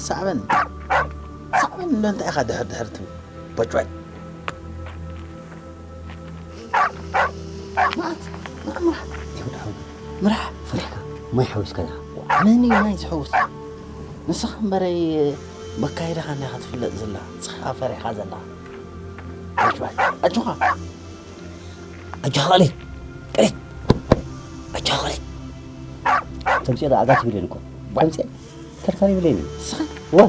ሳዕበን ሳዕበን እንዶ እንታይ ኢኻ ድሕር ድሕር ትብል? ቦጭ ቦጭ። መዓት መዓት ምራሕ። ይሁዳ ሓውና፣ ምራሕ። ፈሪሕካ ማይ ሓዊስካ ዲኻ? መን እዩ ማይ ዝሕውስ? ንስኻ እምበረይ በካይዳኻ እንዲኻ ትፍለጥ ዘላ። ንስኻ ፈሪሕካ ዘለኻ። ቦጭ ቦጭ። ኣጆኻ። ኣጆኻ ቀሊት። ቀሊት። ኣጆኻ ቀሊት። ተምፅኦ ዶ ኣጋ ትብል እኮ። ተምፅኦ። ተርታሪ ብለኒ። ስኻ? ዋ።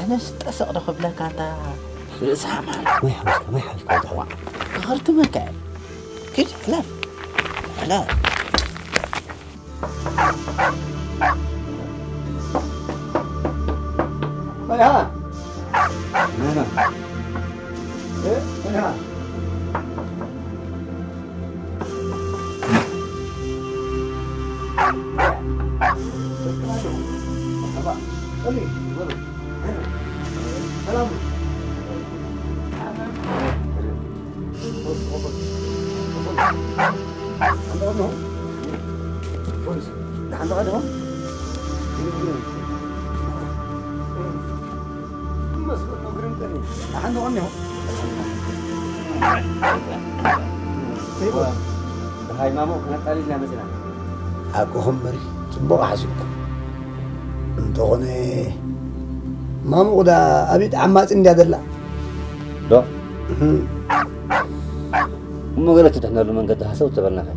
ኣነስ ጠሰቕ ዶ ክብለካ፣ ኣንታ ርእሲ ሓማል። ማይ ሓዊስካ፣ ማይ ሓዊስካ፣ ወዲ ሓዋ። ክኸርትመካ እየ። ኪድ፣ ሕለፍ። ሕለፍ። ማይ ሃ። ማይ ሃ። እ? ማይ ሃ። ደሃይ ማሞ ክነጣልል ኢና መፂና። ሓቅኹም እምበሪ፣ ጽቡቕ ሓሲብኩም። እንተኾነ ማሙቕ ደኣ ኣብ ኢድ ዓማጺ እንድያ ዘላ። ዶ? እህም። እሞ ገለ ትድሕነሉ መንገዲ ሃሰው ተበልናኸ?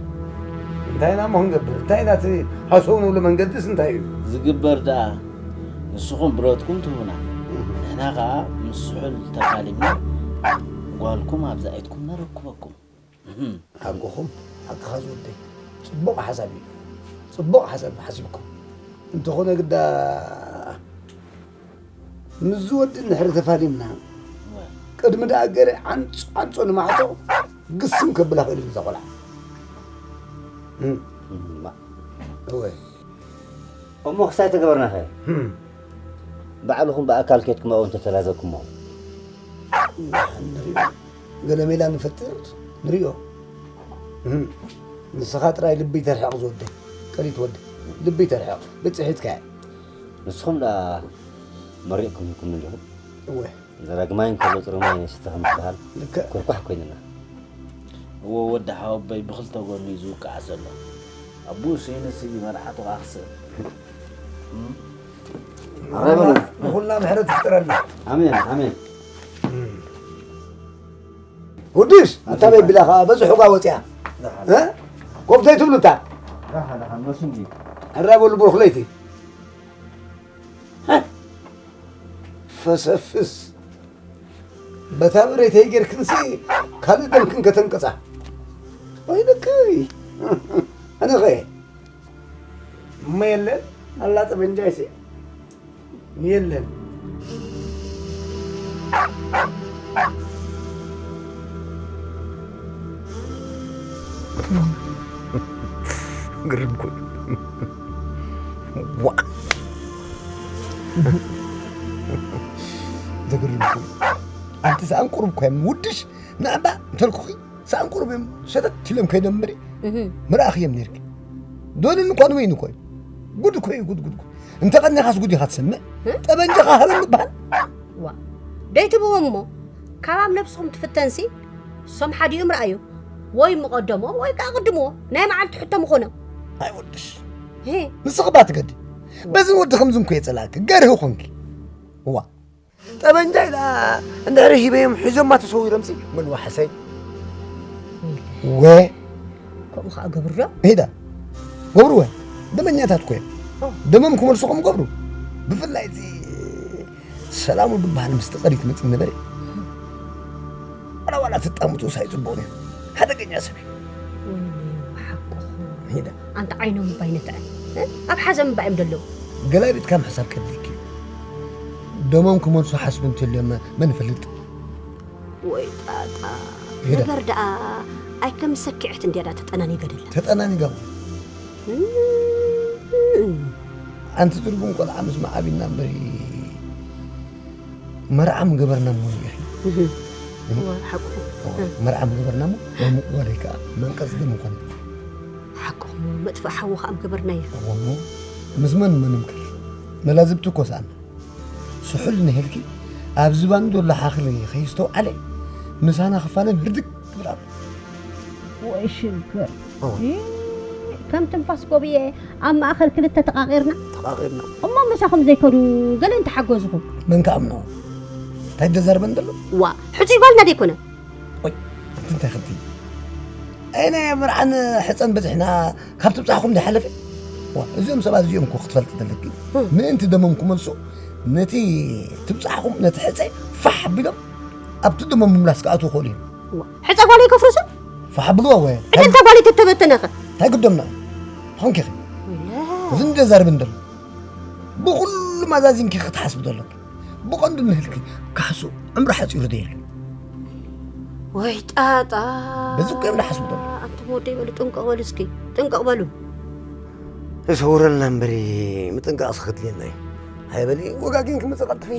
እንታይ ኢና እሞ ክንገብር? እንታይ ኢና እቲ ሃሰው ንብሎ መንገድስ እንታይ እዩ? ዝግበር ደኣ ንስኹም ብረትኩም ትህቡና፣ ንሕና ኸኣ ምስ ስሑል ተፋሊምና ጓልኩም ኣብዛ ኢድኩም ነረክበኩም። እህም። ሓቅኹም፣ ሓቅኻ ዝወደይ። ጽቡቕ ሓሳብ እዩ። ጽቡቕ ሓሳብ ሓሲብኩም። እንተኾነ ግዳ ምስዚ ወዲ እንድሕር ተፋሊምና፣ እወ። ቅድሚ ደኣ ገለ ዓንጾ ዓንጾ ንማዕጾ ግስም ከብላ ክእል እዩ እዛ ቆልዓ። እም። እማ። እወ። እሞ ክሳይ ተገበርናኸ? እም። ባዕልኹም ብኣካል ኬድኩም ኣብኡ እንተተላዘብኩሞ። ንሪኦ። ገለ ሜላ ንፈጥር፣ ንሪኦ። እም። ንስኻ ጥራይ ልቢ ተርሕቕ ዝወደይ። ቀሊት ወደይ። ልቢ ተርሕቕ። ብጽሒትካ እያ። ንስኹም ደኣ መሪቕኩም ሂብኩም እንዲኹም። እወ። ዘረግማይ እንከሎ ጥሩማይ ነስተ ከም ዝበሃል ልክዕ። ኩርኳሕ ኮይንና። እወ፣ ወዲ ሓወቦይ ብኽልተ ጎኑ እዩ ዝውቃዕ ዘሎ። ኣቦኡ ስኢኑስ እዩ መርዓቱ ክኣኽስእ። እም? ኣረ በሉ። ንኹልና ምሕረት ይፍጠረልና። ኣሜን፣ ኣሜን። እም። ውድሽ፣ ኣታ በይ ቢላ ኸዓ በዚ ሑጋ ወፂኣ። ደሓን። እ? ኮፍ ዘይትብሉ እታ። ደሓን፣ ደሓን፣ መሱ እንጂ። ኣረ በሉ ብሩኽ ለይቲ። ፈሰፍስ። በታ ብረይተይ ጌርክንሲ ካልእ ደምክን ከተንቅጻ። ወይለከይ። ኣነኸ። እሞ የለን፣ ኣላ ጠበንጃይሲ። የለን። ግርም እኮ እዩ። ዋ። ዘግርም እኮ እዩ። ኣንቲ ሰኣን ቁሩብ እኮ እዮም ውድሽ ንኣባ እንተልኩኺ ሰኣን ቁሩብ እዮም ሸተት ኢሎም ከይዶም እምበሪ እህ። ምርኣኽዮም ነይርኪ። ዶልን እኳ ንበይኑ እኮ እዩ። ጉድ እኮ እዩ፣ ጉድ፣ ጉድ፣ ጉድ። እንተ ቀኒኻስ ጉድ ኢኻ ትሰምዕ። እህ? ጠበንጃኻ ሃበኒ ይበሃል። ዋ። ደይትብዎም እሞ፣ ካብ ኣብ ነብስኹም ትፍተንሲ፣ እሶም ሓዲኦም ረኣዩ። ወይ ምቐደሞም ወይ ከኣ ቅድምዎ። ናይ መዓልቲ ሕቶ ምኾኖም። ኣይ ወድሽ። ሄ። ንስኺ ባ ትገዲ። በዚ ወዲ ከምዚ እንኮ የጸላእኪ። ገርሂ ኾንኪ። ዋ። ጠበንጃ ኢላ እንድሕሪ ሂበዮም ሒዞማ ተሰዊሮምሲ፣ ምን ዋሕሰይ። ወ። ከምኡ ኸኣ ገብሩ ዶ? ሄዳ። ገብሩ ወ። ደመኛታት እኮ እዮም። ኦ። ደሞም ክመልሱ ከም ገብሩ። ብፍላይ እዚ ሰላሙ ዝበሃል ምስቲ ቀሊት መፂእ ነበረ። ዋላ ዋላ ትጣምቱ ሳይፅቡቕ ነይሩ። ሓደገኛ ሰብ እዩ። ወይኔ፣ ሓቅኹም። ሄዳ። ኣንታ ዓይኖም እባ ይንትዐ። እ? ኣብ ሓዘን እባ እዮም ዘለዉ። ገላቢጥካ ምሕሳብ ከድልየኪ እዩ። ደሞም ክመልሱ ሓስቡ እንተልዮም መን ይፈልጥ? ወይ ጣጣ። ሄዳ። ነገር ደኣ ኣይከም ሰኪዐት እንድያ ደኣ ተጠናኒገ ደላ። ተጠናኒጋ። እም። ኣንቲ ትርጉም ቆልዓ ምስ መዓቢና እምበሪ መርዓ ምገበርና እሞ ንኢኺ። እህ። እህ። እወ፣ ሓቁ። እወ፣ እህ። መርዓ ምገበርና እሞ፣ ናይ ምቕባለይ ከኣ መንቀጽ ደም ምኾነ። ሓቁ፣ መጥፍእ ሓዊ ከኣ ምገበርናዮ። እወ፣ እሞ ምስ መን መን ምክር? መላዝብቲ እኮ ሰኣና። ድሑል ንህልኪ ኣብ ዝባኑ ዘሎ ሓኽሊ ከይስተውዓለ ምሳና ክፋለም ህርድግ ክብል ኣሎ። ወይ ሽግር። እ፣ ከም ትንፋስ ጎብየ ኣብ ማእኸል ክልተ ተቓቒርና። ተቓቒርና። እሞ ምሳኹም ዘይከዱ ገለ እንተሓገዝኹም። መን ክኣምኖ? እንታይ ደዛርበን ዘሎ? ዋ፣ ሕጹይ ጓልና ደይኮነ? ወይ፣ እቲ እንታይ ክልቲ? ኣይ ናይ መርዓን ሕጸን በዚሕና ካብ ትብጻሕኹም ዝሓለፈ? ዋ፣ እዚኦም ሰባት እዚኦም እኮ ክትፈልጥ ዘለኪ። ምእንቲ ደሞም ክመልሱ ነቲ ትብጻሕኹም ነቲ ሕጸ ፋሕ ኣቢሎም ኣብቲ ደሞም ምምላስ ክኣትዉ ይኽእሉ እዮም። ሕጸ ጓለይ ከፍርሱ? ፋሕ ኣብልዎ ወ። ዕድልታ ጓለይ ተተበተነኸ? እንታይ ግዶምና? ኾንኪ ኸ? እዚ እንደ ዛርብ እንደሎ ብኹሉ ማዛዚንኪ ክትሓስብ ዘለኪ። ብቐንዱ ንህልኪ ካሕሱ ዕምሪ ሓጺሩ ዶ የለን? ወይ ጣጣ። በዚ እኮ እዮም ዝሓስቡ ዘለዉ። ኣንቱም ወደይ በሉ ጥንቅቕ በሉ እስኪ። ጥንቅቕ በሉ። ተሰውረልና እምበሪ ምጥንቃቕ ስኸድልየና እዩ። ሃይ በሊ ወጋጊን ክምፅእ ቀልጥፊ።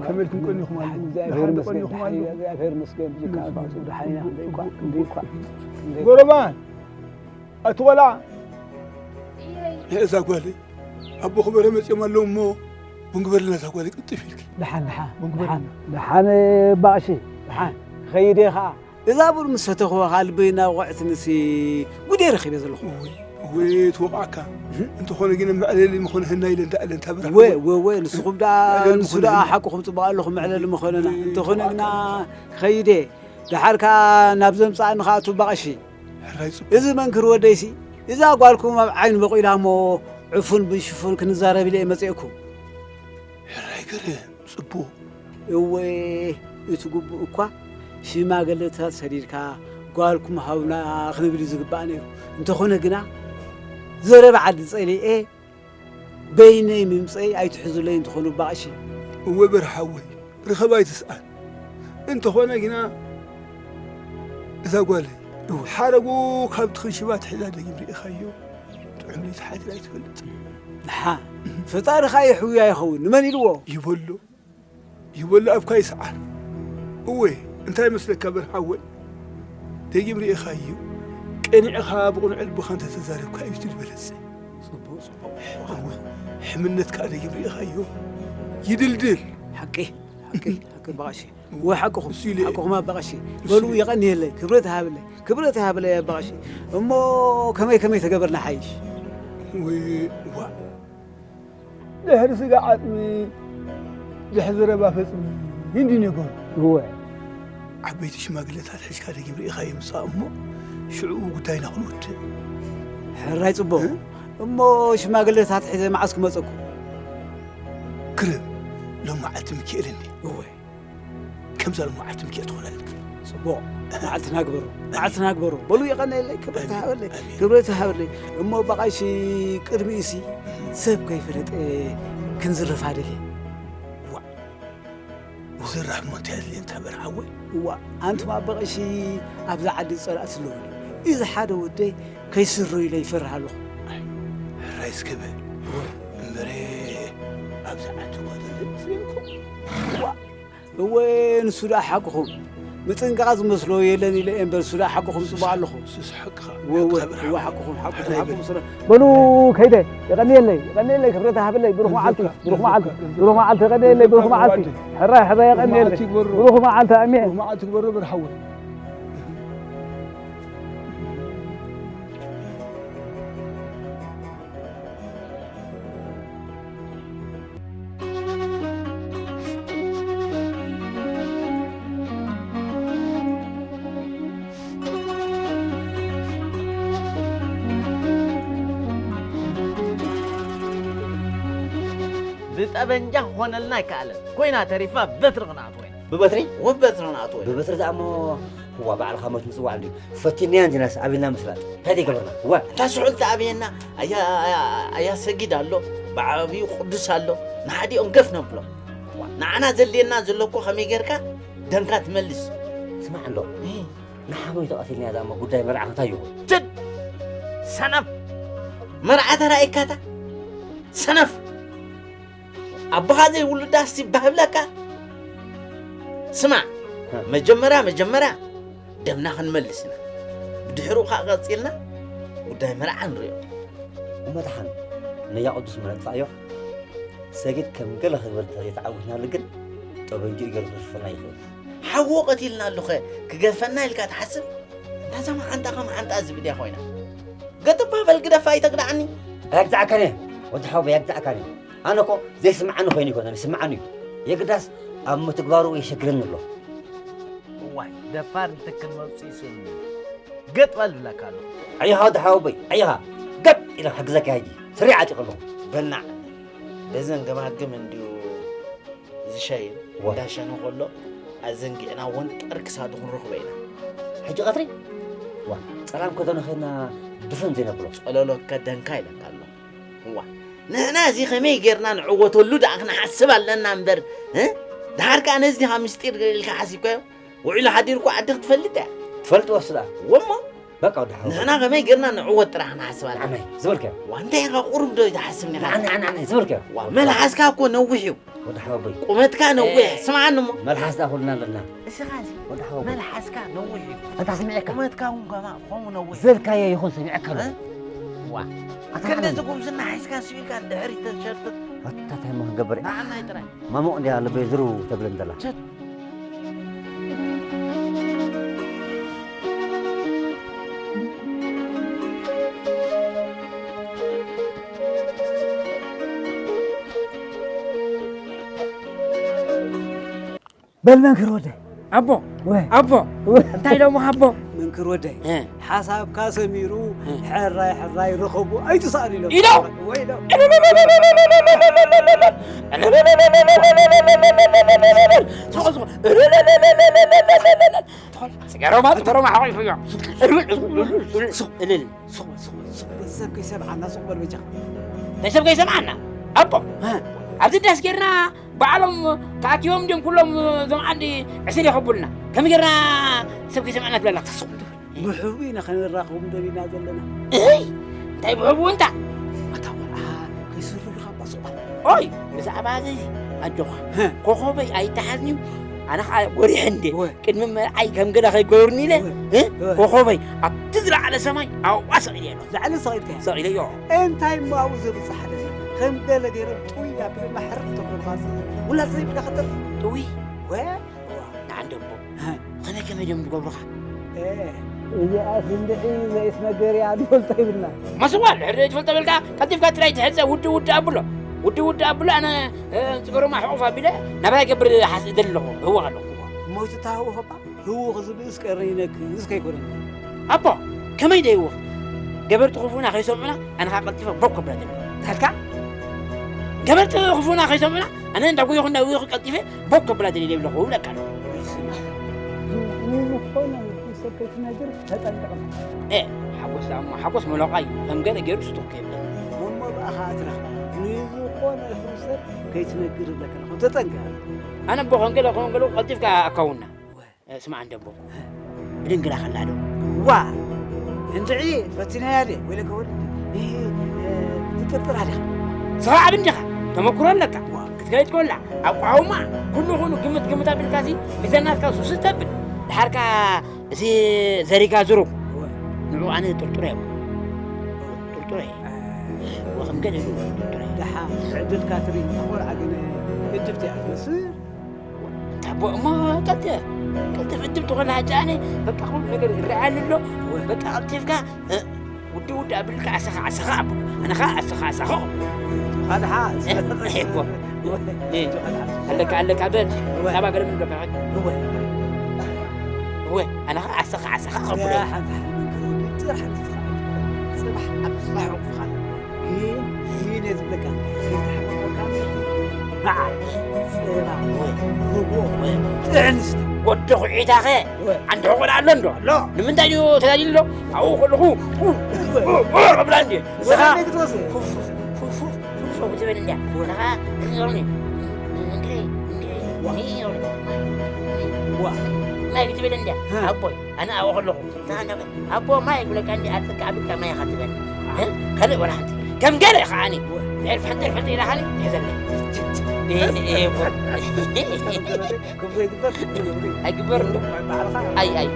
ከመይ ኢልኩም ቀኒኹም ኣለኹም? እግዚኣብሔር ይመስገን፣ ደሓን ኢና፣ እግዚኣብሔር ይመስገን። ብጀካ ኣባቱ ደሓን ኢና። ክንደይ እኳ፣ ክንደይ እኳ፣ ክንደይ እኳ። ጎረባን፣ ኣቲ ቆልዓ። እዛ ጓለይ፣ ኣቦ ክበረ መጺኦም ኣለዉ እሞ፣ ቡን ግበርልና እዛ ጓለይ ቅልጥፍ ኢልኪ። ደሓን፣ ደሓን፣ ቡን ግበርልና። ደሓን፣ ደሓን፣ ባእሺ፣ ደሓን። ክኸይድ እየ ኸዓ። እዛ ቡን ምስ ሰተኹዋ ኸዓ ልበይ እናወቕዐትንሲ ጉደይ ረኺበ ዘለኹ። እወ፣ እወ፣ ትወቕዓካ። እንተኾነ ግን መዕለሊ ምኾነህና ኢለ እንዳ እለ እንታ በርሃ። እወ፣ እወ፣ እወ፣ ንስኹም ደኣ፣ መዕለሊ ንሱ ደኣ ምኾነህና። ሓቅኹም ጽቡቕ ኣለኹም መዕለሊ ምኾነና። እወ፣ እንተኾነ ግና ትወቕዓካ። ክኸይድ እየ። ደሓር ከኣ ናብ ዘምጽኣኒ ከኣ እቱ ባቕሺ። ሕራይ ጽቡቕ። እዚ መንክር ወደይሲ፣ እዛ ጓልኩም ኣብ ዓይኑ በቒላ እሞ ዕፉን ብሽፉን ክንዛረብ ኢለ እየ መጺኤኩም። ሕራይ ገርም። ጽቡቕ። እወ፣ እቲ ግቡእ እኳ ሽማግለታት ሰዲድካ ጓልኩም ሃቡና ክንብል እዩ ዝግባእ ነይሩ። እንተኾነ ግና ዘረባ ዓዲ ጸሊኤ በይነይ ምምጸይ ኣይትሕዙለይ እንተኾኑ እባ ቀሺ። እወ በርሃ ሓወይ፣ ርኸባ ኣይትስኣን። እንተኾነ ግና እዛ ጓለይ እወ። ሓረጉ ካብ ትኽንሽባ ትሕዛ ደጊም ርኢኻዮ። ጥዑም ለይቲ ሓዲራ ኣይትፈልጥ። ንሓ፣ ፈጣሪ ኸኣ የሕውያ ይኸውን። ንመን ኢልዎ? ይበሎ። ይበሎ ኣብካ ይስዓር። እወ፣ እንታይ መስለካ በርሃ ሓወይ? ደጊም ርኢኻዮ። ቀኒዕኻ ብቕኑዕ ልብኻ እንተተዛረብካ እዩ እቲ ዝበለጸ። ጽቡቕ፣ ጽቡቕ። እወ፣ ሕምነት ከኣ ደጊም ርኢኻዮ። ይድልድል። ሓቂ፣ ሓቂ፣ ሓቂ በቐሺ። እወ፣ ሓቅኹም፣ እሱ ኢለ እየ። ሓቅኹም ኣባ ቀሺ። እሱ በሉ ኢለ። የቐንየለይ፣ ክብረት ይሃብለይ፣ ክብረት ይሃብለይ ኣባ ቀሺ። እሞ ከመይ ከመይ ተገበርና ሓይሽ? ወይ፣ ዋ። ድሕሪ ስጋ ዓጽሚ፣ ድሕሪ ዘረባ ፈጽሚ፣ እንዲ ነገሩ። እወ። ዓበይቲ ሽማግለታት ሒዝካ ደጊም ርኢኻ ይምጻእ እሞ፣ ሽዑ ጉዳይና ክንወድእ። ሕራይ ጽቡቕ። እ? እሞ ሽማግለታት ሒዘ መዓስ ክመጸኩም? ክርብ፣ ሎም መዓልቲ ሚካኤል እንዲ። እወ። ከምዛ ሎም መዓልቲ ሚካኤል ትኾነልና። ጽቡቕ። መዓልትና ግበሩ። መዓልትና ግበሩ። በሉ የቐንየለይ፣ ክብረት ኣሜን። ይሃበለይ። ኣሜን። ክብረት ይሃበለይ። እሞ በቓይሲ ቅድሚኡሲ ሰብ ከይፈለጠ ክንዝረፍ ኣደልየ። ዋእ። ዝራሕ እሞ እንታይ ኣድልየ እንታ በርሃ ሓወይ? እዋ፣ ኣንቱም ኣባ ቀሺ ኣብዛ ዓዲ ጸላእቲ ኣለዉ። እዚ ሓደ ወደይ ከይስሮ ኢለ ይፈርህ ኣለኹ። ኣይ፣ ሕራይ እስከ በል። እወ። እምበረ ኣብዛ ዓዲ እኳ ዘሎ ይመስለኩም? እዋ፣ እወ፣ ንሱ ደኣ ሓቅኹም። ምጥንቃቕ ዝመስሎ የለን ኢለ እየ እምበር፣ ንሱ ደኣ ሓቅኹም ጽቡቕ ኣለኹ። ንሱስ ሓቅኻ፣ እወ፣ እወ፣ ሓቅኻ በርሃ እወ፣ ሓወይ። ሓቅኹም፣ ሓቅኹም፣ ሕራይ በል። ሓቅኹም ስለ በሉ ከይደ፣ የቐንየለይ፣ የቐንየለይ፣ ክብረት ይሃበለይ፣ ብሩኽ መዓልቲ፣ ብሩኽ መዓልቲ፣ ብሩኽ መዓልቲ፣ የቐንየለይ፣ ብሩኽ መዓልቲ። ሕራይ፣ ሕራይ፣ የቐንየለይ። ብሩኽ መዓልቲ፣ ኣሜን። ብሩኽ መዓልቲ፣ ኣሜን። ብሩኽ መዓልቲ ክበሩ በርሃ ሓወይ። ብጠበንጃ ክኾነልና ኣይከኣለን። ኮይና ተሪፋ በትሪ ክንኣትዎ ኢና። ብበትሪ? ወበትሪ ክንኣትዎ ኢና። ብበትሪ ደኣ እሞ እዋ፣ ባዕልኻ ሞት ምጽዋዕ እንድዩ። ፈቲናያ እንዲናስ ኣበና ምስላጥ። እንታይ ዘይገበርና? እዋ። እንታ ስሑል ተኣብየና፣ ኣያ፣ ኣያ፣ ኣያ ሰጊድ ኣሎ፣ ብዓብዩ ቅዱስ ኣሎ፣ ንሓዲኦም ገፍ ነብሎ። እዋ፣ ንዓና ዘድልየና ዘሎ እኮ ከመይ ጌርካ ደንካ ትመልስ? ስማዕ ኣሎ። እህ። ንሓመይ ተቐቲልናያ ዳሞ ጉዳይ መርዓ እንታይ ይኹን? ትድ! ሰነፍ! መርዓ ተራእይካታ? ሰነፍ! ኣቦኻ ዘይውልዳ እስቲ ባህብለካ? ስማዕ፣ ሀ። መጀመርያ፣ መጀመርያ ደምና ክንመልስ ኢና። ብድሕሪኡ ኸኣ ቀጺልና ጉዳይ መርዓ ንርእዮ። እሞ ደሓን፣ ነያ ቅዱስ መነጥፋእዮ። ሰጊድ ከም ገለ ክብል እንተዘይተዓዊትናሉ ግን፣ ጠበንጅኡ ገይሩ ክገድፈና ይኽእል። ሓዎ ቀቲልና ኣሉኸ ክገድፈና ኢልካ ትሓስብ? እንታ እዛ መዓንጣ ከም መዓንጣ ዝብል እያ ኮይና። ገጥባ በል ግደፋ ኣይተግድዓኒ። ኣየግድዓካን እየ፣ ወዲ ሓወቦይ ኣየግድዓካን እየ። ኣነ እኮ ዘይስምዓኒ ኮይኑ ኣይኮነን፣ ይስምዓኒ እዩ። የግዳስ ኣብ ምትግባሩ የሸግረኒ ኣሎ። እዋይ፣ ደፋር እንትክን መብፅኡ ይስእኑ። ገጥ በል ብለካ ኣለኹ። ኣየኻ ወዲ ሓወቦይ፣ ኣየኻ። ገጥ ኢለ ክሕግዘካ ሕጂ። ስሪዕ ዓጢቕ ኣለኹ። በናዕ፣ በዘን ገማግም እንድዩ ዝሸይን ዋ። እንዳሸነ ከሎ ኣዘንጊዕና ወንጠር ክሳዱ ክንረኽቦ ኢና። ሕጂ ቀትሪ? ዋ፣ ጸላም ከተነኸና ድፍን ዘይነብሎ። ጸለሎ ከደንካ ኢለካ ኣሎ። ዋ፣ ንሕና እዚ ከመይ ጌርና ንዕወተሉ ደኣ ክንሓስብ ኣለና እምበር፣ እ? ደሓር ከኣ ነዚ ዲኻ ምስጢር ኢልካ ሓሲብካዮ? ውዒሉ ሓዲሩ እኮ ዓዲ ክትፈልጥ እያ። ትፈልጥ ወስዳ። ወሞ? በቃ ወዲ ሓወቦይ። ንሕና ከመይ ጌርና ንዕወት ጥራሕ ንሓስብ ኣለና። ንዓናይ ዝበልካዮ። ዋ፣ እንታይ ኢኻ ቁሩብ ዶ ይትሓስብ ኒኻ? ንዓናይ፣ ንዓናይ ዝበልካዮ። ዋ፣ መልሓስካ እኮ ነዊሕ እዩ። ወዲ ሓወቦይ። ቁመትካ ነዊሕ። ኤ። ስምዓኒ እሞ። መልሓስ ደኣ ኩልና ኣለና። እስኻ እዚ ወዲ ሓወቦይ። መልሓስካ ነዊሕ እዩ። ኣንታ ስሚዐካ። ቁመትካ እውን ከማ-፣ ከምኡ ነዊሕ። ዘልካዮ ይኹን ሰሚዐካ ኣለኹ። እ? ዋ። ኣታ ክንደዚ ሓመድ። ጉብዝና ሒዝካ ስኢልካ ንድሕሪት ተንሸርትት። ኣታ እንታይ እሞ ክንገብር? ንዓናይ ጥራይ። ማሙቕ እንድያ ልበይ ዝርው ተብለኒ ዘላ። ቸት። በል መንክር ወደይ። ኣቦ፣ ወ-፣ ኣቦ፣ ወ-፣ እንታይ ኢሎምኻ ኣቦ? መንክር ወደይ፣ እ። ሓሳብካ ሰሚሩ፣ እ። ሕራይ ሕራይ ርኸቡ ኣይትስኣኑ ኢሎም። ኢሎ? ወይ ኢሎም። ጽገሮማ፣ ጽገሮማ ሓቂፉ እዮም። ሱቕ፣ ሱቕ፣ ሱቕ፣ ሱቕ፣ ሱቕ፣ ሰብ ከይሰምዓና ሱቕ በል በጃኻ። እንታይ ሰብ ከይሰምዓና? ኣቦ፣ እ። ኣብዚ ዳስ ጌርና ባዕሎም ተኣኪቦም ድዮም ኩሎም እዞም ዓዲ ዕስል የኸቡልና? ከመይ ጌርና ሰብ ከይሰምዓና ትብለና? ተስኹም ዶ? ብሕቡ ኢና ከነራኽቦም ደሊና ዘለና። እይ! እንታይ ብሕቡ እንታ? ኣታ ቆልዓ ከይስሩ ኢኻ እባ ሱቕ በል። ኦይ! ብዛዕባ እዚ ኣጆኻ። ሀ። ኮኾበይ ኣይተሓዝንዩ። ኣነ ኸዓ ጎሪሐ እንዴ። ወ። ቅድሚ መርዓይ ከም ገለ ከይገብርኒ ኢለ። ወ። እ? ወ። ኮኾበይ ኣብቲ ዝለዓለ ሰማይ ኣብኣ ሰቒለ ኣለኹ። ላዕሊ ሰቒልካዮ? ሰቒለዮ። እንታይ እሞ ኣብኡ ዘብጽሕ ሓደስ እዩ? ከም ገለ ገይሮም ጥውይ ኣቢሎም ማሕረር ተኾኑኻ ውላድ ዘይብልካ ከተርፍ። ጥውይ? ወ-፣ ንዓንደቦ። ሃ። ከመይ ከመይ ድዮም ዝገብሩኻ? ኤ፣ እዚኣስ እንድዒ ዘይትነገር እያ፣ ዝፈልጦ ይብልና። መስዋል፣ ድሕሪ ዘይትፈልጦ በልካ፣ ቀልጢፍካ ጥራይ ትሕጸ፣ ውዲ ውዲ ኣብሎ። ውዲ ውዲ ኣብሎ፣ ኣነ፣ እ፣ ጽገሮማ ሕቑፍ ኣቢለ፣ ናባይ ገብር ሓስ-፣ እደሊ ኣለኹ፣ እህወኽ ኣለኹ። እሞ እቲ ተሃወኸ እባ? ህውኽ ዝብእስ ቀርኒ ይነክስ ከይኮነኒ። ኣቦ፣ ከመይ ደይውኽ? ገበርቲ ክፉእና ከይሰምዑና፣ ኣነ ኸኣ ቀልጢፈ ቦክ ከብላ ደሊ። ታልካ? ገበርቲ ክፉእና ከይሰምዑና፣ ኣነ እንዳጎየኹ እንዳጎየኹ ቀልጢፈ ቦክ ከብላ ደሊ ይብለኹ፣ ይብለካ ኣሎ። ንዝኾነ ይኹን ሰብ ከይትነግር ተጠንቀቕ። ኤ፣ ሓጎስ ደኣ እሞ፣ ሓጎስ መለቓ እዩ። ከም ገለ ገይሩ ስጡር ከይብለኒ። እሞ ብኣኻ ኣትረኽባ። ንዝኾነ ይኹን ሰብ ከይትነግር ይብለካ ኣለኹ። ተጠንቀቕ። ኣነ ኣቦ፣ ከም ገለ፣ ከም ገለ ቀልጢፍካ ኣካውና። እ፣ ስማዕ እንደ ኣቦ፣ ብድንግላ ከላ ዶ? ዋ! እንድዒ ፈቲናያ ድየ? ወይለከ ወዲ፣ እ፣ እ፣ ትጥርጥራ ዲኻ? ስኻ ዓቢ እንዲኻ፣ ተመክሮ ኣለካ። ዋ! ክትከይድ ከላ፣ ኣቋውማ፣ ኩሉ ኩሉ ግምት ግምት ኣቢልካሲ፣ ብዘናትካ ሱስ ተብል። ድሓርካ እዚ ዘሪጋ ዝሩግ፣ ዋ! ንዑ ኣነ ጥርጥረ እየ። ጥርጥረ እየ። እ። ወኸም ገለ ኢሉ ጥርጥረ እየ። ደሓ፣ ዕድልካ ትርኢ፣ ተኾርዓ ግን፣ እድብቲ እያ ትመስል። ታቦ እሞ ቀልጥፍ፣ ቀልጥፍ እድብ ትኾን ሓጂ ኣነ በቃ ኩሉ ነገር ይረኣየኒ ኣሎ። በቃ ቀልጢፍካ፣ እ፣ ውዲ ውዲ ኣብልካ ኣሰኻ ኣሰኻ ኣቦ። ኣነ ኸዓ ኣሰኻ ኣሰኻ። ኻድሓ፣ እ፣ እኮ። እ፣ ኣለካ ኣለካ በል። እወ። ናባ ገለ ምን በቃ። እወ። እወ፣ ኣነ ኸዓ ኣሰኻ ኣሰኻ ኸብሎ። ያ ሓንቲ ሓንቲ መንገዲ ወዲ ጥራሕ ንስኻ ጽባሕ ኣብ ጽባሕ ወቅፍኻ። ግን፣ ግን እየ ዝብለካ፣ ከይተሓመምካ ንዓ፣ ጽባ፣ ወይ፣ ርጎ፣ ወይ፣ ጥዕንስቲ። ወዲ ኩዒታኸ ወ- ኣንተ ቆልዓ ኣሎ እንዶ ኣሎ። ንምንታይ ድዩ ተዳሊሉ ኣሎ? ኣብኡ ከለኹ ቁ- ቁ- ቁ- ቁ- ብላ እንዲ ንስኻ ወላ ክትወስድ። ፉፍ- ፉፍ- ፉፍ- ፉፍ- ፉፍ ክትብል እንድያ። ንኻ ክትዞርኒ። እንግሪ- እንግሪ- ዋ። እንግሪ- ዋ። ማይ ክትብል እንድያ። ሃ። ኣቦይ፣ ኣነ ኣብኡ ከለኹ። ንስኻ እንዳ- ኣቦ ማይ ይብለካ እንዲ ኣብ ጽርግያ ዓቢድካ ማይ ኢኻ ትበል። እ? ካልእ ወላ ሓንቲ። ከም ገለ ከዓኒ። ወ- ኤርፋን፣ ኤርፋን ኢላ ኻኒ ትሕዘኒ። እ- እ- እ- ክብሩ ይግበር፣ ክብሩ ይግበር። ኣይግበር እንዶ። ባዕልኻ። ኣይ፣ ኣይ።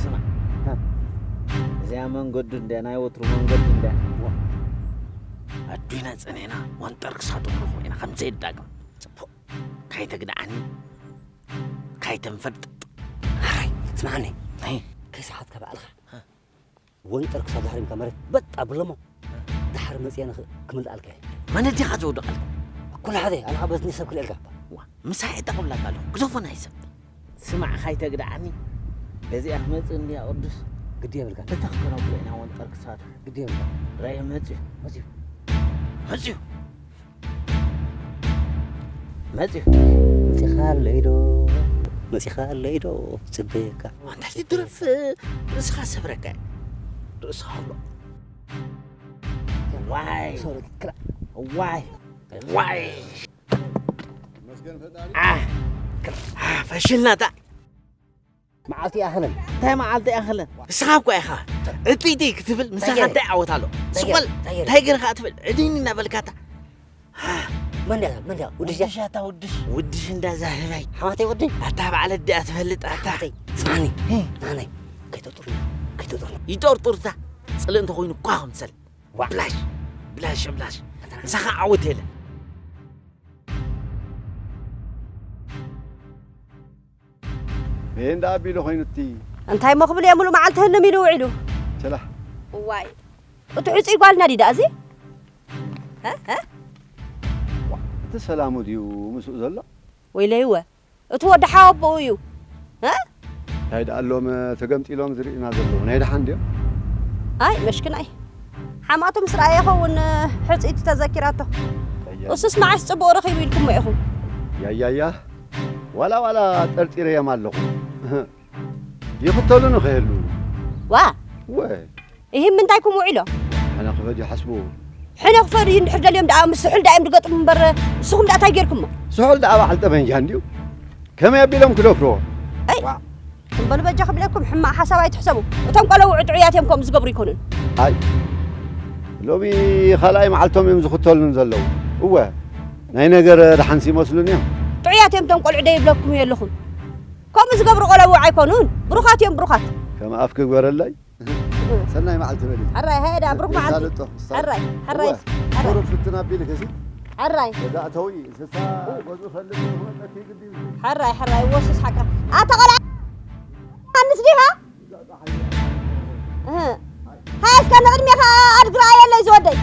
ስማዕ፣ እዚኣ መንገዱ እንድያ፣ ናይ ወትሩ መንገዱ እንድያ። ዋ፣ ኣዱና ጸኒሕና ወንጠር ክሳብ ንረኽቦ ኢና፣ ከምዚ የዳግም። ጽቡቕ። ካይተግድዓኒ፣ ካይተንፈልጥጥ። ኣይ፣ ስምዓኒ። ኣይ። ከይሰሓትካ ባዕልኻ። ሃ። ወንጠር ክሳብ ዛህሪምካ መሬት በጥ ኣብሎሞ። ደሓር መጽየ ንኽ-፣ ክምልኣልካ እየ። መን ኣዲኻ ዘውድቐልካ? ኩሉ ሓደ፣ ኣነ ኸኣ በዝኒ ሰብ ክልኤልካ። ዋ፣ ምሳሕ የጠቕብላካ ኣለኹ። ግደፎ ናይ ሰብ። ስማዕ፣ ካይተግድዓኒ። በዚኣ ክመጽእ እንድያ ቅዱስ። ግዲ የብልካ። በታ ክነብሎ ኢና ወንጠር ክሳብ። ግዲ የብልካ። ራእየ መጽዩ። መጽዩ። መጽዩ። መጺኡ። መጺኻለይ ዶ? መጺኻለይ ዶ? ጽበየካ። ኣንታ እዚ ድረፍ ርእስኻ ሰብረካ። ርእስኻ ኣሎ። ዋይ። ሶሪ፣ ክላ- ዋይ። ዋይ። አ፣ አ፣ ፈሽልና ታ። መዓልቲ ይኣኽለን። እንታይ መዓልቲ ይኣኽለን? ንስኻ እኮ ኢኻ እጥይጥይ ክትብል፣ ንስኻ እንታይ ገይረ? እንታይ ዓወት ኣሎ? እንታይ ገይረ? ስቆል እንታይ ገይረ? እንታይ ገይረ ኸኣ ትብል? ዕድኒ እናበልካታ። መን ድያ? መን ድያ? ውድሽ ድያ? ውድሽ ኣታ ውድሽ። ውድሽ እንዳ ዛህባይ። ሓማተይ ወዲ? ኣታ በዓል ኣዲኣ ትፈልጥ ኣታ። ሓማተይ፣ ስማዕኒ። እ። ናናይ፣ ከይተጥሩና፣ ከይተጥሩና። ይጠርጡርታ። ጽልእ እንተኾይኑ እኳ ክምሰል። ዋ። ብላሽ፣ ብላሽ፣ ብላሽ። ኣታ ናናይ። ንስኻ ዓወት የለን። በየን ደኣ ኣቢሉ ኮይኑ እቲ እንታይ እሞ ክብል እየ፣ ሙሉእ መዓልቲ ህንም ኢሉ ውዒሉ። ቸላ። እዋይ፣ እቲ ሕጹይ ጓልና ድዩ ደኣ እዚ? እ? እ? እቲ ሰላሙ ድዩ ምስኡ ዘሎ? ወይለይወ፣ እቲ ወዲ ሓወቦኡ እዩ። እ? እንታይ ደኣ ኣሎም ተገምጢሎም ዝርእዩና ዘለዉ? ናይ ደሓን ድዮም? ኣይ፣ መሽክናይ። ሓማቱ ምስ ረኣየ ይኸውን፣ ሕጽይቲ ተዘኪራቶ። ኣያ። እሱስ መዓስ ጽቡቕ ረኺቡ ኢልኩሞ ኢኹም? ያያያ። ዋላ ዋላ ጠርጢረዮም ኣለኹ። ይኽተሉኒ ኸየሉ። ዋ! ወ። እሂ፣ ምንታይ ኩምኡ ኢሎ? ሕነ ክፈድ ይሓስቡ። ሕነ ክፈድ እዩ እንድሕር ደልዮም ደኣ ምስ ስሑል ደኣ እዮም ዝገጥሙ እምበር፣ ንስኹም ደኣ እንታይ ጌርኩሞ? ስሑል ደኣ በዓል ጠበንጃ እንድዩ። ከመይ ኣቢሎም ክደፍርዎ? ኣይ! ዋ! ትም በሉ በጃ ክብለኩም፣ ሕማቕ ሓሳብ ኣይትሕሰቡ። እቶም ቆለውዕ ጥዑያት እዮም ከምኡ ዝገብሩ ኣይኮኑን። ኣይ! ሎሚ ካልኣይ መዓልቶም እዮም ዝኽተሉኒ ዘለዉ። እወ፣ ናይ ነገር ደሓንሲ ይመስሉኒ እዮም። ጥዑያት እዮም እቶም ቆልዑ ደይብለኩም የለኹም። ከምኡ ዝገብሩ ቆለውዕ ኣይኮኑን። ብሩኻት እዮም፣ ብሩኻት። ከም ኣፍ ክግበረለይ። ሰናይ መዓልቲ በሊ። ሕራይ፣ ሃይዳ፣ ብሩኽ መዓልቲ። የሳልጦ፣ የሳልጦ። ሕራይ፣ ሕራይ፣ እወ፣ ሕራይ። ቁሩብ ፍትን ኣቢልኪ፣ እዚ። ሕራይ። ገዛ እተዊ፣ እንስሳ ገዝኡ ፈልጥ፣ መጠኪ ግዲ እዩ። ሕራይ፣ ሕራይ፣ ወሱስ ሓቃ። ኣታ ቆልዓ፣ ኣንስ ዲኻ? እህ። ሃያ እስከ ንቕድሜኻ ኣድግራ ኣየለይ ዝወደይ።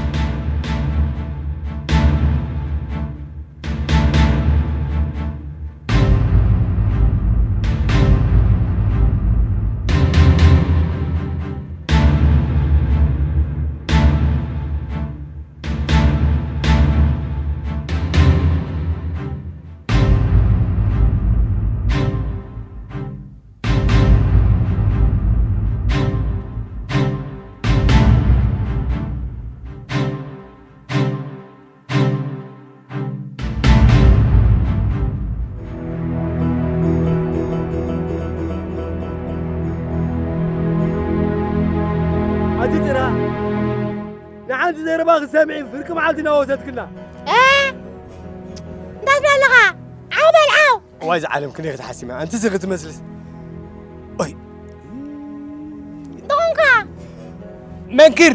ኣቲ ጭራ፣ ንሓንቲ ዘረባ ክትሰምዒ ፍርቂ መዓልቲ እናወሰድክላ። እ? እንታይ ትብል ኣለኻ? ዓው በል ዓው! እዋይ፣ እዛ ዓለም ክንደይ ክትሓስማ፣ ኣንቲ እዚ ክትመስልስ። ኦይ። እንተኾንካ? መንክር!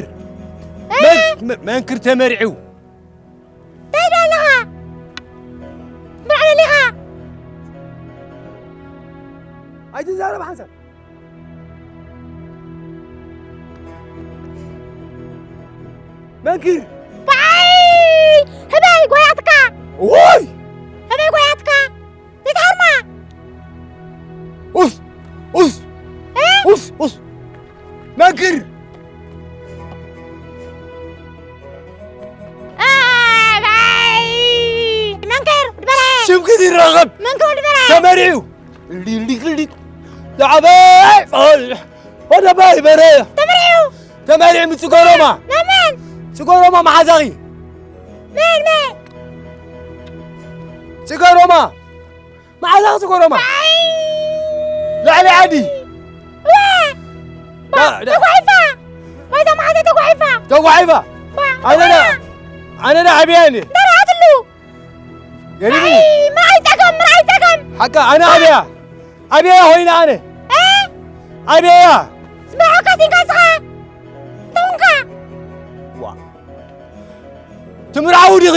እ? መን-፣ መ-፣ መንክር ተመሪዑ። እንታይ ትብል ኣለኻ? ብርዕለሊኻ! ኣይትዛረብ ሓንሳብ። መንክር! በዓይ! ህበይ ጓያትካ! ኦይ! ህበይ ጓያትካ! ይትሃርማ! ኡስ ኡስ መንክር ኣባይ መንክር ድበለ ሽምክት ይረኸብ መንክር ድበለ ተመሪዑ ሊሊሊሊ ተዓባይ ኦል ወደ ባይ በረ ተመሪዑ ተመሪዑ ምጽገሮማ መመን ጽገሮማ መሓዛኺ መን መን ጽገሮማ መዓዛ ክትጎረማ ኣይ! ልዕሊ ዓዲ ዋ! ባ- ዳ- ዳ- ተጓሒፋ! ዋይዛ መዓዛ ተጓሒፋ! ተጓሒፋ ባ- ኣነ ዳ ዋ! ኣነ ዳ ዓብያ እኔ ደራትሉ ገሪቡ ኣይ! ምርኣይ ጸገም ምርኣይ ጸገም! ሓቃ ኣነ ዓብያ ዓብያ ኮይና ኣነ እ? ዓብያ ስምዖ ካሲንካ ስኻ ተውንካ ዋ ትምርዓው ዲኺ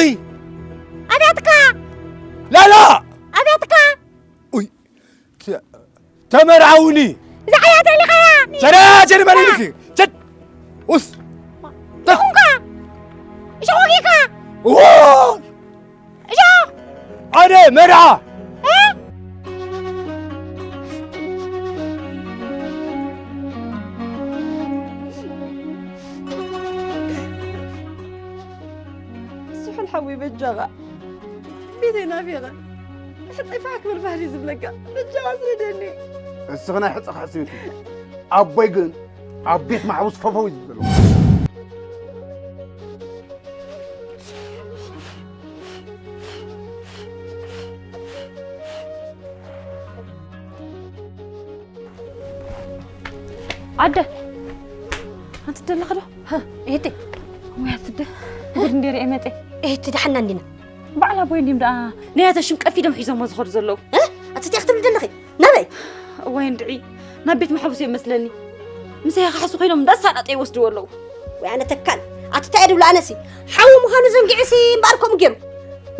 ኣብያትካ ላላ ኣብያትካ ኡይ ተ- ተመርዓውኒ እዛ ዓያ ተሊኻያ ሸዳ ሸድ መሪልኪ ሸድ ኡስ ተኹንካ እሾ ወጊካ ዎ እሾ ኣነ መርዓ እ? ስሑል ሓወይ በጃኻ ቤተይ ናፊቐ ሕፀይ ፋሕ ክብል ባህሊ ዝብለካ በጃኻ ስደደኒ እስኺ ናይ ሕፀ ክሕስብ ኢልኪ ኣቦይ ግን ኣብ ቤት ማሕቡስ ፈፈው እዩ ዝብል ዘሎ ኣደ ኣንቲ ደለኺ ዶ? እህቲ እሞያ ትደ ጉድ እንደ ርኤ መፀ እህቲ ደሓና እንዲና በዓል ኣቦይ እንዲም ደኣ ናይ ኣተ ሽም ቀፊዶም ሒዞሞ ዝኸዱ ዘለዉ ኣቲ እንታይ ክትብሉ ደለኺ ናበይ እዋይ እንድዒ ናብ ቤት መሓቡስ እዮም መስለኒ ምሳይ ክሓሱ ኮይኖም እንዳሳጣጠ ይወስድዎ ኣለዉ ወይ ኣነ ተካል ኣቲ እንታይ ድብሉ ኣነሲ ሓዊ ምዃኑ ዘንጊዕሲ እምበኣር ከምኡ ገይሩ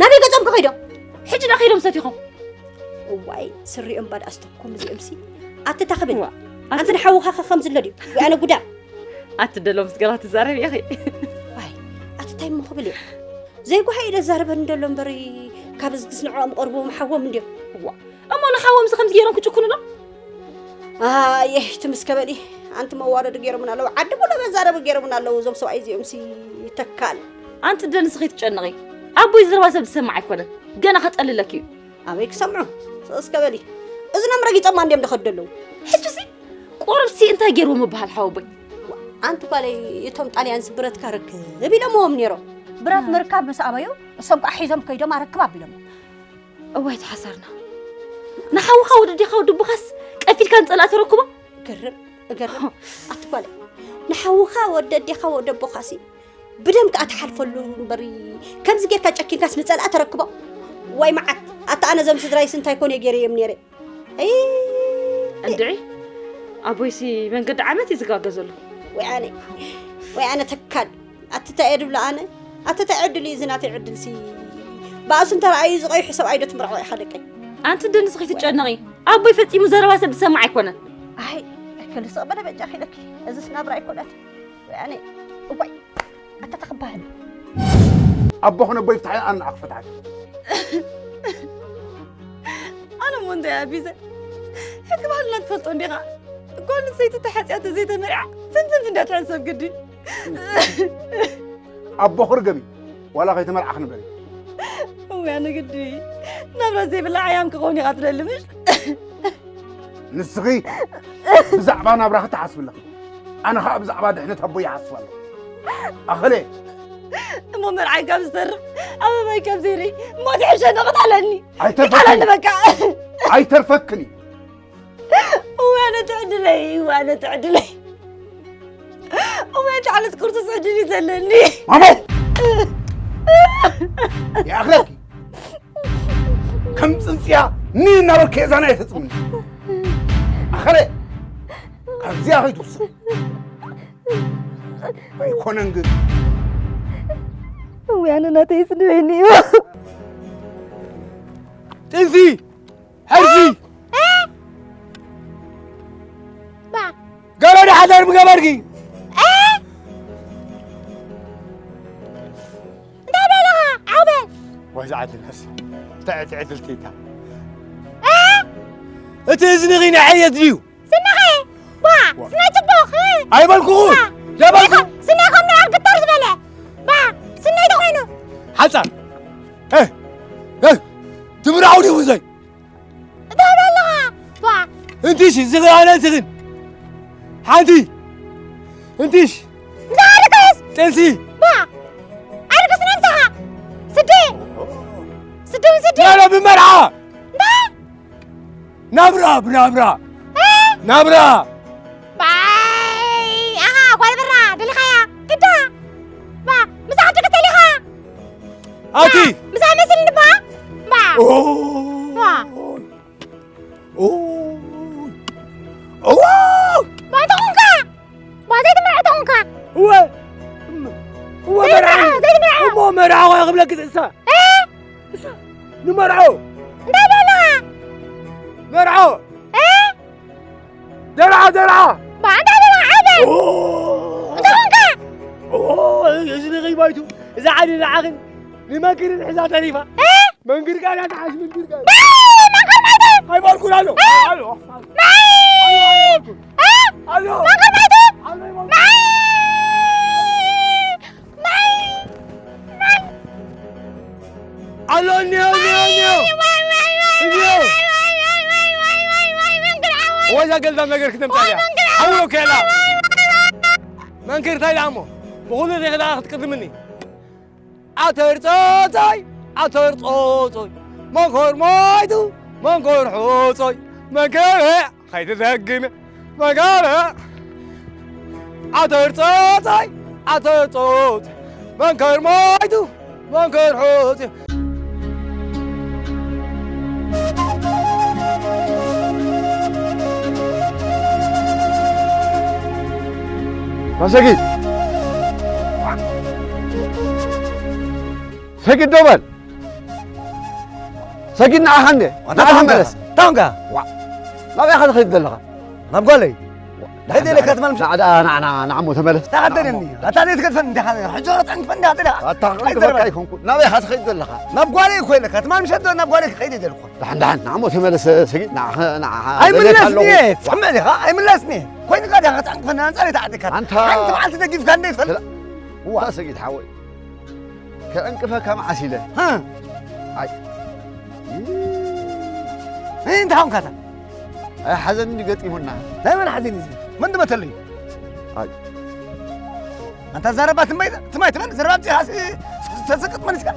ናበይ ገጾም ከኸይዶም ሕጂ ዳ ከይዶም ሰቲኾም እዋይ ስሪኦም ባድኣስቶ ከምዚኦም ሲ ኣትታ ክብል ኣንቲ ንሓውኻ ከ ከም ዝሎ ድዩ ወይ ኣነ ጉዳም ኣቲ ደሎ ምስ ገላ ትዛረብ ኢኺ ዋይ ኣትታይ እሞ ክብል እየ ዘይጓሃ ኢለ ዛረበኒ ደሎ እምበር ካብ ዝስንዕኦም ቀርቦም ሓዎም እንድዮም እዋ እሞ ንሓዎም ዚ ከምዚ ገይሮም ክጭኩኑ ዶ ኣየ ትምስከበሊ ኣንቲ መዋረዲ ገይሮምን ኣለዉ ዓዲ ሙሉ መዛረቢ ገይሮምን ኣለዉ እዞም ሰብኣይ እዚኦም ሲ ይተካል ኣንቲ ደንስኺ ትጨነቒ ኣቦይ ዝረባ ሰብ ዝሰማዕ ኣይኮነን ገና ከጠልለኪ እዩ ኣበይ ክሰምዑ ስቕስከ በሊ እዝኖም ረጊጾማ እንድዮም ደኸዱ ኣለዉ ሕጂሲ ቁሩብሲ እንታይ ገይርዎ ምበሃል ሓወቦይ ኣንቲ ጓለይ እቶም ጣልያን ስብረትካ ርክብ ኢሎምዎም ነይሮም ብረት ምርካብ ምስ ኣበዩ እሶም ከዓ ሒዞም ከይዶም ኣረክብ ኣቢሎም እዋይ ተሓሳርና ንሓውኻ ወዲ ዴኻ ወዲ ኣቦኻስ ቀፊድካ ንጸላእ ተረክቦ ግርም እገርም ኣቲ ጓለይ ንሓውኻ ወዲ ኣዴኻ ወዲ ኣቦኻሲ ብደም ከኣ ትሓልፈሉ እምበር ከምዚ ጌርካ ጨኪንካስ ንጸላእ ተረክቦ ዋይ መዓት ኣታ ኣነ ዘም ስድራይስ እንታይ ኮነ ገይረዮም ነይረ እይ እንድዒ ኣቦይሲ መንገዲ ዓመት እዩ ዝጋገዘሉ ወይ ኣነ ወይ ኣነ ተካል ኣቲ እንታይ እየ ድብሎ ኣነ ኣቲ እንታይ ዕድል እዩ እዚ ናተይ ዕድልሲ ብኣሱ እንተ ረኣዩ ዝቐይሑ ሰብኣይ ዶ ትምርዖ ኢኻ ደቀይ ኣንቲ ደንስ ከይትጨነቒ ኣቦይ ፈጺሙ ዘረባ ሰብ ዝሰማዕ ኣይኮነን ኣይ ክልስቕ በለ በጃኺ ኢለኪ እዝስ ናብራ ኣይኮነን ኣነ እዋይ ኣታ ተኽባህል ኣቦ ኾነ ኣቦ ይፍታሕ ኣነ ንዓኽ ፍትሓት ኣነ ሞ እንታይ ኣቢዘ ሕጊ ባህልና ትፈልጦ እንዲኻ ጓል ንሰይቲ ተሓፅያ ተዘይተመርዓ ፍንፍንፍ እንዳትሕሰብ ግዲ ኣቦ ክርገሚ ዋላ ከይተመርዓ ክንበል እውያ ንግዲ ናብራ ዘይብላ ዓያም ክኸውን ኢኻ ትደሊ ምሽ ንስኺ ብዛዕባ ናብራኺ ትሓስቢ ኣለኺ፣ ኣነ ኸኣ ብዛዕባ ድሕነት ኣቦይ ይሓስብ ኣለኹ። ኣኸለ እሞ መርዓይ ካብ ዝተርፍ ኣበባይ ካብ ዘይርኢ ሞት ይሕሸኒ፣ ቅተለኒ፣ ኣይተርፈክን ቅተለኒ እዩ። በቃ። ኣይተርፈክን እዩ። እዋነ ትዕድለይ፣ እዋነ ትዕድለይ። እዋነ ትዓለት ቅርሱስ ዕድል እዩ ዘለኒ። ማሞ! ይኣኽለኪ። ከም ጽንጽያ ኒ እናበልከ የዛና ኣይፈጽምን። ኣኸለ ካብዚኣ ከይትውስን። ኣይኮነን ግን። እውይ፣ ኣነ ናተይ ስድበይኒ እዩ። ጥንሲ! ሕርሲ! እ? ባ። ገረድ ሓዳር ምገበርኪ? እ? እንታይ ደለኻ? ዓው በል። ወይ ዝዓድል ሕርሲ። እንታይ እቲ ዕድል ከይታ? እ? እቲ እዝንኺ ናይ ዓየት ድዩ? ስንኺ? ባ። ኣይበልኩ። ባ፣ ጀበልኩ። ስነ ከም ንዓል ግተር ዝበለ። ባ፣ ስነ ተኾይኑ። ሓጻር። እ፣ እ፣ ትምራው ዲኹ ዘይ? እንታይ ኣለኻ? ባ። እንትሽ፣ ዝኽራነ እንትኽን። ሓንቲ። እንትሽ። ምሳኻ ልክስ። ጥንሲ። ባ። ኣልክስ ነምሳኻ። ስዲ። ስዲ፣ ስዲ። ያለ ብመርዓ። እንታይ? ናብራ፣ ብናብራ። እ? ናብራ። ባይ፣ ኣሃ፣ ጓል በራ፣ ደሊኻያ፣ ግዳ። ባ፣ ምሳኻ ትክተል ኢኻ። ኣቲ። ባ፣ ምሳኻ መስል እንባ። ባ። ኦ። ባ። ኦ። ኦ። ባ፣ ተኾንካ። ባ፣ ዘይትምርዖ ተኾንካ። እወ። እወ፣ ዘይትምርዖ፣ መርዓ። ዘይትምርዖ። እሞ መርዓ ኾይ ክብለኪ እሳ። እ? እሳ። ንመርዖ። እንታይ ደለኻ? መርዖ። እ? ደርዓ፣ ደርዓ። ባንዳ ደርዓ ዓበ። ኦ። እንታይ ኾንካ? ኦ፣ እዚ ንኸይ ባይቱ። እዛ ዓዲ ንዓኽን ንመንክርን ሒዛ ተሪፋ። እ? መንክር ቃል ኣትሓሽ፣ መንክር ቃል። ባይ፣ መንክር ባይቱ። ኣይባልኩን ኣሎ። እ? ኣሎ። ባይ። እ? ኣሎ። መንክር ባይቱ። ኣሎ፣ ኣይባልኩን። ባይ። ኣሎ፣ እኒኦ፣ እኒኦ፣ እኒኦ። እኒኦ። ወይ፣ ዛ ገልዳም ነገር ክተምጻልያ። ሓውሎ ከላ። መንክር እንታይ ደኣ እሞ? ብኹሉ ዲኺ ደኣ ክትቅድምኒ? ዓተር ጾጾይ፣ ዓተር ጾጾይ። መንኮር ሞይቱ፣ መንኮር ሑጾይ። መንከር ከይትደግም መጋረ ዓተር ጾጾይ ዓተር ጾጾይ መንከር ሞይቱ መንከር ሑጽ ሰጊድ ሰጊድ ዶ በል። ሰጊድ ንዓኻ እንዴ? ዋታ ንዓኻ ታንካ፣ ተመለስ። ታንካ። ዋ። ናበይ ኢኻ ትኸይድ ዘለኻ? ናብ ጓለይ። ዋ፣ ዳሓር ደይለካ ትመልስ። ናዓ፣ ናዓ፣ ናዓ፣ ናዓ እሞ ተመለስ። ታኸደኒ። ኣታ ዘይትገድፈኒ እንዲኻ። ሕጂ ክትዕንክፈኒ እንዲኻ ትዳ። ኣታ ኣይትበል። ኣይኮንኩን። ናበይ ኢኻ ትኸይድ ዘለኻ? ናብ ጓለይ እኮ ኢለካ። ትማል ምሸት ናብ ጓለይ ክኸይድ እየ ኢለኩ። ዳሓን፣ ዳሓን፣ ንዓ እሞ ተመለስ፣ ሰጊድ። ንዓኻ፣ ንዓኻ። ኣይምለስን እየ። ደልየካ ኣለኹ። ስምዕ ዲኻ? ኣይምለስን እየ። ኮይኑ ቃ ዲኻ ክትዕንክፈኒ ኣንጻር እታ ዓድካ። ኣንታ ሓንቲ መዓልቲ ደጊፍካ እንዴ ትፈልጥ? ስለ-፣ ዋ። ኣታ ሰጊድ ሓወይ። ከዕንቅፈካ መዓስ ኢለ? ሃ? ኣይ። እይ፣ እንታይ ኾንካ እታ? ኣይ፣ ሓዘን እንዲ ገጢሙና። ናይ መን ሓዘን እዩ እዚ? መን ድመተለይ? ኣይ። ኣንታ ዘረባ ትማይ፣ ትማይ ትበል፣ ዘረባ ብዚኻሲ ተሰቅጥ መሊስካ?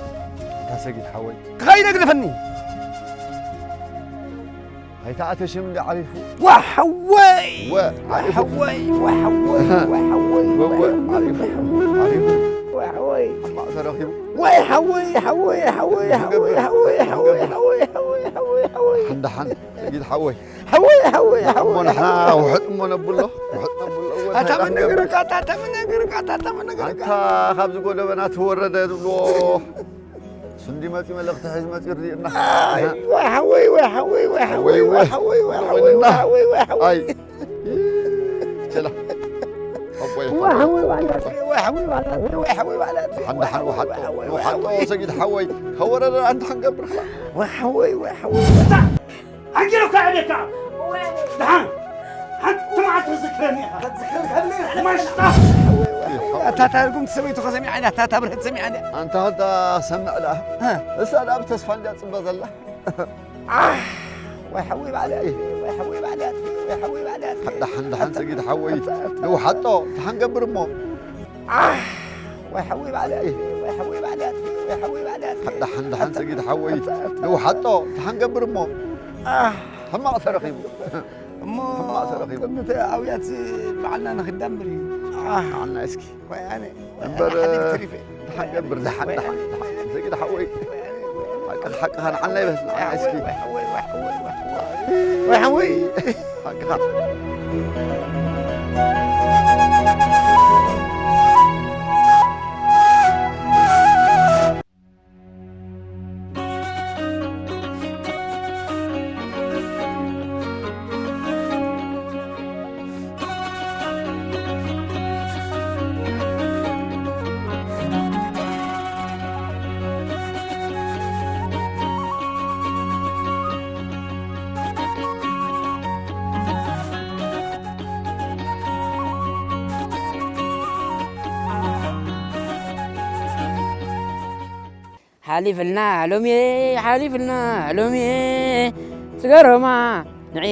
ኣታ ሰጊድ ሓወይ። ክኸይድ ግደፈኒ። ኣይተኣተሽም እንዲ ዓሪፉ። ዋሕወይ! ወ-፣ ዓሪፉ። ዋሕወይ! ዋሕወይ! ወ-፣ ዋሕወይ! ወ-፣ ወ-፣ ዓሪፉ። ዓሪፉ። ዋሕወይ! ሕማቕ ተረኺቡ። ወይ ሓወይ! ሓወይ! ሓወይ! ሓወይ! ሓወይ! ሓወይ! ሓወይ! ሓወይ! ሓወይ! ሓወይ! ሓወይ! ሓንዳ ሓን፣ ሰጊድ ሓወይ። ሓወይ! ሓወይ! እሞ ሓወይ! ንሕና ውሕጥ እሞ ነብሎ። ውሕጥ ነብሎ። ኣታ ምን ነገርካ? ኣታ ምን ነገርካ? ኣታ ምን ነገርካ? ኣንታ ካብዚ ጎደበና ተወረደ ዝብልዎ። ስንዲ መጺ መልእኽቲ ሒዝ መጺ ርዲእና። ኣይ፣ ወይ ሓወይ፣ ወይ ሓወይ፣ ወይ ሓወይ፣ ወይ ሓወይ፣ ወይ ሓወይ፣ ወይ ሓወይ፣ ወይ ሓወይ። ኣይ። ቸላ። ኣቦይ ወይ ሓወይ፣ ወይ ሓወይ፣ ወይ ሓወይ፣ ወይ ሓወይ፣ ወይ ሓወይ። ሓንዳ ሓን ወሓጦ፣ ወሓጦ፣ ሰጊድ ሓወይ። ከወረደ ኣንታ ሓንገብርካ። ወይ ሓወይ፣ ወይ ሓወይ። ኣንኪሩካ ዕቤካ። ደሓን። ሓንቲ መዓልቲ ትዝክረኒ ኢኻ። ትዝክረኒ ኢኻ። ማሽጣ። ኣታ፣ እታ ርጉምቲ ሰበይቱ ከ ሰሚዓ እያ፣ እታ፣ እታ ብርህት ሰሚዓ እያ። ኣንታ ኸዳ ሰምዕ ደኣ። እ። እሳ ደኣ ብተስፋ እንድያ ትጽበ ዘላ። ኣሕ፣ ወይ ሓወይ ባዕለይ ኣጥፊ፣ ወይ ሓወይ ባዕለይ ኣጥፊ፣ ወይ ሓወይ ባዕለይ ኣጥፊ። ደሓን፣ ደሓን፣ ሰጊድ ሓወይ። ንውሓጦ፣ ደሓን ገብር እሞ። ኣሕ፣ ወይ ሓወይ ባዕለይ ኣጥፊ፣ ወይ ሓወይ ባዕለይ ኣጥፊ፣ ወይ ሓወይ ባዕለይ ኣጥፊ። ደሓን፣ ደሓን፣ ሰጊድ ሓወይ። ንውሓጦ፣ ደሓን ገብር እሞ። ኣሕ። ሕማቕ ተረኺቡ። እሞ ሕማቕ ተረኺቡ። ቅድሚ እቲ ኣውያት ባዕልና ንኽዳምር እዩ። ኣሕ። ንዓልና እስኪ። ወይ ኣነ፣ እምበር፣ ኣነ ሓዲግ ተሪፈ። ደሓን ገብር፣ ደሓን፣ ወይ ደሓን፣ ኣነ፣ ደሓን። ሰጊድ ሓወይ። ወይ ኣነ፣ ወይ ኣነ። ሓቅኻ፣ ሓቅኻ ንዓልና ይበል፣ ንዓልና እስኪ። ወይ ሓወይ፣ ወይ ሓወይ፣ ወይ ሓወይ። ወይ ሓወይ። ሓቅኻ። ሓሊፍልና ሎሚ ሓሊፍልና ሎሚ ስገሮማ ንዒ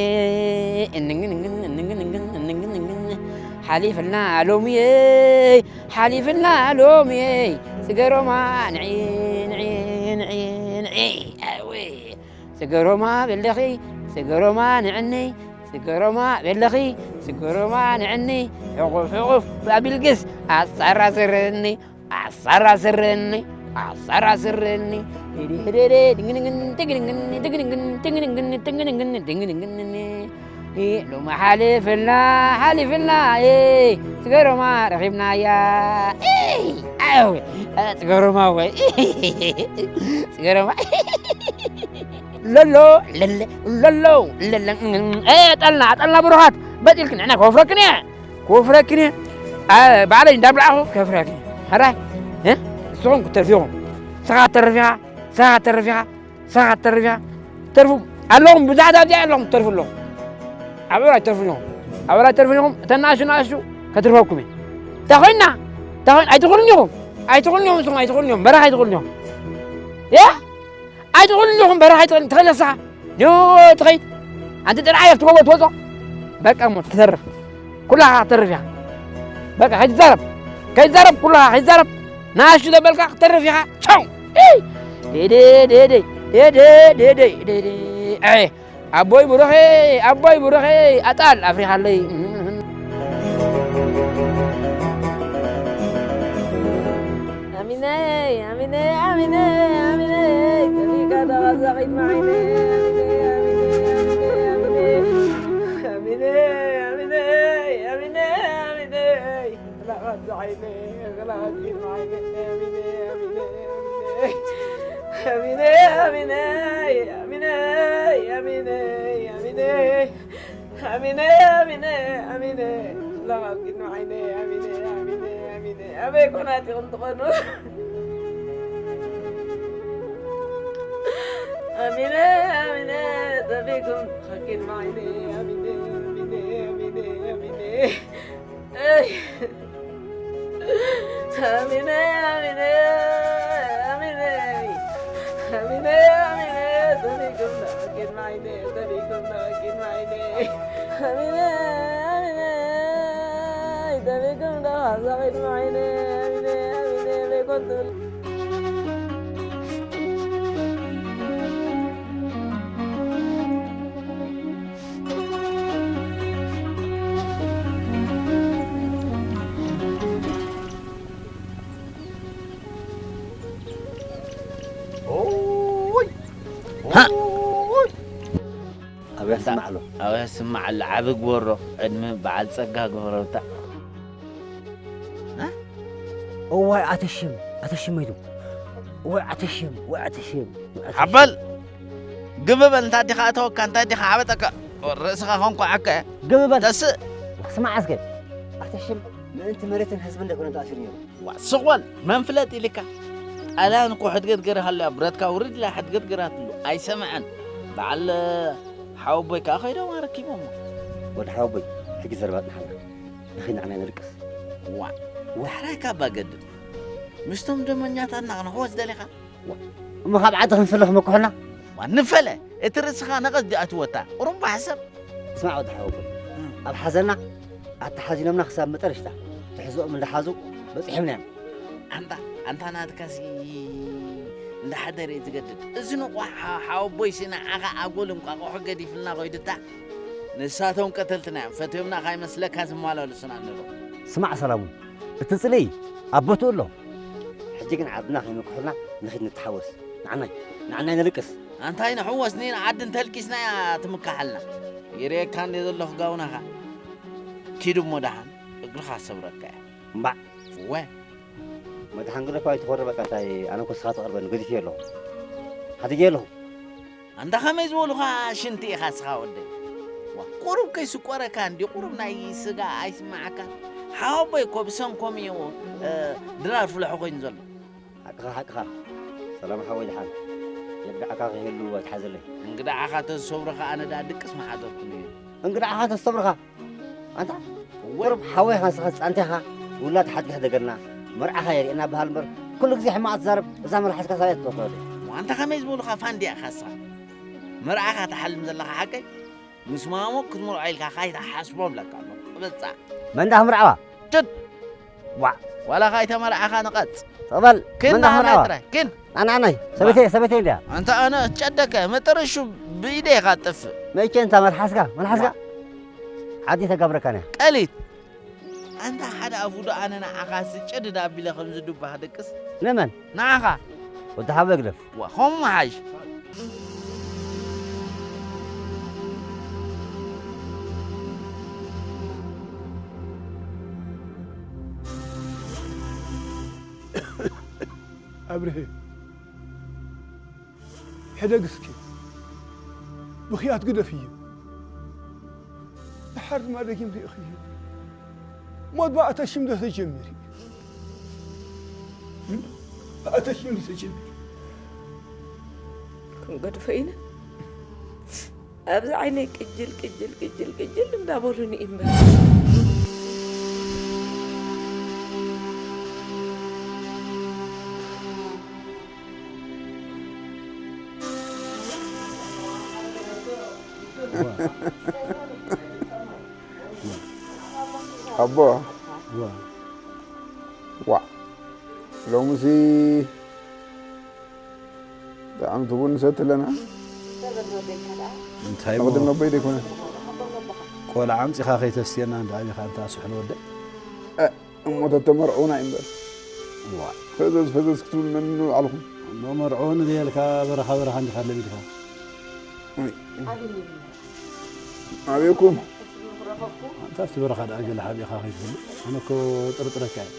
እንግን እንግን እንግን እንግን እንግን እንግን እንግን ሓሊፍልና ሎሚ ሓሊፍልና ሎሚ ስገሮማ ንዒ ንዒ ንዒ ንዒ ኣወይ ስገሮማ በለኺ ስገሮማ ንዕኒ ስገሮማ በለኺ ስገሮማ ንዕኒ ሕቑፍ ሕቑፍ ኣቢልክስ ኣሳራስርኒ ኣሳራስርኒ ኣሳራስርኒ ዲዲዲዲ ድንግንግን ትግንግን ትግንግን ትግንግን ትግንግን ትግንግን ድንግንግን ሎሚ ሓሊፍልና ሓሊፍልና ስገሮማ ረኺብናያ ኣው ስገሮማ ወይ ስገሮማ ለሎ ለለ ለሎ ለለ ጠልና ጠልና ብሩኻት በጢልክ ንዕና ከወፍረክን እየ ክወፍረክን እየ ባዕለይ እንዳብላዕኹ ከፍረክን እየ ሕራይ ንስኹም ክትተርፊኹም ንስኻ ትተርፍ ኢኻ ንስኻ ክትተርፍ ኢኻ ንስኻ ክትተርፍ ኢኻ ትተርፉ ኣለኹም ብዙሓት ኣብዚኣ ኣለኹም ትተርፉ ኣለኹም ኣብዑር ኣይትተርፉን ኢኹም ኣብዑር ኣይትተርፉን ኢኹም እተን ንኣሽቱ ንኣሽቱ ከትርፈኩም እየ እንታይ ኮይንና እንታይ ኮይን ኣይትኽእሉን ኢኹም ኣይትኽእሉን ኢኹም ንስኹም ኣይትኽእሉን ኢኹም በረኻ ኣይትኽእሉን ኢኹም ያ ኣይትኽእሉን ኢኹም በረኻ ኣይትኽእልን ትኽእል ንስኻ ዮ ትኸይድ ኣንቲ ጥርዓዮ ትጎቦ ትወጾ በቃ እሞ ትተርፍ ኩላኻ ክትተርፍ ኢኻ በቃ ከይትዛረብ ከይትዛረብ ኩላኻ ከይትዛረብ ንኣሽቱ ዘበልካ ክትተርፍ ኢኻ ቻው ዴዴ ዴዴ ዴዴ ዴዴ ዴዴ ኣቦይ ብሩኸይ ኣቦይ ብሩኸይ ኣጣል ኣፍሪኻለይ ኣሚነይ ኣሚነይ ኣሚነይ ኣሚነይ ከፊካ ተቐዛቒት ማዓይነይ ኣሚነይ ኣሚነይ ኣሚነይ ኣሚነይ ኣሚነይ ኣሚነይ ኣሚነ ኣሚነ ኣሚነ ኣሚነ ኣሚነ ኣሚነ ኣሚነ ኣሚነ ኣምላኽ ኣብ ቅድሚ ዓይነ ኣሚነ ኣሚነ ኣሚነ ኣበይ ኮናት ኢኹም ትኾኑ ኣሚነ ኣሚነ ጠፊእኩም ኣብ ቅድሚ ዓይነ ኣሚነ ኣሚነ ኣሚነ ኣሚነ ኣይ ኣሚነ ኣሚነ ኣሚነ ኣሚነ ኣሚነ ተቢኩም ዳኪን ማይነ ተቢኩም ዳኪን ማይነ ኣሚነ ኣሚነ ተቢኩም ዳኪን ማይነ ኣሚነ ኣሚነ በይኮንቱ ኣበይ ስማዕ ኣሎ ኣበይ ስማዕ ኣሎ ዓቢ ግበሮ ዕድመ በዓል ጸጋ ግበሮ ብታ እዋይ ኣተሽም ኣተሽም ኢሉ ወይ ኣተሽም ወይ ኣተሽም ሓበል ግብ በል እንታይ ዲኻ ኣተወካ እንታይ ዲኻ ዓበጠካ ርእስኻ ኸንኳዓካ ግብ በል ተስእ ስማዕ እስከ ኣተሽም ምእንቲ መሬትን ህዝብን ደኮነ ተኣሲሩ ነይሩ ዋ ስቕ በል መን ፍለጥ ኢልካ ጣልያን እኮ ሕድገት ገይራሃሉ እያ ብረትካ ውርድ ኢላ ሕድገት ገይራትሉ ኣይሰምዐን በዓል ሓወቦይ ከዓ ኸይዶም ኣረኪቦሞ ወዲ ሓወቦይ ሕጂ ዘረባ ጽንሓልና ንኺድ ንዓና ነልቅስ ዋ ዋሕራይ ካባ ገድል ምስቶም ደመኛታትና ክነሕወስ ደሊኻ እሞ ካብ ዓዲ ክንፍለ ክመክሑና ዋ ንፈለ እቲ ርእስኻ ነቐዝ ዲኣትወታ ቁሩምባ ሕሰብ ስማዕ ወዲ ሓወቦይ ኣብ ሓዘና ኣተሓዚኖምና ክሳብ መጠረሽታ ትሕዝኦም እንዳሓዙ በፂሖምና እዮም ኣንታ ኣንታ ናትካሲ እንዳሓደረ እዩ ዝገድድ እዚ ንቑሕ ሓወቦይሲ ንዓኻ ኣጎል እንቋቑሖ ገዲፍልና ኮይዱታ ንሳቶም ቀተልትና እዮም ፈትዮምና ካይመስለካ ዝመላለሱና ኣለዉ ስማዕ ሰላሙ እቲ ፅልኢ ኣብ ቦትኡ ኣሎ ሕጂ ግን ዓድና ከይምክሑልና ንኺድ ንተሓወስ ንዓናይ ንዓናይ ነልቅስ ኣንታይ ንሕወስ ንዓዲ እንተልቂስና እያ ትምካሓልና ይርእየካ እንደ ዘለኹ ጋውናኻ ኪድ እሞ ደሓን እግርኻ ሰብረካ እያ እምባዕ እወ መድሓን ግደፋ ኣይትኾሪ በቃ እንታይ ኣነ እኮ ስኻ ትቐርበኒ ገዲፈዮ ኣለኹ ሓዲገዮ ኣለኹ ኣንታ ከመይ ዝበሉኻ ሽንቲ ኢኻ ስኻ ወደይ ቁሩብ ከይስቆረካ እንዲ ቁሩብ ናይ ስጋ ኣይስማዓካ ሓወቦይ እኮ ብሰንኮም እዩ ድራር ፍልሖ ኮይኑ ዘሎ ሓቅኻ ሓቅኻ ሰላም ሓወይ ድሓን የግዳዕካ ከይህሉ ኣይትሓዘለይ እንግዳዓኻ ተዝሰብሩኻ ኣነ ደኣ ድቅስ ምሓደርኩ ነይሩ እንግዳዓኻ ተዝሰብሩኻ ኣንታ ቁሩብ ሓወይ ኢኻ ንስኻ ጻንቲኻ ውላድ ሓድግሕ ደገርና መርዓኻ የርእየና በሃል እምበር ኩሉ ግዜ ሕማቕ ትዛረብ፣ እዛ መልሓስካ ሳየት ትወቅዕሉ። ዋንታ ከመይ ዝበሉኻ ፋንድያ ኢኻ ንስኻ? መርዓኻ ትሓልም ዘለኻ ሓቀይ? ምስ ማሞ ክትምርዖ ኢልካ ካይትሓስቦ እብለካ ኣለኹ። ቅበጻ። መን ደኣ ክምርዓዋ? ጭድ! ዋዕ! ዋላ ካይተመርዓኻ ንቐጽ። ተቐበል። ክን መን ደኣ ንዓናይ ክምርዓዋ? ጥራይ፣ ክን! ኣነ፣ ኣነይ፣ ሰበይተይ፣ ሰበይተይ እንድያ። ኣንታ ኣነ ጨደከ፣ መጠረሹ ብኢደይ ኢኻ ትጠፍእ። መይቼ እንታ መልሓስካ፣ መልሓስካ? ዋዕ! ዓዲ ተጋብረካን እያ። ቀሊት! ኣንታ ሓደ ኣፉ ዶ ኣነ ንዓኻ ስጭድ ዳቢለ ከምዚ ዱባ ክድቅስ? ንመን? ንዓኻ። ወዲ ሓወይ ግደፍ። ዋ፣ ከምኡ ምሓሽ። ኣብርሄ፣ ሕደግ እስኪ። ብኽያት ግደፍዮ። ደሓር ድማ ደጊም ርኢኽዮ። ሞት ብኣተ ሽም ዶ ተጀሚሩ? ብኣተ ሽም ዶ ተጀሚሩ? ክንገድፎ ኢና። ኣብዚ ዓይነይ ቅጅል፣ ቅጅል፣ ቅጅል፣ ቅጅል እንዳበሉኒ እምበር። ኣቦ። ዋ። ዋ። ሎምሲ ብጣዕሚ ትቡን ንሰቲ ኣለና። እንታይ እሞ? ንቕድም ነቦይ ደይኮነ። ቆልዓ ኣምጺኻ ከይተስትየና እንዳ ኣቢኻ እንተ ኣስሕሎ ወደ። እ፣ እሞ ተተመርዑና እዩ እምበር። ዋ። ፈዘዝ ፈዘዝ ክትብል መን ንባዕልኹም? እሞ መርዑ ንብየልካ በረኻ በረኻ እንዲኻ ለሚድካ። ኣይ። ኣበይኩም? ኣንታ ኣብቲ በረኻ ደኣ ገለ ሓቢእኻ ከይትህሉ። ኣነ እኮ ጥርጥረካ እየ።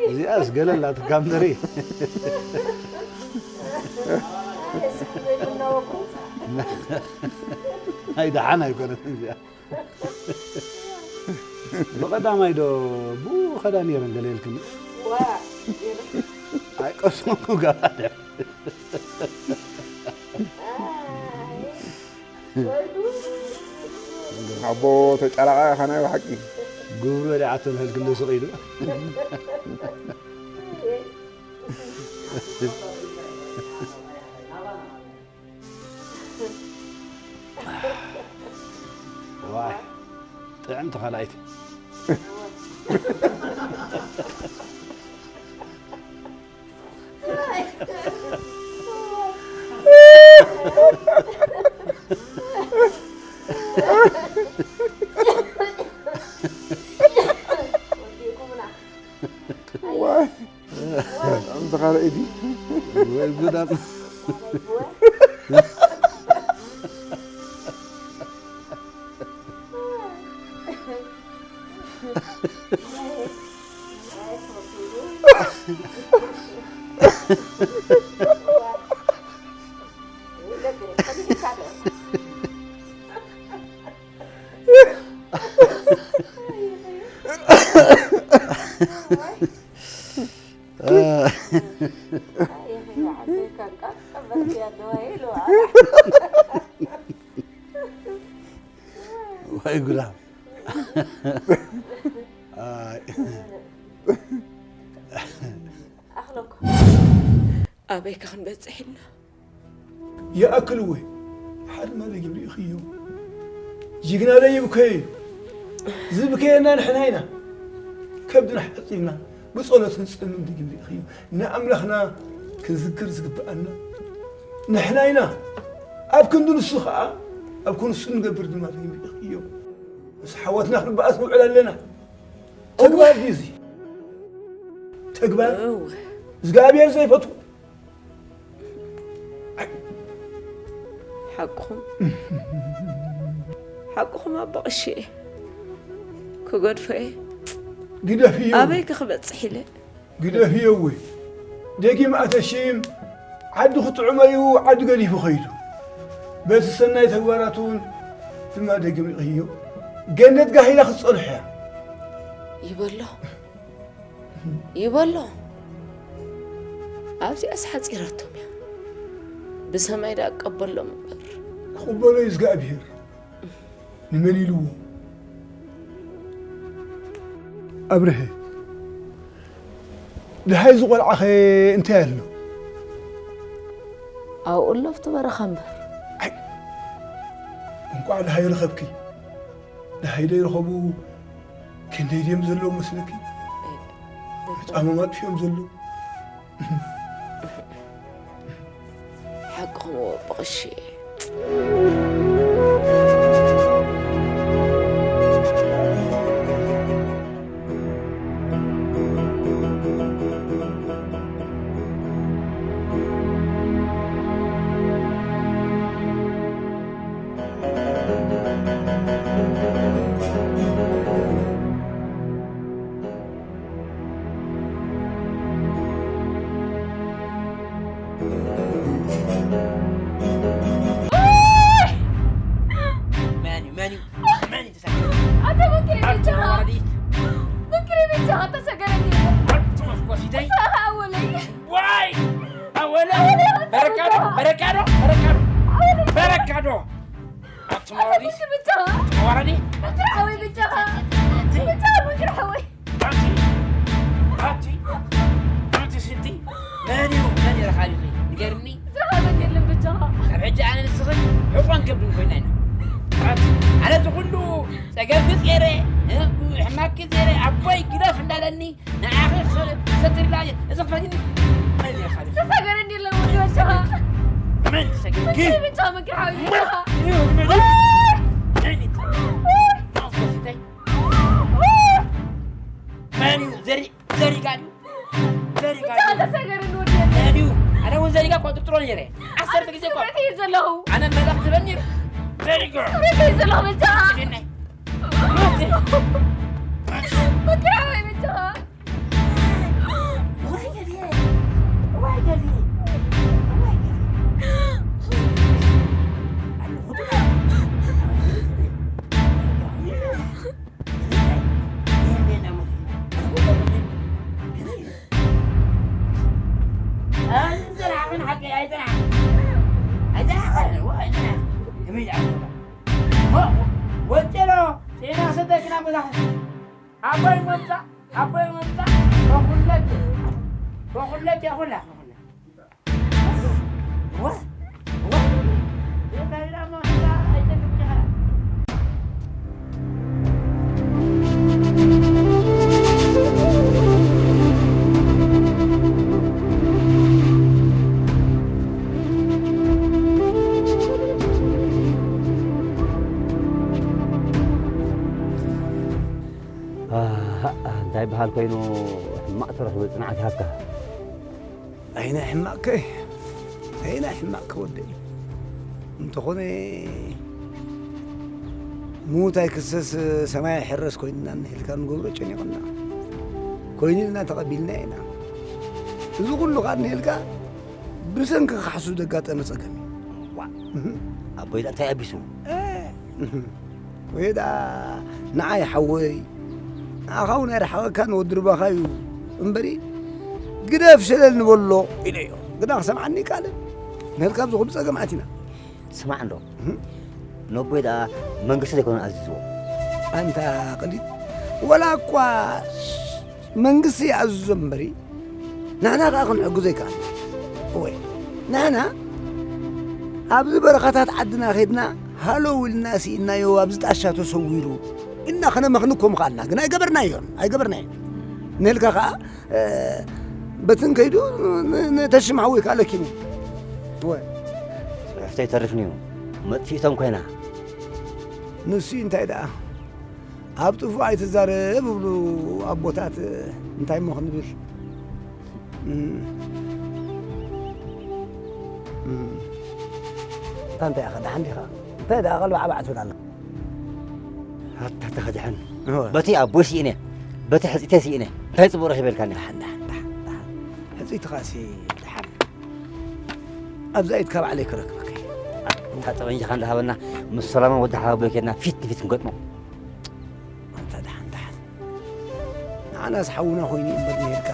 እዚኣስ ገለ ኣላትካ እምበሪ። ኣይ ደሓን ኣይኮነትን እዚኣ። ብቐዳማይ ዶ ብኡ ኸዳ ነይረን ገለ ኢልክኒ? ዋ፣ ገለ። ኣይቀስንኩ ገባደ። ኣይ፣ ወይ ጉድ። ኣቦ ተጫራቓ ኢኻ ናይ ብሓቂ። ግብሩ በሊዓቶ ንህልክለ ስቕ ኢሉ። ዋይ፣ ጥዕምቲ ካልኣይቲ። ዋይ። ኣንተ ካልኣይ ድዩ? ወይ ጉድ ኣም-፣ ወይ ጉዳ። ኣይ። ኣኽለኩም። ኣበይ ከ ክንበጽሕ ኢልና? ይኣክል ወይ? ሓደ ማለጊም ርኢኽዮ? ጅግና ደይብከዮ እዩ። ዝብከየና ንሕና ኢና። ከብድና ሓጺብና ብጸሎት ክንጽምን ድግም ርኢኽዮ? ንኣምላኽና ክንዝክር ዝግብኣና ንሕና ኢና። ኣብ ክንዲ ንሱ ኸኣ ኣብ ክንሱ ንገብር ድማ ድግም ርኢኽዮ? ምስ ሓወትና ክንበኣስ ንውዕል ኣለና። ተግባር ድዩ እዚ? ተግባር እወ። እግዚኣብሔር ዘይፈትዎ። ሓቅኹም። ሓቅኹም ኣቦ ቀሺ እየ። ክገድፎ እየ። ግደፍዮ። ኣበይ ከ ክበጽሕ ኢለ? ግደፍዮ እወ። ደጊም ኣተሺም ዓዲ ክጥዕሞ እዩ፣ ዓዲ ገዲፉ ኸይዱ። በቲ ሰናይ ተግባራቱ እውን ድማ ደጊም ርኢኽዮ። ገነት ጋሂላ ክትጸንሖ እያ። ይበሎ። ይበሎ። ኣብዚኣስ ሓጺራቶም እያ። ብሰማይ ደኣ ቀበሎም እምበር። ክቕበሎ እዩ እግዚኣብሄር። ንመን ኢልዎ? ኣብርሀ፣ ደሃይ ዝቖልዓኸ እንታይ ኣሎ? ኣብኡ ኣሎ ኣብቲ በረኻ እምበር። ኣይ፣ እንቋዕ ደሃይ ረኸብኪ። ደሃይ ደይረኸቡ ክንደይ ድዮም ዘለዉ መስለኪ? ጫሞም ኣጥፊኦም ዘለዉ። ሓቅኹም እወ፣ ብቕሺ እየ። መን እዩ? መን እዩ? መን እዩ ተሳጊሩ? ኣታ መንክሪ ኣታ ብቻኻ። ወራዲት። መንክሪ ብቻኻ ተሰገረኒ። ኣታ መፍቆሲተይ። ንስኻ ኣወለይ። ዋይ! ኣወለ! ኣወለ! በረካዶ! በረካዶ! በረካዶ! ኣወለ! በረካዶ! ኣታ ኣታ ወራዲት። መንክሪ ብቻኻ። ወራዲት። መንክሪ ሓወይ ብቻኻ። ብቻኻ መንክሪ ሓወይ። ኣቲ፣ ኣቲ፣ ኣቲ ስንቲ፣ መን እዩ፣ መን እዩ ረኻቢኺ? ንገርኒ። ዝረኸበክ የለን በጃኻ። ካብ ሕጂ ኣነ ንስኽን ሕቆን ከብድን ኮይና ኢና። ኣቲ፣ ኣነ እዚ ኩሉ ጸገም ክጼረ፣ እ፣ ሕማቅ ክጼረ፣ ኣቦይ ግደፍ እንዳለኒ፣ ንዓኺ ክሰ-፣ ክሰትርላ እየ። እዚ ክፈትኒ፣ መን እዩ ረኻቢኺ? ተሳገረኒ የለን ወዲ በጃኻ። መን ትሰግር? መን ግን? በጃኻ መን ክሓዊ በጃኻ? እዩ፣ መን እዩ? መን እዩ? መን እዩ? ዘሪ-፣ ዘሪጋ ድዩ? ዘሪጋ ድዩ? ብቻ ተሰገርን ወዲ። ዘሪዩ። ኣነ እውን ዘሪጋ እኮ ጥርጥሮ ነይረ። ዓሰርተ ግዜ እኮ። ስምረት እየ ዘለኹ። ኣነ መልእኽቲ በኒ ነይሩ። ዘሪጋ። ስምረት እየ ዘለኹ ብቻ። እኔ። መከራ ወይ ብቻ። ዋይ ገርየ። ዋይ ገርየ። ዋይ ገርየ። ኣለኹ። ወጭሮ ጤና ሰጠክና ብላ ኣቦይ መጣ ኣቦይ መጣ በኩለክ በኩለክ ያኹላ እንታይ በሃል ኮይኑ ሕማቕ ተረኽበ ጽንዓት ይሃብካ። ኣይነ ሕማቕከ ኣይነ ሕማቕከ ወደይ። እንተኾነ ምዉት ኣይክሰስ ሰማይ ኣይሕረስ ኮይንና እንሄልካ ንገብሮ ጨኒቕና። ኮይኑ ኢልና ተቐቢልና ኢና። እዚ ኩሉ ኻኣ እንሄልካ ብሰንኪ ካሕሱ ዘጋጠመ ጸገም እዩ። ዋ፣ ኣቦይ እንታይ ኣቢሱ? ወይ ደኣ ንዓይ ሓወይ፣ ንዓኻ እውን ኣይረሓቐካን ወዲ ሩባኻ እዩ እምበሪ፣ ግደፍ ሸለል ንበሎ ኢለዮ። ግና ክሰምዓኒ ይከኣልን። ንህልካ ኣብዚ ኩሉ ጸገም ኣቲና። ስማዕ እንዶ፣ እህ። ነቦይ ደኣ መንግስቲ ዘይኮነ ኣዚዝዎ። ኣንታ ቅሊት፣ ወላ እኳ መንግስቲ ይኣዝዞ እምበሪ፣ ንሕና ከኣ ክንሕግዞ ኣይከኣልና። እወ፣ ንሕና ኣብዚ በረኻታት ዓድና ኸይድና ሃለው ኢልና ስኢንናዮ፣ ኣብዚ ጣሻ ተሰዊሩ ኢልና ከነመኽንኮ ምኸኣልና፣ ግን ኣይገበርናዮን፣ ኣይገበርናዮን። ንህልካ ከኣ፣ እ፣ በትን ከይዱ ን-፣ ን-፣ ንተሽም ሓወይ ከኣ ለኪሙ። እወ። ጽሑፍተይ ተሪፍንዩ፣ መጥፊእቶም ኮይና። ንሱ እንታይ ደኣ? ኣብ ጥፉእ ኣይትዛረብ እብሉ ኣቦታት፣ እንታይ እሞ ክንብል? እም። እም። እታ እንታይ ኢኻ? ደሓን ዲኻ? እንታይ ደኣ ቀልባዕባዕ ትብል ኣላ? ኣታ ተኸድሐን። እወ። በቲ ኣቦይ ስኢነ፣ በቲ ሕጽይተይ ስኢነ። እንታይ ጽቡቕ ረኺበልካኒ? ደሓን፣ ደሓን፣ ደሓን፣ ደሓን። ሕጽይትኻሲ ደሓን። ኣብዛ ኢድካ ባዕለይ ክረክበካ እየ። እታ ጠበንጃኻ እንዳሃበና ምስ ሰላማ ወዲ ሓወቦይ ኬድና ፊት ንፊት ክንገጥሞ። ኣንታ ደሓን ደሓን። ንዓናስ ሓውና ኮይኑ እምበር ነይርካ።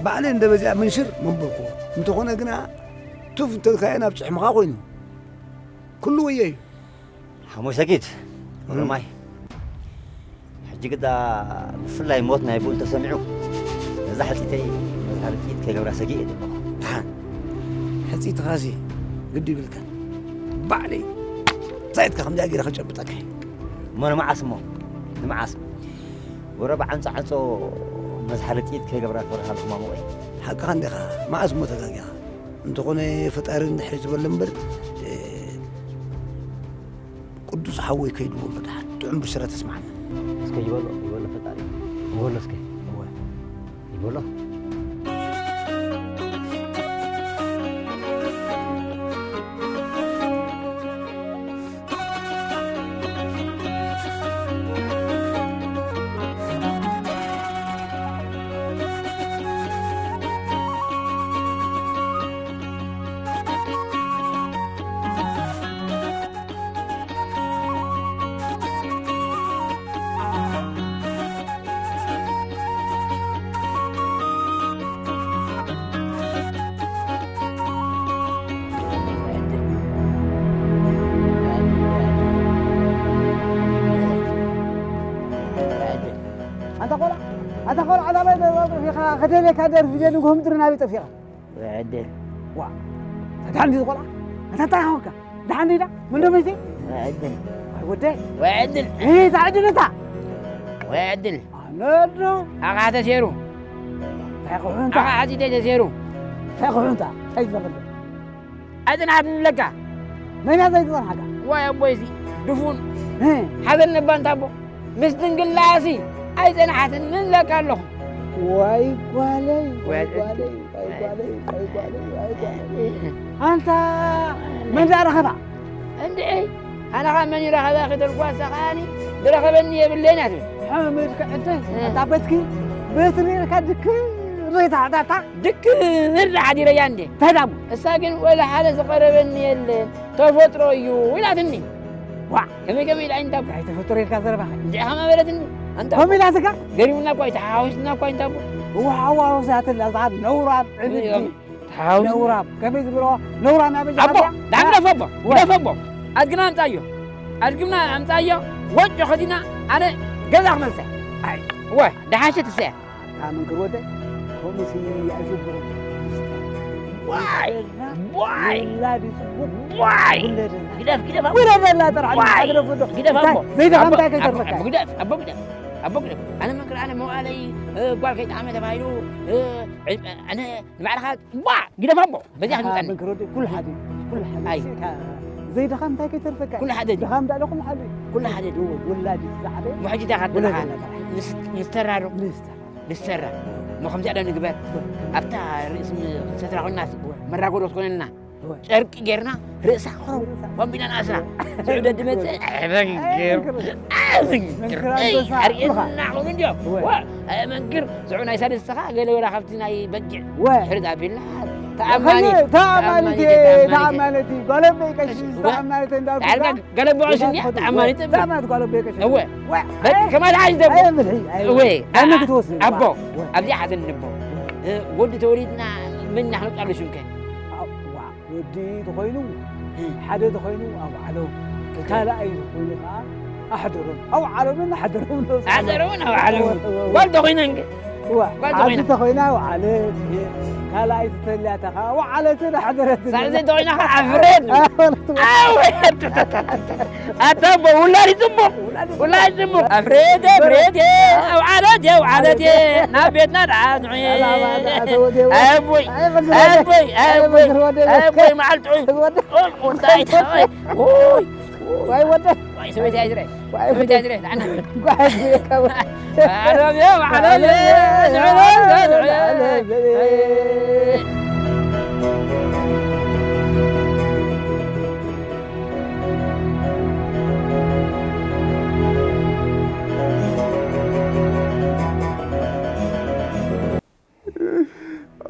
ባዕለይ እንደ በዚኣ ምንሽር መንበርኩ። እንተኾነ ግና ቱፍ እንተልካዮ ናብ ጭሕምኻ ኮይኑ። ኩሉ ወየ እዩ። ሓሞይ ሰጊድ፣ ኦሮማይ፣ ሕጂ ግዳ ብፍላይ ሞት ናይ ብኡ እንተሰሚዑ፣ ነዛ ሕጺተይ መዝሃሪ ጥይት ከይገብራ ሰጊእ እየ ዘለኹ። ደሓን፣ ሕጺትኻሲ ግዲ ይብልካን። ባዕለይ ዛይትካ ከምዚኣ ገይረ ከጨብጠካ እየ። እሞ ንመዓስ እሞ? ንመዓስ? ወረ ብዓንጾ ዓንጾ መዝሃሪ ጥይት ከይገብራ ትበርሃልኩማ እሞ እየ። ሓቅኻ እንዲኻ፣ መዓስ እሞ ተጋጊኻ? እንተኾነ ፈጣሪ እንድሕር ዝበሎ እምበር፣ እ፣ ቅዱስ ሓወይ ከይዱ ኣሎ ደሓን። ጥዑም ብስራት ተስማዕና። እስከ ይበሎ፣ ይበሎ ፈጣሪ። ይበሎ እስከ። እወ። ይበሎ። ኣንታ ቆልዓ፣ ኣንታ ቆልዓ፣ ናበይ ጠፊኻ? ከደልየካ ደርፊ ደንጎ ምድሪ ናበይ ጠፊኻ? ውዕድል። ዋ፣ ተዳንዲ ቆልዓ፣ ኣታ እንታይ ኾንካ? ደሓን ዲዳ? ምን ዶ መይሲ? ውዕድል። ዋይ ወደይ። ውዕድል። እህ፣ እታ ዕድል እታ። ውዕድል። ኣነዶ። ኣኻ ተሴሩ። እንታይ ክሑንታ? ኣኻ ሓፂተይ ተሴሩ። እንታይ ክሑንታ? እንታይ ዘበለ? ኣይፅንሓትን ለካ። መን እያ ዘይትፀንሓካ? ዋይ ኣቦይሲ፣ ድፉን። እ። ሓዘን ነባ እንታ ኣቦ። ምስ ድንግላሲ ኣይፀንሓትን ምን ለካ ኣለኹ። ዋይ ጓለይ፣ ዋይ ዋይ ጓለይ፣ ዋይ ጓለይ፣ ዋይ ጓለይ፣ ዋይ ጓለይ። ኣንታ መን ደኣ ረኸባ? እንድዒ፣ ኣነ ኸኣ መን ይረኸባ ክተልኳ፣ እሳ ኸኣኒ ዝረኸበኒ የብለይን እያ ትብል። ሓመድ ከዕደ፣ እ። ኣታ በትኪ፣ በትሪ ኢልካ ድክር ኢልካ፣ ኣታ፣ ኣታ። ድክር ሓዲረያ እንዴ? እንታይ ደኣ እሞ? እሳ ግን ወላ ሓደ ዝቐረበኒ የለን፣ ተፈጥሮ እዩ ኢላትኒ። ዋዕ! ከመይ ከመይ ኢላ እንታይ? እንታይ ተፈጥሮ ኢልካ ዘረባኻ? እንድዒ ኸማ በለትኒ። ኣንታ ከምኡ ኢላትካ? ገሪሙና እኳ እዩ፣ ተሓዋዊስና እኳ እዩ፣ እንታይ እሞ? ዋው፣ ዋው፣ ዛትላ፣ ዛት ነውራም፣ ዕብዲ። ተሓዋዊስ- ነውራም። ከመይ ዝብሎ? ነውራም ኣበጃ ኣቦ፣ ሓብያ? ደሓን ግደፍ ኣቦ፣ ወ- ግደፍ ኣቦ። ኣድግና ኣምጻዮ። ኣድግና ኣምጻዮ። ወጮ ኸዲና ኣነ ገዛ ክመልሰ። ኣይ፣ ወ፣ ደሓን ሸት እሰያ። ኣታ መንክር ወደይ፣ ከምኡሲ ኣይዝብርን። ዋይ! ዋይ! ውላድ ይጽቡቕ። ዋይ! ውለደና። ግደፍ፣ ግደፍ፣ ኣቦ። ውለደና ጥራሕ ዋይ! ግደፍ፣ ግደፍ፣ እንታይ ኣቦ። ዘይደኻ ኣቦ፣ እንታይ ከይተርፈካ? ኣቦ፣ ግደፍ፣ ኣቦ፣ ግደፍ። ኣቦ፣ ግደፍ። ኣነ መንክር፣ ኣነ መዋእለይ፣ እ፣ ጓል ከይጠዓመ ተባሂሉ፣ እ፣ እ፣ ኣነ ንባዕልኻ፣ ዋ! ግደፍ፣ ኣቦ። በዚኣ ኣታ ክትምጻኒ። መንክር ወደይ፣ ኩሉ ሓደ እዩ። ኩሉ ሓደ እዩ። ኣይ። እሺ፣ እታ ዘይደኻ እንታይ ከይተርፈካ? ኩሉ ሓደ ድዩ? ደኻ እንዳለ ኩሉ ሓደ እዩ። ኩሉ ሓደ ድዩ? ውላድ እዩ ዝዓበየ። እሞ ሕጂ እንታይ ኢኻ ትብለኻ? ውለደና ጥራሕ። ምስ-፣ ምስ ተራ ዶ? ምስ ተራ። ንሰራ። እሞ ከምዚኣ ዶ ንግበር? እወ። ኣብታ ርእሲ ም-፣ ክንሰትራ ኮይንና ሲ፣ እወ። መራጎዶ ትኮነልና። እወ። ጨርቂ ጌርና ርእሳ ክረው ርእሳ። ኮምቢና ንኣስራ። ስዑደ ድመጽእ፣ ኣይ መንክር። ኣይ መንክር። ኣይ መንክር ኣይ ኣንበሳ ኣርእየና ኣልካ። ኹን እንድዮ። እወ። ዋ፣ ኣይ መንክር፣ ስዑ ናይ ሳልስ ስኻ ገለ ወላ ካብቲ ናይ በጊዕ እወ። ሕርድ ኣቢልና። ተኣማኒት፣ ከመይ ተኣማኒት ተኣማኒት እየ፣ ተኣማኒት እየ። ተኣማኒት፣ ጓለበይ ቀሺ እሺ፣ እወ። ተኣማኒት እንዳልኩ ዳርጋ እዛ ገለበዖ ሽንዲ እዛ ተኣማኒት እኮ ተኣማኒት ጓለበይ ቀሺ። እወ። ዋ፣ በቃ ኣይ፣ ከማል ሓጅ ደቦ። ኣይ፣ ምልሒ፣ ኣይ፣ እወ፣ ኣይ፣ ኣነ ኣ-፣ ክትወስድ። ኣቦ፣ እዋ። ኣብዚኣ ሓዘን ንቦ። እ፣ ወዲ ተወሊድና ምን ናሕንቃሉ ሽምከ? ዋ፣ ወዲ ተኾይኑ፣ እ። ሓደ ተኾይኑ ኣብ ዓለም፣ እከ። ካልኣይ ተኾይኑ ከዓ ኣሕደሮም። ኣብ ዓለምን ኣሕደሮም ነው። ኣሕደሮምን ኣብ ዓለምን። እወ፣ እወ፣ እወ። ጓል ተኾይነን ከ? እዋ፣ ጓል ዓዲ ተኾይና። ተኾይና ወዓለት፣ ካልኣይቲ ተልያታ ኸዓ ወዓለትን ኣሕደረትን። ሳልሰይቲ ተኾይና ኸዓ ኣፍረየት። ኣፍረየት። ኣወ፣ ኣታ ኣቦ፣ ውላድ ይጽቡቕ። ውላድ ይጽቡቕ። ኣፍረየት፣ ኣፍረየት፣ ኣውዓለት፣ ኣውዓለት፣ ናብ ቤትና ደኣ ንዑ። ኣላ፣ ኣላ፣ ኣላ፣ ተወዴ፣ ኣቦይ፣ ኣይ፣ መግር ወዴ፣ ኣቦይ፣ ኣይ፣ ኣቦይ፣ መግር ወዴ፣ ኣቦይ፣ መዓልቲ፣ ወዴ። ኦይ፣ እንታይ፣ እንታይ፣ ኦይ፣ ዋይ ወደ። ዋይ ሰበይቲ ኣይዝረ። ዋይ ሰበይቲ ወደ። ኣይዝረ። ንዓና። ጓዝ ይከው። ዓለም የ፣ ዓለም የ፣ ዓለም የ፣ ዓለም የ።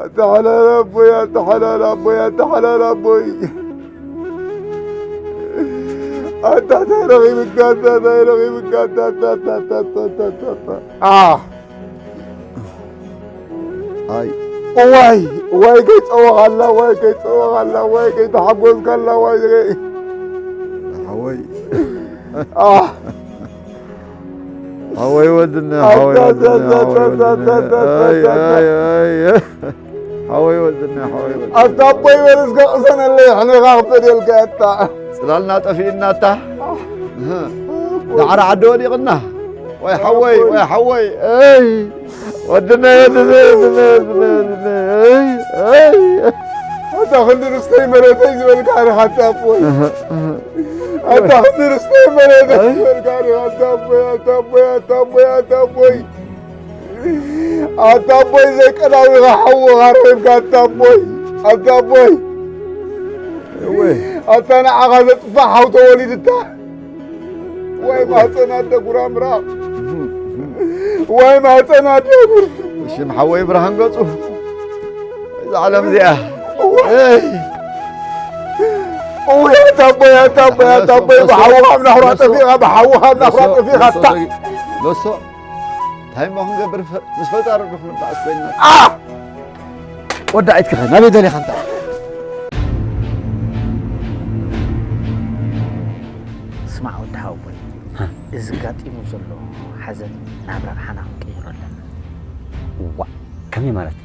ኣታ ሓላል ኣቦይ፣ ኣታ ሓላል ኣቦይ፣ ኣታ ሓላል ኣቦይ። ኣታ እንታይ ረኺብካ፣ ኣታ እንታይ ረኺብካ፣ ኣታ፣ ኣታ፣ ኣታ። ኣህ። ኣይ። እዋይ፣ እዋይ ከይጸወኻላ፣ እዋይ ከይጸወኻላ፣ እዋይ ከይተሓጎስካላ፣ እዋይ ከይ-፣ ሓወይ። ኣህ። ሓወይ ወድነ፣ ሓወይ ወድነ፣ ሓወይ ወድነ። ኣይ፣ ኣይ፣ ኣይ፣ ኣይ። ሓወይ ወድነ፣ ሓወይ ወድነ። ኣታ ኣቦይ በል እስከ ቅሰነለይ፣ ሕኔኻ ክፈድየልካ እታ። ጽላልና ጠፊእና እታ። ዳዕሮ ዓዲ ወዲቕና። ወይ ሓወይ፣ ወይ ሓወይ። ኣይ። ወድነ፣ ወድነ፣ ወድነ፣ ወድነ፣ ወድነ። ኣይ፣ ኣይ። ኣታ ክንዲ ርስተይ መሬተይ ዝበልካ ኣነ ኣታ ኣቦይ። ኣታ ክንዲ ርስተይ መሬተይ ዝበልካ ኣነ ኣታ ኣቦይ፣ ኣታ ኣቦይ፣ ኣታ ኣቦይ፣ ኣታ ኣቦይ። ኣታ ኣቦይ ዘይቀዳዊኻ ሓውኻ ረኺብካ ኣታ ኣቦይ፣ ኣታ ኣቦይ። እወ። ኣታ ንዓኻ ዘጥፋእ ሓው ተወሊድካ። ወይ ማህፀን ኣደ ጉራምራ። ወይ ማህፀን ኣደ ጉር-፣ ሽም ሓወይ ብርሃን ገጹ። እዛ ዓለም እዚኣ። እወ። እይ። እወ፣ ኣታ ኣቦይ፣ ኣታ ኣቦይ፣ ኣታ ኣቦይ፣ ብሓውኻ ኣብ ናኹራ ጠፊእኻ፣ ብሓውኻ ኣብ ናኹራ ጠፊእኻ፣ ኣታ። ሎሶ፣ እንታይ እሞ ክንገብር ፈ-፣ ምስ ፈጣሪ ዶ ክንባኣስ ኮይንና? ኣ! ወዲ ዓይትክኸ፣ ናበይ ደሊኻ እንታ? ስማዕ ወዲ ሓወቦይ፣ ሃ? እዚ ጋጢሙ ዘሎ ሓዘን ናብ ረብሓና ክንቅይሮ ኣለና። ዋእ፣ ከመይ ማለት?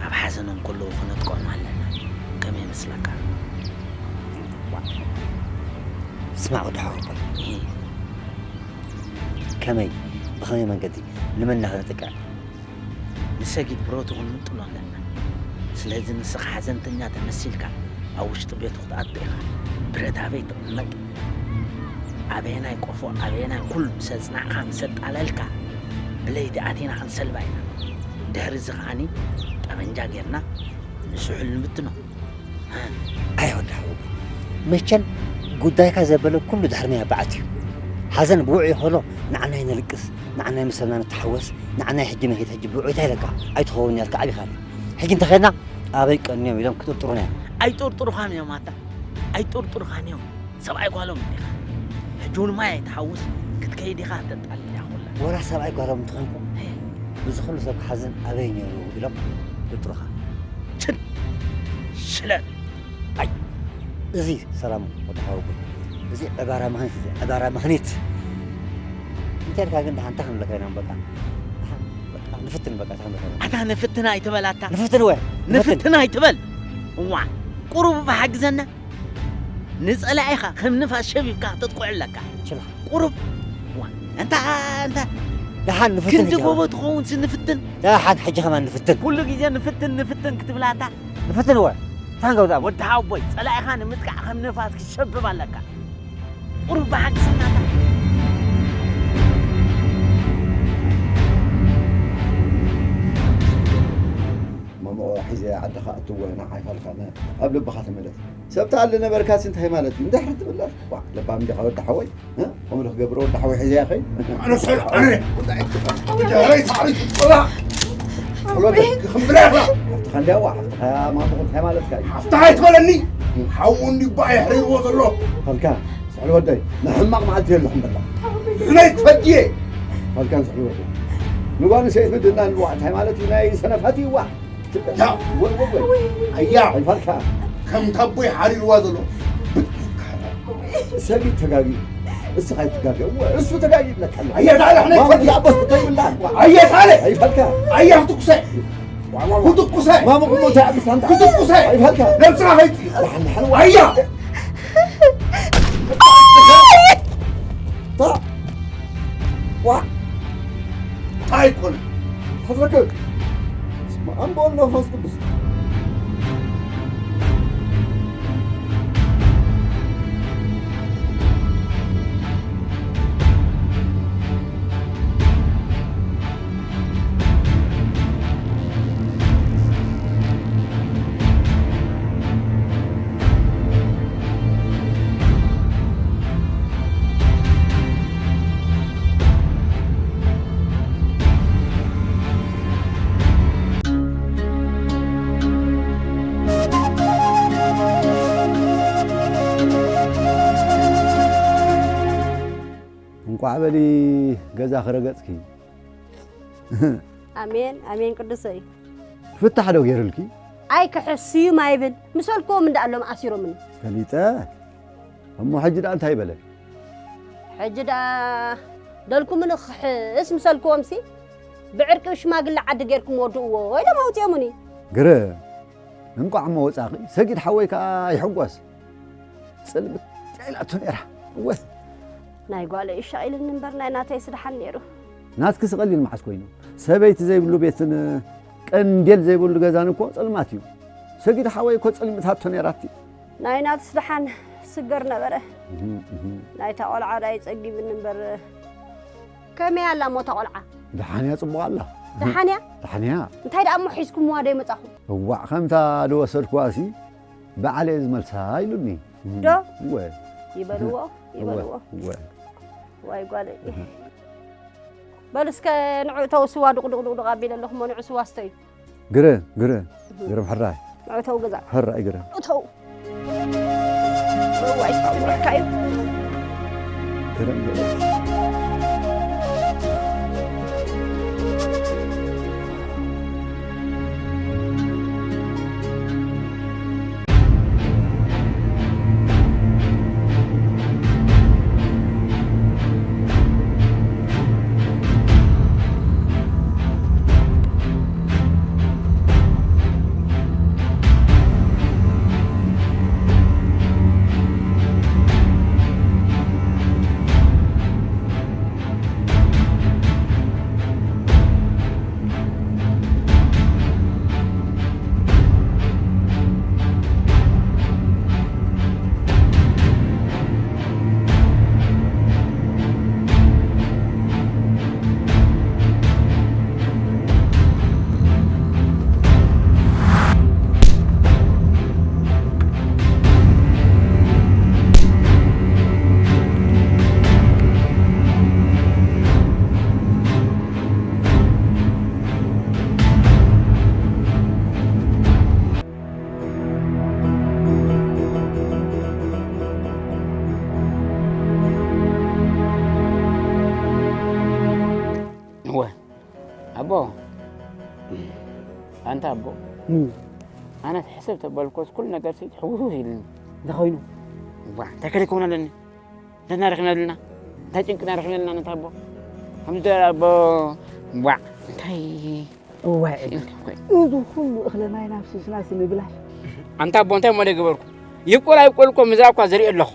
ኣብ ሓዘኖም ከለዉ ክነጥቅዖም ኣለና። ከመይ ይመስለካ? ዋእ። ስማዕ ወዲ ሓወቦይ። እህ። ከመይ? ብኸመይ መንገዲ? ንመን ኢና ክነጥቅዕ? ንሰጊድ ብረቱ ክንምጥሎ ኣለና። ስለዚ ንስኻ ሓዘንተኛ ተመሲልካ ኣብ ውሽጢ ቤቱ ክትኣቱ ኢኻ። ብረት ኣበይ ትቕመጥ? ኣበየናይ ቆፎ፣ ኣበየናይ ኩል ምስ ኣጽናዕካ፣ ምስ ኣጣለልካ፣ ብለይቲ ኣቲና ክንሰልባ ኢና። ድሕሪ እዚ ከዓኒ ጠበንጃ ጌርና ንስሑል ንብትኖ። ኣይ ወዲ ሓወቦይ፣ መቸም ጉዳይካ ዘበለ ኩሉ ድሕሪ ናይ ኣባዓት እዩ። ሓዘን ብውዑይ ይኾሎ፣ ንዓናይ ነልቅስ፣ ንዓናይ ምሰልና ንተሓወስ፣ ንዓናይ ሕጂ መሄት ሕጂ ብውዑይታ ኢለካ ኣይትኸውን ያልካ ዓቢኻ። ሕጂ እንተኸድና ኣበይ ቀንዮም ኢሎም ክጥርጥሩና እዮም። ኣይጥርጥሩኻን እዮም ኣታ፣ ኣይጥርጥሩኻን እዮም። ሰብኣይ ጓሎም እንዲኻ። ሕጂ እውን ማይ ኣይትሓውስ፣ ክትከይድ ኢኻ ተጣልያ ኩላ። ወላ ሰብኣይ ጓሎም እንተኾንኩ፣ እዚ ኩሉ ሰብ ክሓዝን ኣበይ ነይሩ ኢሎም ይጥርጥሩኻ። ችን! ሽለል! ኣይ! እዚ ሰላም ወዲ ሓወቦይ። እዚ ዕባራ ምኽኒት፣ እዚ ዕባራ ምኽኒት። እንታይ ኢልካ ግን ደሓን እንታይ ክንብለካ ኢና በቃ? ደሓን በቃ ንፍትን በቃ እንታይ ክንብለካ ኢና? ኣታ ንፍትን ኣይትበል ኣታ። ንፍትን ወ? ንፍትን። ንፍትን ኣይትበል። እዋ፣ ቁሩብ ብሓግዘና። ንጸላኢኻ ከም ንፋስ ሸቢብካ ክተጥቅዖ ኣለካ። ችላ። ቁሩብ። ዋ፣ እንታ፣ እንታ። ደሓን ንፍትን ክንዲ ሕጂ ጎቦ ከማን። ትኸውን ሲ ንፍትን። ደሓን ሕጂ ከማን ንፍትን። ኩሉ ግዜ ንፍትን፣ ንፍትን ክትብላታ። ንፍትን ወ? ታን ገብዛ። ወዲ ሓወቦይ፣ ጸላኢኻ ንምጥቃዕ ከም ንፋስ ክትሸብብ ኣለካ። ቁሩብ ብሓቂ ስናታ። መምኦ ሒዘ ዓድኻ እትወ ንዓይ ፋልካ ነ-፣ ኣብ ልብኻ ተመለስ። ሰብ ተኣሊ ነበርካሲ እንታይ ማለት እዩ? እንድሕሪ ትብለስ? ዋ፣ ለባም እንዲኻ ወዲ ሓወይ? እ? ከምኡ ዶ ክገብር ወዲ ሓወይ ሒዘ እያ ኸይ? ኣነ ሰ-፣ ኣነ! ድሕረይ ሳዕሪ ትጥላ! ጸሎት ክኽምብላ ኢኻ! ሓፍትኻ እንድያ፣ ዋ፣ ሓፍትኻ እያ፣ ማሙቕ እንታይ ማለትካ እዩ? ሓፍትኻ ኣይትበለኒ! ሓዉ እንዲ እባ የሕሪርዎ ዘሎ! ፈልካ፣ ስዕል ወደይ፣ ንሕማቕ መዓልቲ የለኹም በላ። ንሕነይ ትፈድየ! ፈልካን ስዕል ወደይ። ንጓል ንሰይቲ ምድና ንልዋ እንታይ ማለት እዩ? ናይ ሰነፋት እዩ፣ ዋ! ያ! ወይ፣ ወይ፣ ወይ። ኣያ! ኣይፋልካ። ከምታ ኣቦይ ሓሪርዋ ዘሎ ብጥብጥካ። ሰጊድ ተጋጊ። እስኻ ኣይትጋገ። እወ፣ እሱ ተጋጊ ይብለካ ኣሎ። ኣያ ታለ፣ ሕነ ማሙ ይፈዲ። ዝኣበሱ ከይብላ። ኣያ ታለ። ኣይፋልካ። ኣያ ክትኩሰ። ክትኩሰ። ማሙ ክሞት ይኣብስ ኣንታ። ክትኩሰ። ኣይፋልካ። ነብስኻ ከይት-፣ ደሓን፣ ደሓን። ኣያ። ታ-፣ ዋ። እንታይ ኮነ? ክትረክብ። በስመ ኣብ ወወልድ ወመንፈስ ቅዱስ። እንቋዕ በሊ ገዛ ክረገጽኪ። ኣሜን፣ ኣሜን ቅዱሰይ። ፍታሕ ዶ ገይሩልኪ? ኣይ ክሕስዩም ኣይብል። ምስ በልክዎም እንዳ ኣሎም ኣሲሮምኒ። ፈሊጠ። እሞ ሕጂ ደኣ እንታይ በለ? ሕጂ ደኣ ደልኩምኒ ክሕስ ምሰልክዎምሲ፣ ብዕርቂ ሽማግለ ዓዲ ጌርኩም ወድእዎ ኢሎም ኣውፅኦሙኒ። ግርም፣ እንቋዕ እሞ ወጻኺ፣ ሰጊድ ሓወይ ከኣ ይሕጎስ። ጽልምት ኢላቶ ነይራ። እወ። ናይ ጓለይ ይሻቕ ኢልኒ እምበር ናይ ናተይስ ደሓን ነይሩ። ናትክስ ቀሊል መዓስ ኮይኑ? ሰበይቲ ዘይብሉ ቤትን ቀንዴል ዘይብሉ ገዛን እኮ ጸልማት እዩ። ሰጊድ ሓወይ እኮ ጸልሚታቶ ነይራቲ። ናይ ናትስ ደሓን ስገር ነበረ። እህ፣ እህ። ናይታ ቆልዓ ዳይ ጸጊብኒ እምበር ከመይ ኣላ እሞ እታ ቆልዓ? ደሓን እያ፣ ጽቡቕ ኣላ። ደሓን እያ? ደሓን እያ። እንታይ ደኣ እሞ ሒዝኩምዋ ዶ ይመጻኹም? እዋዕ፣ ከምታ ዝወሰድኩዋሲ በዓል እየ ዝመልሳ ኢሉኒ። ዶ? እወ። ይበልዎ፣ እወ፣ ይበልዎ። እወ። ዋይ ጓለይ። እህ። በሉ እስከ ንዑ እተው፣ ስዋ ዱቕ ዱቕ ዱቕ ዱቕ ኣቢለ ኣለኹ፣ እሞ ንዑ ስዋ ስተዩ። ግረ፣ ግረ፣ እህ። ግረ ሕራይ። ንዑ እተው ገዛ። ሕራይ ግረ። እተው። ዋይ፣ ትምህርካ እዩ። ግረ፣ ግረ። እወ፣ ኣቦ፣ ኣንታ ኣቦ፣ እም። ኣነ ሕስብ ተበልኮስ ኩሉ ነገር ሲ ሕውስውስ ኢልኒ። እንታይ ኮይኑ? ዋ፣ እንታይ ከደይ ክኸውን ኣለኒ? እንታይ እናረኺብና ኣለና? እንታይ ጭንቅና ረኺብና ኣለና ነታ ኣቦ? ከምዚ ደ ኣቦ፣ ዋዕ፣ እንታይ እዋይ፣ ስኢልካ ኮይ። እዚ ኩሉ እኽለ ማይ ናብ ስስናስ ምብላሽ። ኣንታ ኣቦ፣ እንታይ እሞ ደገበርኩ? ይብቆል ኣይብቆል እኮ ምዝራብ እኳ ዘርኢ ኣለኹ።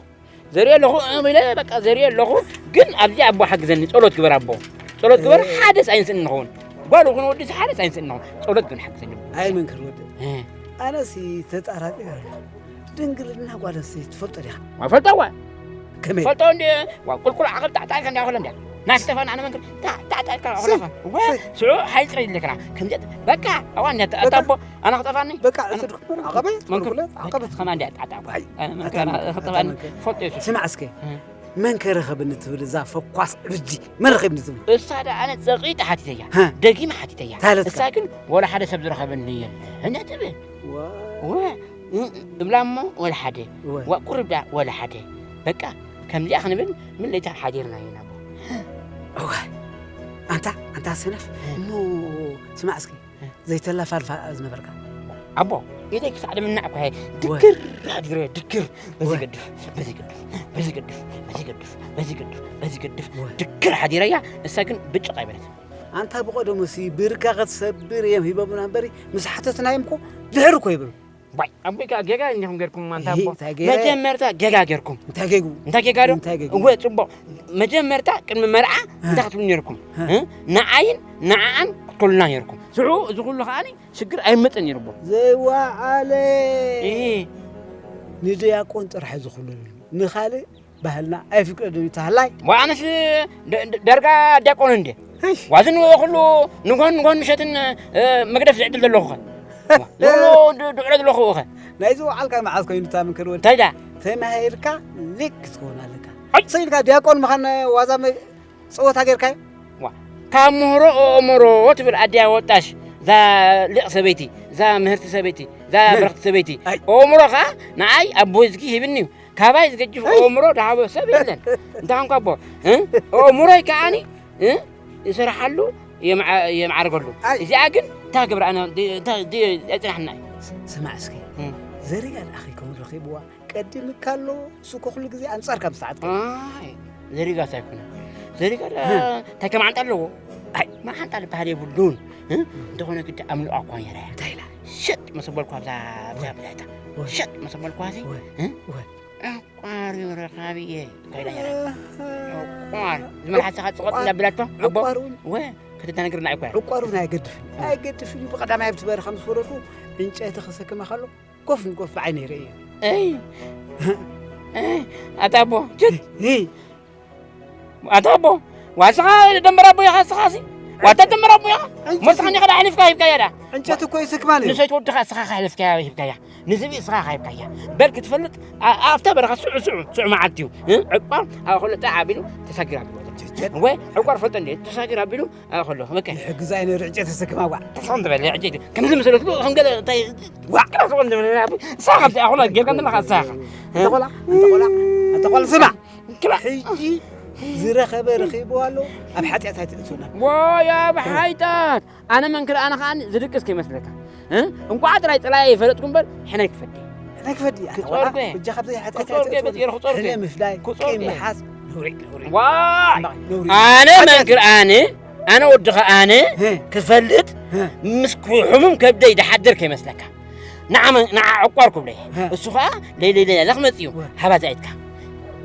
ዘርኢ ኣለኹ፣ እም ኢለ በቃ ዘርኢ ኣለኹ። ግን ኣብዚ ኣቦ ሓግዘኒ፣ ጸሎት ግበር ኣቦ። ጸሎት ግበር፣ እ- ሓደስ ኣይንስእን ንኸውን። ጓል ይኹን ወዲ ሓደስ ኣይንስእን ንኸውን። ጸሎት ግን ሓግዘኒ። ኣይ መንክር ወዲ። እ። ኣነሲ ተጣራጢረ ኣለኹ። ድንግልና ጓል ኣንስተይቲ ትፈልጦ ዲኻ? ኣይፈልጦ እዋ። ከመይ? ፈልጦ እንዲ፣ ዋ፣ ቁልቁል ዓቐብ ጣዕጣዕ ከንዳ ይኸለ እንድያ። ናስጠፋን ኣነ መንክር፣ ታ-፣ ጣዕጣዕ ከ ሲ፣ ኸለኻ። ዋ፣ ሲ። ስዑ፣ ሓይል ጥራይ ይድለክና። ከምዚ፣ በቃ፣ ኣዋ፣ እንድያ፣ በቃ። ኣታ ኣቦ፣ ኣነ ክጠፋኒ? በቃ፣ ኣነ እቲ ድኩመን ዓቐበ፣ መንክር፣ ቁልቁለት፣ ዓቐበት። ከማ እንድያ፣ ጣዕጣዕ እኳ። ኣይ፣ ኣነ መንክር፣ ኣታ ኣነ መንክር። ክጠፋኒ፣ ፈልጦ እዩ። ስማዕ እስከ፣ እ። መን ከረኸብኒ ትብል እዛ ፈኳስ ዕብዲ፣ መን ረኸብኒ ትብል? እሳ ደኣ ኣነ ጸቒጠ ሓቲተያ፣ ሃ። ደጊመ ሓቲተያ። ታለትካ? እሳ ግን ወላ ሓደ ሰብ ዝረኸበኒ የለን እያ ትብል። ዋ። ወ-፣ እ-፣ እብላ እሞ ወላ ሓደ። ወ። ዋ፣ ቁርብ ደኣ ወላ ሓደ። በቃ፣ ከምዚኣ ክንብል ምን ለይታ ሓዲርና ኢና እሞ። እዋ፣ ኣንታ፣ ኣንታ ሰነፍ፣ እ። እሞ ስማዕ እስኪ፣ እ። ዘይተላፋልፋ ዝነበርካ። ኣቦ፣ ኢደይ ክሳዕ ድምናዕ እኳ እየ ወ። ድክር ኣድግረ፣ ድክር። በዚ ወ። ገድፍ፣ በዚ ገድፍ፣ በዚ ገድፍ፣ በዚ ገድፍ፣ በዚ ገድፍ፣ በዚ ገድፍ። ወ። ድክር ሓዲረያ፣ እሳ ግን ብጭቕ ኣይበለት። ኣንታ ብቐደሙሲ ብርካ ክትሰብር እዮም ሂቦምና እምበሪ፣ ምስ ሓተትናዮም እኮ ድሕር እኮ ይብሉ። ዋይ፣ ኣቦይ ከኣ ጌጋ እንዲኹም ጌርኩም፣ ኣንታ እሂ፣ ኣቦ። እንታይ ጌጋ? መጀመርታ ጌጋ ጌርኩም። እንታይ ጌጉ? እንታይ ጌጋ ዶ? እንታይ ጌጉ? እወ፣ ጽቡቕ። መጀመርታ ቅድሚ መርዓ እ። እንታይ ክትብሉ ኔርኩም? እ። እ? ንዓይን ንዓኣን ክትከሉና ኔርኩም። ሽዑ እዚ ኩሉ ከኣኒ ሽግር ኣይመጽእን ኔሩ ኣቦ። ዘይወዓለ። እሂ። ንድያቆን ጥራሕ እዩ ዝኹለሉ። ንኻልእ ባህልና ኣይፍቅደን እዩ ተሃላይ። ዋ፣ ኣነስ ደ-፣ ደ-፣ ደርጋ ዲያቆን እንዴ? እሽ። ዋዝን ኩሉ ንጎን ንጎን ምሸትን፣ እ፣ መግደፍ ዝዕድል ዘለኹ ኸ? ዝብሎ ድ-፣ ድዕሎ ዘለኹ ኸ? ናይዚ ወዓልካ መዓዝ ኮይኑ እታ ምክር ወዲ? እንታይ ዳ? ተማሂርካ ሊቅ ክትከውን ኣለካ። ኣይ! ስኢልካ ዲያቆን ምዃን ዋዛ መ-፣ ጸወታ ጌርካዮ? ዋ፣ ካብ ምህሮ ኣእምሮ ትብል ኣድያ ወጣሽ፣ እዛ ሊቕ ሰበይቲ፣ እዛ ምህርቲ ሰበይቲ፣ እዛ መን? በረኽቲ ሰበይቲ። ኣይ! ኣእምሮ ኸኣ ንዓይ ኣብ ቦዝጊ ሂብኒ እዩ። ካባይ ዝገጅፍ ኣይ! ኣእምሮ ዝሃቦ ሰብ የለን። እንታይ ኾንካ ኣቦ? እ? ኣእምሮይ ከኣኒ፣ እ? ይሰርሓሉ፣ የምዓ-፣ የምዓርገሉ። ኣይ! እዚኣ ግን እንታይ ክገብራ ኣነ፣ ድ-፣ እንታይ ድ-፣ ኣይጽናሕና እዩ። ስ-፣ ስማዕ እስኪ፣ እ። ዘሪጋ ደኣ ከይከውን ረኺብዋ፣ ቀዲምካ ኣሎ፣ እሱ እኮ ኩሉ ግዜ ኣንጻርካ ምስ ተዓጥቀ። ኣይ፣ ዘሪጋስ ኣይኮነን። ዘሪጋ እንታይ ከማዓንጣ ኣለዎ? ኣይ፣ ማዓንጣ ዝበሃል የብሉን። እ? እንተኾነ ግዲ ኣምልኣ እኳ ነይረ። እንታይ ኢላ? ሸጥ መሰበልኳ ኣብዛ ኣብዛ ኣብዛ እታ። ወ- ሸጥ መሰበልኳ እዚ። ወ- እ? ወ- ዕቋር እዩ ረኻቢ እየ። ኮይና ነይራ። ዕቋር። ዝመልሓስኻ ጽቐጥ እንዳብላቶ፣ ኣቦ። ዕቋር እውን ወ- ከተተናግርና እኮ እያ። ዕቋር እውን ኣይገድፍን። ኣይገድፍን እዩ። ብቐዳማይ ኣብቲ በረኻ ምስ ወረድኩ ዕንጨይቲ ክሰክመ ከሎ ኮፍ ንኮፍ ብዓይነይ ርእየ። እይ። እይ። ኣታ ኣቦ፣ ችት። እይ። ኣታ ኣቦ፣ ዋስኻ ደንበራ ኣቦ ኢኻ፣ እስኻ ሲ። ዋታ ደንበራ ኣቦ ኢኻ። ዕንጨይቲ ሞስኻ ኒኻ ኣሕሊፍካ ሂብካያ ዳ። ዕንጨይቲ እኮ ይስክማ ነይሩ። ንሰይቲ ወድኻ እስኻ ኣሕሊፍካያ ሂብካያ። ንዝብኢ እስኻ ሂብካያ። በል ክትፈልጥ፣ ኣ-፣ ኣብታ በረኻ ስዑ፣ ስዑ፣ ስዑ መዓልቲ እዩ። እ? ዕቋር ኣብ ከሎ ጣዕ ኣቢሉ ተሳጊር ኣቢሉ። ጀጀ። ወይ ዕቋር ፈልጦ እንዴ? ተሳጊር ኣቢሉ ኣብ ከሎ። በቃ። ይሕግዛ እዩ ነይሩ ዕንጨይቲ ተሰክማ ጓ። ተስፋ እንተበለ ዕንጨይቲ። ከምዚ መሰለትሉ ከም ገለ እንታይ ዋ! ክላ ትኾን እንደ ምንና። እሳ ካብቲ ኣኹና ጌርካ እንደ ለኻ እሳ። እንተ ቆላ፣ እንተ ቆላ፣ እንተ ቆላ ስማ። ክላ። ሕጂ ዝረኸበ ረኺብዎ ኣሎ፣ ኣብ ሓጢኣት ኣይትእትውና። ዋይ፣ ኣብ ሓጢኣት። ኣነ መንክር ኣነ ከኣ ዝድቅስ ከይመስለካ። እ? እንቋዕ ጥራይ ጥላይ ይፈለጥኩ እምበር፣ ሕነ ክፈዲ። ሕነ ክፈዲ፣ ኣታ ክጾር ቆላ፣ ከ? እጃ ካብ ዘይሓጢኣት ክጾር ከ? ኣይትእትውና። በጢር ክጾር ከ? ሕነ ምፍላይ፣ ክጾር ቂም ከ? ምሓዝ፣ ነውሪ፣ ነውሪ። ዋይ! ነውሪ። ኣነ ሓጢኣት መንክር ኣነ፣ ኣነ ወድኻ ኣነ፣ እ። ክፈልጥ፣ እ። ምስ ኩ-፣ ሕሙም ከብደይ ድሓድር ከይመስለካ። ንዓ መን-፣ ንዓ ዕቋር ክብሎ እየ። እ። እሱ ኸኣ ለይለይ ለይላ ክመጽእ እዩ። ወ። ሃባ ዛይድካ።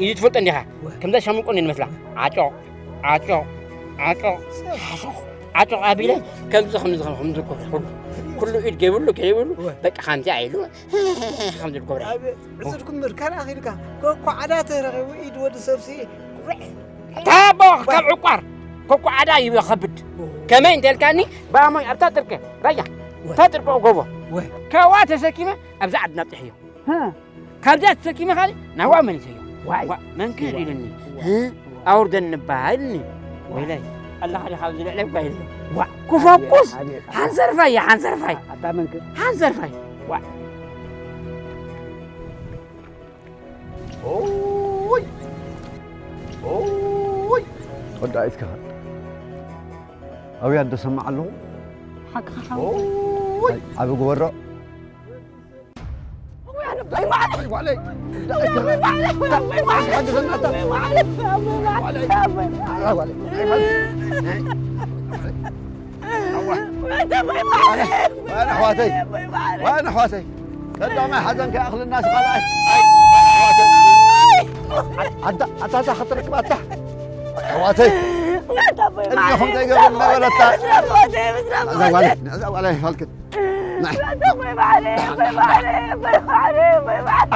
እዩ ትፈልጦ እንዲኻ። ወ። ከምዛ ሻምቆ እንዲ ንመስላ። ወ። ዓጮቕ፣ ዓጮቕ፣ ዓጮቕ፣ ሓሾኽ፣ ዓጮቕ ኣቢለ ከምዚ፣ ከምዚ፣ ከምዚ፣ ከምዚ ክብሎ። ኩሉ፣ ኩሉ ኢድ ገይብሉ፣ ገይብሉ፣ ወ። በቃ ከምዚ ኢሉ፣ ከምዚ ክብሎ። ኣብ ዕጹድኩም ምርካን ኣኺልካ። ኮኳዓዳ ተረኺቡ ኢድ ወዲ ሰብሲ። ታቦ ካብ ዕቋር ኮኳዓዳ ይኸብድ። ከመይ እንተልካኒ፣ ብኣሞይ ኣብታ ጥርቀ፣ ራያ፣ ወ። እታ ጥርቀ ጎቦ። ወ። ከዋ ተሰኪመ ኣብዛ ዓድና ጥሕዮ። ሃ። ካብዛ ተሰኪመ ካልእ ናብኣ መሊሰዮ። ዋይ። ዋ፣ መንክር ኢሉኒ። ዋ። እ? ኣውርደኒ እባ ኢሉኒ። ወይለይ፣ ኣለኻ ዲኻ ኣብዚ ልዕለይ እባ ኢለዮ። ዋ። ኩፈኩስ! ኣቤት፣ ኣቤት። ሓንሰርፋይ እያ፣ ሓንሰርፋይ። ኣታ መንክር። ሓንሰርፋይ። ዋ። ኦይ! ኦይ! ወዲ ኣይትከኻ። ኣብያ እንተሰማዕ ኣለኹ። ሓቅኻ ሓው። ኦይ! ዓቢ ግበሮ። ኣሕዋተይ፣ ዋን ኣሕዋተይ፣ ቀዳማይ ሓዘን ከይኣኽልና ስኻልኣይ። ኣታ፣ ኣታ፣ ኣታ ክትርክብ ኣታ። ኣሕዋተይ፣ ቅድሚኹም ዘይገብር ነበረታ። እዛ ጓለይ፣ እዛ ጓለይ ፋልክን። ናይ።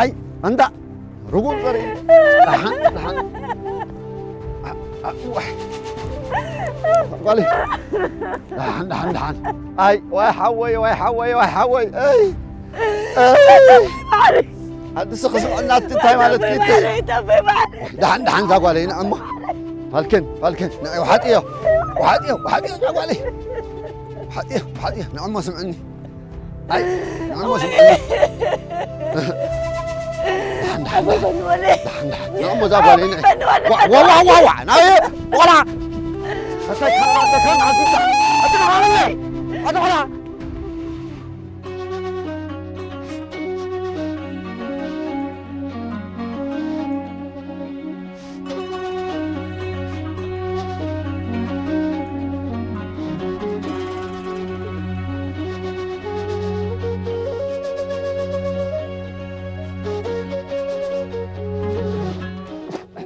ኣይ፣ እንዳ ርጉም ዘርኢ። ደሓን፣ ደሓን። ኣ-፣ ኣ-፣ ዋይ። ጓሊ። ደሓን፣ ደሓን፣ ደሓን። ኣይ፣ ዋይ ሓወይ፣ ዋይ ሓወይ፣ ዋይ ሓወይ። ኣይ። ኣይ። ኣድስ ክስምዐና እቲ እንታይ ማለት ኪቲ? ደሓን፣ ደሓን፣ እዛ ጓለይ ንዕሞ። ፋልክን፣ ፋልክን፣ ንዐ ውሓጥዮ። ውሓጥዮ፣ ውሓጥዮ፣ እዛ ጓለይ። ውሓጥዮ፣ ውሓጥዮ፣ ንዕሞ ስምዕኒ። ኣይ፣ ንዕሞ ስምዕኒ። ደሓን፣ ደሓን፣ ደሓን። ደሓን፣ ደሓን። ንዕሞ እዛ ጓለይ ንዒ። ዋ፣ ዋ፣ ዋ፣ ዋ፣ ዋ። ናይ ቆላ። ኣታ ካላ፣ ኣታ ካላ፣ ኣታ ካላ። ኣታ ካላ።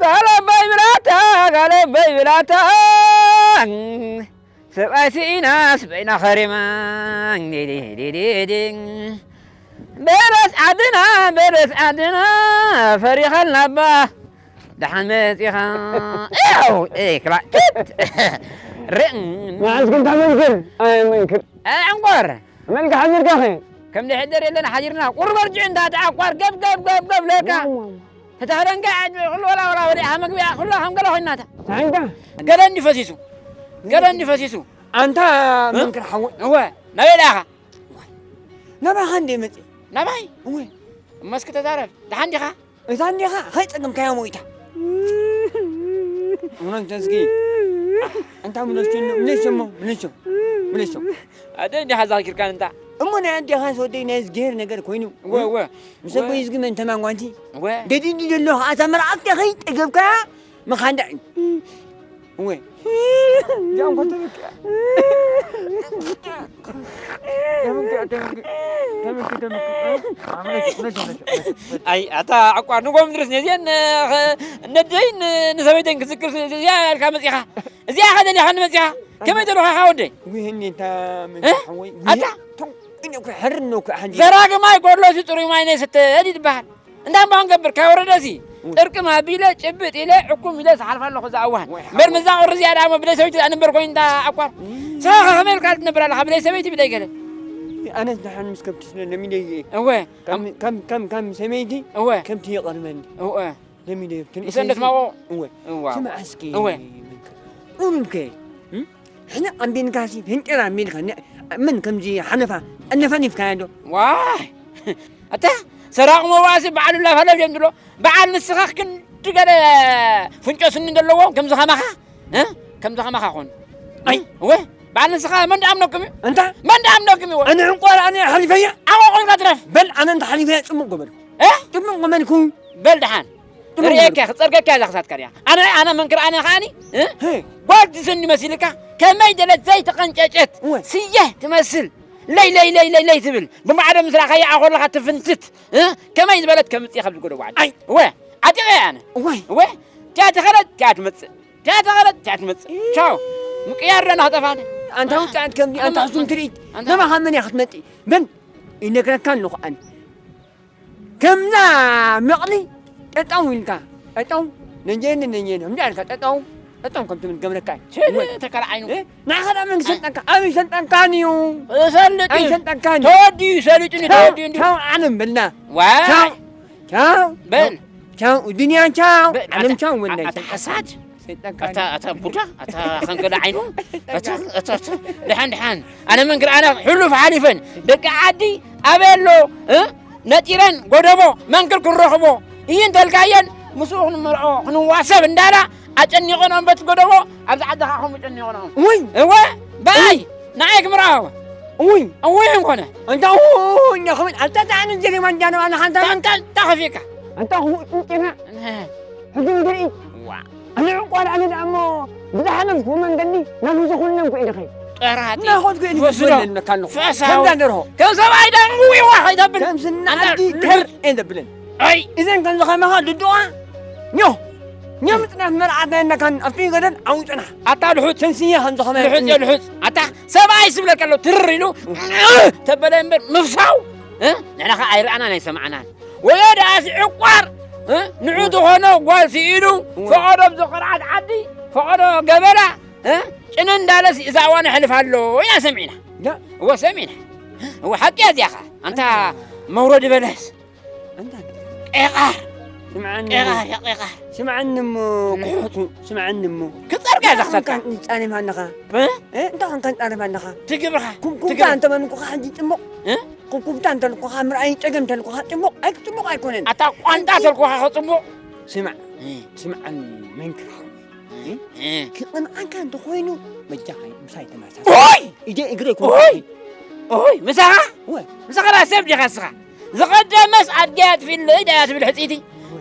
ጋለበይ ብላታ፣ ጋለበይ ብላታ። ሰብኣይ ስኢናስ በይና ኸሪማ። ዲዲዲዲዲ። በለስ ዓድና፣ በለስ ዓድና፣ ፈሪኻልና እባ። ደሓን መጺኻ። ኤው፣ ኤ፣ ክላ፣ ኪት። ርእ። መዓዝ ክንታ መንክር? ኣይ መንክር። ኣይ ዕንቆር። መልካ ሓዚርካ ኸ? ከም ድሕደር የለን ሓዚርና። ቁርብ ኣርጅዕ እንዳ ተዓቋር ገብ፣ ገብ፣ ገብ፣ ገብ ለካ። ማማ። ተታህደንካ ዓጅበ ኩሉ ወላ ወላ ወዲኣ መግቢያ ኩሉ ከም ገለ ኮይናታ። ሳንካ? ገለ እንዲ ፈሲሱ። ገለ እንዲ ፈሲሱ። ኣንታ እ? መንክር ሓወይ። እወ፣ ናበይ ደኣኻ? ናባኻ እንደ መጽእ። ናባይ? እወ። እመስኪ ተዛረብ። ደሓን ዲኻ? እታ እንዲኻ ከይጸገምካያ ሞይታ። እውነት ተዝጊ። ኣንታ ምለሱ፣ ምለሱ እሞ፣ ምለሱ። ምለሱ። ኣደ እንዲኻ ዛኪርካን እንታ? እሞ ናይ ኣዴኻ ወደይ ናይ እዝግሄር ነገር ኮይኑ። እወ፣ እወ። ምሰቦይ እወ። እዝጊ መን ተማን ጓንቲ? እወ። ገዲዲ ዘሎ ኸዓ እታ መርዓት ከይጠገብካያ መኻንዳ እዩ። እወ። ጃንኮ ተበኪያ። ተበኪያ፣ ተበኪያ። ተበኪያ፣ ተበኪያ። እ? መቼ፣ መቼ፣ መቼ፣ መቼ፣ መቼ? ኣይ፣ ኣታ ዕቋር ንጎም ድረስ ነዚአን፣ እ፣ ነደይን፣ እ፣ ንሰበይተይን ክዝክር ስለ እዚኣ ኢልካ መጺኻ። እዚኣ ኢኻ ደሊኻኒ መጺኻ። ከመይ ደለኻ ወደይ? ውይ፣ እኔ እንታ ምን እ? ሓወይ፣ ኣታ? ውይ፣ ተው፣ እኔ እኮ ሕር ነው እኮ፣ ሓንጂ። ዘራጊ ማይ ጎድሎ፣ እቲ ጽሩይ ማይ ነይስተ ይበሃል። እንታይ እሞ ክንገብር፣ ካብ ወረደሲ እወ። ጥርቅም ኣቢለ፣ ጭብጥ ኢለ፣ ዕኩም ኢለ ዝሓልፍ ኣለኹ፣ እዛ እዋን። ወይ እምበር ሓወይ። ምዛ ቁሪ እዚኣ ደኣ እሞ ብለይ ሰበይቲ ደኣ ንበር ኮይኑ እንዳ ዓቋር። እይ። ንስኻ ከ ከመይ ኢልካ ትነብር ኣለኻ? ብለይ ሰበይቲ፣ ብለይ ገለ። ኣነስ ደሓን ምስ ከብቲ ስለ ለሚደ እየ። እወ። ከም፣ ከም፣ ከም፣ ከም ሰበይቲ እወ። ከብቲ ይቐርበኒ። እወ። ለሚደ እየ። ክንእሰይ ምሰ እንደትማዎ? እወ። እዋ። ስማዕ እስኪ እወ። መንክር። ኡምከ፣ እም? ሕነ ኣንቢንካሲ፣ ፍንጭር ኣንቢንካ፣ ነ-፣ ምን ከምዚ ሓነፋ፣ ኣነፋኒፍካዮ ዶ? ዋይ! ኣታ ሰራቕ መዋሲ በዓል ላፋለፍ እዮም ዝብሎ። በዓል ንስኻ ክንዲ ገለ ፍንጮ ስኒ ዘለዎም ከምዚ ከማኻ፣ እ? ከምዚ ከማኻ ኾኑ። ኣይ! እወ፣ በዓል ንስኻ መን ደኣምነኩም እዩ? እንታ? መን ደኣምነኩም እዩ? ኣነ ዕንቋር ኣነ ሓሊፈያ? ዓቋቋልካ ትረፍ። በል ኣነ እንተ ሓሊፈያ ጽሙቕ ገበርኩ። እ? ጽሙቕ ገበርኩ። በል ደሓን። ጥሩም ርእየካ፣ ክጸርገካ እያ እዛ ክሳድካ ሪኣ። ኣነ፣ ኣነ መንክር ኣነ ከኣኒ፣ እ? ሄ። ጓል ትስኒ መሲልካ፣ ከመይ ደለት ዘይተቐንጨጨት እወ። ስየ ትመስል። ለይ፣ ለይ፣ ለይ፣ ለይ፣ ለይ ትብል። ብማዕዶ ምስ ረኣኻያ ኣኾለኻ ትፍንትት፣ እ? ከመይ ዝበለት ከምጽእ እየ ካብዚ ጎደቦ ዓዲ። ኣይ። እወ፣ ዓጢቐ እየ ኣነ። እወይ። እወ፣ እቲኣ ተኸለት፣ እቲኣ ትመጽእ። እቲኣ ተኸለት፣ እቲኣ ትመጽእ። ቻው። ምቅያር ደና ክጠፋኒ። ኣንታ ውጽዓት ከምዚ፣ ኣንታ ኣንታ ሕሱም ትርኢት። ኣንታ ነባኻ መን እያ ክትመጽእ? በል፣ ይነግረካ ኣለኹ ኣነ። ከምዛ መቕሊ ጠጠው ኢልካ፣ ጠጠው፣ ነጀኒ፣ ነጀኒ፣ ከምዚ ኣልካ ጠጠው፣ ጠጠው ከም ትብል ገብረካ እዩ። ሸል እወ። ተከል ዓይኑ። እ? ንዓኻ ደኣ መን ክሰልጠንካ? ኣበይ ሰልጠንካን እዩ? እሰልጥ ኣበይ እዩ። ሰልጠንካን እዩ? ተወዲኡ ሰሊጡኒ፣ ቻው፣ ተወዲኡ እንዲዩ። ቻው ዓለም በልና። ዋይ። ቻው፣ ቻው። በል። ቻው፣ ዱንያ ቻው። በል፣ ዓለም ኣታ፣ ቻው፣ ወላይ ኣታ ሰልጠንካ። ሓሳድ። ሰይጣን ኣታ፣ ካኒ። ኣታ ቡዳ፣ ኣታ ኸንከለ ዓይኑ፣ ኣታ፣ ኣታ፣ ኣታ፣ ደሓን፣ ደሓን። ኣነ መንክር፣ ኣነ ሕሉፍ ሓሊፈን፣ ደቂ ዓዲ ኣበይ ኣሎ፣ እ? ነጢረን፣ ጎደቦ፣ መንክር ክንረኽቦ፣ እይ እንተልካየን፣ ምስኡ ክንምርዖ፣ ክንዋሰብ እንዳላ፣ ኣጨኒቐንኦም በቲ ጎደቦ፣ ኣብዚ ዓዲ ኸዓ ከምኡ ጨኒቐንኦም። ውይ! እወ፣ በኣይ፣ ውይ! ንዓይ ክምርዓዎ። ውይ! ውይ እንኮነ። ኣንታ ውይ፣ እንዳ ኸመይ፣ ኣንታ፣ ኣንታ፣ ኣነ ጀሪማ እንዳ ነው፣ ኣነ ሓንታ፣ ኣንታ፣ ኣንታ ኸፊካ። ኣንታ፣ ውይ፣ እንጭና። እ። ሕጂ ንርኢ። ዋ። ኣነ ዕቋር ኣነ ደኣ እሞ ብዝሓለፍኩ መንገዲ ናብ ህዝቢ ኩለን ኩዒ ድኸይ። ጠራጢ። እናኸድኩ እየ ወስዶ። ዝጎለል መካን ኣለኹ። ፈሳው። ከምዛ ደርሆ። ከም ሰብኣይ ደንጉ ይዋ ኣይተብል። ከም ስና ኣንታ ኣዲ ልሕጽ። ተር እየ ዘብለን። ኣይ። እዘን ከም ዝኸማኻ ድድዋ። ኞ። ኞ ምጽናት መርዓት ናይ ነካን ኣብቲ ገደል ዓውጥና። ኣታ ልሑጽ። ስንስየ ከም ዝኸመ ልሑጽ እየ ልሑጽ። ኣታ ሰብኣይ ስብለካ ኣሎ ትርር ኢሉ። ተበለ እምበር ምፍሳው። እ? ንሕና ኸዓ ኣይረኣናን ኣይሰማዕናን። ወዮ ደኣ እዚ ዕቋር፣ እ? ንዑ ዝኾኖ ጓል ስኢሉ፣ እወ። ፈቐዶ ብዝቐርዓት ዓዲ፣ ፈቐዶ ገበላ፣ እ? ጭነ እንዳለስ እዛ እዋን ኣሕልፍ ኣሎ ኢና ሰሚዕና። ዳ- እወ ሰሚዕና። እወ ሓቂ እያ እዚኣ ኸዓ። ኣንታ መውረዲ በለስ። ኣንታ ቄቓር። ስምዓኒ። ቄቓር፣ ያ ቄቓር። ስምዓኒ እሞ፣ ልሑት። ስምዓኒ እሞ። ክጸርጋ እዛ እንታይ ክሳድካ። ኾንካ ትጻረፍ ኣለኻ? እ? እ? እንታይ ኾንካ ትጻረፍ ኣለኻ? ትግብርኻ። ኩብኩብታ ትግብር። እንተመንኩኻ ሕጂ ጽቡቕ። እ? ኩብኩብታ እንተልኩኻ፣ ምርኣይ ጸገም እንተልኩኻ፣ ጽቡቕ፣ ኣይ፣ ጽቡቕ ኣይኮነን። ኣታ ቋንጣ ተልኩኻ ከ ጽቡቕ? ስማዕ፣ እ። ስምዓኒ መንክር ሓወይ። እ? እ። ክቕንዓካ እንተኾይኑ፣ በጃኻ ምሳይ ተመሳሰል። ኦይ! ኢደ እግረ ይኮንካ። ኦይ! ኦይ! ምሳኻ? ወ። ምሳኻ ራስ ሰብ ዲኻ እስኻ? ዝቐደመስ ኣድገ ኣጥፊለይ ዳያ ትብል ሕጽይቲ።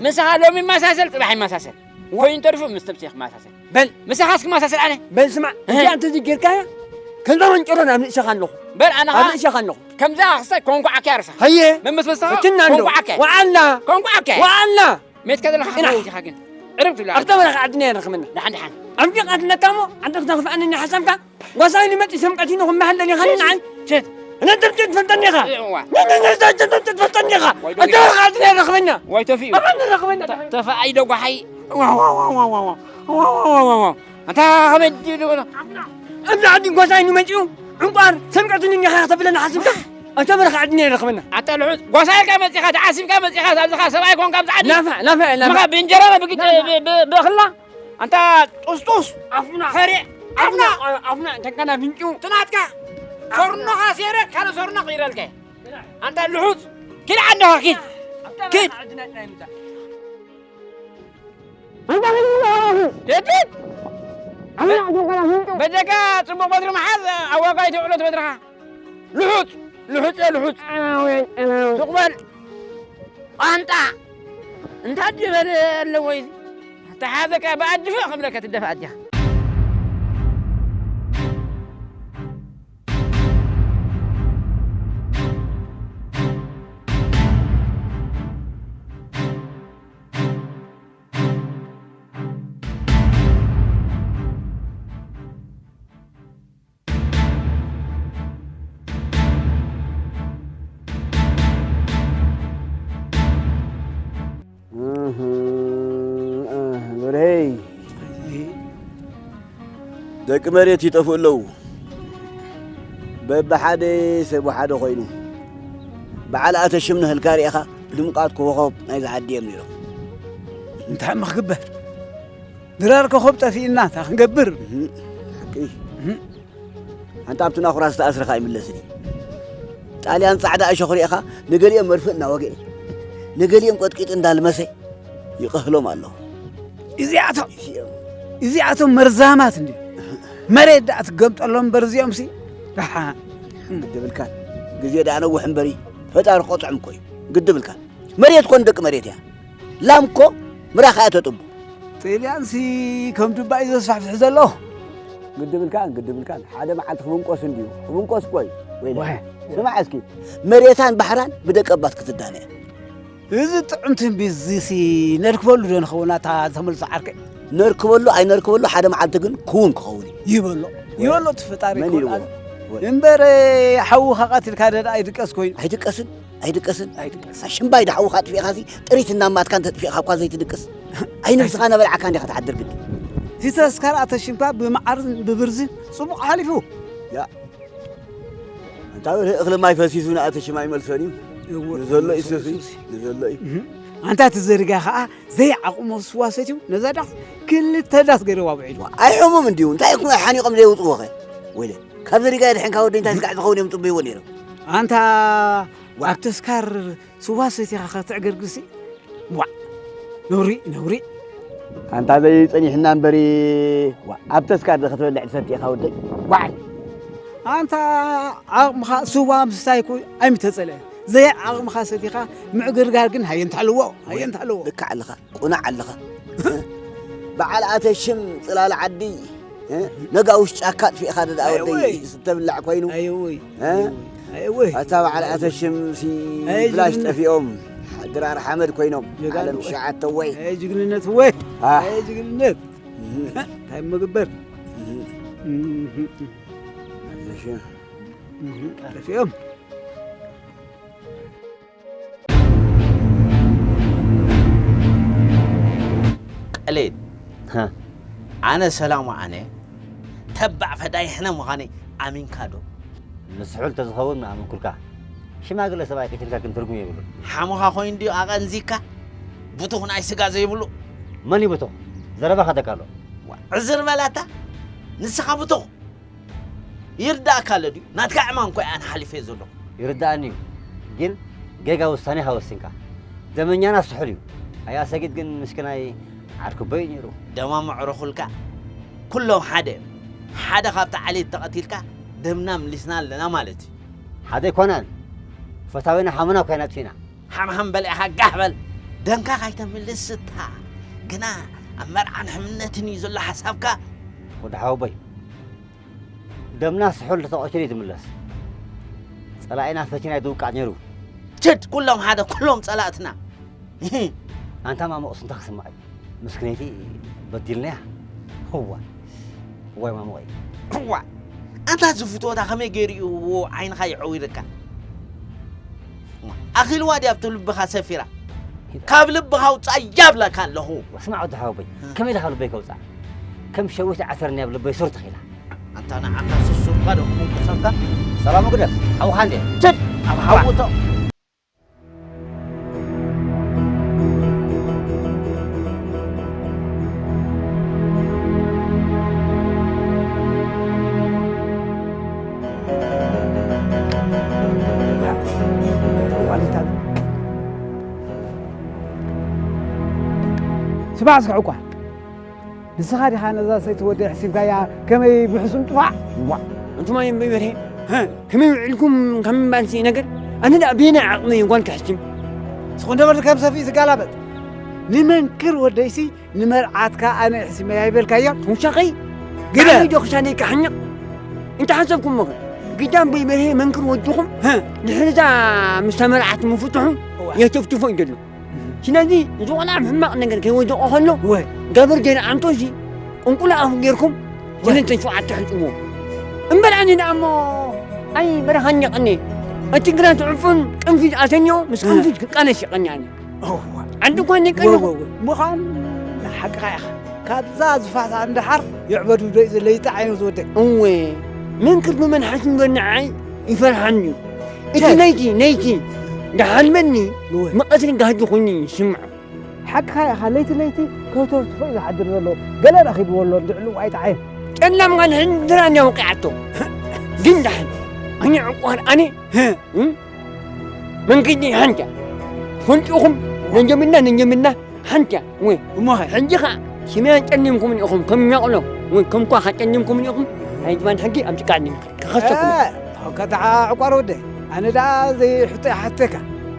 ምሳኻ ሎሚ ይመሳሰል፣ ጽባሕ ይመሳሰል። ወ። ኮይኑ ተሪፉ ምስ ተብሲ ክመሳሰል። በል። ምሳኻስ ክመሳሰል ኣነ? በል ስማዕ፣ እ። እዚኣ እንተዚ ጌርካያ፣ ከምዛ መንጨሮ ናብ ንእሰኻ ኣለኹ። በል ኣነ ኣብ ኸዓ ንእሰኻ ኣለኹ። ከምዛ ክስታይ ኮንኳዓካ ርሳ። ሃየ። መመስበስኻ እትና ኣሎ። ኮንኳዓካ። ወዓላ። ኮንኳዓካ። ወዓላ። ሜትካ ዘለኻ ኢና። ሓወይ ኢኻ ግን። ዕርብ ትብላ። ኣብታ በረኻ ዓድና ይረኽበና። ደሓን፣ ደሓን። ኣብ ዲቓ ትለካ እሞ፣ ዓዲ ክተኽፍኣኒ ሓሳብካ፣ ጓሳይ ንመጺ ሰምቀቲኑ ክመሃለኒ ኸኒ ንዓይ። ሸት። እነ ትምጭ ትፈልጠኒ ኢኻ። እዋ። ነ፣ ነ፣ ነ፣ ነ፣ ነ፣ ትፈልጠኒ ኢኻ። ዋይ፣ ኣብታ በረኻ ዓድና ይረኽበና። ዋይ፣ ቶፊ እዩ። ኣበን ንረኽበና። ተ-፣ ተፋኣይ ደጓሓይ። ዋ፣ ዋ፣ ዋ። ኣታ ኸመይ ድዩ ደጎሎ? ኣብዚ ዓዲ ጓሳይ ንመጺኡ፣ ዕንቋር ሰምቀቲኑ እኒኻ ከተብለና ሓሲብካ? ኣብታ በረኻ ዓድና ይረኽበና። ኣታ ልሑጽ፣ ጓሳይካ መጺኻ፣ ተዓሲብካ መጺኻ፣ ኣብዚኻ ሰብኣይ ኮንካ ኣብዚ ዓዲ? ላፋ፣ ላፋ፣ ላፋ። ምኻ ብእንጀራ ብግጭ-፣ ላፋ። ብ-፣ ብ-፣ ብእኽላ? ኣንታ ጡስጡስ። ኣፉና። ፈሪዕ። ኣፉና። ኣፉና፣ ኣፉና፣ ተንካና ፍንጩ። ትናትካ። ኣፉና። ሰርኖኻ ሴረ፣ ካልእ ሰርኖ ቀይረልካ። ኣንታ ልሑጽ፣ ኪድ ዓንድኻ፣ ኪድ። ኣብታ ኪድ። በረኻ ዓድና ጥራይ ምጻእ። ኣንታ ምን ይብሉ? ደድብ! ኣምላኽ ጆንካና ፍንጩ! በጀካ ጽቡቕ በትሪ መሓዝ፣ ኣብ ዋጋ ኣይተውዕሎ እቲ በትርኻ። ልሑጽ! ልሑጽ እየ፣ ልሑጽ! ኣናውየ፣ ኣናውየ። ሱቕ በል! ቋንጣ! እንታይ ድዩ በል ኣለዎ እዚ? ተሓዘካ ብኣድፍእ ክብለካ ትደፍእ ኣዲኻ። ሄይ፣ ደቂ መሬት ይጠፍኡ ኣለዉ። በብሓደ ሰብ ሓደ ኮይኑ፣ በዓል ኣተሽም ንህልካ ርኢኻ፣ ድምቃት ኮኾብ ናይዛ ዓዲ እዮም ነይሮም። እንታይ እሞ ክግበር? ድራር ኮኾብ ጠፊእና፣ እንታይ ክንገብር? እህ፣ ሓቂ። እህ። ኣንታ ኣብቲ ናኹራ ዝተኣስረኻ ኣይምለስን እዩ። ጣልያን ጻዕዳ እሾኽ ርኢኻ፣ ንገሊኦም መርፍእ እናወግአ፣ ንገሊኦም ቀጥቂጡ እንዳልመሰ ይቐህሎም ኣለኹ። እዚኣቶም፣ እዚኦም። እዚኣቶም መርዛማት እንዲ። መሬት ደኣ ትገምጠሎም እምበር እዚኦምሲ። ደሓ። ግድብልካን። ግዜ ደኣ ነውሕ እምበሪ፣ ፈጣሪ ቆጥዖም እኮ እዩ። ግድብልካን። መሬት ኮን ደቂ መሬት እያ። ላም እኮ ምራኻ እያ ተጥቡ። ጥልያንሲ ከም ዱባ እዩ ዘስፋሕፍሕ ዘሎ። ግድብልካን፣ ግድብልካን። ሓደ መዓልቲ ክብንቆስ እንድዩ። ክብንቆስ እኮ እዩ። ወይለ። ወይ። ስማዕ እስኪ፣ መሬታን ባሕራን ብደቀባት ክትዳነ እያ። እዚ ጥዑም ትንቢት እዚሲ ነርክበሉ ዶ ንኸውን ኣታ ዝተመልሶ ዓርከይ? ነርክበሉ ኣይነርክበሉ ሓደ መዓልቲ ግን ክውን ክኸውን እዩ። ይበሎ፣ ይበሎ እቲ ፈጣሪ መን ክውን ኢልዎ? ኣለ። ወይ። እምበር ሓውኻ ቀቲልካ ደዳ ኣይድቀስ ኮይኑ። ኣይድቀስን፣ ኣይድቀስን። ኣይድቀስ። ሽምባይ ዳ ሓውኻ ኣጥፊእኻሲ ጥሪት እናማትካ እንተጥፊእኻ እኳ ዘይትድቅስ። ኣይነብስኻ ነበልዓካ እንዲኻ ትሓድር ግዲ። እቲ ተስካር ኣተሽምካ ብመዓርን ብብርዝን ጽቡቕ ሓሊፉ። ያ። ኣንታ በርሀ እኽሊ ማይ ፈሲሱ ንኣተሽም ኣይመልሶን እዩ። እወ፣ ንዘሎ እዩ እሱ፣ ሱሲ፣ እሱ፣ እሱ። ንዘሎ እዩ። እህ። ኣንታ እቲ ዘሪጋ ኸኣ ዘይዓቕሞ ስዋ ሰትዩ ነዛ ዳስ ክልተ ዳስ ገይርዋ ውዒሉ። ዋ፣ ኣይሕሙም እንድዩ። እንታይ እኮ ሓኒቖም ዘየውጽዎ ኸ? ወይለ፣ ካብ ዘሪጋ የድሕንካ ወደይ እንታይ ስጋዕ ዝኸውን እዮም ጽበይዎ ነይሮም። ኣንታ ዋ። ኣብ ተስካር ስዋ ሰቲኻ ከተዕገርግርሲ? ዋዕ! ነውሪ፣ ነውሪ። ኣንታ ዘይጸኒሕና እምበሪ፣ ዋዕ! ኣብ ተስካር ዶ ክትበልዕ ትፈቲ ኢኻ ወደይ? ዋዕ! ኣንታ ዓቕምኻ ስዋ ምስታይ እኮ ኣይምተጸልአ። ዘይ ዓቕምኻ ሰቲኻ ምዕግርጋር ግን ሃየንታ ኣለዎ፣ ሃየንታ ኣለዎ። ልክዕ ኣለኻ፣ ቁናዕ ኣለኻ። በዓል ኣተ ሽም ጽላል ዓዲ፣ እ? ነጋውሽ ጫካ ኣጥፊእኻ ደኣ ኣይ ወደይ ወይ። ዝተብላዕ ኮይኑ። ኣይ ወይ። እ? ኣይ ወይ። ኣታ በዓል ኣተ ሽም ሲ ኣይ ብላሽ ጅግንነት። ጠፊኦም። ድራር ሓመድ ኮይኖም። ጀጋኑ ዓለም ወይ። ትሽዓተ ወይ። ኣይ ጅግንነት ወይ። ኣህ። ኣይ ጅግንነት። እህ። እንታይ ምግበር? እህ። እህ። ኣተ ሽም። እህ። ጠፊኦም። ቀሌት፣ ሃ። ኣነ ሰላሙ ኣነ ተባዕ ፈዳይ ሕነ ምዃነይ ኣሚንካ ዶ? ንስሑል ተዝኸውን ምኣመንኩልካ። ሽማግለ ሰብኣይ ቀቲልካ ግን ትርጉም የብሉን። ሓሞኻ ኮይኑ ድዩ ኣቐንዚካ? ብቱኽ ናይ ስጋ ዘይብሉ። መን እዩ ብቱኽ? ዘረባኻ ደቃሎ። ዋ፣ ዕዝር በላታ። ንስኻ ብቱኽ። ይርዳእካ ኣሎ ድዩ? ናትካ ዕማም እኮ እየ ኣነ ሓሊፈ ዘለኹ። ይርዳእኒ እዩ፣ ግን ጌጋ ውሳኔ ኢኻ ወሲንካ። ደመኛና ስሑል እዩ። ኣያ ሰጊድ ግን ምስኪናይ ዓርኩቦይ እዩ ነይሩ። ደማ መዕረኹልካ። ኩሎም ሓደ እዮም። ሓደ ካብቲ ዓሌት ተቐቲልካ ደምና ምሊስና ኣለና ማለት እዩ። ሓደ ኣይኮናን። ፈታዊና ሓሙና እኮ ኢና ኣጥፊእና። ሓምሓም በሊዕኻ ጋሕ በል። ደምካ ካይተምልስ ስታ። ግና ኣብ መርዓን ሕምነትን እዩ ዘሎ ሓሳብካ። ወዲ ሓወቦይ፣ ደምና ስሑል ተተቐቲሉ እዩ ዝምለስ። ጸላኢና ፈቲና እዩ ዝውቃዕ ነይሩ። ችድ፣ ኩሎም ሓደ፣ ኩሎም ጸላእትና። ኣንታ ማሞቕስ እንታይ ክስማዕ እዩ? ምስክነይቲ በዲልናያ። እዋ፣ እዋይ ማሞቐይ። እዋ፣ ኣንታ ዝፍትወታ ከመይ ገይሩ እዩ ዓይንኻ ይዐዊርካ? ኣኺልዋ ድያ ኣብቲ ልብኻ ሰፊራ? ካብ ልብኻ ውጻእ ያብለካ ኣለኹ። ስማዕ ወዲ ሓወቦይ፣ እ። ከመይ ኢለ ካብ ልበይ ከውጻእ? ከም ሸዊት ዓተር እኒኣ ኣብ ልበይ ሱር ተኺላ። ኣንታ ንዓኻ ስሱርካ ዶ ክምንቅሰልካ? ሰላሙ ግደፍ፣ ሓውኻ እንዴ? ችድ! ኣብ ሓውቶ። ስማዕ እስኪ ዕቋር፣ ንስኻ ዲኻ ነዛ ሰይቲ ወደይ ሕሲብካያ ከመይ ብሕሱም ጥፋዕ? ዋ፣ ኣንቱም ኣየንበይ በርሄ፣ ሃ፣ ከመይ ውዒልኩም ካብ ምባልሲ ነገር፣ ኣነ ደኣ በየናይ ዓቕመይ እየ ጓል ክሕሽም? ስኹ እንደ በርድ ካብ ሰፍኢ ትጋላበጥ። ንመንክር ወደይሲ ንመርዓትካ ኣነ ሕሲመያ ይበልካዮ? ተወሳኸይ ግደ። ኣነ ዶ ክሳደይ ክሓንቕ? እንተ ሓሰብኩሞ ኸ፣ ግዳም በይ በርሄ መንክር ወድኹም፣ ሃ፣ ድሕሪ እዛ ምስ ተመርዓት ምፍትሑ እዋ። የተፍትፎ እዩ ዘሎ። ስለዚ፣ እዚ ቆልዓ ኣብ ሕማቕ ነገር ከይወደቐ ከሎ፣ ወይ። ጋብር ገይረ ኣምጦ እዚ፣ ቁንቁላ ኣፉ ጌርኩም፣ ወይ። ክልተ ሸውዓተ ሕጽዎ። እምበር ኣነ ደኣ እሞ፣ ኣይ በረኻ ኘቕኒ። እቲ ግራት ዕፉን ቅንፊዝ ኣተንዮ፣ ምስ እ። ቅንፊዝ ክቃለስ ይቐኒ ኣነ። እዋ። ዓዲ እኳ እንደ ወይ፣ ቀለኹ። ወይ፣ ወይ። ምዃን ሓቅኻ ኢኻ። ካብዛ ዝፋሳ እንድሓር ይዕበዱ ዶ እዩ ዘለይታ ዓይኖ ዝወደይ። እወ፣ መንክር ብመን ሓሲም ዶ ንዓይ ይፈርሓኒ እዩ። እቲ ቸል። ነይቲ፣ ነይቲ፣ ደሓልመኒ እወ። መቐትሪ ጋህዲ ኮይኑ ይስምዖ። ሓቅኻ ኢኻ፣ ለይቲ ለይቲ ከህቶ ትፎ እዩ ዝሓድር ዘሎ። ገለ ረኺብዎ ኣሎ፣ እንድዕሉ ዋይታ ዓይን። ጨላም ጋን ሕንድራ እንድያ ወቂዓቶ። ግን ደሓን፣ ኣነ ዕቋር ኣነ፣ ህእ። እም? መንገዲ ሓንቲ እያ። ፈልጥኹም፣ ነንጀምና፣ ነንጀምና፣ ሓንቲ እያ። እወ። እሞ ኸ? ሕጂ ኸኣ፣ ስምያን ጨኒምኩምን ኢኹም፣ ከም ኛቕሎ፣ ወይ ከም ኳኻ ጨኒምኩምን ኢኹም፣ ኣይትማን ሕጂ ኣብ ጭቃ ጨኒምኩም። ክኸሰኩም። እ፣ ተኸከታ ዕቋር ወደይ፣ ኣነ ደኣ ዘይሕቶ ይሓተካ።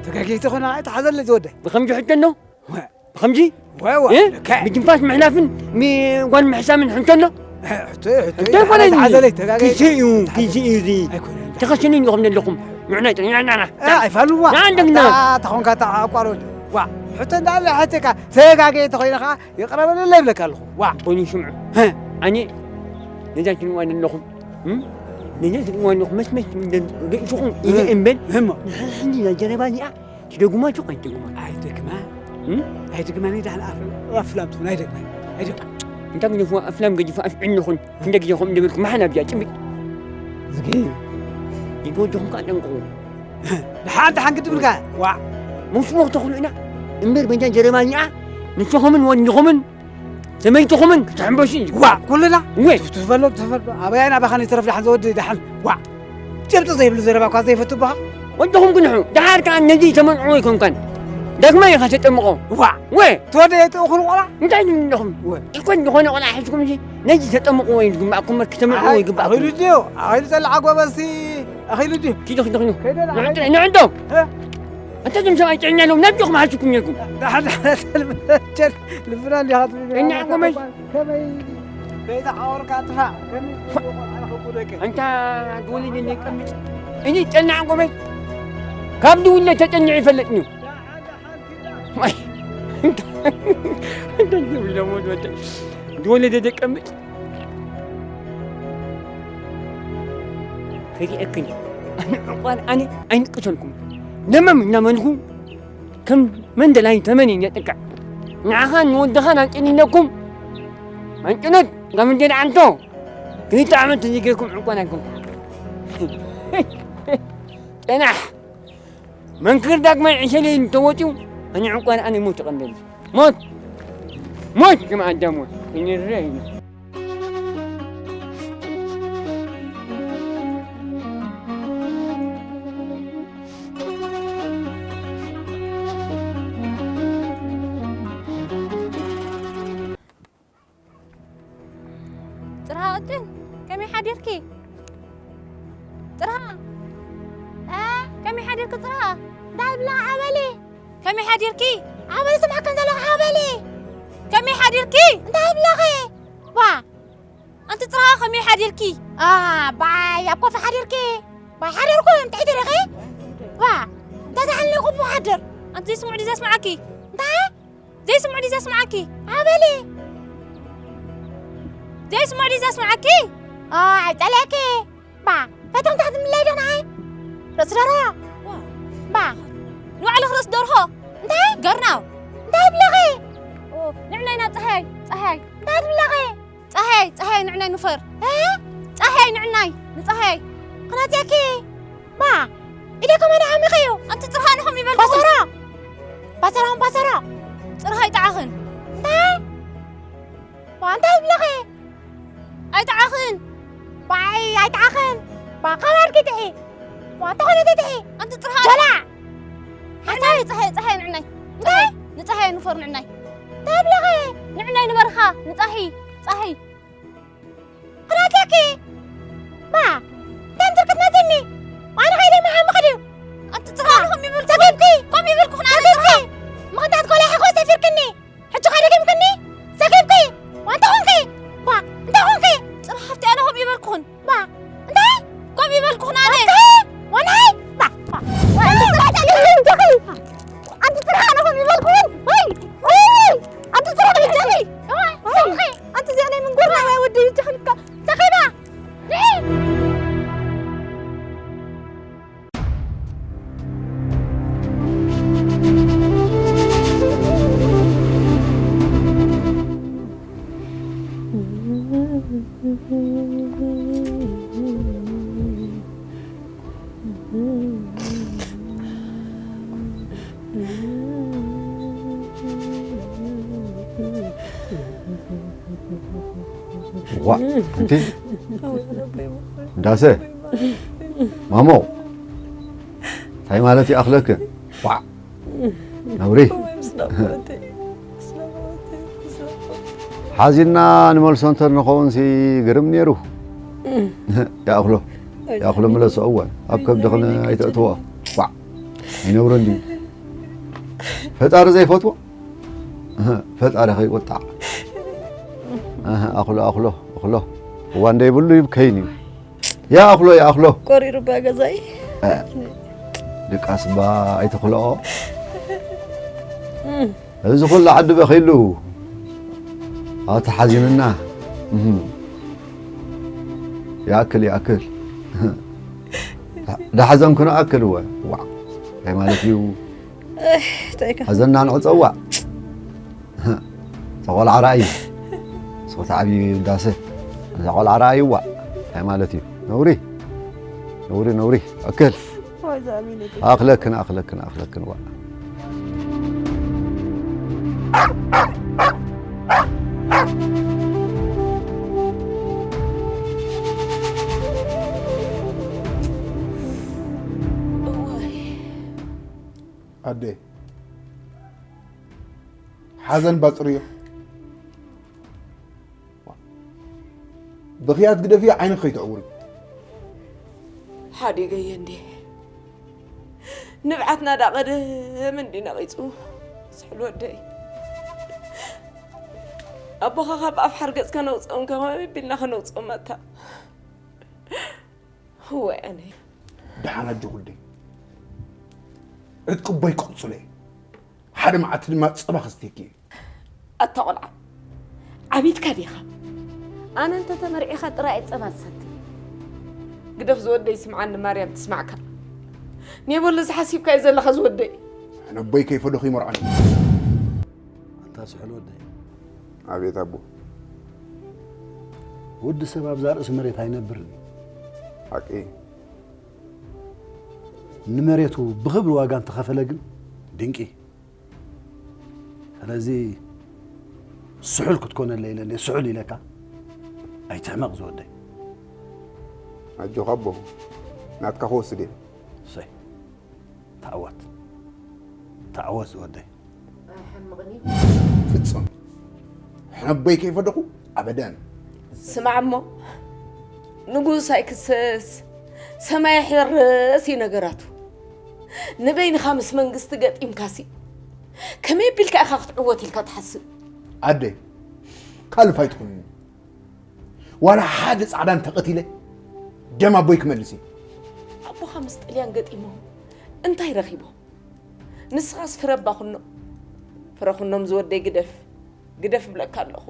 ተጋጊቲ ኾነ ኣይትሓዘለይ ዝወደይ። ብኸምዚ ሕቶ ኣሎ? ወ- ከምዚ? ወ-፣ ወ-፣ እ? ልክዕ። ብትንፋስ ምሕላፍን ሚ-፣ ጓል ምሕሳምን ሕንቶ ኣሎ? እ፣ ሕቶ፣ ሕቶ፣ ሕቶ ይኮነኒ። ሓዘለይ፣ ተጋገየ። ኪሲ እዩ፣ ኪሲ እዩ እዚ። ኣይኮነን። ተኸስኑኒ ኢኹም ዘለኹም። ንዕና ይጥሪ፣ ንዕና፣ ንዕና። እ፣ ኣይፋሉዋ። ንዓ እንደግና። ኣታ ተኾንካ፣ ኣታ ኣቋሮድ። ዋ፣ ሕቶ እንዳለ ሕቶካ፣ ተጋገየ ተኾይነ ኸዓ፣ ይቕረ በለለይ ይብለካ ኣለኹ። ዋ። ቦኒ ስምዑ። እ። ኣነ፣ ነዛ ትሪእዋ ዘለኹም፣ እም? ነዛ ትሪእዋ ዘለኹም፣ መስመስ ርእስኹም፣ እ። እየ እምበር፣ እሞ። ንሕና ሕጂ እዛ ጀረባ እዚኣ፣ ትደግማ ቹ ኣይትደግማ። ኣይደግማ። እም? ኣይደግማ፣ እኔ ዳሕና ኣፍ-፣ ኣፍላም ትኹን፣ ኣይደግማ። ኣይደግማ። እንታ ግደፍዋ፣ ኣፍላም ገዲፉ ኣፍ ዕንኹን፣ ክንደ ግዜ ኹም እንደበልኩ መሓን ኣብዚኣ ጭብጥ። ዝጊ። ይጎጆኹም ከኣ ጠንቅቑ። ንሓንቲ ሓንግዲ ብልካ፣ ዋዕ። ሙስሙኽ ተኽሉ ኢና፣ እምበር በጃ ጀረባ እዚኣ፣ ንስኹምን ወንድኹምን ሰበይትኹምን ክትሕንበሱ እዩ። ዋዕ፣ ኩልና? እወ። ትፍ-፣ ትፍ በሎ፣ ትፍ በሎ። ኣበያን ኣባኻን ይትረፍ ደሓን ዘወዲ ደሓን። ዋዕ። ጭብጢ ዘይብሉ ዘረባ እኳ ዘይፈቱ በኻ። ወድኹም ግንሑ። ደሓር ከኣ ነዚ ተመንዕዎ ኣይኮንካን። ዳግማይ ኢኻ ተጠምቆ። ዋዕ። ወ። ትወደ የጥእኹን ቆላ? እንታይ ንብለኹም? ወ። ይኮን ዝኾነ ቆልዓ ሒዝኩም እዚ ነዚ ተጠምቅዎ ይግባእኩም፣ መርኪ ተመንዕዎ ኣይ፣ ይግባእኩም። ኣኺሉ ድዩ? ኣኺሉ ጸላዓ ጎበዝሲ፣ ኣኺሉ ድዩ? ኪዶ፣ ኪዶ፣ ኪዶ። ከይደ ንዕዶ፣ ንዕዶ። እ? ኣታ እዞም ሰብኣይ ጥዕና ኣለዎም፣ ናብ ዲኹም ሓሲብኩም ነይርኩም? ዳሓ፣ ዳሓ፣ ልብና እንዲኻ ትብል። ጥዕና ጎበዝ። ከመይ ከይተሓወርካ ጥፋእ። ከመይ ትብሉ ቆልዓ ንኽብሉ ደቂ። ኣንታ ድወሊ ደቀምጥ። እኒ ጥዕና ጎበዝ። ካብ ድውለ ተጠንዑ ይፈልጥኒ። ማይ። ኣንታ፣ ኣንታ ድውለ ሞት ወደ። ድወሊ ደቀምጥ። ከይሪአክን ኣነ ዕቋን ኣነ ኣይንቅተልኩም። ለመም እናመልኩ ከም መንደላይ ተመን እየ ጥቃዕ። ንዓኻን ንወድኻን ኣንጭኒነኩም ኣንጭኖት ጋምንዴን ዓንቶ ክልተ ዓመት ተዘይገርኩም ዕቋን ኣይኮንኩም። ጨናሕ መንክር ዳግማይ ዕሸል እንተወፂኡ ኣነ ዕቋን ኣነ ሞት ይቐንደኒ። ሞት! ሞት! ከም ኣዳም ሞት! እንረ እዩ። ጽርሃ ቅጭን፣ ከመይ ሓዲርኪ? ጽርሃ፣ እ፣ ከመይ ሓዲርኪ ጽርሃ? እንታይ ብላ ዓበሊ? ከመይ ሓዲርኪ? ዓበሊ ስምዓከን ዘለኹ ዓበሊ። ከመይ ሓዲርኪ? እንታይ ብላኺ? ዋ፣ ኣንቲ ጽርሃ ከመይ ሓዲርኪ? ኣ፣ ባይ ኣብ ኮፍ ሓዲርኪ? ባይ ሓዲርኩ፣ እንታይ ትሪኺ? ዋ፣ እንታይ ዝሓልኒ ግቡእ ሓድር? ኣንቲ ዘይስምዑ ድዩ ዘስምዓኪ? እንታይ? ዘይስምዑ ድዩ ዘስምዓኪ? ዓበሊ። ዘይስምዑ ድዩ ዘስምዓኪ? ኣ፣ ኣይጸልአኪ። ባ፣ ፈቶም ታሕቲ ምለይ ዶ ንዓይ? ርእሲ ደርሆ። ዋ። ባ። ንባዕልኽ ርእሲ ደርሆ። እንታይ? ገርናው። እንታይ ብለኺ? ኦ፣ ንዕናይ ናብ ጸሃይ፣ ጸሃይ። እንታይ ትብለኺ? ጸሃይ፣ ጸሃይ ንዕናይ ንፈር። እ? ጸሃይ ንዕናይ፣ ንጸሃይ። ክነጽየኪ። ባ፣ ኢደ ከመን ዓሚኺ እዩ። ኣንቲ ጽርሃ ንኹም ይበልኩ። ባሰራ። ባሰራ፣ ባሰራ። ጽርሃ ኣይጠዓኽን። እንታይ? ባ፣ እንታይ ትብለኺ? ኣይጠዓኽን። ባይ፣ ኣይጠዓኽን። ባ፣ ካባርኪ ጥዒ። ባ፣ ተኾነ ትጥዒ። ኣንቲ ጽርሃ ጆላ። ንዓይ ጸሃይ፣ ጸሃይ ንዕናይ። እንታይ? ንጸሃይ ንፈር ንዕናይ። እንታይ ብለኺ? ንዕናይ ንበርኻ፣ ንጻሂ፣ ጻሂ። ክነጽየኪ። ባ፣ እንታይ ምትርክት ነዚኒ? ኣነ ኸይደ መሓምኽ ድዩ? ኣንቲ ጽርሃ ባ፣ ንኹም ይብልኩ። ሰኪብኪ። ኮም ይብልኩ፣ ንዓይ ሰኪብኪ። ጽርሃ። ምኽንታት ኮላ ሕኾ ሰፊርክኒ። ሕጂ ኸ ደጊምክኒ? ሰኪብኪ! ዋ፣ እንታይ ኾንኪ? ዋ፣ እንታይ ኾንኪ? ጽርሃ ሃፍቲ፣ ኣነ ከምኡ ይበልኩኽን። ዋ፣ እንታይ? ከምኡ ይበልኩኽን ኣነ። እንታይ? ወናይ? ዋ፣ ዋ፣ ዋ፣ እንታይ ኾንኪ? ኣንቲ ጽርሃ ኣነ ከምኡ ይበልኩኽን። ወይ፣ ወይ፣ ኣንቲ ጽርሃ ይበልኩኽን። ወይ፣ ኣንቲ ጽርሃ ይበልኩኽን። ዋ፣ እንቲ እንዳሰ፣ ማሞ፣ እንታይ ማለት ይኣኽለክን? ዋ፣ ነውሪ። ሓዚንና ንመልሶ እንተ ንኸውንሲ ግርም ነይሩ። ይኣኽሎ፣ ይኣኽሎ ምለሶ። እወ፣ ኣብ ከብድኽን ኣይተእትዎ። ዋ፣ ኣይነውርን ድዩ? ፈጣሪ ዘይፈትዎ? እህ፣ ፈጣሪ ከይቁጣዕ። እህ፣ ኣኽሎ፣ ኣኽሎ፣ ኣኽሎ። እዋን ደይብሉ ይብከይን እዩ። ያ ኣኽሎ፣ ያ ኣኽሎ። ቆሪሩ ባ ገዛይ። እ፣ ድቃስ ባ ኣይትኽልኦ። እዚ ኩሉ ዓዲ በኺሉ። ኣቲ ሓዚንና። እህ። ይኣክል፣ ይኣክል። ዳሓዘንኩ ንኣክል እወ። ዋዕ። እንታይ ማለት እዩ? እህ፣ እንታይ ኢኻ? ሓዘንና ንዕጸዋ። እዛ ቆልዓ ረኣዩ። ስኹት ዓብዪ ውዳሰ። እዛ ቆልዓ ረኣይዋ። እንታይ ማለት እዩ? ነውሪ። ነውሪ፣ ነውሪ። ኣክል። ወይ ዛሚን እቲ። ኣኽለክን፣ ኣኽለክን፣ ኣኽለክን፣ ዋ። ኣደ፣ ሓዘን ባጽርዮ። ብኽያት ግደፍዮ፣ ዓይንኺ ከይትዕውሪ። ሓዲገየ እንዴ። ንብዓትና ዳ ቀደም እንዲ ነቒጹ። ስሕል ወደይ። ኣቦኻ ካብ ኣፍ ሓርገጽ ከነውጽኦም ከመይ ቢልና ከነውጽኦም ኣታ። ወይ ኣነ። ደሓን ኣጆኺ ወደይ። ዕጥቂ ኣቦይ ክቕጽሎ እየ። ሓደ መዓልቲ ድማ ጸባ ከስትየኪ እየ። ኣታ ቆልዓ፣ ዓቢድካ ዲኻ? ኣነ እንተ ተመርዒኻ ጥራይ እየ ጸባ ዝሰቲ። ግደፍ ዝወደይ፣ ስምዓኒ ማርያም ትስማዕካ። ኔበሎ ዝሓሲብካዮ ዘለኻ ዝወደይ። ኣነ ኣቦይ ከይፈደኹ ይመርዓኒ። ኣታ ስሕል ወደይ። ኣቤት ኣቦ። ወዲ ሰብ ኣብዛ ርእሲ መሬት ኣይነብርን እዩ። ሓቂ። ንመሬቱ ብኽብሪ ዋጋ እንተኸፈለ ግን ድንቂ። ስለዚ ስሑል ክትኮነለይ ኢለ እንደ ስሑል ኢለካ ኣይትሕመቕ ዝወደይ። ኣጆኻ ኣቦ፣ ናትካ ክወስድ እየ። እሰይ፣ ተዓወት፣ ተዓወት ዝወደይ። ኣይሓምቕን እዩ። ፍጹም። ሕነ ኣቦይ ከይፈደኹ ኣበደን። ስማዕ እሞ፣ ንጉስ ኣይክሰስ፣ ሰማይ ኣይሕረስ እዩ ነገራቱ። ንበይንኻ ምስ መንግስቲ ገጢምካሲ፣ ከመይ ኣቢልካ ኢኻ ክትዕወት ኢልካ ትሓስብ? ኣደ፣ ካልፍ ኣይትኹንኒ። ዋላ ሓደ ጻዕዳ እንተቐቲለ፣ ደም ኣቦይ ክመልስ እየ። ኣቦኻ ምስ ጥልያን ገጢሞም እንታይ ረኺቦም? ንስኻስ ፍረ እባ ኩኖም። ፍረ ኩኖም ዝወደይ ግደፍ፣ ግደፍ እብለካ ኣለኹ።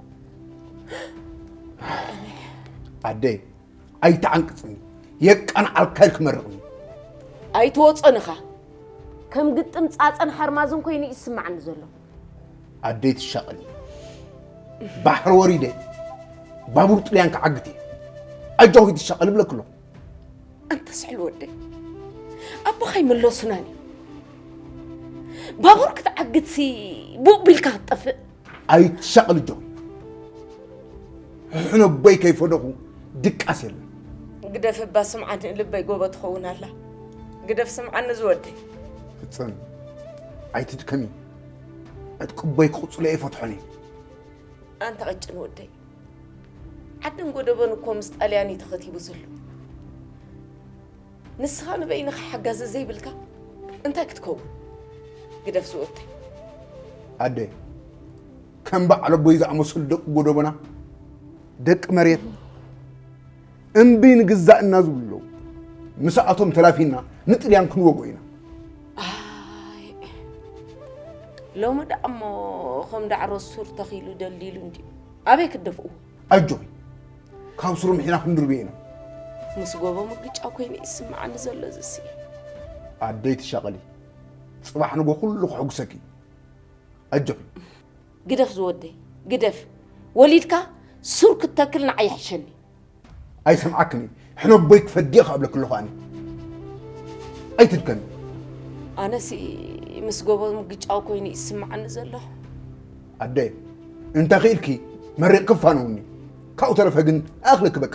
ኣደይ፣ ኣይትዓንቅጽኒ። የቃንዓልካ ኢልክ መርቕኒ። ኣይትወጾን ኢኻ። ከም ግጥም ጻጸን ሓርማዝን ኮይኑ እዩ ዝስምዓኒ ዘሎ። ኣደይ ትሻቐሊ። ባሕሪ ወሪደ ባቡር ጥልያን ክዓግት እየ። ኣጆኺ ትሻቐሊ እብለኪ ኣለኹ። ኣንታ ስሕል ወደይ፣ ኣቦኻ ኣይምለሱናን እዩ። ባቡር ክትዓግትሲ ቡቕ ቢልካ ክትጠፍእ። ኣይትሻቐሊ ኣጆኺ። ሕነ ኣቦይ ከይፈደኹ ድቃስ የለን። ግደፍ እባ ስምዓኒ፣ ልበይ ጎቦ ትኸውን ኣላ። ግደፍ ስምዓኒ ዝወደይ። ፍጽም፣ ኣይትድከሚ። ዕጥቂ ኣቦይ ክቕጽሎ እየ፣ ፈትሖኒ። ኣንታ ቀጭን ወደይ፣ ዓድን ጎደቦን እኮ ምስ ጣልያን እዩ ተኸቲቡ ዘሎ። ንስኻ ንበይንኻ ሓጋዚ ዘይብልካ እንታይ ክትከውን? ግደፍ ዝወደይ። ኣደ፣ ከም በዓል ኣቦይ ዝኣመሰሉ ደቂ ጎደቦና፣ ደቂ መሬት፣ እምቢ ንግዛእና ዝብሉ ኣለዉ። ምስኣቶም ተላፊና ንጥልያን ክንወግኦ ኢና። ኣይ፣ ሎሚ ደኣ እሞ ከም ዳዕሮ ሱር ተኺሉ ደልዲሉ እንድዩ። ኣበይ ክትደፍእዎ? ኣጆኺ፣ ካብ ስሩ ምሒና ክንድርብዮ ኢና። ምስ ጎቦ ምግጫው ኮይኑ ይስምዓኒ ዘሎ እዚሲ። ኣደይ ትሻቐሊ፣ ጽባሕ ንጎ ኩሉ ከሐጉሰኪ። ኣጆኺ። ግደፍ ዝወደይ፣ ግደፍ። ወሊድካ ሱር ክትተክል ንዓይ ይሕሸኒ። ኣይሰምዓክን እየ። ሕነ ኣቦይ ክፈዲ እየ ክብለኪ ኣለኹ ኣነ። ኣይትድከሚ። ኣነሲ ምስ ጎቦ ምግጫው ኮይኑ ይስምዓኒ ዘሎ። ኣደ፣ እንተ ኽኢልኪ መሪቕ ክፋነውኒ። ካብኡ ተረፈ ግን ኣኽለኪ በቃ።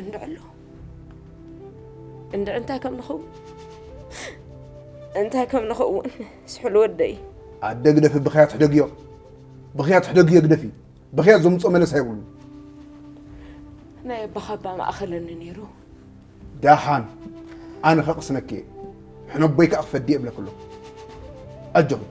እንድዕሎ። እንድዕ እንታይ ከም ንኸውን? እንታይ ከም ንኸውን? ስሑል ወደይ። ኣደ ግደፊ፣ ብኽያት ሕደግዮ። ብኽያት ሕደግዮ ግደፊ። ብኽያት ዘምጽኦ መለሳ የብሉን። ናይ ኣባኻ እባ ማእኸለኒ ነይሩ። ደሓን፣ ኣነ ከቕስነኪ እየ። ሕነቦይ ከኣ ክፈዲ እየ እብለኪ ኣለኹ። ኣጆኺ።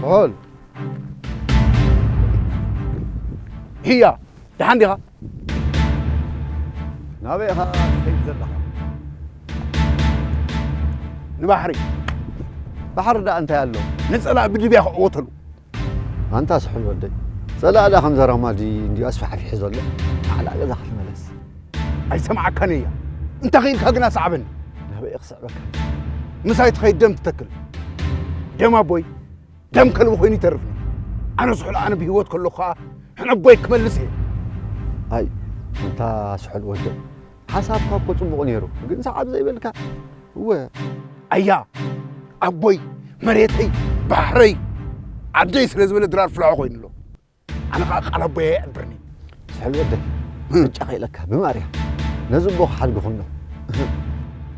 ስሑል። ህያ፣ ደሓን ዲኻ? ናበይ ኢኻ ትኸይድ ዘለኻ? ንባሕሪ። ባሕሪ ደኣ እንታይ ኣሎ? ንጸላእ ብድብያ ክዕወተሉ። ኣንታ ስሑል ወደይ፣ ጸላእ ደኣ ከም ዘራማዲ እንድዩ ኣስፋሕፊሑ ዘሎ። ናዕላ ገዛ ክትመለስ። ኣይሰምዓካን እያ። እንተ ኽኢልካ ግና ሰዓበኒ። ናበይ ክስዕበካ? ምሳይ ትኸይድ ደም ትተክል። ደም ኣቦይ፣ ደም ከልቢ ኮይኑ ይተርፍኒ። ኣነ ስሑል ኣነ ብህይወት ከለኹ ኸኣ ሕነ ኣቦይ ክመልስ እየ። ኣይ፣ ኣንታ ስሑል ወደይ፣ ሓሳብካ እኮ ጽቡቕ ነይሩ፣ ግን ሰዓብ ዘይበልካ። እወ። ኣያ፣ ኣቦይ፣ መሬተይ፣ ባሕረይ፣ ዓደይ ስለ ዝበለ ድራር ፍልሖ ኮይኑ ኣሎ። ኣነ ኸኣ ቃል ኣቦይ ኣየዕብርኒ። ስሑል ወደይ፣ እም። ምርጫ ከይለካ፣ ብማርያም፣ ነዚ እቦ ክሓድጉ ኩኖ።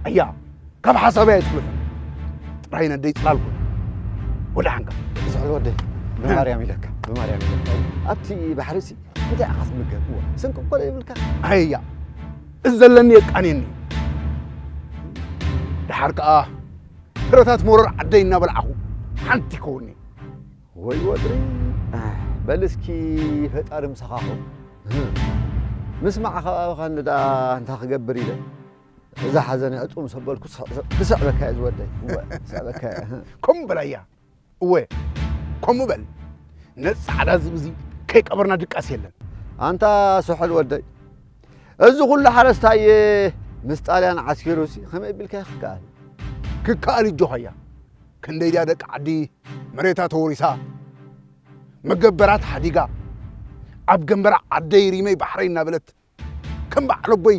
ኣያ፣ ካብ ሓሳበይ ኣይትሕለፈኒ። ጥራይ ነደይ ጽላል ኩን። ወደ ሓንካ። ስሑል ወደይ፣ ብማርያም ኢለካ፣ ብማርያም ኢለካ። ኣብቲ ባሕሪሲ እንታይ ኢኻ ትምገብ? እወ፣ ስንቂ እኮ ዘይብልካ። ኣያ፣ እዚ ዘለኒ የቃንየኒ። ደሓር ከኣ ፍረታት መሮር ዓደይ እናበላዕኹ ሓንቲ ይከውኒ። ወይ ወጥሪ፣ በል እስኪ ፈጣሪ ምሳኻ ኹን። ምስማዕ ከባብኻ ንዳ እንታይ ክገብር ኢለ። እዛ ሓዘን ዕጹም ሰበልኩ ክስዕበካ እየ ዝወደይ። እወ፣ ክስዕበካ እየ። ከምኡ በላያ። እወ፣ ከምኡ በል። ነዚ ጻዕዳ ዝብኢ እዚ ከይቀበርና ድቃስ የለን። ኣንታ ስሑል ወደይ፣ እዚ ኩሉ ሓረስታይ ምስ ጣልያን ዓስኪሩሲ ከመይ ቢልካ ክከኣል? ክከኣል እጆኻያ። ክንደይ ድያ ደቂ ዓዲ መሬታ ተወሪሳ፣ መገበራት ሓዲጋ፣ ኣብ ገንበራ ዓደይ ሪመይ ባሕረይ እናበለት ከም በዓል ኣቦይ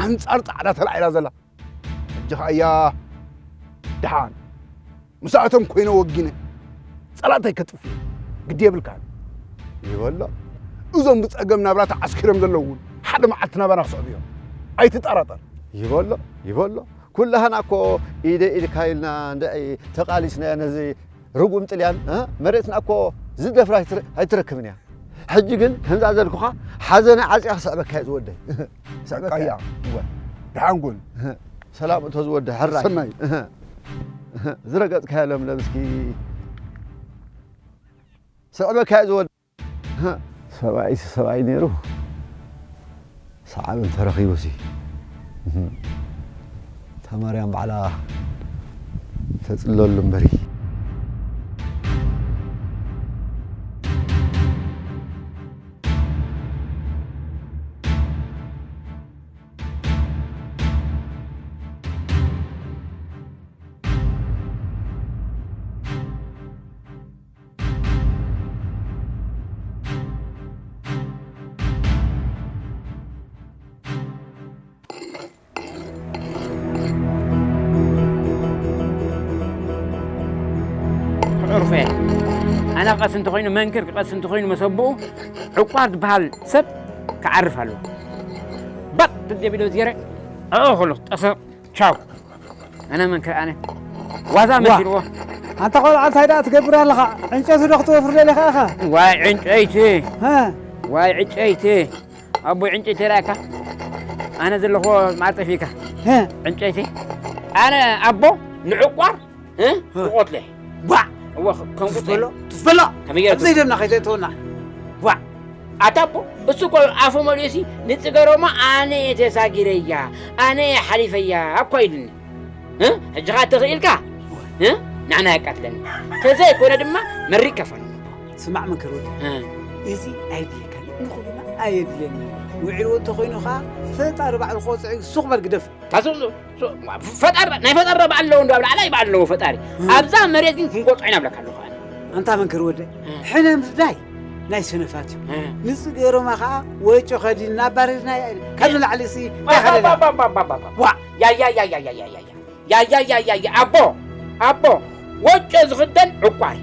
ኣንጻር ጻዕዳ ተላዒላ ዘላ። ሕጂ ኸኣያ ደሓን ምስኣቶም ኮይነ ወጊነ ጸላእተይ ከጥፍእ ግዲ የብልካን። ይበሎ። እዞም ብጸገም ናብራ ተዓስኪሮም ዘለዉ እውን ሓደ መዓልቲ ናባና ክስዕቡ እዮም። ኣይትጠራጠር። ይበሎ፣ ይበሎ። ኩላህና እኮ ኢደ ኢድካ ኢልና እንድዒ ተቓሊስና ነዚ ርጉም ጥልያን፣ እ? መሬትና እኮ ዝደፍራ ኣይትረ-፣ ኣይትረክብን እያ። ሕጂ ግን ከምዛ ዘልኩኻ ሓዘነ ዓጽያ ክስዕበካ እየ ዝወደይ። ክስዕበካ እያ። እያ። እወ። ደሓን ኩን። ሰላም እቶ ዝወደይ ሕራይ። ሰናይ። ዝረገጽካዮ ለምለም እስኪ ስዕበካ እየ ዝወደይ። ሰብኣይሲ ሰብኣይ ነይሩ፣ ሰዓቢ እንተረኺቡሲ፣ እታ ማርያም ባዕላ ተጽለሉ እምበሪ። ዕርፈ። ኣነ ቀስ እንተኾይኑ መንክር፣ ቀስ እንተኾይኑ መሰብኡ ዕቋር ዝበሃል ሰብ ክዓርፍ ኣለዎ። ባጥ ተደቢሎ ዝገረ፣ ኣእኸሎ፣ ጠሰ፣ ቻው። ኣነ መንክር፣ ኣነ ዋዛ ዋ። መሲልዎ። ኣንታ ቆልዓ እንታይ ደኣ ትገብር ኣለኻ? ዕንጨይቲ ዶ ክትወፍር ደሊኻ ኢኻ? ዋይ ዕንጨይቲ። ሃ? ዋይ ዕንጨይቲ። ኣቦይ ዕንጨይቲ ይርኣየካ? ኣነ ዘለኹዎ ማጠፊካ። ሀ። ዕንጨይቲ። ኣነ ኣቦ ንዕቋር፣ እ? እ። ክቆትለ። ዋ! እወ፣ ከ-፣ ከም ቁጽለ። ትፈሎ፣ ትፈሎ። ከመይ ገይረ ኣብ ዘይደና ከይተእትወና። ዋ! ኣታ ኣቦ፣ እሱ እኮ ኣፉ መሊኡሲ ንጽገሮማ ኣነ እየ ተሳጊረያ፣ ኣነ እየ ሓሊፈያ እኮ ኢሉኒ። እ? ሕጂ ኸኣ ተኽኢልካ? እ? ንዓና የቃትለኒ። ተዘይኮነ ድማ መሪቅ ከፈሎም። ስማዕ መንክር ወዲ፣ እ። እዚ ኣይድልየካን፣ ንኹልና ኣየድልየኒ። ውዒልዎ እንተኾይኑ ኸኣ ፈጣሪ ባዕሉ ክቆጽዖ እዩ፣ ሱቕ በል ግደፍ። ታሱ-፣ ሱ-፣ ፈጣሪ፣ ናይ ፈጣሪ በዓል ኣለዎ እንዶ፣ ኣብ ላዕላይ በዓል ኣለዎ ፈጣሪ። እ። ኣብዛ መሬት ግን ክንቆጽዖ ኢና ብለካ ኣለኹ ኣነ። ኣንታ መንክር ወደ፣ እ። ሕነ ምፍዳይ ናይ ሰነፋት እዩ። እ። ንጽገሮማ ኸኣ ወጮ ከዲንና ኣባሪርና ኢና። ካብ እ። ንላዕሊ ሲ እንታይ ከለና? ባባባባባባ። ዋ! ያ፣ ያ፣ ያ፣ ያ፣ ያ፣ ያ፣ ያ። ያ፣ ያ፣ ያ፣ ያ፣ ያ፣ ኣቦ፣ ኣቦ፣ ወጮ ዝኽደን ዕቋር።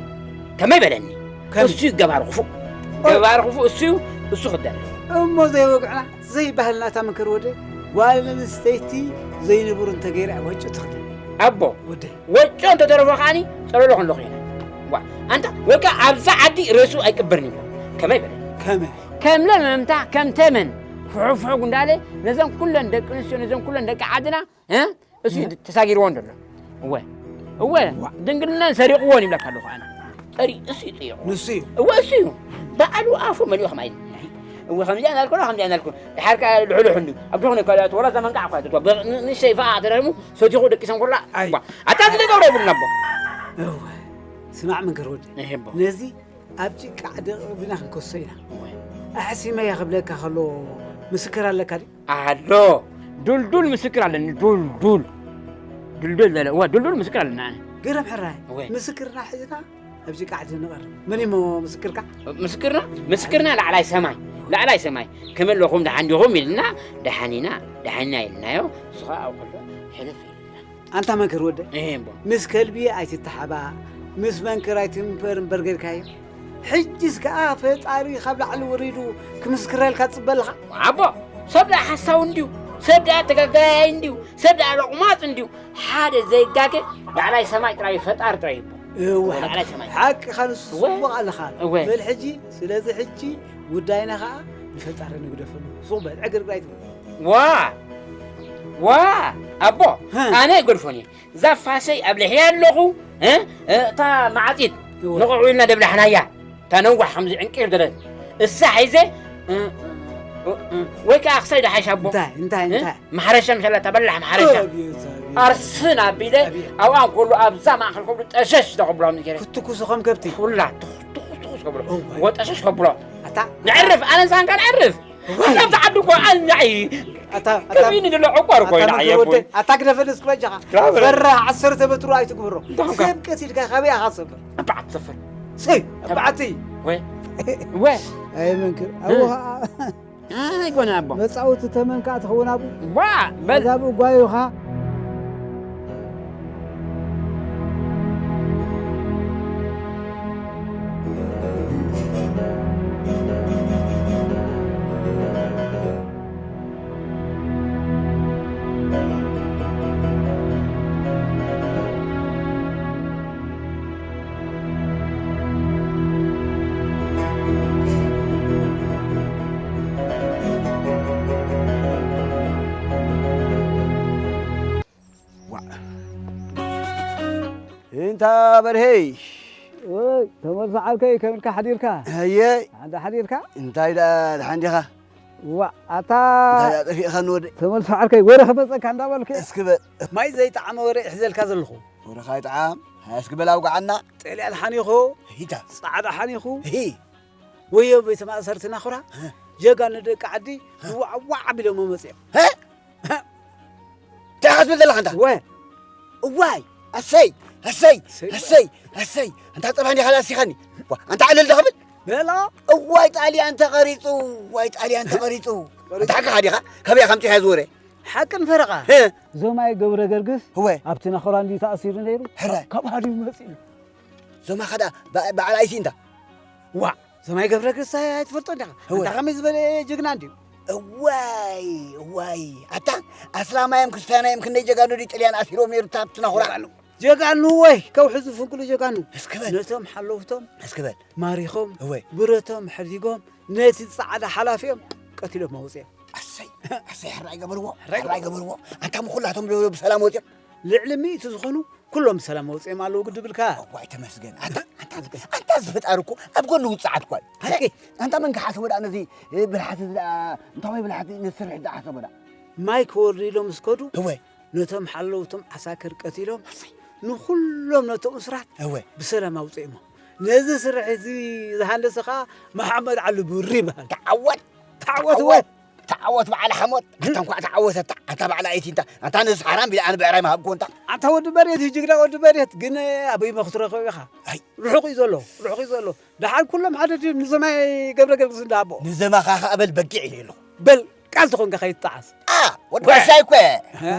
ከመይ በለኒ? ከመይ? እሱ እዩ ገባር ክፉእ። ኦ። ገባር ክፉእ እሱ እዩ፣ እሱ ክደን። እሞ ዘይወግዕና፣ ዘይባህልና እታ መንክር ወደ፣ ጓል ኣንስተይቲ ዘይንቡር እንተገይራ እያ ወጮ ትኽደን። ኣቦ፣ ወደይ። ወጮ እንተተረፎ ከዓኒ ጸለሎ ክንለኹ ኢና። ዋ፣ ኣንታ፣ ወይ ከኣ ኣብዛ ዓዲ ርእሱ ኣይቅበርን ይብሎ። ከመይ በለኒ? ከመይ? ከም ለመምታ፣ ከም ተመን፣ ፍሑፍሑ ጉንዳለ፣ ነዘን ኩለን ደቂ ኣንስትዮ፣ ነዘን ኩለን ደቂ ዓድና፣ እ? እሱ እ? ተሳጊርዎ እንደሎ። እወ። እወ። ዋ። ድንግልናን ሰሪቕዎን ይብለካ ኣለኹ ኣነ። ጠሪ-፣ እሱ እዩ ጥይቑ። ንሱ እዩ። እወ፣ እሱ እዩ። ባዕሉ ኣፉ መሊኡ ከማይ። እወ፣ ከምዚኣ እናልኩ ነው፣ ከምዚኣ እናልኩ። ድሓር ከኣ ልሕልሑ እንድዩ። ኣብ ዝኾነ እኳ ወላ ዘመንቃዕ እኳ ትትዋ። ብ-፣ ን-፣ ንእሽተይ ፈኣ ተደርሙ፣ ሰቲኹ ደቂሰን ኩላ። ኣይ። ዋ። ኣታ እዚ ዘይገብሮ የብሉን ኣቦ። እወ። ስማዕ መንክር ወዲ። እሄ ኣቦ። ነዚ ኣብ ጭቃ ደቂቕና ክንከሶ ኢና። እወ። ኣሕሲመያ ክብለካ ከሎ ምስክር ኣለካ ድዩ? ኣሎ። ዱልዱል ምስክር ኣለኒ፣ ዱልዱል። ዱልዱል በለ። እወ፣ ዱልዱል ምስክር ኣለኒ ኣነ። ገረም ሕራይ፣ እወ። ምስክርና ሒዝና ኣብ ጭቃ ዓዲ ንቐርብ። መን እሞ ምስክርካ? ምስክርና? ምስክርና ላዕላይ ሰማይ፣ ላዕላይ ሰማይ። ከመይ ኣለኹም፣ ደሓን ዲኹም ኢልና፣ ደሓን ኢና፣ ደሓን ኢና ኢልናዮ። ንሱ ኸኣ ኣብ ከሎ ሕልፍ ኢልና። ኣንታ መንክር ወደ፣ እሄ እምቦ። ምስ ከልቢ ኣይትተሓባእ፣ ምስ መንክር ኣይትንበር እምበር ጌርካዮ። ሕጅስ ከኣ ፈጣሪ ካብ ላዕሊ ወሪዱ ክምስክረልካ ትጽበ ኣለኻ? ኣቦ፣ ሰብ ደኣ ሓሳዊ እንድዩ፣ ሰብ ደኣ ተጋጋያይ እንድዩ፣ ሰብ ደኣ ሎቕማጽ እንድዩ። ሓደ ዘይጋገ ላዕላይ ሰማይ ጥራይ እዩ፣ ፈጣሪ ጥራይ እዩ። እወ፣ ላዕላይ ሰማይ። ሓቅኻ ንሱ እወ። ጽቡቕ ኣለኻ። እወ። በል ሕጂ፣ ስለዚ ሕጂ ጉዳይና ከኣ ንፈጣሪ ንግደፈሉ። ሱቕ በል፣ ዕግርግር ኣይትበል። ዋ! ዋ! ኣቦ፣ ሀ። ኣነ ኣይገድፎን እየ። እዛ ፋሰይ ኣብሊሐያ ኣለኹ፣ እ? እታ መዓጺድ እወ። ንቑዕ ኢልና ደብላሕናያ። እታ ነዋሕ ከምዚ ዕንቂር ገለ። እሳ ሒዘ፣ እ፣ እ፣ እ፣ ወይ ከኣ ክሳይ ደሓይሽ ኣቦ። እንታይ፣ እንታይ፣ እ? እንታይ? ማሕረሻ ምሻላ ተበላሕ ማሕረሻ። ኣብየት፣ ኣብየት። ኣርስን ኣቢለ ኣብየት። ኣብኣ እንከሎ ኣብዛ ማእከል ከብሉ ጠሸሽ ተቐብሎም ገይረ። ክትኩሱ ከም ከብቲ። ኩላ ትኹስ፣ ትኹስ፣ ትኹስ ከብሎ። እወ። ወጠሸሽ ከብሎ። ኣታ። ንዕርፍ፣ ኣነ ሳንካ ንዕርፍ። እወ። ኣታ ኣብዛ ዓዲ እኮ ኣኛዒ። ኣታ፣ ኣታ፣ ከቢኒ ዘሎ ዕቋር እኮ ኣታ ኢና መንክር ኣየቦይ። ወደይ፣ ኣታ ግደፈኒ እስኪ በጃኻ። ክላበለ። ፈራህ ዓሰርተ ሜትሮ ኣይትግብሮ። እንታይ ኾንካ? ሰብ ቀቲልካ ካበይ ኢኻ ትሰፍር? ኣባዓት ትሰፍር። ሰይ፣ ኣባዓቲ። ወይ። ወይ። ኣይ መንክር፣ እ። ኣብኡ ኸዓ ኣይኮነ ኣቦ። መጻወቲ ተመን ከኣ ትኸውን ኣብኡ። ዋ፣ በል። ኣዛ ብኡ ጓዩኻ። ዋዕ። እንታ በርሄይ። ወይ፣ ተመልሶ ዓርከይ፣ ከመይ ኢልካ ሓዲርካ? ኣየ። ደሓን ዶ ሓዲርካ? እንታይ ደኣ፣ ደሓን ዲኻ? ዋዕ፣ ኣታ እንታይ ደኣ ጠፊእካ ንወደይ? ተመልሶ ዓርከይ፣ ወረ ክመጸካ እንዳበልኩ። እስኪ በል። ማይ ዘይጠዓመ ወረ ይሕዘልካ ዘለኹ። ወረኻ ይጥዓም። ሃያ እስኪ በል ኣውግዓና። ጠልያን ሓኒኹ። ሂታ። ጻዕዳ ሓኒኹ። ሂ። ወዮ ቤተ ማእሰርቲ ናኹራ። እ። ጀጋኑ ደቂ ዓዲ እ። ዋዕ ዋዕ ኣቢሎሞ መጺኦም። እ? እንታይ ኢኻ ትብል ዘለኻ ኣንታ? ወ። እዋይ፣ ኣሰይ፣ ኣሰይ፣ ኣሰይ፣ ኣሰይ፣ ኣሰይ። ኣንታ ጸባሕ እንዲኻ ኣሲኻኒ። ዋ፣ ኣንታ ዕልል ዶ ክብል? በሎ። እዋይ ጣልያን ተቐሪጹ፣ እዋይ ጣልያን ተቐሪጹ። ተቐሪጹ። ኣንታ ሓቅኻ ዲኻ? ካበይ ኢኻ ኣምጺኻ እዚ ወረ? ሓቅን ፈረቓ። እ። ዞማይ ገብረ ገርግስ እወ። ኣብቲ ናኹራ እንድዩ ተኣሲሩ ነይሩ። ሕራይ። ካብ ሃዲሙ መጺኡ። ዞማኻ ደኣ በ-፣ በዓል ኣይሲ እንታ? ዋ፣ ዞማይ ገብረ ገርግስ ኣይ-፣ ኣይትፈልጦ እንዲኻ? እወ። ኣንታ ከመይ ዝበለ ጅግና እንድዩ? እዋይ፣ እዋይ። ኣታ ኣስላማዮም ክርስትያናዮም ክንደይ ጀጋኑ ድዩ ጥልያን ኣሲሮም ነይሩ ኣብቲ ናኹራ? ጀጋኑ። ጀጋኑ ወይ፣ ከውሒ ዝፍንቅሉ ጀጋኑ። እስኪ በል። ነቶም ሓለውቶም እስኪ በል። ማሪኾም፣ እወ። ብረቶም ሕዲጎም፣ ነቲ ጻዕዳ ሓላፊኦም ቀቲሎም ኣውጽኦም። ኣሰይ፣ ኣሰይ፣ ሕራይ ገበርዎ፣ ሕራይ ሕራይ ገበርዎ። ኣንታ ምኹላቶም ዶ ብሰላም ወጺኦም? ልዕሊ ሚእቲ ዝኾኑ ኩሎም ብሰላም ኣውፂኦም ኣለዉ ግድብልካ። ዋይ ተመስገን። ኣንታ ኣንታ ኣንታ ዝፈጣሪ እኮ ኣብ ጎኒ ውፅዓት እኳ እዩ። ሓቂ። ኣንታ መን ክሓሰቦ ደኣ ነዚ ብልሓት እዚ ደኣ እንታይ ወይ ብልሓት ነስርሕ ደኣ ሓሰቦ ደኣ። ማይ ክወርዱ ኢሎም ምስ ከዱ እወ። ነቶም ሓለውቶም ዓሳክር ቀቲሎም ንኹሎም ነቶም እስራት እወ። ብሰላም ኣውፅኦሞ። ነዚ ስርሕ እዚ ዝሃንደሰ ኸዓ መሓመድ ዓሊ ቡሪ ይበሃል። ተዓወት። ተዓወት እወ። ተዓወት በዓል ሓሞት። ኣታ እንኳዕ ተዓወተታ። ኣታ በዓል ኣይቲንታ። ኣታ ነዚ ሓራም ቢለ ኣነ ብዕራይ ምሃብኩ እንታ። ኣታ ወዲ መሬት እዩ ጅግና ወዲ መሬት። ግን ኣበይ መኽትረኸብ ኢኻ? ኣይ። ርሑቕ እዩ ዘሎ። ርሑቕ እዩ ዘሎ። ደሓር ኩሎም ሓደ ድዮም ንዘማይ ገብረ ገርግስ እንዳቦ። ንዘማኻ ኸኣ በል በጊዕ ኢለ ኣለኹ። በል ቃል ተኾንካ ከይትጠዓስ። አ፣ ወዲ ዋሻይ እኮ።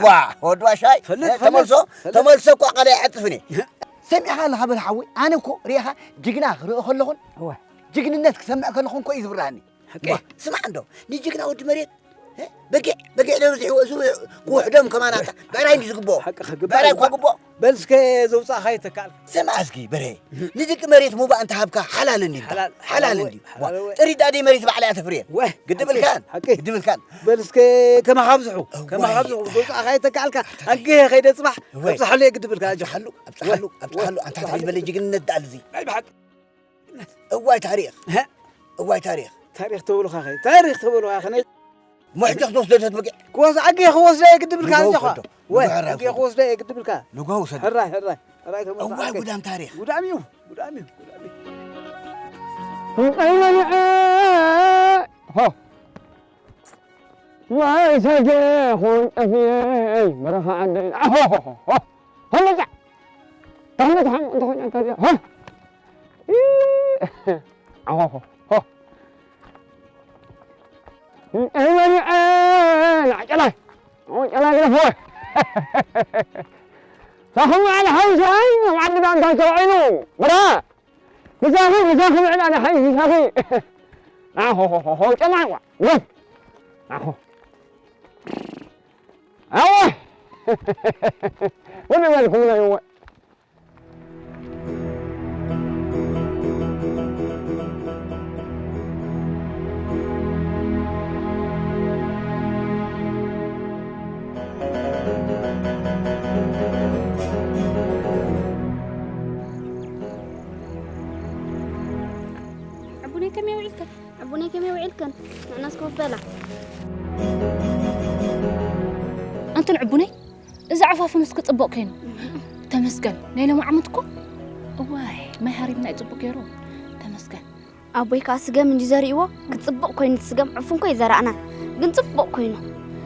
ዋ፣ ወዲ ዋሻይ። ፈልጥ፣ እ፣ ፈልጥ፣ ተመልሶ፣ ፈልጥ። ተመልሶ እኮ ቃል ኣይዓጽፍን እየ። ሰሚዕኻ ኣለኻ በል ሓወይ፣ ኣነ እኮ ሪኢኻ ጅግና ክርኢ ከለኹን፣ እወ። ጅግንነት ክሰምዕ ከለኹን እኮ እዩ ዝብርሃኒ። ሓቂ። ዋ፣ ስማዕ እንዶ፣ ንጅግና ወዲ መሬት፣ እ፣ በጊዕ፣ በጊዕ ዶ ብዝሕዎ፣ እሱ ክውሕዶም ከማን ኣታ፣ ብዕራይ እንዲ ዝግብኦ። ሓቂ ክግባእ ብዕራይ እኳ ይግባእ። ግብኦ። በል እስከ ዘውጻእኻ ይተካል። ስማዕ እስኪ በርሄ፣ ንደቂ መሬት ሙባእ እንተሃብካ ሓላል እንዲ እንታ? ሓላል፣ ሓላል ሓላል እንዲ? ወይ፣ ዋ፣ ሓላል ወይ። ጥሪት ኣደይ መሬት ባዕላ እያ ተፍርየን። ወይ፣ ግዲ ሓቂ፣ ብልካን፣ ሓቂ። ግዲ ብልካን። በል እስከ ከማኻ ኣብዝሑ፣ እዋይ። ከማኻ ኣብዝሑ። ዘውጻእኻ ይተካልካ። ኣታ ኣንገ ከይደ ጽባሕ፣ ወይ። ኣብዝሓሉ እየ ግዲ ብልካ፣ ኣጆኻ። ኣብዝሓሉ፣ ኣብዝሓሉ፣ ወይ፣ ኣብዝሓሉ። ወይ። ኣንታ እንታይ ዝበለ ጅግንነት ደኣ እዚ። ናይ ብሓቂ። እዋይ ታሪኽ። ሀ? እዋይ ታሪኽ። ታሪኽ ተብሉኻ ኸ? ታሪኽ ተብሉኻ ኸ? ናይ ሙሕጭ ክትወስዶ ተትበጊዕ። ክወስ-፣ ኣጌ ክወስዶ እየ ግድብልካ ንጎ ኣጆኻ። ወዶ። ወይ፣ ንጎ ኣራግፎ። ኣጌ ክወስዶ እየ ግድብልካ። ንጎ ውሰዶ። ሕራይ፣ ሕራይ፣ ሕራይ ተመልሶ እዋይ ኣጌ። ጉዳም ታሪኽ። ጉዳም እዩ፣ ጉዳም እዩ፣ ጉዳም እዩ። እንቀይ በሊዐ፣ ሆ። ዋይ ሰጌ ኹን ጠፍኤ፣ በረኻ ዓደይ። ኣሆ፣ ሆ፣ ሆ፣ ሆ። ተመጫ። ተመጫ፣ ተመጫ፣ ተመጫ። ሆ። ኢ-፣ ኣሆ፣ ሆ፣ ሆ። እንቀይ በሊዐ፣ ናጨላይ። ናጨላይ ግደፎ። ሳኽም ዓሊ ሓውሳይ፣ ኣብ ዓዲ ዳንታ ተውዒሉ። ብራ። ምሳኺ፣ ምሳኺ ምዕዳ ደሓይ፣ ምሳኺ። ኣሆ፣ ሆ፣ ሆ፣ ሆ፣ ጨማዋ። ወፍ። ኣሆ። ኣወ። ወደ በልኩም ነው። ዕቡነይ ከመይ ውዒልከን? ዕቡነይ ከመይ ውዒልከን? ንዕናስ ኮፍ በላ። ኣንቱን ዕቡነይ፣ እዚ ዓፋፍንስ ክጽብቕ ኮይኑ። ተመስገን፣ ናይ ሎሚ ዓመት እኮ። እዋይ፣ ማይ ሃሪምና እዩ ጽቡቕ ገይሩ። ተመስገን። ኣቦይ ከኣ ስገም እንዲ ዘሪእዎ፣ ክጽብቕ ኮይኑ እቲ ስገም ዕፉን ኮ ይዘራእና። ግን ጽቡቕ ኮይኑ።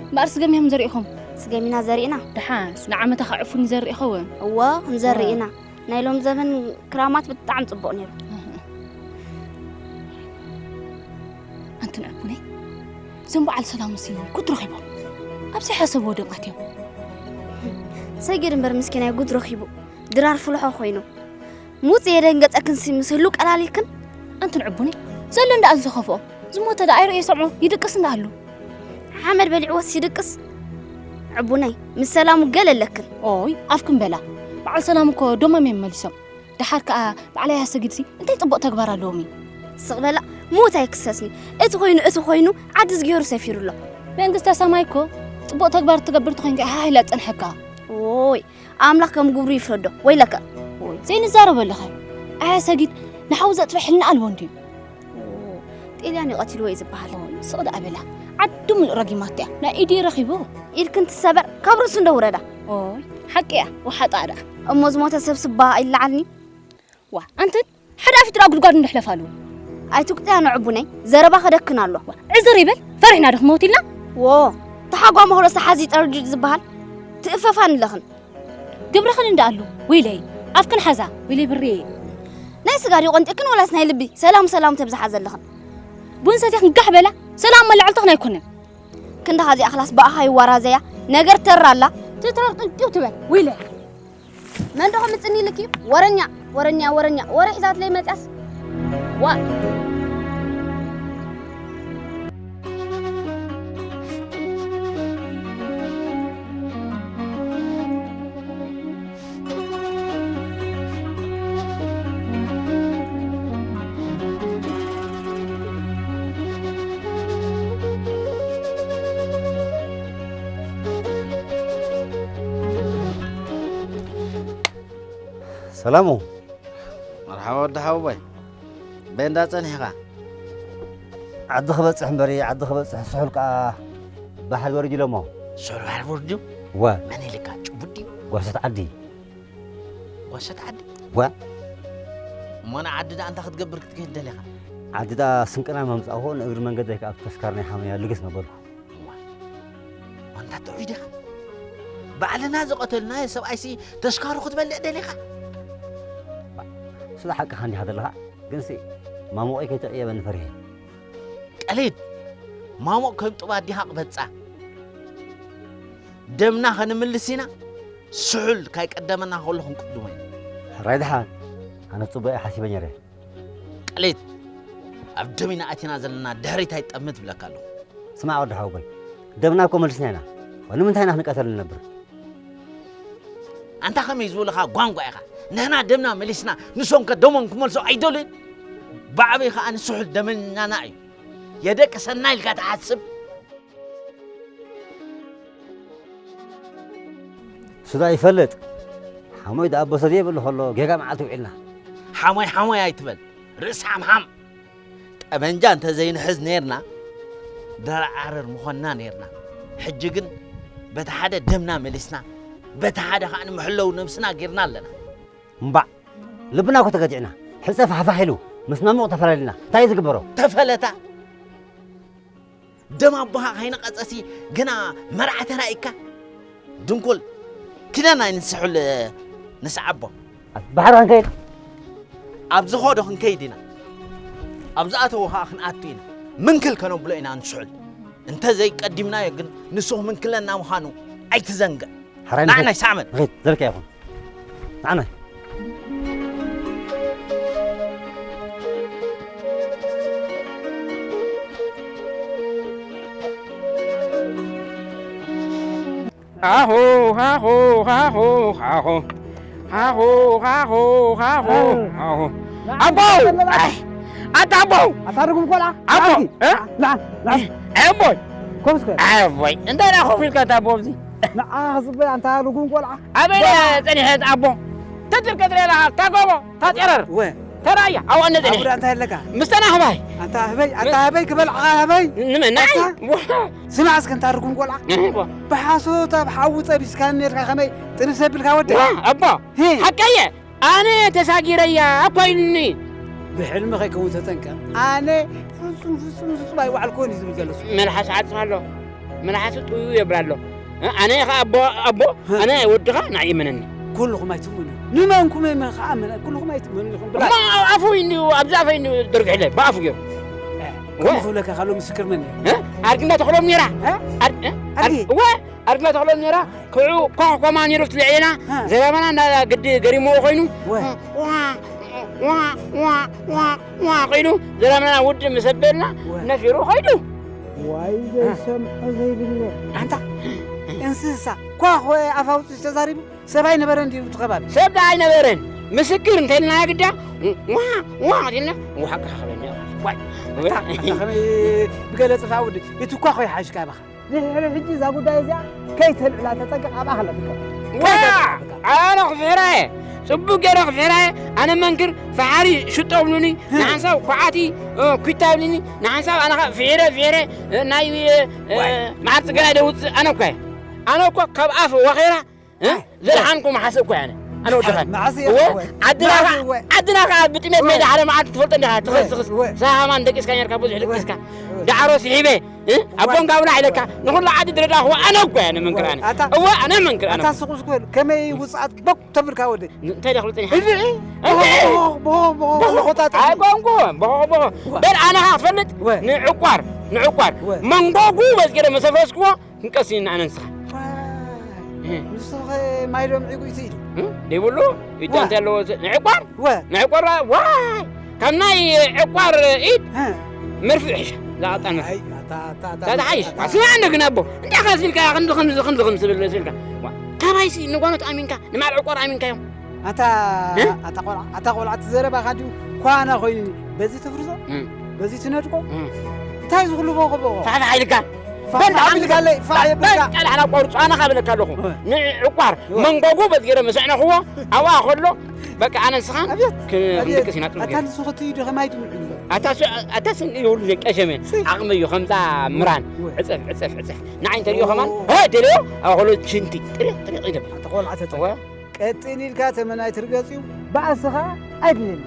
እምበኣር ስገም እዮም ዘሪእኹም? ስገም ኢና ዘሪእና። ደሓንስ፣ ንዓመታ ከ ዕፉን ይዘርእ ይኸውን? እወ፣ ክንዘርእ እወ። ኢና። ናይ ሎም ዘመን ክራማት ብጣዕሚ ጽቡቕ ነይሩ። ኣንቱን ዕቡነይ፣ እዞም በዓል ሰላምሲ ጉድ ረኺቦም። ኣብ ዘይሓሰብዎ ድዮም ኣትዮም። ሰጊድ እምበር ምስኪናይ ጉድ ረኺቡ። ድራር ፍልሖ ኮይኑ። ሙጽ የደንገጸክንሲ ምስ ህሉ ቀላሊልክን? ኣንቱን ዕቡነይ፣ ዘሎ እንዳ ኣል ዝኸፍኦ። ዝሞተ ደኣ ኣይርእዮ ይሰምዖ፣ ይድቅስ እንዳ ኣሉ። ሓመድ በሊዕዎስ ይድቅስ? ዕቡነይ፣ ምስ ሰላሙ ገለ ኣለክን። ኦይ፣ ኣፍክን በላ። በዓል ሰላም እኮ ደሞም እዮም መሊሶም። ደሓር ከኣ በዓል ኣያ ሰጊድሲ እንታይ ጽቡቕ ተግባር ኣለዎም እዩ? ስቕ በላ፣ ምዉት ኣይክሰስኒ። እቲ ኮይኑ፣ እቲ ኮይኑ፣ ዓዲ ዝገይሩ ሰፊሩ ኣሎ። መንግስተ ሰማይ እኮ ጽቡቕ ተግባር ትገብር ተኾይንካ ኢኻ ሓይላ ዝጸንሐካ። ኦይ፣ ኣምላኽ ከም ግብሩ ይፍረዶ። ወይለከ። ኦይ፣ ዘይንዛረበሉ ኸ? ኣያ ሰጊድ ንሓዉ ዘጥፍእ ሕልና ኣልቦ እንድዩ። ኦ፣ ጤልያን እዩ ቀቲልዎ እዩ ዝበሃል። ኦይ፣ ስቕ ደኣ በላ። ዓዲ ምሉእ ረጊማቶ እያ። ናይ ኢዱ ረኺቡ። ኢድክን ትሰበር፣ ካብ ርእሱ እንዶ ውረዳ። ኦይ፣ ሓቂ እያ፣ ወሓጣ ደኣ። እሞ ዝሞተ ሰብ ስባ ኣይለዓልኒ? ዋ፣ ኣንትን ሓደ ኣፊት ደኣ ጉድጓድ እንዶ ሕለፋሉ። ኣይትቁጥያ ንዕቡነይ፣ ዘረባ ከደክን ኣሎ። ዋ፣ ዕዝር ይበል፣ ፈሪሕና ዶ ክመውት ኢልና? ዎ፣ ተሓጓሚ ሆሎስ ተሓዚ ጠርዲድ ዝበሃል። ትእፈፋን ኣለኽን። ግብርኽን እንዳ ኣሉ፣ ወይለይ፣ ኣፍክን ሓዛ፣ ወይለይ ብሬ። ናይ ስጋ ድዩ ቆንጢክን ወላስ ናይ ልቢ? ሰላም ሰላም ተብዝሓ ዘለኽን። ቡን ሰቲኽን ጋሕ በላ፣ ሰላም መላዕልትኽን ኣይኮነን። ክንድኻ እዚኣ ክላስ ብኣኻ ይዋራዘያ፣ ነገር ተራላ። ትትረር ቅንጢው ትበል፣ ወይለይ። መን ዶ ከምጽኒ ኢልኪ? ወረኛ፣ ወረኛ፣ ወረኛ፣ ወረ ሒዛትለይ መጽያስ። ዋ። ሰላሙ። መርሓባ ወዲ ሓወቦይ። በይ እንዳ ጸኒሕኻ? ዓዲ ክበጽሕ እምበሪ፣ ዓዲ ክበጽሕ ስሑል ከኣ ባሕሪ ወሪዱ ኢሎሞ። ስሑል ባሕሪ ወሪዱ? ወ። መን ኢልካ? ጭቡጥ ድዩ? ጓሶት ዓዲ። ጓሶት ዓዲ? ወ። እሞ ንዓዲ ደኣ እንታይ ክትገብር ክትከይድ ደሊኻ? ዓዲ ደኣ ስንቅና ምምጻእኹ፣ ንእግሪ መንገደይ ከኣ ኣብ ተስካር ናይ ሓመያ ልግስ ነበርኩ። እዋ፣ ኣንታ ጥዑይ ዲኻ? ባዕልና ዝቐተልናዮ ሰብኣይሲ ተስካሩ ክትበልዕ ደሊኻ? ስለ ሓቅኻ እንዲኻ ዘለኻ፣ ግንሲ ማሞቐይ ከይተቕየበኒ ፈሪሐ። ቀሊድ፣ ማሞቕ ከም ጡብ ኣዲኻ ቅበጻ። ደምና ከንምልስ ኢና፣ ስሑል ካይቀደመና ከሎ ክንቅድሞ ኢና። ሕራይ ደሓን፣ ኣነ ጽቡቕ እየ ሓሲበ ነይረ። ቀሊድ፣ ኣብ ደም ኢና ኣቲና ዘለና፣ ድሕሪት ኣይጠምት እብለካ ኣለኹ። ስማዕ ወዲ ሓወቦይ፣ ደምና እኮ መሊስና ኢና። ንምንታይ ኢና ክንቀተል ንነብር? ኣንታ ከመይ ዝበሉኻ ጓንጓ ኢኻ? ንሕና ደምና መሊስና፣ ንሶም ከ ደሞም ክመልሱ ኣይደልዩን? ብዓበይ ከኣ ንስሑል ደመኛና እዩ። የደቂ ሰናይ ኢልካ ትሓስብ? ስዳ ይፈልጥ። ሓሞይ ደኣ ኣቦ ሰድየ ይብል ከሎ ጌጋ መዓልቲ ውዒልና። ሓሞይ ሓሞይ ኣይትበል። ርእሲ ሓምሓም። ጠበንጃ እንተ ዘይንሕዝ ነይርና፣ ደረዓረር ምኾንና ነይርና። ሕጂ ግን በቲ ሓደ ደምና መሊስና፣ በቲ ሓደ ከኣ ንመሐለዊ ነብስና ጌርና ኣለና። እምባዕ፣ ልብና እኮ ተገዲዕና። ሕጸ ፋሕፋሕ ኢሉ፣ ምስ ማሙቕ ተፈላሊና። እንታይ እዩ ዝግበሮ? ተፈለታ። ደም ኣቦኻ ከይነቐጸሲ ግና መርዓ ተራኢካ? ድንኩል፣ ኪዳን ኣይንስሑል ንስዓቦ። ባሕሪ ክንከይድ? ኣብ ዝኸዶ ክንከይድ ኢና። ኣብ ዝኣተዎ ኸኣ ክንኣቱ ኢና። ምንክል ከነብሎ ኢና ንስሑል። እንተ ዘይቀዲምናዮ ግን ንሱ ክምንክለና ምዃኑ ኣይትዘንግዕ። ሓራይ ንዓናይ ንኸይድ። ሳዕመን። ንኸይድ፣ ዘልካ ይኹን። ንዓናይ። ሃሁ፣ ሃሁ፣ ሃሁ፣ ሃሁ። ሃሁ፣ ሃሁ፣ ሃሁ፣ ሃሁ። ኣቦ! ኣይ፣ ኣታ ኣቦ! ኣታ ርጉም ቆልዓ! ኣቦ! ኣቲ! እ? ና፣ ና። ኣቦይ! ኮፍ እስከ። ኣቦይ! እንታይ ደኣ ኮፍ ኢልካ ኣታ ኣቦ ኣብዚ? ንዓ ዝበይ ኣንታ ርጉም ቆልዓ! ኣበይ ደኣ ጸኒሐት ኣቦ? ተትርከት ሌላ ታጎቦ፣ ታጨረር። ወ። ተራያ፣ ኣዋነ ዘኔ። ኣቡዳ እንታይ ኣለካ? ምስተና ህባይ። ኣንታ ህበይ፣ ኣንታ ህበይ ክበልዓኻ ህበይ። ንመን? ናይ? ኣታ? ስማዕ እስከ እንታ ርጉም ቆልዓ። እህ፣ ዋ። ብሓሶት ኣብ ሓዊ ጸቢስካኒ ነርካ ከመይ ጥንስ ኣቢልካ ወዲ? ዋ፣ ኣቦ። ሂ። ሓቀየ። ኣነ ተሳጊረያ እኮ ኢሉኒ። ብሕልሚ ከይከውን ተጠንቀቕ። ኣነ ፍጹም፣ ፍጹም፣ ፍጹም ኣይወዓልኩዎን እዩ ዝብል ዘሎ። መልሓስ ዓጽፍ ኣሎ። መልሓሱ ጥውዩ የብላ ኣሎ። እ፣ ኣነ ኢኻ ኣቦ፣ ኣቦ፣ እ። ኣነ ወድኻ ንዓይ እመነኒ። ኩልኹም ኣይትእመኑ። ንመንኩም እመን ከኣ እመን፣ ኩልኹም ኣይትእመኑ ኢኹም ብላ። እሞ ኣብ ኣፉ እንዲዩ፣ ኣብዚ ኣፈይ እንዲዩ ደርጊሕለ፣ ብኣፉ ገይሩ። እ፣ ወ። ከምኡ ክብለካ ከሎ ምስክር መን እዩ? እ? ኣድግና ተኽሎም ነይራ። እ? ኣድ-፣ እ? ኣድጊ? ኣድ-፣ ወ፣ ኣድግና ተኽሎም ነይራ። ክዑ ኳ ኮማ ነይሩ ትልዕየና። እ። ዘረባና እንዳ ግዲ ገሪምዎ ኮይኑ። ወ። ዋ፣ ዋ፣ ዋ፣ ዋ፣ ዋ፣ ኮይኑ ዘረባና ውድ ምስ ኣበልና ወ። ነፊሩ ኸይዱ። ዋይ ዘይሰምዖ ዘይብለ። ኣንታ እንስሳ ኳ ኾ ኣፍ ኣውፂኡ ዝተዛሪቡ ሰብ ኣይነበረን ድዩ እቲ ከባቢ? ሰብ ደኣ ኣይነበረን። ምስክር እንተልና ግዳ ዋ፣ ዋ፣ ኢልና፣ ዋ፣ ሓቅኻ ክበኛ። ዋይ፣ ኣታ፣ ኣታ ከመይ ብገለ ጽፋ ውዲ፣ እቲ ኳ ኾ ይሓሽካ ባኻ። ድሕሪ ሕጂ እዛ ጉዳይ እዚኣ ከይተልዕላ ተጠንቀቕ፣ ኣብ ኣኽላ ትከ-፣ ዋ! ከይተልዕላ። ኣነ ክፍሕራ እየ። ጽቡቅ ገይረ ክፍሕራ እየ። ኣነ መንክር ፈሓሪ ሽጦ ብሉኒ፣ ህ። ንሓንሳብ ኳዓቲ፣ እ፣ ኩታ ብሉኒ፣ ንሓንሳብ ኣነ ኸ ፍሒረ፣ ፍሒረ፣ እ፣ ናይ፣ እ፣ እ፣ ዋይ። መዓር ጽገና ደውጽእ ኣነ እኮ እየ። ኣነ እኮ ካብ ኣፍ ወኼራ፣ እ፣ ኣይ። ዘድሓንኩ መሓስእ እኮ እየ ኣነ። ኣነ ወዲ ኸን። መሓስእ እወ፣ እወ። ዓድና ኸ-፣ መሓስእ እወ። ዓድና ኸ ብጥሜት እወ። ሜዳ ሓደ መዓልቲ ትፈልጦ እንዲኻ፣ ትኸስ፣ እወ፣ ትኸስ። እወ። ሰሃማ ንደቂስካ ኔርካ ብዙሕ እወ። ደቂስካ። እወ። ዳዕሮ ስሒበ፣ እ? ኣቦን ጋብላ ኢለካ፣ ንኹሉ ዓዲ ድረዳኹዎ ኣነ እኮ እየ፣ ኣነ መንክር ኣነ። ኣታ እወ፣ ኣነ መንክር ኣነ። ኣታ ስቑ ስቑ በል፣ ከመይ ውጽኣት ቦክ ተብልካ ወደይ? እንታይ ደኣ ክብል ጸኒሐ? እንድዒ። እንድዒ። ቦኽ፣ ቦኽ፣ ቦኽ፣ ቦኽ፣ ቦኾታት። ኣይኮንኩ፣ ቦኾ፣ ቦኾ። ዋ። በል ኣነ ኸኣ ትፈልጥ? ወ። ንዕቋር፣ ንዕቋር። ወ። መንጎጉ በዝጌረ መሰፈስክዎ፣ ክንቀስ ኢና ኣነ ንስኻ። ዋይ፣ እ። ንሱ ኸ ማይ ዶ ምዒጉ እዩ ኢሉ? እ? ደይብሉ? ኢዳ ዋ። እንታይ ኣለዎ? ንዕቋር? ወ። ንዕቋር፣ ዋይ! ካብ ናይ ዕቋር ኢድ እ። መርፍእ ይሕሻ። ዛቐጣን መርፍእ። ኣይ፣ ኣታ፣ ኣታ፣ ኣታ፣ ዛዛ ሓይሽ። ኣታ። ስማዕ እንዶ ግን ኣቦ፣ እንታይ ኸዚ ኢልካ፣ ክንዲ፣ ክንዲ፣ ክንዲ፣ ክንዲ ትብል ኢልካ? ዋ፣ ካባይሲ ንጓኖት ኣሚንካ፣ ንማል ዕቋር ኣሚንካዮም። ኣታ፣ እ? ኣታ ቆልዓ፣ ኣታ ቆልዓ፣ እቲ ዘረባኻ ድዩ ኳና ኮይኑኒ? በዚ ትፍርሶ? እ። በዚ ትነድቆ? እ። እንታይ እዚ ኩሉ ቦኾ ቦኾ? ፋሕፋሕ ኢልካ። ፋሕፋሕ በል ኢልካ ኣለይ፣ ፋሕ በል የብልካ። ቃል ሓላ ቆርጹ፣ ኣነ ካብ እልካ ኣለኹ። እ። ንዕቋር እ። መንጎጉ በዝጌረ መሰዕነኽዎ፣ ኣብኣ ከሎ በቃ ኣነ ንስኻን ኣብየት፣ ኣብየት። ክንድቅስ ኢና፣ ጽቡቅ ኣታ እዩ። ንሱ ክትዩ ዶ ከማይ ድምዕ እዩ? ኣታ ሱ-፣ ኣታ ስን እዩ ሁሉ ዘቀሸመ። ሲ። ዓቕሚ እዩ ከምዛ ምራን። እወ። ዕጸፍ፣ ዕጸፍ፣ ዕጸፍ። ንዓይ እንተሪኦ ከማን፣ ኦ። ሆ፣ ደልዮ፣ ኣብ ሆሎ ሽንቲ። ጥሪቕ፣ ጥሪቕ ይደብል። ኣታ ቆልዓ ተጠንቀቕ። እወ። ቀጢን ኢልካ ተመን ኣይትርገጽ እዩ። ባእስኻ ኣይድልን።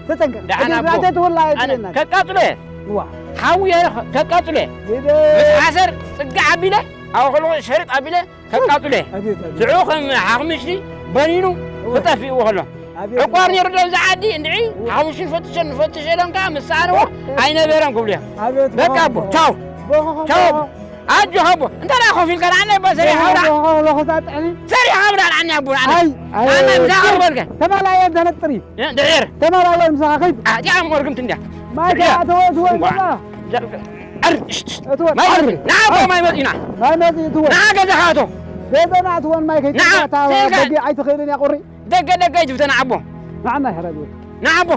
ተጠንቀቕ። ደሓን እቲ ኣቦ። ባእተ ትወላ ኣነ ኣይድልን። ከቃጽሎ እየ። እዋ። ሓዊ እየ ከቃጽሎ እየ። ግደ። ምስ ሓሰር ጽግዕ ኣቢለ፣ ኣብ ሆሎ ሸርጥ ኣቢለ፣ ከቃጽሎ እየ። ኣቤት፣ ኣቤት። ሽዑ ከም ሓኽምሽቲ በኒኑ እወ። ክጠፍእዎ ከሎ። ኣቤት። ዕቋር ነይሩ ዶ ኣብዚ ዓዲ? እንድዒ እወ። ሓሙሽን ፈትሸን ንፈትሽ ኢሎም ከኣ ምስ ሰኣንዎ እወ። ኣይነበረን ክብሉ እዮም። ኣቤት፣ በቃ ኣቦ፣ ቦ-፣ ቻው። ቦ-፣ ቻው። ኣጆኻ ኣቦ። እንታይ ደኣ ኮፍ ኢልካ ንዓና እባ ሰሪሕኻ ብላ። ቦ-፣ ቦ-፣ ቦ-፣ ጥዕኒ። ሰሪሕኻ ብላ ንዓና ኣቦ፣ ንዓና። ኣይ፣ ኣይ፣ ኣነ ምሳኻ ኣይ፣ ዝበልከ። ተማላየ እንተ ነጥሪ። እ፣ ድሒር። ተማላየ ምሳኻ ከይድ። አ፣ እዚኣ መርግምቲ እንድያ። ማይ ድሒር። ከኣ ተወ-፣ ተወ-፣ እዋ። ተወ-፣ ዘ-፣ ኣር-፣ ሽት፣ ሽት። እትወ-፣ ማይ ኣር-፣ መጽእ። ንዓ ኣቦ፣ ኣር-፣ ማይ መጽእ፣ ንዓ። ማይ መጽእ፣ እትወ-፣ ንዓ ገዛኻ ኣቶ። ገዛና እትወን ማይ ከይትወ-፣ ንዓ፣ ኣታ ስልካ። በጊዕ ኣይትኽእልን እያ ቁሪ። ደገ ደገ ኣይትፍተና ዓቦ። ንዓና ይሕረድ ወይ? ንዓ ዓቦ።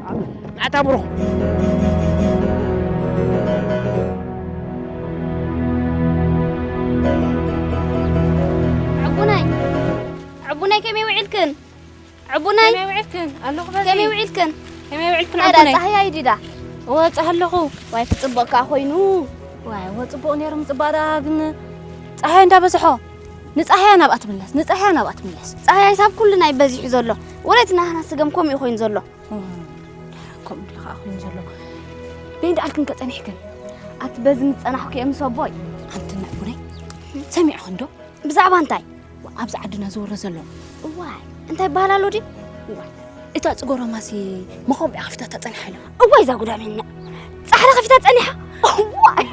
ንዓና። ንዓታ ብሩኽ። ዕቡናይ፣ ዕቡናይ ከመይ ውዒልክን? ዕቡናይ። ከመይ ውዒልክን? ኣለኹ በዚ። ከመይ ውዒልክን? ከመይ ውዒልክን ናይ ዕቡናይ? ጸሃይ ኣይዲዳ? እወ፣ ጸሃ ኣለኹ። ዋይ፣ ክጽብቕ ከኣ ኮይኑ። ዋይ፣ እወ፣ ጽቡቕ ነይሩ፣ ምጽባቕ ደኣ ግን ጸሃይ እንዳበዝሖ። ንጸሃያ ናብኣ ትምለስ፣ ንጸሃያ ናብኣ ትምለስ። ጸሃያይ ሳብ ኩሉ ናይ በዚሑ ዘሎ። ወለይትና ሃና ስገም ከምኡ ኮይኑ ዘሎ። እም፣ ከምኡ ድዩ ከኣ ኮይኑ ዘሎ? በይን ደኣልክን ከጸኒሕክን? ኣቲ በዚ ምጸናሕኩ እየ ምስ ኣቦይ። ኣንቲ ንዕቡነይ፣ ሰሚዕኽን ዶ? ብዛዕባ እንታይ? ኣብዚ ዓድና ዝወረ ዘሎ። እዋይ፣ እንታይ ይበሃል ኣሎ ድዩ? እዋይ፣ እታ ጽጎሮማሲ መኾምቢያ ከፊታታ ጸኒሓ ኢሎም። እዋይ፣ እዛ ጉዳሜኛ። ጻሕሊ ከፊታ ጸኒሓ። እዋይ።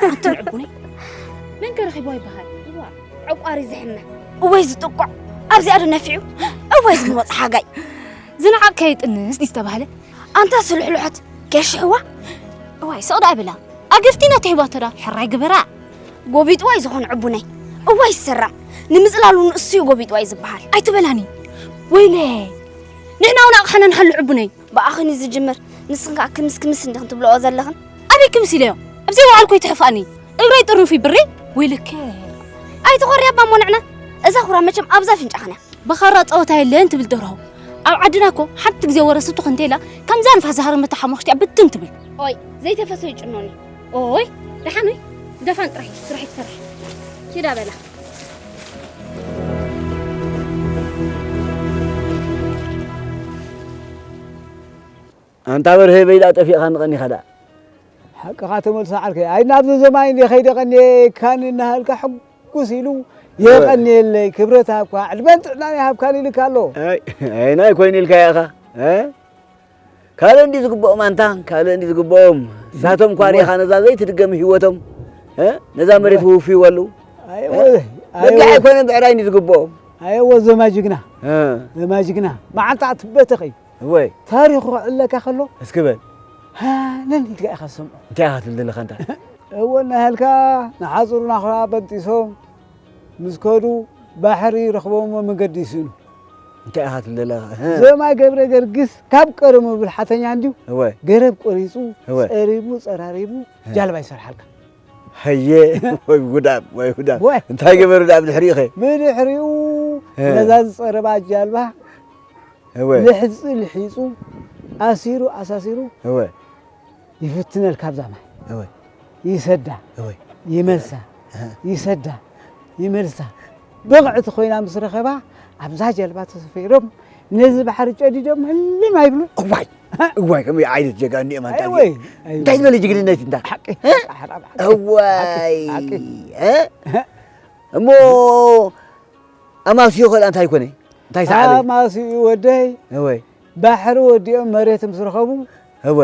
ኣንቲ ንዕቡነይ፣ መን ከ ረኺብዋ ይበሃል? እዋ፣ ዕቋሪ ዝሕመ። እወይ ዝጥቁዕ። ኣብዚኣ ዶ ነፊዑ? እወይ ዝመወጽ ሓጋይ። ዝነዓቕ ከይጥንስ ድዩ ዝተባህለ? ኣንታ ስልሕልሖት ከሽሕዋ። እዋይ፣ ስቕ ደኣ ብላ። ኣግፍቲ ነቲ ሂባቶ ዳ ሕራይ ግበራ። ጎቢጥዋ እዩ ዝኾነ ዕቡነይ። እዋይ ዝሰራም። ንምጽላሉ ንእሱ እዩ ጎቢጥዋ እዩ ዝበሃል። ኣይትበላኒ። ወይለ። ንሕና እውን ኣቕሓና ንሃሉ ዕቡነይ። ብኣኽን እዩ ዝጅምር። ንስኽን ከኣ ክምስ ክምስ እንዲኽን ትብልኦ ዘለኽን። ኣበይ ክምስ ኢለዮ? ኣብ ዘይወዓልኩ ኣይትሕፍኣኒ። እግረይ ጥርኑፍ እዩ ብሪ። ወይለከ። ኣይትኾሪ ኣባ እሞ ንዕና። እዛ ኹራ መቸም ኣብዛ ኣፍንጫኽን እያ። ብኻራ ጸወታ የለን ትብል ደርሆ። ኣብ ዓድና እኮ ሓንቲ ግዜ ወረ ስቱኽ እንተኢላ፣ ከምዛ ንፋስ ዝሃረመታ ሓሙኽሽቲ እያ ብትን ትብል። ኦይ፣ ዘይተፈሰዩ ጭኖኒ። ኦይ፣ ደሓን ወይ? ደፋን ጥራሕ እዩ፣ ስራሕ ይትሰርሕ። ኪዳ በላ። ኣንታ በርሀ በይዳ ጠፊእኻ ንቐኒኻ ደኣ። ሓቅኻ ተመልሶ ዓርከይ። ኣይ ናብዚ ዘማይ እንደ ኸይደ ቀንየ ካን እናሃልካ ሕጉስ ኢሉ የቐንየለይ። ክብረት ሃብካ፣ ዕድመን ጥዕናን ይሃብካ ኢልካ ኣሎ። ኣይ፣ ኣይ ናይ ኮይኑ ኢልካ ኢኻ። እ? ካልእ እንዲ ዝግብኦም ኣንታ፣ ካልእ እንዲ ዝግብኦም። እሳቶም እኳ ሪኢኻ ነዛ ዘይትድገም ህይወቶም፣ እ? ነዛ መሬት ክውፍይዋ ኣለዉ። ኣየወ፣ እ? ኣየወ። በጊዕ ኣይኮነን ብዕራይ እንዲ ዝግብኦም። ኣየወ፣ ዘማይ ጅግና። እ። ዘማይ ጅግና። መዓልቲ ኣትበተኸይ። እወይ። ታሪኹ ክዕለካ ከሎ። እስኪ በል። ሃነን ኢልካ ኢኻ ትሰምዖ። እንታይ ኢኻ ትብል ዘለኻ ኣንታ? እወ፣ እናሃልካ ንሓፁሩ ናኹራ በንጢሶም ምስ ከዱ ባሕሪ ረኽቦምዎ መንገዲ ይስእኑ። እንታይ ኢኻ ትብል ዘለኻ? ዘማይ ገብረ ገርግስ ካብ ቀደሙ ብልሓተኛ እንድዩ። እወ። ገረብ ቆሪፁ፣ እወ። ፀሪቡ፣ ፀራሪቡ፣ እህ። ጃልባ ይሰርሓልካ። ሃየ፣ ወይ ጉዳም፣ ወይ ጉዳም። ወይ። እንታይ ገበሩ ደኣ ብድሕሪኡ ኸ? ብድሕሪኡ እህ። ነዛ ዝፀረባ ጃልባ እወ። ልሕፂ ልሒፁ፣ ኣሲሩ ኣሳሲሩ እወ። ይፍትነልካ ኣብዛ ማይ። እወ። ይሰዳ፣ እወ። ይመልሳ፣ እህ። ይሰዳ፣ ይመልሳ። ብቕዕቲ ኮይና ምስ ረኸባ፣ ኣብዛ ጀልባ ተሰፊሮም፣ ነዚ ባሕሪ ጨዲዶም ህልም ኣይብሉ። እዋይ፣ እዋይ፣ ከመይ ዓይነት ጀጋ እኒኦም ኣንታ ኣይወይ፣ እዚኦም። ኣይወይ። እንታይ ዝበለ ጅግንነት እንታ? ሓቂ፣ እ? ሓቂ፣ ሓቂ፣ እዋይ፣ ሓቂ፣ እ? እሞ ኣማስዩ ኸልኣ እንታይ ኮነ? እንታይ ሰዓበ? ኣማስዩ ወደይ እወ። ባሕሪ ወዲኦም መሬት ምስ ረኸቡ እወ።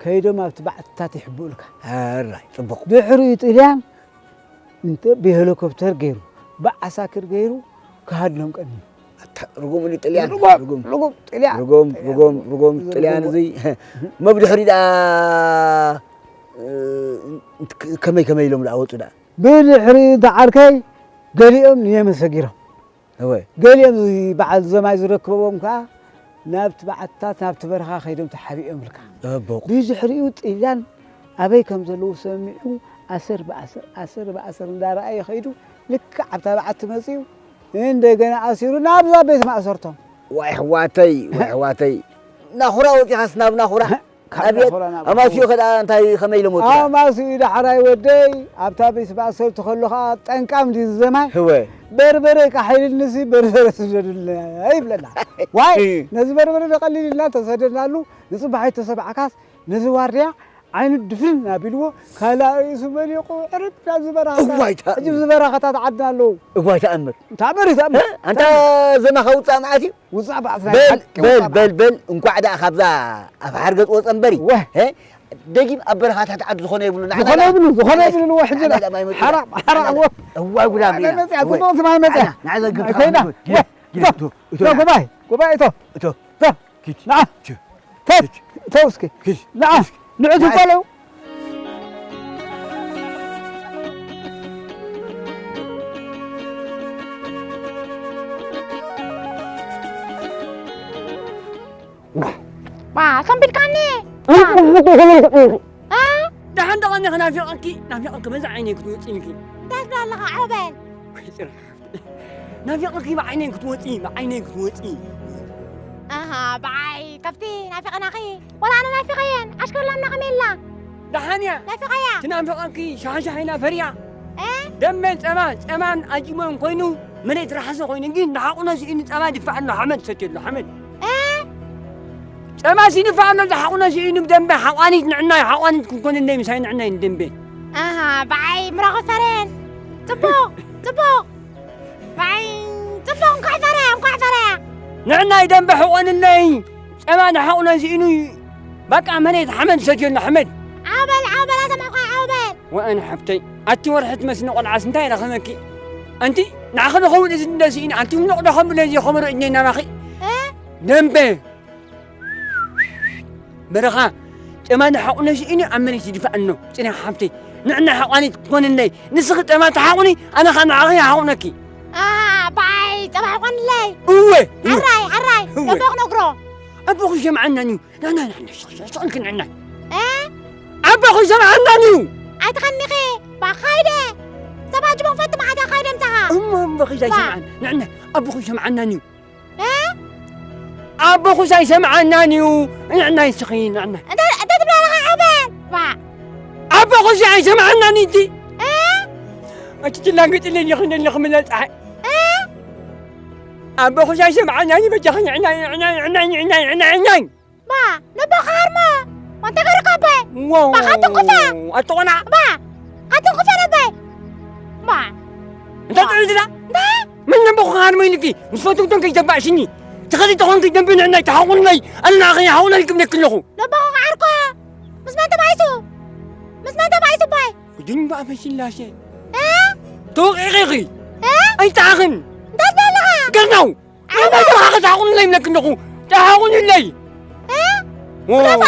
ከይዶም ኣብቲ ባዕትታት ይሕብኡልካ። ሕራይ፣ ጽቡቕ። ድሕሪኡ ጥልያን እንተ ብሄሊኮፕተር ገይሩ፣ ብዓሳክር ገይሩ ክሃድኖም ቀኒዩ። ኣታ ርጉም እዩ ጥልያን፣ ርጉም፣ ርጉም። ርጉም ጥልያን። ርጉም፣ ርጉም፣ ርጉም ጥልያን ርጉም። እዙይ። መብድሕሪ ደኣ፣ እ፣ ከመይ፣ ከመይ ኢሎም ደኣ ወጹ ደኣ? ብድሕሪ እቲ ዓርከይ ገሊኦም ንየመን ሰጊሮም። እወ። ገሊኦም እዚ በዓል ዘማይ ዝረክብዎም ከኣ ናብቲ በዓትታት፣ ናብቲ በረኻ ከይዶም ተሓቢኦም ኢልካ። እቦቕ። ብድሕሪኡ ጥልያን ኣበይ ከም ዘለዉ ሰሚዑ ኣሰር ብኣሰር፣ ኣሰር ብኣሰር እንዳረኣየ ከይዱ ልክዕ ኣብታ በዓቲ መጺኡ እንደገና ኣሲሩ ናብዛ ቤት ማእሰርቶም። ዋይ ኣሕዋተይ፣ ዋይ ኣሕዋተይ። ናኹራ ወፂኻስ ናብ ናኹራ? ካብ ኣቤት፣ ናኹራ ናብ ኣማስዩ ከኣ እንታይ ከመይ ኢሎም ወፂኻ? ኣማስዩ ዳሕራይ ወደይ፣ ኣብታ ቤት ማእሰርቲ ከሎ ከኣ ጠንቃም ድዩ ዝዘማይ? ህወ። በርበረ ቃሕ ኢልንሲ በርበረ ስደዱልና ይብለና። ዋይ፣ እ። ነዚ በርበረ ደቐሊል ኢልና ተሰደድናሉ፣ ንጽባሕ ኣይተሰማዕካስ፣ ነዚ ዋርድያ ዓይኑ ድፍን ኣቢልዎ፣ ካልእ ርእሱ መሊቑ ዕርብ ናብ ዝበረኸታ-፣ እዋይ፣ ተኣምር። ሕጂ ዝበረኸታት ዓድና ኣለዉ። እዋይ፣ ተኣምር። ተኣምር እዩ፣ ተኣምር። እ? ኣንታ ዘማኻ ውጻእ መዓት እዩ። ውጻእ በኣስ ናይ በል፣ ሓቂ በል፣ ውጻእ በል፣ በል፣ እንኳዕ ደኣ ካብዛ ኣብ ሓርገጽ ወጸ እምበሪ። ወህ። እ? ደጊም ኣብ በረኻታት ዓዲ ዝኾነ የብሉ። ንዓና ዝኾነ ደኣ የብሉ፣ ዝኾነ ኣይመጽእ። የብሉ፣ ንዎ ሕጂ ንዓና ደኣ ኣይመጽእ። ሓራቕ፣ ሓራቕ፣ ንዓና ወህ። ደኣ። እዋይ፣ ጉዳም ኢና። መጽያ፣ እወ። ጽቡቕ ስማይ መጽያ። ንዓና፣ ንዓና ዘግብካ ኣይኮይና። ንግበር። ወህ። የ፣ እቶ፣ የ፣ እቶ፣ እቶ፣ እቶ፣ ጉባኤ፣ እቶ። እቶ። እቶ። እቶ። ንዓ። ኪድ። ተው፣ ኪድ። ተው እስኪ። ኪድ። ንዓ። ኪድ። ንዑ ንዓ። ትበለው። ዋ፣ ሰንቢድካኒ። ዋ። ዋ። ዋ። ደሓን ደቐኒ ናፊቐኪ፣ ናፊቐኪ በዛ ዓይነይ ክትወፅእልኪ። እንታይ ትብላ ኣለኻ? ዓው በል። ናፊቐኪ ብዓይነይ ክትወፂ፣ ብዓይነይ ክትወፂ። ኣሃ፣ ብዓይ ከፍቲ ናፊቐናኺ። ወላ ኣነ ናፊቐየን። ዓሽከር ላምና ከመይ ኣላ? ደሓን እያ። ናፊቐያ። ትናፍቐኪ ሻሕሻሕ ኢላ ፈርያ። እ? ደመ ጸማ፣ ጸማን ኣጅቦን ኮይኑ፣ መሬት ራሕሲ ኮይኑ፣ ግን ንሓቑነ ስኢኑ ጸማ ይድፋዕ ኣሎ፣ ሓመድ ሰትየሉ፣ ሓመድ። እ? ጸማ ሲድፋዕ ኣሎ፣ ዝሓቑነ ስኢኑ ብደንበ ሓቋኒት ንዕናይ፣ ሓቋኒት ክንኮን እንደ ምሳይ ንዕናይ ንደንበ። ኣሃ፣ ብዓይ ምራኹ ፈረን። ጽቡቕ፣ ጽቡቕ። ዋይ፣ ጽቡቕ፣ እንኳዕ ፈረያ፣ እንኳዕ ፈረያ። ንዕናይ ደንበ ሕቆንለይ፣ ጸባ ንሓቑነ ስኢኑ፣ በቃ መሬት ሓመድ ሰትየሉ፣ ሓመድ። ዓው በል፣ ዓው በል፣ ኣሰማዕኳ፣ ዓው በል። ወኣን ሓብተይ፣ ኣቲ ወርሒ ትመስኒ ቆልዓስ እንታይ ረኸበኪ? ኣንቲ፣ ንዓኺ ንኸውን እዚ እንደ ስኢኑ፣ ኣንቲ ምኑቕ ዶ ከም ብለዚ ኸመሮ እድነይ ናባኺ? እ? ደንበ። በረኻ፣ ጸማ ንሓቑነ ስኢኑ ኣብ መሬት ይድፋእ ኣሎ። ጽንሒ ሓብተይ፣ ንዕና ሓቋኒት ኮንለይ። ንስኺ ጸማ ትሓቑኒ፣ ኣነ ኸኣ ንዓኺ ይሓቑነኪ። ኣሃ፣ ብዓይ ጸማ ሓቋንለይ። እወ፣ እወ። ሓራይ፣ ሓራይ፣ እወ። ደቦ ክነግሮ። ኣቦኺ ይሰምዓናኒ እዩ። ና፣ ና፣ ና፣ ና፣ ሸ-፣ ሸ-፣ ሸ-፣ ንዕናይ። እ? ኣቦኺ ይሰምዓናኒ እዩ። ኣይትኸኒኺ፣ ባኻይደ። ሰባት ጅቦን ፈቲ መዓዳ ካይደ ምሳኻ። እሞ ኣቦኺ ባ- ዘይሰምዓን፣ ንዕናይ፣ ኣቦኺ ይሰምዓናኒ እዩ። እ? ኣቦኹስ ኣይሰምዓናን እዩ። ንዕናይ እስኺ ንዕናይ። እንታይ፣ እንታይ ትብላ ኣለኻ ዓው በል? ባ። ኣቦኹስ ኣይሰምዓናን እዩ እቲ። እ? ኣቲ ትላገጥለይ ዲኺ ዘለኺ መላ ጸሓይ? እ? ኣቦኹስ ኣይሰምዓናን እዩ በጃኺ ንዕናይ፣ ንዕናይ፣ ንዕናይ። ባ፣ ነቦ ክሃርሞ። ወንተ ገርካ ኣቦይ። ዋው። ባ፣ ካትንኩፋ። ኣትቆና። ባ፣ ካትንኩፋ ነቦይ። ባ። እንታይ ባ። ትብል ዝላ? እንታይ? መን ነቦ ክሃርሞ ኢልኪ? ምስ ፈትውቶም ከይተባእሽኒ። ትኸዲ ተኾንኪ ደንቢ ንዕናይ ተሓቑነይ። ኣነ ንዓኺ ይሓቑነይ ክብለኪ ኣለኹ። ነቦ ክዓርኮ። ምስ መን ተባኢሱ? ምስ መን ተባኢሱ ኣቦይ? ግድን ብኣፈ ስላሴ። እ? ተወቂዒኺ። እ? ኣይጠዓኽን። እንታይ ትብል ኣለኻ? ገርናው። ኣነ ኣነ ደፋ ክትሓቑንለይ ይብለኪ ኣለኹ። ተሓቑንለይ። እ? ዎ። ክደፋ።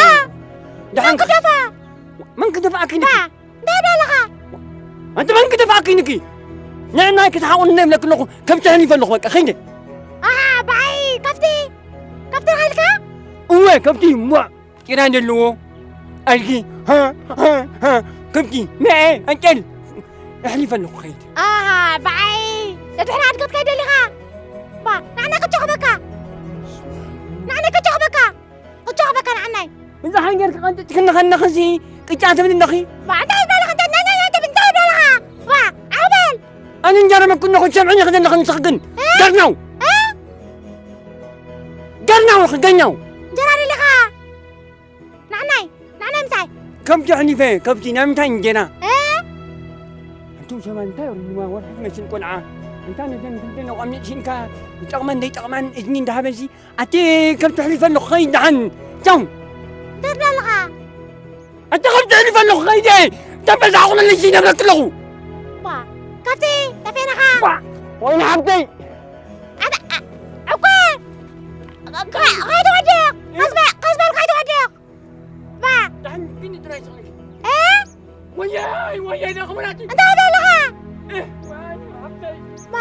ደሓን መን ክደፋ? መን ክደፍኣኪ ንኪ? ባ፣ እንታይ በለኻ? ኣንቲ መን ክደፍኣኪ ንኪ? ንዕናይ ክትሓቑንለይ ይብለኪ ኣለኹ። ከብቲ ኣሕሊፈ ኣለኹ በቃ፣ ከይደ። ኣሃ፣ ብዓይ ከፍቲ? ከፍቲ ረኺብካ? እወ፣ ከብቲ፣ እሞ። ጭራ ዘለዎ ኣድጊ፣ ሃ፣ ሃ፣ ሃ፣ ከብቲ፣ መዐ፣ ኣንጨል፣ ኣሕሊፈ ኣለኹ ኸይድ። ኣሃ፣ ብዓይ፣ ደድሕሪ ኣድጊ ክትከይድ ደሊኻ? ባ፣ ንዓና ክጨኽበካ። ንዓና ክጨኽበካ። ክጨኽበካ ንዓናይ። እዛ ሓንገር ክቐንጥጭ ክንኸነኽሲ ቅጫ ትብል ኣለኺ? ባ፣ እንታይ በልኻ? እንታይ፣ እንታይ፣ እንታይ ትብል? እንታይ በልኻ? ባ፣ ዓው በል። ኣነ እንጀራ መኩ ኣለኹ፣ ሰምዕኒ ክደለኽን ስኽግን። እ? ገርናው። እ? ገርናው፣ ገርናው። እንጀራ ደሊኻ? ንዓናይ፣ ንዓናይ ምሳይ። ከብቲ ኣሕሊፈ፣ ከብቲ ናይ ምንታይ እንጀራ? እ? ኣንቱም ሰባት እንታይ ወሪድዋ ወርሒ ትመስል ቆልዓ። እንታይ ነዘን ክልተ ነቋሚጥ ሽንካ ይጠቕመን ዘይጠቕማን እዝኒ እንዳሃበዚ፣ ኣቲ ከብቲ ኣሕሊፈ ኣለኹ ኸይድ ደሓን። ቻው። እንታይ ትብል ኣለኻ? ኣቲ ከብቲ ኣሕሊፈ ኣለኹ ኸይደ። ተበዛ ኣቑመለይ ሲነብረክ ኣለኹ። ባ፣ ከብቲ ተፌነኻ። ባ፣ ወይኒ ሓብተይ። ኣታ፣ ኣ-፣ እኮ፣ ከ-፣ ከይትወድቕ። ቀስ በ-፣ ቀስ በል ከይትወድቕ። ባ። ደሓን ግን ጥራይ ጽንሒ። እ? ወያይ፣ ወያይ፣ ደኽሙናት። እንታይ ትብል ኣለኻ? እ፣ ወያይ፣ ሓብተይ። ባ፣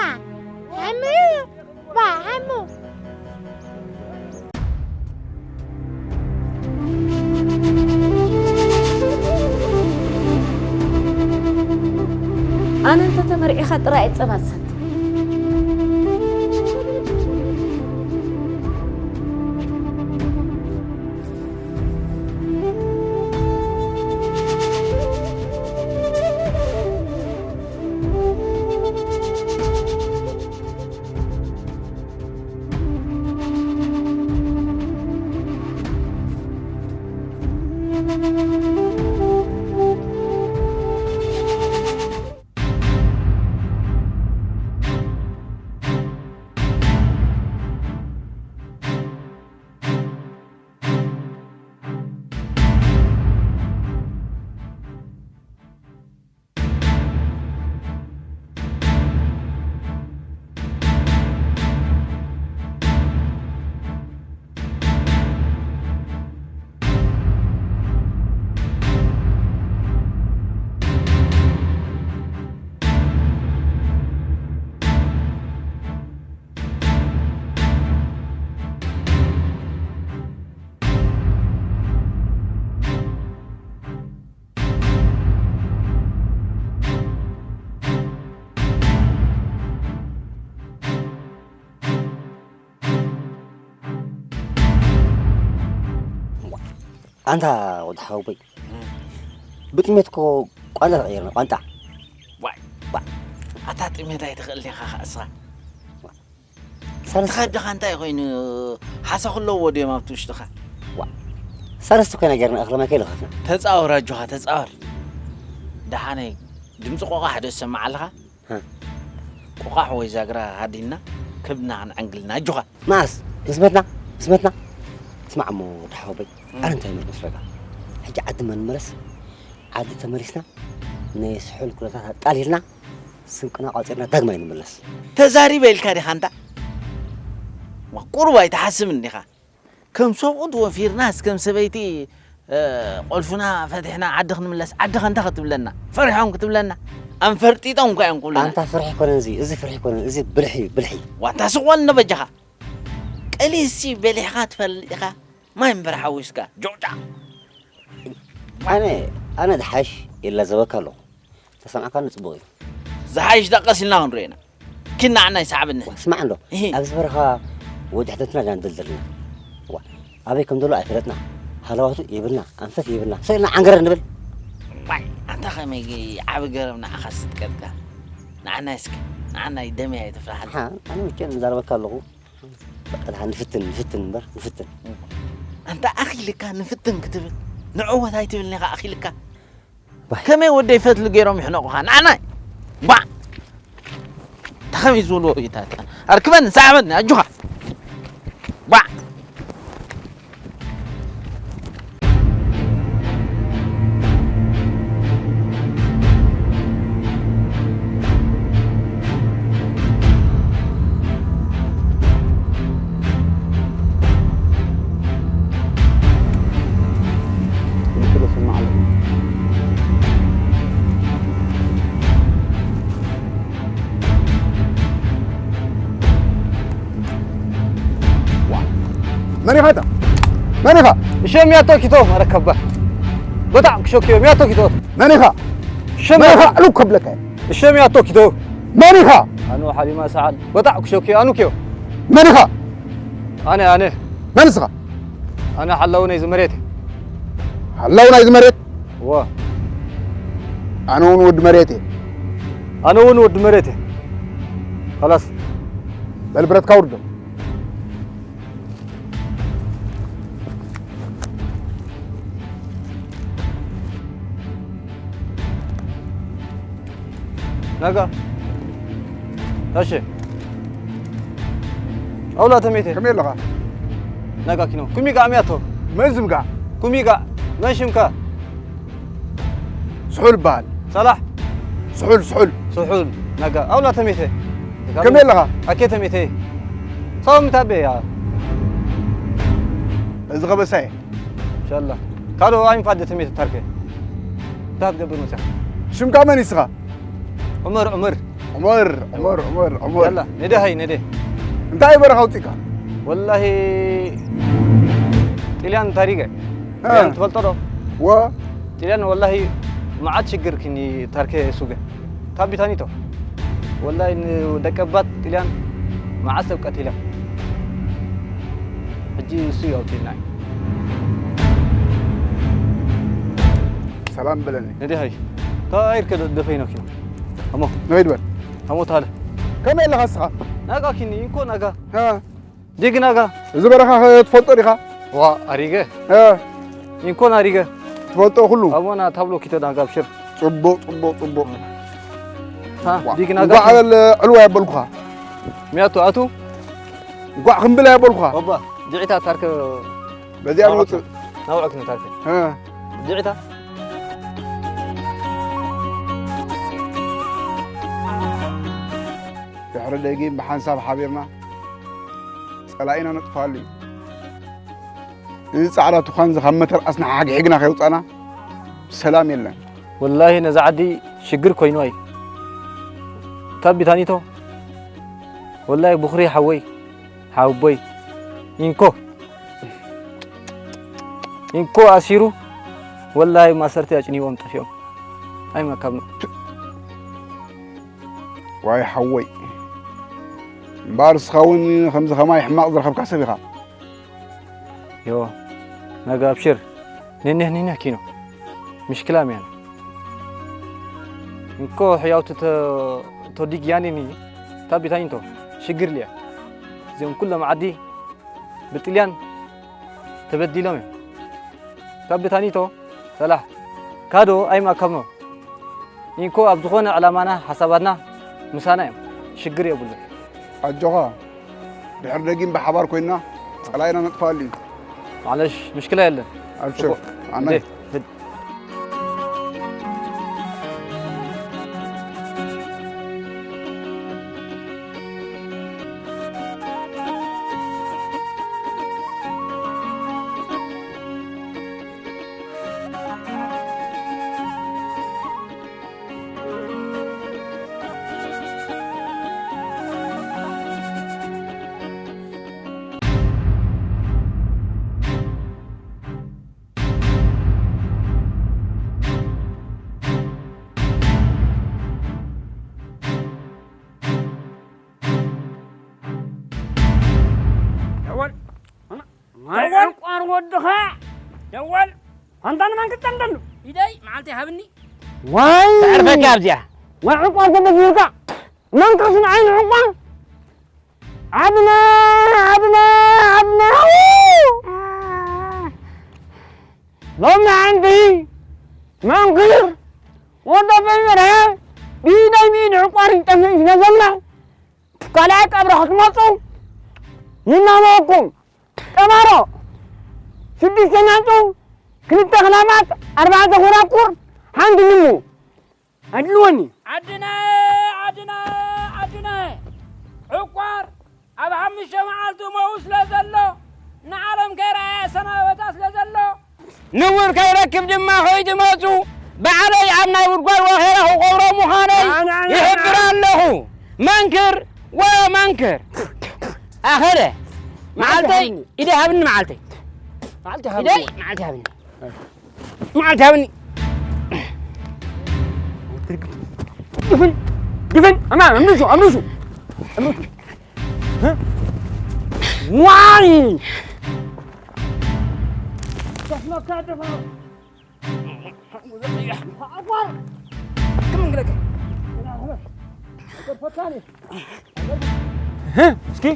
ሓሙ፣ ባ፣ ሓሙ። ኣነ እንተተመርዒኻ ጥራይ ጸባ ትሰቲ። ኣንታ ወዲ ሓወቦይ፣ ብጥሜት እኮ ቋንጣ ተቐይርና፣ ቋንጣ። ዋይ፣ ዋይ፣ ኣታ ጥሜት ኣይትኽእልን ኢኻ ኸኣ እስኻ። ሳልስ ተኸድኻ እንታይ ኮይኑ ሓሳኹ ኣለዎ ድዮም ኣብቲ ውሽጥኻ? ሳልስቲ ኮይና ጌርና እኽሊ ማይ ከይለኸፍና። ተጻወር ኣጆኻ ተጻወር። ደሓነይ ድምፂ ቆቋሕ ዶ ዝሰማዕ ኣለኻ? ህ። ቆቋሕ ወይ ዛግራ ሃዲና ከብድና ክንዕንግልና ኣጆኻ። መዓስ? ምስ መትና? ምስ መትና? ስማዕ እሞ ወዲ ሓወቦይ፣ ኣነ እንታይ መርቆ ስረጋ። ሕጂ ዓድና ንመለስ። ዓዲ ተመሊስና ናይ ስሑል ኩነታት ኣጣሊልና ስንቅና ቋጺርና ዳግማይ ንምለስ። ተዛሪበ ኢልካ ዲኻ እንታ? ዋ ቁሩብ ኣይትሓስብን ዲኻ? ከም ሰብኡት ወፊርናስ ከም ሰበይቲ እ፣ ቁልፍና ፈቲሕና ዓዲ ክንምለስ ዓዲ ከንታ ክትብለና ፈሪሖም ክትብለና ኣንፈርጢጦም እኳ እዮም ክብሉና ኣንታ ፍርሒ ኮነን እዚ እዚ ፍርሒ ኮነን እዚ ብልሒ እዩ ብልሒ ዋንታ ስቕ በል እንዶ በጃኻ ቀሊሲ በሊሕኻ ትፈልጥ ኢኻ ማይ እምበር ሓዊስካ ጆጫ ኣነ ኣነ ዝሓሽ ኢለ ዘበካ ኣለኹ ተሰማዕካኒ ጽቡቕ እዩ። ዝሓይሽ ደኣ ቀስ ኢልና ክንሪኦ ኢና። ኪድ ንዓና ይስሓበኒ። ስማዕ እንዶ፣ እሂ። ኣብዚ በረኻ ወዲ ሕተትና ኢና ንድልድልና። ዋ፣ ኣበይ ከም ዘሎ ኣይፈለጥና። ሃለዋቱ የብልና፣ ኣንፈት የብልና። ሰው ኢልና ዓንገረር ንብል። ዋይ፣ ኣንታ ከመይ ዓቢ ገረብ ንዓኻ ዝጥቀጥካ። ንዓና እስኪ፣ ንዓና ደመይ ኣይተፍልሓልና። ሓ፣ ኣነ መቸም እዛረበካ ኣለኹ። በቃ፣ ደሓን ንፍትን፣ ንፍትን እምበር፣ ንፍትን። ኣንታ ኣኺልካ ንፍትን ክትብል፣ ንዕወት ኣይትብልን ኢኻ ኣኺልካ። ከመይ ወደይ ፈትሊ ገይሮም ይሕነቑኻ ንዓናይ ባዕ ተኸመይ ዝብልዎ እዩ ታታ ኣርክበኒ ሰዓበኒ ኣጆኻ ባዕ መን ኢኻ እታ? መን ኢኻ? እሸም ያቶ ኪቶ መረከባ። በጣም ክሾኪዮ ያቶ ኪቶ። መን ኢኻ? እሸም መን ኢኻ? ያቶ- ኣሉክ ከብለካ። እሸም ያቶ ኪቶ። መን ኢኻ? ኣኑ ሓሊማ ሰዓል። በጣም ክሾኪዮ ኣኑ ኪዮ። መን ኢኻ? ኣነ ኣነ። መን እስኻ? ኣነ ሓላው ናይ ዝመሬት። ሓላው ናይ ዝመሬት? እዋ። ኣነ እውን ወዲ መሬት እየ። ኣነ እውን ወዲ መሬት እየ። ኸላስ። በል ብረትካ ውርዶ። ናጋ። እሺ። ኣውላ ተሜቴ። ከመይ ኣለኻ? ናጋ ኪኖ። ኩሚጋ ኣሚያቶ። መን ዝምጋ? ኩሚጋ። መን ሽምካ? ስሑል ይበሃል። ሳላሕ። ስሑል፣ ስሑል። ስሑል። ናጋ። ኣውላ ተሜቴ። ከመይ ኣለኻ? ኣኬ ተሜቴ። ሳው ምታበያ። እዚ ኸበሳየ። ሻላ ካልኦ ኣይንፋደ ተሜት ታርከ እንታይ ትገብር መፅኻ ሽምካ መን ይስኻ ዑመር ዑመር ዑመር ዑመር ዑመር ዑመር ያላ ነደ ሃይ ነደ እንታይ በረኻ ውፅእካ ወላሂ ጥልያን ታሪገ ጥልያን ትፈልጦ ዶ ወ ጥልያን ወላሂ መዓት ሽግር ክኒ ታርከ ሱገ ታቢታኒቶ ወላሂ ንደቀባት ጥልያን መዓት ሰብ ቀቲላ ሕጂ እሱ እዩ ኣውፅእና እዩ ሰላም በለኒ ነዲ ሃይ ታይር ከደ ደፈይና ኪኖ ኣሞ ነይድ በል ኣሞ ታለ ከመይ ኣለኻ እስኻ ናጋ ኪኒ እንኮ ናጋ ዲግ ናጋ እዚ በረኻ ትፈልጦ ዲኻ ዋ ኣሪገ እንኮን ኣሪገ ትፈልጦ ኩሉ ኣሞና ታብሎ ኪተ ናጋ ብሽር ፅቡቅ ፅቡቅ ፅቡቅ ዲግ ናጋ እንኳዕ በል ዕልዋ ያበልኩኻ ሚያቱ ኣቱ እንኳዕ ክንብል ያበልኩኻ ባ ጅዕታ ታርከ በዚኣ ንወፅእ ናውዕክ ንታርከ ጅዕታ ድሕሪ ደጊም ብሓንሳብ ሓቢርና ፀላኢና ነጥፍኣሉ እዩ። እዚ ፃዕዳ ትዃን እዚ ካብ መተርኣስና ሓግሒግና ከየውፃእና ሰላም የለን። ወላሂ ነዛ ዓዲ ሽግር ኮይንዋ እዩ። ካብ ቢታኒቶ ወላሂ ብኹሪ ሓወይ ሓወቦይ ኢንኮ ኢንኮ ኣሲሩ ወላሂ ማሰርተይ ኣጭኒዎም ጠፊኦም ኣይመካብኑ ዋይ ሓወይ እምበኣር እስኻ እውን ከምዚ ከማይ ሕማቕ ዝረኸብካ ሰብ ኢኻ ዮ ነጋ ኣብሽር ኔኔህ ኔኔህ ኪኖ ምሽክላ ሚያን እንኮ ሕያውቱ ተወዲግ ያኔኒ ታቢታኝቶ ሽግር ሊያ እዚኦም ኩሎም ዓዲ ብጥልያን ተበዲሎም እዮም። ታቢታኒቶ ሰላሕ ካዶ ኣይማከሞ። ኢንኮ ኣብ ዝኾነ ዕላማና ሓሳባትና ምሳና እዮም። ሽግር የብሉን። ኣጆኻ፣ ድሕሪ ደጊም ብሓባር ኮይንና ጸላኢና ነጥፍኣሉ እዩ። ማዕለሽ፣ ምሽክላ የለን። ኣብሽር፣ ጽቡቕ። ኣነ እንዴ፣ ሂድ። ደወል። ደወል። ደወል። ደወል። ኣንታ ንመን ክትጠምደሉ? ኢደይ መዓልቲ ሃብኒ። ዋይ! ተዕርፈካ ኣብዚኣ። ዋይ ዕቋር ተበዚርካ። መንካስ ንዓይ ንዕቋር? ዓድና፣ ዓድና፣ ዓድና። ሎሚ ሓንቲ መንክር ወዲ ኣቦይ በርሀ ብኢደይ ብኢድ ዕቋር ይጠፍእ ስለ ዘሎ ካልኣይ ቀብሪ ክትመፁ ንናመወኩም። ቀባሮ ሽዱሽተ ናጡ ክልተ ክላባት ኣርባዕተ ኮራኩር ሓንቲ ንሙ ኣድልወኒ። ዓድና ዓድና ዓድና ዕቋር ኣብ ሓሙሽተ መዓልቲ ሞኡ ስለ ዘሎ ንዓለም ከይረኣየ ሰናበታ ስለ ዘሎ ንቡር ከይረክብ ድማ ከይትመፁ ባዕለይ ኣብ ናይ ጉድጓድ ወኼራ ክቆብሮ ምዃነይ ይሕብር ኣለኹ። መንክር ወመንክር። ኣኸለ መዓልተይ ኢደ ሃብኒ መዓልተይ ኢደይ መዓልቲ ሃብኒ መዓልቲ ሃብኒ ግፍን ግፍን ኣማ ኣምልሱ ኣምልሱ ኣምልሱ ዋይ እስኪ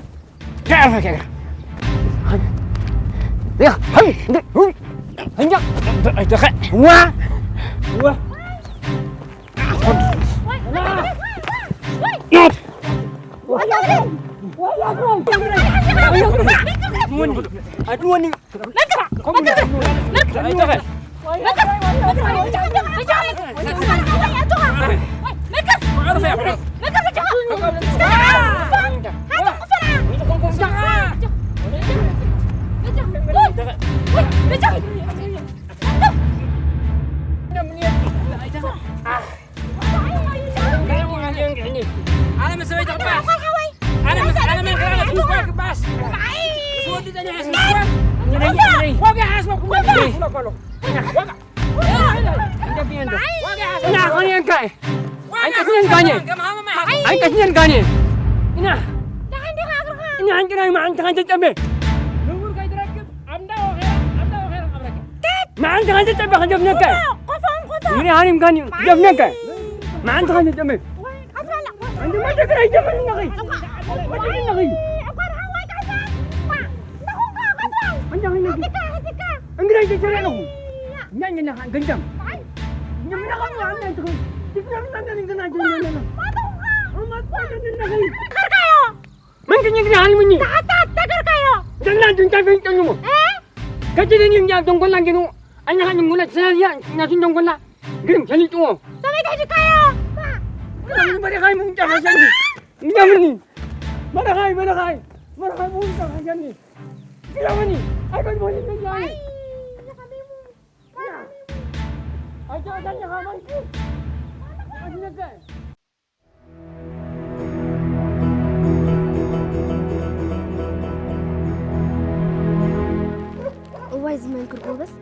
እዋይ ዝመንክር ጎበዝ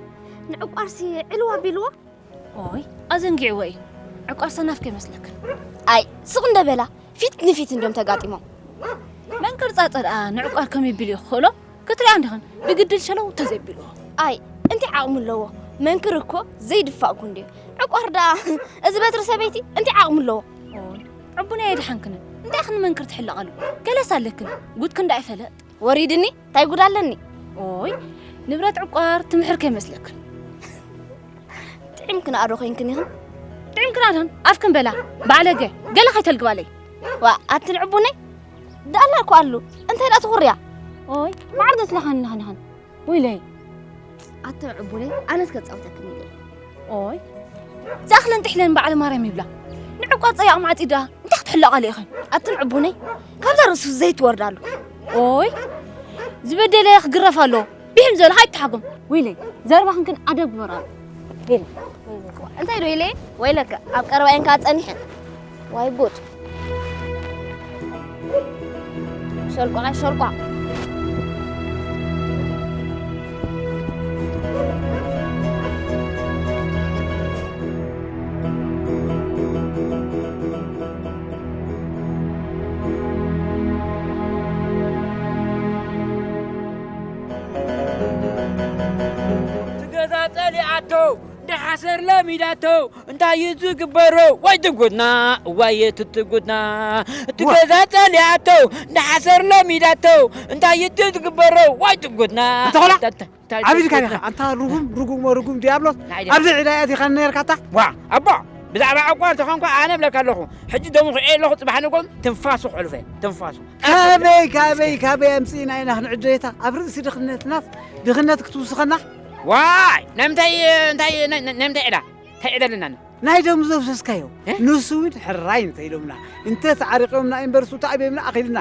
ንዕቋርሲ ዕልዋ ቢልዋ። ኦይ ኣዘንጊዕዎ እዩ። ዕቋር ሰናፍ ከይመስለክን። ኣይ ስቕ እንደ በላ ፊት ንፊት እንዲዮም ተጋጢሞም። መንክር ጻጸ ደኣ ንዕቋር ከመይ ቢሉ ይኽእሎ? ክትሪኣ እንዲኽን ብግድል ሸለው ተዘይቢልዎ። ኣይ እንታይ ዓቕሚ ኣለዎ? መንክር እኮ ዘይድፋእኩ እንድዩ። ዕቋር ደኣ እዚ በትሪ ሰበይቲ እንታይ ዓቕሚ ኣለዎ? ኦይ፣ ዕቡን ኣየድሓንክንን። እንታይ ክንመንክር ትሕለቓሉ? ገለስ ኣለክን። ጉድክን ደኣ ይፈለጥ። ወሪድኒ፣ እንታይ ጉድ ኣለኒ? ኦይ፣ ንብረት ዕቋር ትምሕር ከይመስለክን። ጥዒምክን ኣዶ ኮይንክን ኢኽን? ጥዒምክን ኣዶን ኣፍክን በላ፣ ባዕለገ፣ ገለ ከይተልግባለይ። ዋ፣ ኣትን ዕቡነይ፣ ደኣላ እኮ ኣሉ፣ እንታይ ደኣ ትኹርያ? ኦይ፣ ማዕር ዘስለኻኒ ንኽንኽን። ወይለይ። ኣተ ዕቡነይ፣ ኣነስ ከጻውተክን ኢለ። ኦይ፣ ዝኣኽለን ጥሕለን በዓል ማርያም ይብላ። ንዕቋር ጸያቕ ማዕጺ ደኣ እንታይ ክትሕለቓሉ ኢኽን? ኣትን ዕቡነይ፣ ካብዛ ርእሱ ዘይትወርዳሉ። ኦይ፣ ዝበደለ ክግረፍ ኣሎ። ብሕም ዘለኻ ኣይተሓጎም። ወይለይ፣ ዘረባኽን ግን ኣደብ ግበራሉ። እንታይ ዶ ኢለ? ወይለከ፣ ኣብ ቀረባ እየን ከዓ ጸኒሐን። ዋይ ጉድ። ሸልቋ፣ ሸልቋ። ትገዛ ጸሊኣቶ፣ ደሓሰር ለሚዳቶ፣ እንታይ እዩ ዝግበሮ? ዋይ ትጉድና፣ ዋይ ትትጉድና። እቲ ዋ። ገዛ ጸሊኣቶ፣ ደሓሰር ለሚዳቶ፣ እንታይ እዩ ዝግበሮ? ዋይ ትጉድና። ኣንታ ኾላ፣ ታ-፣ ታ-፣ ዓቢድካ ዲኻ? ኣንታ ርጉም፣ ርጉም፣ ርጉም ዲያብሎስ። ናይ ዲያ-፣ ኣብዚ ዕዳ እያ ዲኻ ነርካታ? ዋ፣ ኣቦ፣ ብዛዕባ ዕቋር ተኾንኳ ኣነ እብለካ ኣለኹ። ሕጂ ደሙ ክዕየ ኣለኹ፣ ጽባሕ ንጎም ትንፋሱ ክሕልፈ፣ ትንፋሱ። ካበይ፣ ካበይ፣ ካበይ ኣምጺእና ኢና ክንዕደየታ? ኣብ ርእሲ ድኽነትናስ፣ ድኽነት ክትውስኸና? ዋይ፣ ናይ ምንታይ፣ እንታይ፣ ናይ፣ ናይ፣ ናይ ምንታይ ዕዳ? እንታይ ዕዳ ኣለና? ናይ ደም ዘፍሰስካዮ። እ? ንሱ እውን ሕራይ እንተ ኢሎምና፣ እንተ ተዓሪቖምና እምበር፣ ሱ ተኣቢምና ኣኺልና።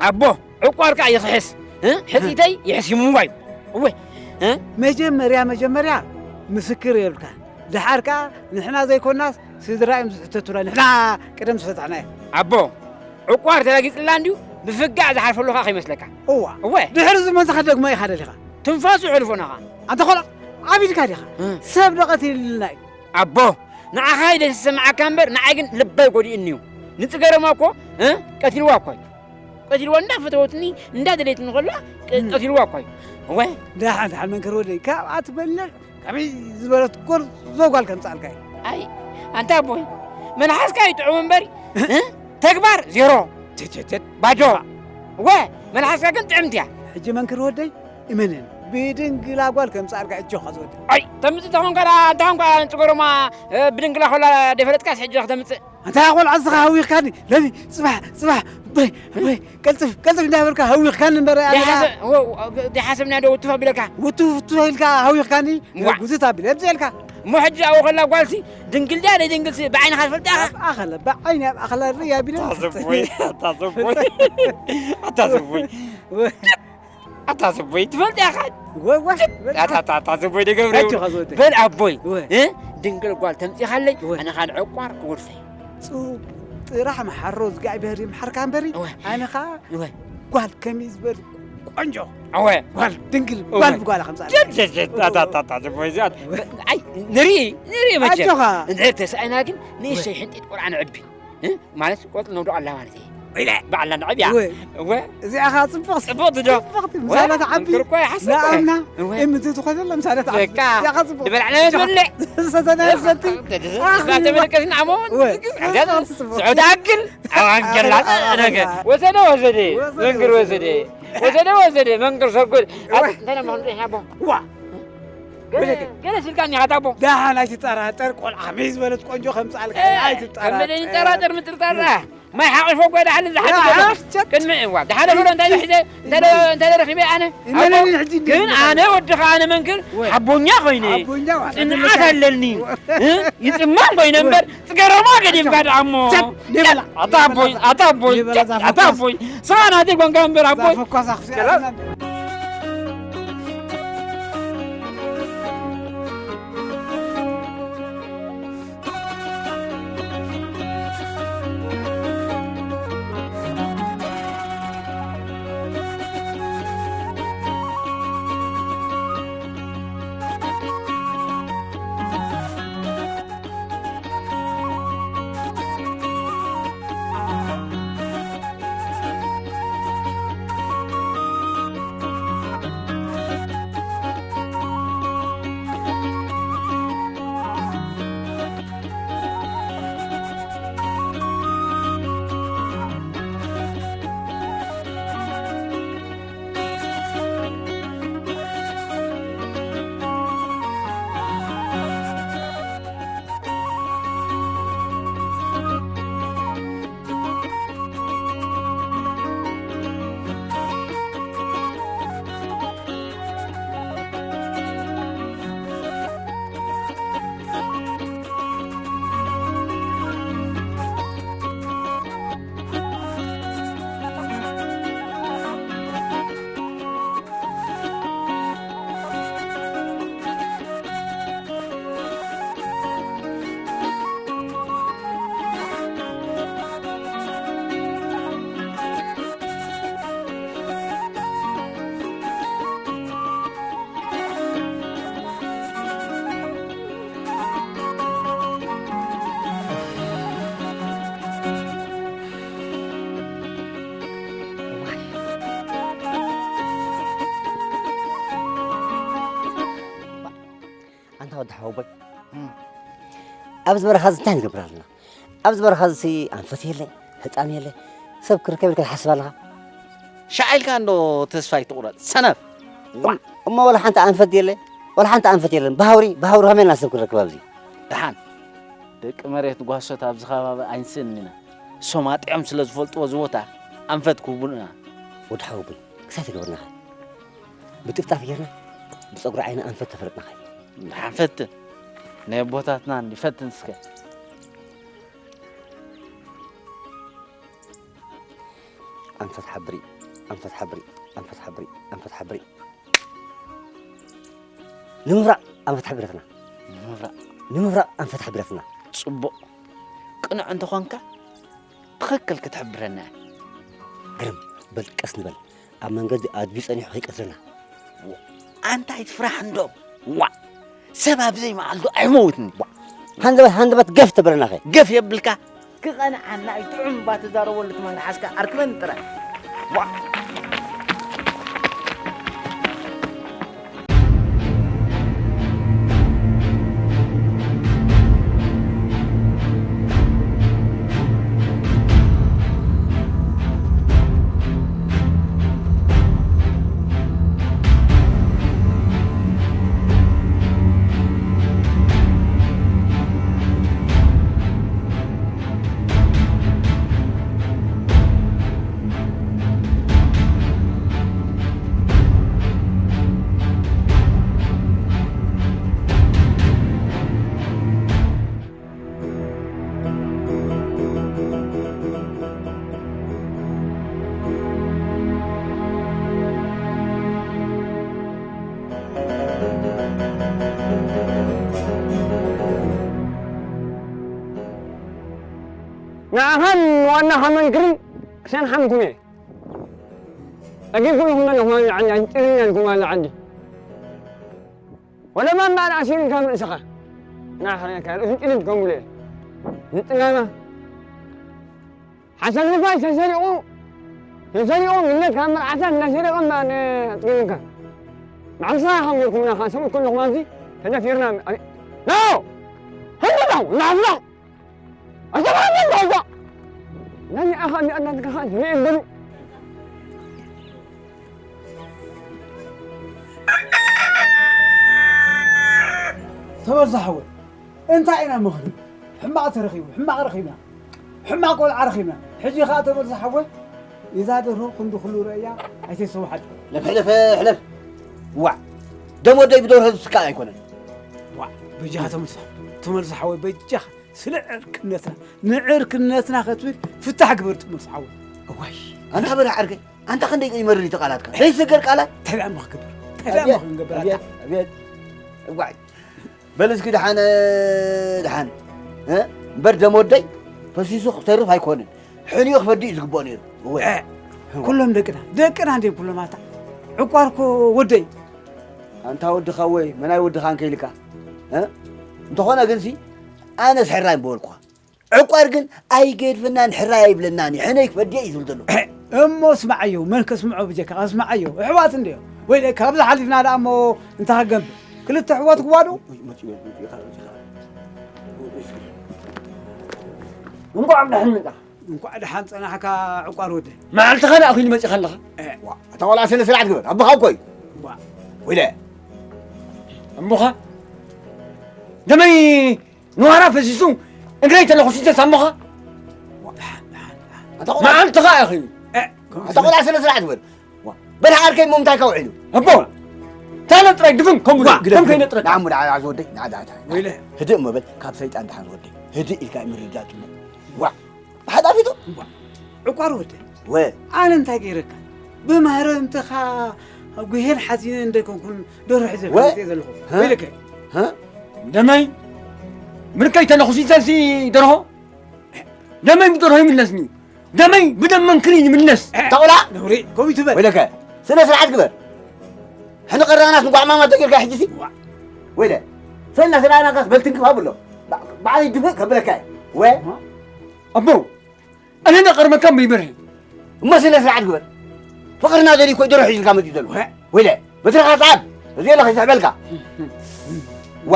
ኣቦ፣ ዕቋር ከኣ ይኽሕስ። እ? ሕጺተይ ይሕስ ይምዋ እዩ። እወ። እ? መጀመርያ፣ መጀመርያ ምስክር የብልካ። ደሓር ከኣ ንሕና ዘይኮናስ ስድራ እዮም ዝሕተቱና። ንሕና ቅደም ዝፈታሕናዮ። ኣቦ፣ ዕቋር ተረጊጽልና እንድዩ፣ ብፍጋዕ ዝሓልፈሉ ከኣ ከይመስለካ። እዋ። እወ። ድሕሪ እዚ መን ዝኸደግሞ ኢኻ ደሊኻ? ትንፋሱ የሕልፎና ኸኣ። ኣንታ ኾላ፣ ዓቢድካ ዲኻ? እ። ሰብ ደቐት ኢልና እዩ። ኣቦ፣ ንዓኻ ኢለ ዝሰምዓካ እምበር፣ ንዓይ ግን ልበይ ጎዲእኒ እዩ። ንጽገረማ እኮ፣ እ፣ ቀቲልዋ እኮ እዩ። ቀቲልዋ እንዳፈተወትኒ፣ እንዳደለየትኒ ከላ፣ ቀ-፣ እ። ቀቲልዋ እኮ እዩ። እወ። ደሓን፣ ደሓን መንክር ወደይ፣ ካብኣ ትበልዕ፣ ከመይ ዝበለት ጎርዞ ጓል ከምጻልካ እዩ። ኣይ፣ ኣንታ ኣቦይ፣ መልሓስካ እዩ ጥዑም እምበሪ፣ እ? እ? ተግባር ዜሮ። ቸቸቸት። ባዶ። እወ፣ መልሓስካ ግን ጥዕምቲ እያ። ሕጂ መንክር ወደይ፣ እመነኒ፣ ብድንግላ ጓል ከምጻልካ እጆኻ ዝወደይ። ኣይ፣ ተምጽእ ተኾንካ ደኣ፣ ኣንታ ኾንካ ንጽገሮማ፣ እ፣ ብድንግላ ኾላ ደይፈለጥካስ ሕጂ ከተምጽእ። ኣንታ ቆልዓ እስኻ ሃዊኽካኒ፣ ለሊ፣ ጽባሕ፣ ጽባሕ፣ በይ፣ በይ፣ ቀልጥፍ፣ ቀልጥፍ እንዳበልካ ሃዊኽካኒ እምበር፣ ኣነ ደሓሰ-፣ ወ-፣ ወ-፣ ደሓሰብና ዶ ውቱፍ ኣቢለካ? ውቱፍ፣ ውቱፍ ኢልካ ሃዊኽካኒ፣ ዋ። ጉዝት ኣቢለ፣ እምጽእ ኢልካ። እሞ ሕጂ ኣብኡ ከላ ጓልሲ፣ ድንግል ድያ ደይ ድንግልሲ ብዓይንኻ ትፈልጣ ኢኻ? ኣብ ኣኸለ፣ ብዓይኒ ኣብ ኣኸለ ርኢ ኣቢለ። ኣታ ዘቦይ፣ ኣታ ዘቦይ፣ ኣታ ዘቦይ። ወ- ኣታ ዘቦይ፣ ትፈልጥ ኢኻ? ወ-፣ ወ-፣ ኣታ፣ ኣታ፣ ኣታ ዘቦይ፣ ደገብረ ኣጆኻ ዘወደይ። በል ኣቦይ፣ ወ-፣ እ? ድንግል ጓል ተምጺኻለይ፣ ወ-፣ ኣነ ኻን ዕቋር ክወድፈይ። ጽቡቕ ጥራሕ መሓሮ፣ እግዚኣብሔር ይምሓርካ እምበሪ፣ ወ-፣ ኣነ ኸኣ ወ-፣ ጓል ከመይ ዝበል ቆንጆ፣ ወ-፣ ጓል ድንግል፣ ወ-፣ ጓል ብጓላ ከምጻእ። ጀት፣ ጀት፣ ጀት፣ ኣታ፣ ኣታ፣ ኣታ ዘቦይ፣ እዚኣ፣ ወ-፣ ኣይ፣ ንርኢ፣ ንርኢ መቸም። ኣጆኻ። እንድሕር ተሳኢና ግን ንእሽተይ ወ-፣ ሕንጢጥ ቆልዓ ነዕቢ። እ? ማለት ቆልዓ ነውድቕ ኣላ ማለት እየ። ኢለ። ባዕልና ንዕብ እያ። እወ። እወ። እዚኣ ኸዓ ጽቡቕ፣ ጽቡቕ ትዶ? ጽቡቕቲ፣ እወ። ምሳና ትዓቢ። እንክርኮ ይሓስብ። ንኣምና፣ እወ። እምንቲ ዝኾነላ ምሳና ትዓቢ። በቃ። እዚኣ ኸዓ ጽቡቕ። ዝበላዕና እዚኣ መስበልዕ። ዝሰተና መስተ። እዛ ተመለቀስና ኣሞ። እወ። እዚኣ ጽቡቕ። ስዑድ ኣግል። ኣዋንጀላ ኣረ፣ ኣረ፣ ነገር። ኣረ። ወሰደ፣ ወሰደ። ወሰደ፣ መንግር ወሰደ። ወሰደ። ወሰደ፣ ወሰደ። መንግር ሰጉድ። እወ። ኣት-፣ እንታይ ነው መሆን ይሓቦ? ዋ። ገለ፣ ወለደ። ገለ ሲልካ እኒኻ ታቦ። ደሓን ኣይትጠራጠር፣ ቆልዓ ከመይ ዝበለት ቆንጆ ከምጻልካ እየ፣ ኣይትጠራጠር። ከም በደል ይጠራጠር ምጥርጣራ። ማይ ሓቒፎ እኮ ደሓን ዝሓቲ ያ፣ ዘሎ። ኣፍቸት። ቅድሚ እዋ፣ ደሓን ዘሎ እንታይ ሒዘ፣ እንታይ ደ-፣ እንታይ ደ ረኺበ ኣነ? እመነኒ ኣቦ፣ ሕጂ እንዲህ ግን ይባላል። ኣነ ወድኻ ኣነ መንክር ወይ። ሓቦኛ ኮይነ። ሓቦኛ ማለት ጽንዓት ኣለኒ። ወይ። እ? ይጽማም ኮይነ ወይ። እምበር፣ ጽገረማ ገዲምካ ደኣ እሞ። ቸት፣ ሊበላ። ኣታ ኣቦይ፣ ኣታ ኣቦይ፣ ሊበላ ቸት፣ ዛፈኳስ። ኣታ ኣቦይ። ሰዓናተይ ጓንካ እምበር ኣቦይ። ዛፈኳስ ኣኽሲ ገላ- ኣትና። ሓወቦይ፣ ኣብዚ በረኻ እዚ እንታይ ንገብር ኣለና? ኣብዚ በረኻ እዚ ኣንፈት የለ፣ ህጣን የለ፣ ሰብ ክርከብ ኢልካ ትሓስብ ኣለኻ? ሻዕ ኢልካ እንዶ ተስፋ ኣይትቑረጽ ሰነፍ። እሞ ዋላ ሓንቲ ኣንፈት የለ፣ ዋላ ሓንቲ ኣንፈት የለን። ብሃውሪ ብሃውሪ ከመይ ኢልና ሰብ ክንረክብ ኣብዚ? ደሓን ደቂ መሬት ጓሶት ኣብዚ ከባቢ ኣይንስእንን ኢና። እሶም ኣጥዕዮም ስለ ዝፈልጥዎ እዚ ቦታ ኣንፈት ክህቡና። ወዲ ሓወቦይ ክሳይ ተገበርናኻ ብጥፍጣፍ ጌርና ብጸጉሪ ዓይኒ ኣንፈት ተፈለጥናኻ። ደሓን ፈትን ናይ ኣቦታትና እንዲ ፈትን እስከ። ኣንፈት ሓብሪ፣ ኣንፈት ሓብሪ፣ ኣንፈት ሓብሪ፣ ኣንፈት ሓብሪ። ንምብራቕ ኣንፈት ሓቢራትና። ንምብራቕ። ንምብራቕ ኣንፈት ሓቢራትና። ጽቡቕ። ቅኑዕ እንተኾንካ ትኽክል ክትሕብረና እያ። ግርም በል፣ ቀስ ንበል። ኣብ መንገዲ ኣድቢ ጸኒሑ ከይቀትለና። ኣንታ ኣይትፍራሕ እንዶ። ዋእ! ሰብ ኣብ ዘይመዓልቱ ኣይመውትን። ዋእ! ሃንደበት፣ ሃንደበት ገፍ ተበለናኸ። ገፍ የብልካ። ክቐንዓና እዩ። ጥዑም እባ ትዛረበሉ ትመን ሓዝካ ኣርክበኒ ጥራይ። ዋእ! ንዓኻን ንዋናኻ መንክርን ክሰንሓምኩም እየ። ጸጊብኩም ኢኹም ዘለኹም፣ ኣነ ዓዲ ኣይጥልኛልኩም፣ ኣነ ዓዲ። ወለማ እምበኣር ኣሲሩካ ርእስኻ። ናሕረካ ርእሱ ጭልጥ ከምብሎ እየ። ንጥላና። ሓሰን ንፋስ ተሰሪቑ፣ ተሰሪቑ፣ ግለት ካብ መርዓታት እናሰረቐ እምበኣር ኣጥቂምካ። ባዕልኻ ከም ጌርኩምና፣ ካብ ሰብኡት ከለኹም ኣብዚ ተደፊርና። ኖ! ህንዲ ነው! ናፍላ! ኣሰማዕና ባዛ! ናይ ኣኻ እዚኣ እናትካ ኸኣ ዝብኢ በሉ። ተበዛ ሓወይ፣ እንታይ ኢና ምኽሪ? ሕማቕ ተረኺቡ፣ ሕማቕ ረኺብና። ሕማቕ ቆልዓ ረኺብና። ሕጂ ኸኣ ተበዛ ሓወይ፣ እዛ ደርሆ ክንዲ ኩሉ ረእያ ኣይተስተውዓል። ለፍ ሕለፍ ሕለፍ። ዋዕ! ደም ወደይ ብደርሆ ዝስካእ ኣይኮነን። ዋዕ! በጃኻ ተመልሳ፣ ተመልሳ ሓወይ፣ በጃኻ። ስለ ዕርክነትና፣ ንዕርክነትና ክትብል ፍታሕ ግበር ጥሙር ሓወይ። እዋይ፣ ኣንታ በርህ ዓርከይ፣ ኣንታ ክንደይ ይመርር እዩ እቲ ቃላትካ። ዘይስገር ቃላት። እንታይ ደኣ እሞ ክገብር? እንታይ ደኣ እሞ ኣብየት፣ ክንገብር ኣታ? ኣብየት፣ ኣብየት። እዋይ። በል እስኪ ደሓን፣ ደሓን። እ? እምበር ደም ወደይ ፈሲሱ ክተርፍ ኣይኮንን። ሕንዮ ክፈዲ እዩ ዝግብኦ ነይሩ። እወ። እ፣ ኩሎም ደቅና፣ ደቅና እንድዮም ኩሎም ኣታ። ዕቋር እኮ ወደይ። ኣንታ ወድኻ ወይ መናይ ወድኻ እንከ ኢልካ? እ? እንተኾነ ግንሲ ኣነስ ሕራይ ምበልኩኻ። ዕቋር ግን ኣይገድፈናን፣ ሕራይ ኣይብለናን እዩ። ሕነይ ክፈድዮ እዩ ዝብል ዘሎ። እሞ ስምዓዮ፣ መን ከስምዖ ብጀካ? ስምዓዮ፣ ኣሕዋት እንድዮ። ወይ ካብዚ ሓሊፍና ደኣ እሞ እንታይ ከገንብ? ክልተ ኣሕዋት ክዋዱ? እንቋዕ ደሓን መጻኻ። እንቋዕ ደሓን ጸናሕካ ዕቋር ወደ። መዓልትኻ ደኣ ኺሉ መጺኻ ኣለኻ። እ። ዋ፣ ኣታ ቆልዓ ስነ ስርዓት ግበር። ኣቦኻ እኮ እዩ። ዋ። ወይለ። እምቦኻ? ደመይ ንዋራ ፈሲሱ እግረይ ተለኹሲሰ ሳሞኻ። ደሓን፣ ደሓን፣ ደሓን። ኣታ ቆልዓ መዓልትኻ ኢኺ። እ፣ ኣታ ቆልዓ ስነ ስርዓት ግበር። ዋ፣ በል ዓርከይ እሞ ምንታይ ከውዒሉ? ኣቦ፣ ታነ ጥራይ ድፍን ከምኡ ዋ፣ ኢሉ፣ ግደፍ፣ ከም ግደፍ። ከይነጥረካ። ንዓሙ ደዓ ዝወደይ፣ ንዓ፣ ንዓ፣ ንዓ። ወይለ። ህድእ እሞ በል፣ ካብ ሰይጣን ደሓን ወደይ። ህድእ ኢልካ ምርዳእ ጽቡቕ። ዋ፣ ብሓዳፊቱ? ዋ፣ ዕቋር ወደይ። ወ። ኣነ እንታይ ገይረካ? ብማህረምትኻ ጉሄን ሓዚነ እንደ ኮንኩን ደርሆ ሒዘ ወ። ከመጽእ ዘለኹ። ሀ? ወይለከ። ሀ? ደመይ፣ ምርከይ ተለኹሲሰ ሲ ደርሆ? ደመይ ብደርሆ ይምለስኒ። ደመይ ብደም መንክሪ ይምለስ። ተቑላ? ነውሪ፣ ከምኡ ትበል። ወይለከ፣ ስነ ስርዓት ግበር። ሕኒ ቀረናስ ንጓዕ ማማ ተጌርካ ሕጂ ሲ? ዋ። ወይለ፣ ሰና ስራናካስ በልትንክፍ ኣብሎ። ባ-፣ ባዕለይ ድፍእ ከብለካ እየ። ወ? ኣቦ፣ ኣነ እንዳቐርበካ እምበር ይበርህ። እሞ ስነ ስርዓት ግበር። ፍቕርና ደልዩ እኮ ደርሆ ሒዙልካ መጺኡ ዘሎ። ወ? ወይለ፣ በትርኻ ሰዓብ፣ እዚ የለ ከይስሕበልካ። ዋ።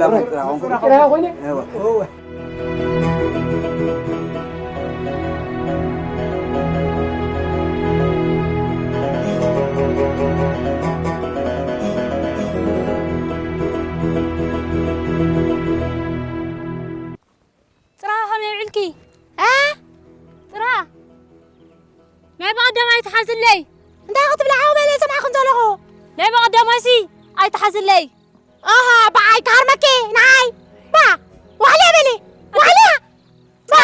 ላም ጥራ ኾንኩ። ጥራ ኾይነ? እወ። እወ። ጽራ ከመይ ውዕልኪ? እ? ጽራ ናይ ብቐደም ኣይትሓዝለይ። እንታይ ክትብላ ሓው በለ ሰማዕኹም ዘለኹ? ናይ ብቐደም ኣይሲ ኣይትሓዝለይ። ኣሃ፣ በዓይ ክሃርመኪ፣ ንዓይ። ባ፣ ዋሕልያ በሊ፣ ዋሕልያ። ባ፣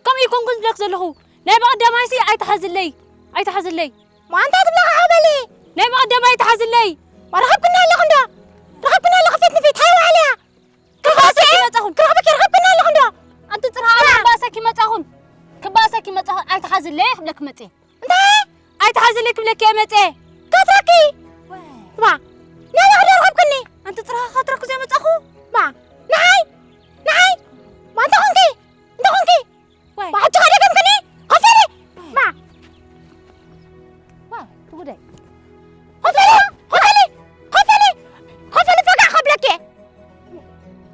ከምኡ ይኮንኩን ዝብለክ ዘለኹ። ናይ ብቐደም ኣይሲ ኣይትሓዝለይ፣ ኣይትሓዝለይ። ማ እንታይ ትብላ ሓው በሊ? ናይ ብቐደም ኣይትሓዝለይ። ማ ረኸብክኒ ኣለኹ እንዶ? ረኸብክኒ ኣለኹ ፊት ንፊት፣ ሃይ ዋሕልያ። ክባሰኪ መጻኹን። ክረኽበኪ ረኸብክኒ ኣለኹ እንዶ? ኣንቲ ጽርሃ ኣነ ክባሰኪ መጻኹን። ክባሰኪ መጻኹን። ኣይትሓዝለይ ክብለኪ መጽየ። እንታይ? ኣይትሓዝለይ ክብለኪ እየ መጽየ። ከትረኪ። ዋ። ባ። ናይ ባዕዲ ረኸብክኒ። ኣንቲ ጽርሃ ከትረኩ ዘይ መጻኹ። ባ። ንዓይ። ንዓይ። ማ እንተ ኾንኪ? እንተ ኾንኪ? ዋይ። ዋ፣ ሕጂ ከደገምክኒ? ኮፍ በሊ። ማ። ዋ፣ ትጉዳይ። ኮፍ በሊ፣ ኮፍ በሊ፣ ኮፍ በሊ፣ ኮፍ በሊ፣ ፈጋዕ ከብለኪ።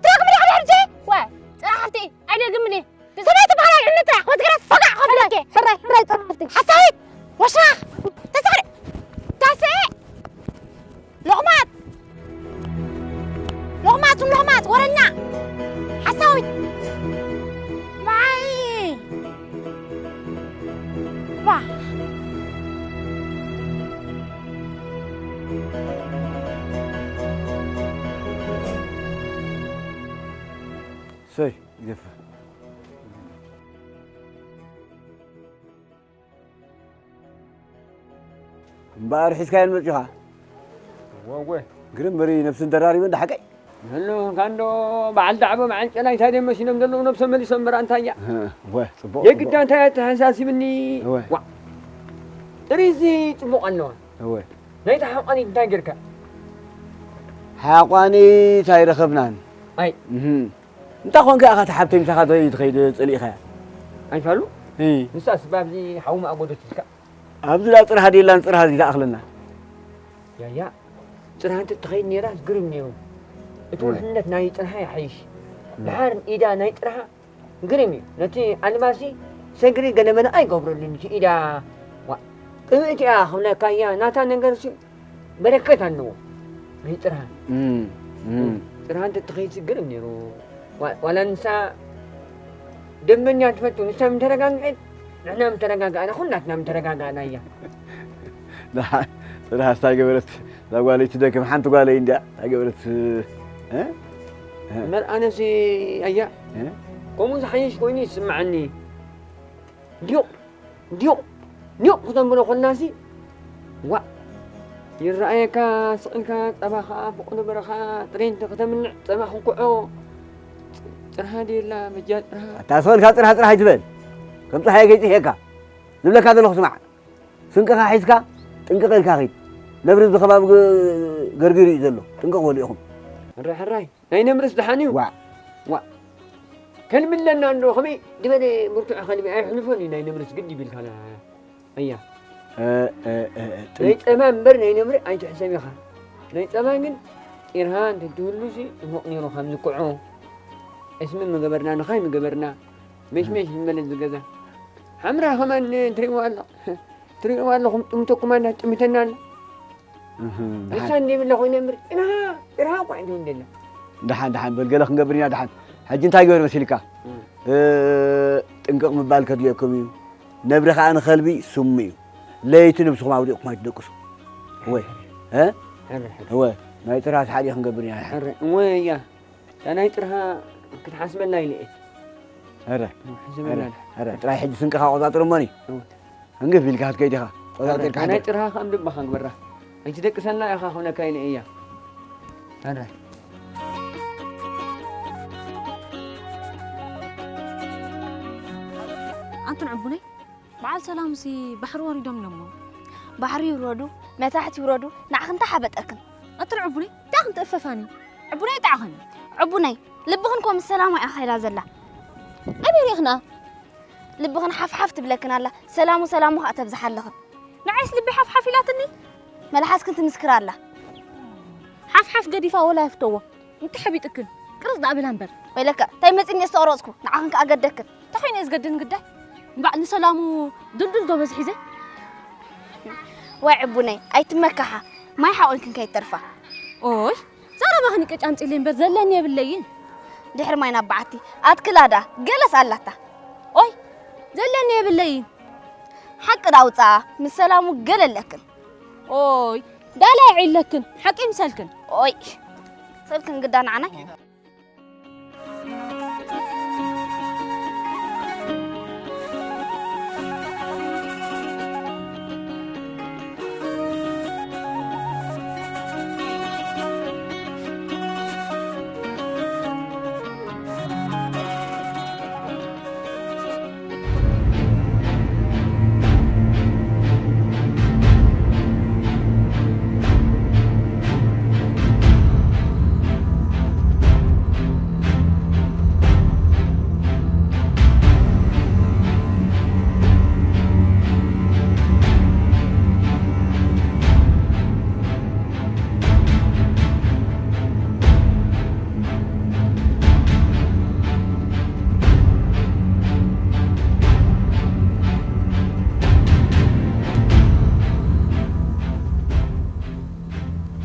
ትረግምኒ ሕጂ? ዋይ፣ ጽናሕቲ፣ ኣይደግምኒ። ሰበይቲ ባህላ ይዕንታ፣ ወዝግረት ፈጋዕ ከብለኪ። ሕራይ፣ ሕራይ፣ ጽናሕቲ። ሓሳዊት፣ ወሻኽ፣ ተሳዕሪ፣ ታሰ። ሎቕማጽ! ሎቕማጽ፣ ሎቕማጽ፣ ወረኛ! ሓሳዊት! ዋይ! ዋ! ሰይ፣ ይገፍሕ። እምበኣር ሒዝካየን መጺኻ? እወ፣ እወ። ግርም በሪ ነብስን ደራሪበን ደሓቀይ? ንህሉ ካንዶ በዓል ዳዕቦ በዓል ጨላይ እንታይ ደም መሲሎም ዘለዉ ነብሶም መሊሶም እምበር ኣንታያ። እወ፣ ጽቡቕ፣ የግዳ ጽቡቕ። እንታይ ኣተሓሳሲብኒ? እወ። ዋ። ጥሪዚ ጽቡቕ ኣለዋ። እወ። ናይታ ሓቋኒት እንታይ ጌርካ? ሓቋኒት ኣይረኸብናን። ኣይ። እህ። እንታይ ኾንካ ኢኻ እታ ሓብተይ ምሳኻ ዘይትኸይድ ጸሊእኻያ? ኣይፋሉ? እይ። ንሳስ ብኣብዚ ሓው ማእጎዶ ትልካ? ኣብዚ ዳ ጽርሃ ዴላን ጽርሃ እዚ ዝኣኽለና። ያያ፣ ጽርሃ እንተ ትኸይድ ነይራ ግርም ነይሩ። እቲ እወ። ውሕልነት ናይ ጽርሃ ይሓይሽ። እም። ድሓር ኢዳ ናይ ጽርሃ ግርም እዩ። ነቲ ኣልማሲ ሰግሪ ገለ መለ ኣይገብረሉን እቲ ኢዳ። ዋ፣ ጥብእቲ እያ ክብለካ እያ። ናታ ነገርሲ በረከት ኣለዎ። ናይ ጽርሃ። እም፣ እም። ጽርሃ እንተ ትኸይድ ግርም ነይሩ። ዋ-፣ ዋላ ንሳ ደንበኛ ትፈቱ፣ ንሳ ምተረጋግዐት፣ ንሕና ምተረጋጋእና፣ ኩላትና ምተረጋጋእና እያ። ደሓን፣ ጽርሃ እንታይ ገበረት? እዛ ጓለይ ትደክም፣ ሓንቲ ጓለይ እንድያ፣ እንታይ ገበረት? እ? እ? እምበር ኣነሲ፣ ኣያ፣ እ? ከምኡ ዝሓይሽ ኮይኑ ይስምዓኒ። ዲቕ፣ ዲቕ፣ ዲቕ ክተንብሮ ኮናሲ፣ ዋእ፣ ይረኣየካ፣ ስቕ ኢልካ ጸባኻ፣ ብቑንብርኻ፣ ጥሬንት ከተምንዕ፣ ጸባ ክኩዖ፣ ጽርሃ ድየላ፣ በጃ ጽርሃ። ኣታ ስቕ ኢልካ ጽርሃ፣ ጽርሃ ኣይትበል። ከም ፀሓይ ከይፅሕየካ ዝብለካ ዘለኹ ስማዕ። ስንቅኻ ሒዝካ ጥንቅቕ ኢልካ ኺድ። ነብሪ እዚ ከባቢ ገ-፣ ገርጊሩ እዩ ዘሎ። ጥንቅቕ በሉ ኢኹም። ሕራይ ሕራይ ናይ ነምርስ ደሓን እዩ። ዋዕ። ዋዕ። ከልቢ ኣለና እንዶ ከመይ ዝበለ ብርቱዕ ከልቢ ኣይሕልፎን እዩ ናይ ነምርስ ግዲ ይብልካና። ኣያ። እ፣ እ፣ እ፣ እ፣ ጥን- ናይ ጸማ እምበር ናይ ነምሪ ኣይትሕሰብ ኢኻ። ናይ ጸማ ግን ጢርሃ እንተትህሉሲ ጽቡቕ ነይሩ፣ ካብ ዝኩዖ። እስሚ ምገበርና፣ ንኻይ ምገበርና። መሽመሽ ዝበለ ዝገዛ። ሓምራ ከማን ትርእይዋ ኣላ-፣ ትርእይዋ ኣለኹም፣ ጥምተኩም ኣላ፣ ጥምተና ኣላ። እህ፣ ንሳ ደሓን። እንደ ይብላ ኮይነ እምበር፣ ጢርሃ፣ ጢርሃ እኳ እንዲሁ እንደላ። ደሓን፣ ደሓን፣ በል ገለ ክንገብር ኢና፣ ደሓን። ሕጂ እንታይ ገበሩ መሲልካ? እም። እ፣ ጥንቅቕ ምባል ከድልየኩም እዩ። ነብሪ ከኣ ንኸልቢ ስሙ እዩ። ለይቲ ነብስኹም ኣውዲቕኩም ኣይትደቅሱ። እወ፣ እ? ሕረ፣ ሕረ። እወ፣ ናይ ጥርሃ ሰሓዲ ክንገብር ኢና። ሕረ፣ እወ፣ እያ። እታ ናይ ጥርሃ ክትሓስበላ ኢለ እየ። ሕረ፣ ሕስበላ ሕረ፣ ኣለ። ሕረ። ጥራይ ሕጂ ስንቅኻ ቆጻጽር እሞኒ። እወ። እንግፍ ኢልካ ክትከይድ ኢኻ። ቆጻጺርካ ሕረ፣ ናይ ሕደር። ጥርሃ ከም ልብኻ ግበራ። ኣይትደቅሰልና ኢኻ ክብለካ ኢለ እያ። ሕረ። ኣንቱን ዕቡነይ፣ በዓል ሰላምሲ ባሕሪ ወሪዶም ኢሎሞ። ባሕሪ ይውረዱ፣ መታሕት ይውረዱ፣ ንዓኽን እንታይ ሓበጠክን? ኣቱን ዕቡነይ፣ እንታይ ክንትእፈፋኒ? ዕቡነይ ይጥዓኸኒ። ዕቡነይ፣ ልብኽን እኮ ምስ ሰላሙ እያ ኸይዳ ዘላ። ኣበይ ሪእኽና? ልብኽን ሓፍሓፍ ትብለክን ኣላ፣ ሰላሙ ሰላሙ ኸኣ ተብዝሓለኽን። ንዓይስ ልቢ ሓፍሓፍ ኢላትኒ? መልሓስክን ትምስክር ኣላ። ሓፍሓፍ ገዲፋ ወላ ይፍተዎ። እንተሓቢጥክን ቅርጽ ደኣ በላ እምበር። ወይለካ፣ እንታይ መጺኒ ዝተቐረጽኩ? ንዓኽን ከኣ ገደክን። እንታይ ኮይነ እየ ዝገድን ግዳይ? እምባዕ ንሰላሙ ድልዱል ጎበዝ ሒዘ። ዋይ ዕቡነይ፣ ኣይትመካሓ። ማይ ሓቒንክን ከይተርፋ። ኦይ፣ ዘረባኽን ይቀጫምጭለይ እምበር ዘለኒ የብለይን። ድሕሪ ማይ ናብ በዓቲ ኣትክላ ደኣ ገለስ ኣላታ። ኦይ፣ ዘለኒ የብለይን። ሓቂ ደኣ ኣውጽኣ፣ ምስ ሰላሙ ገለ ኣለክን። ኦይ፣ ዳላይ ዒለክን፣ ሓቂ ምሰልክን። ኦይ፣ ሰልክን ግዳ ንዓናይ።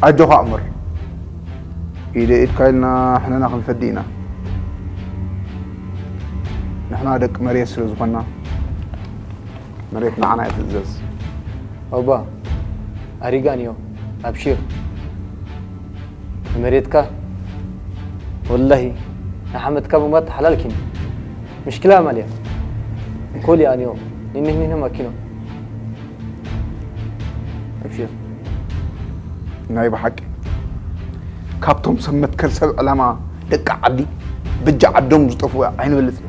ኣጆኻ ዑመር፣ ኢደ ኢድካ ኢልና ሕነና ክንፈዲ ኢና። ንሕና ደቂ መሬት ስለ ዝኾንና፣ መሬት ንዓና እያ ትእዘዝ። ኣባ፣ ኣሪጋን እዮ፣ ኣብሺር። ንመሬትካ፣ ወላሂ፣ ንሓመድካ ምሟት ሓላል ኪን። ምሽክላ ማልያ። እንኮል ኣንዮ፣ ኒኒህ ኒኒህ ማኪኖ። ኣብሽር። ናይ ብሓቂ፣ ካብቶም ሰብ መትከል ሰብ ዕላማ ደቂ ዓዲ፣ በጃ ዓዶም ዝጠፍኡ ኣይንበልጽ ኢና።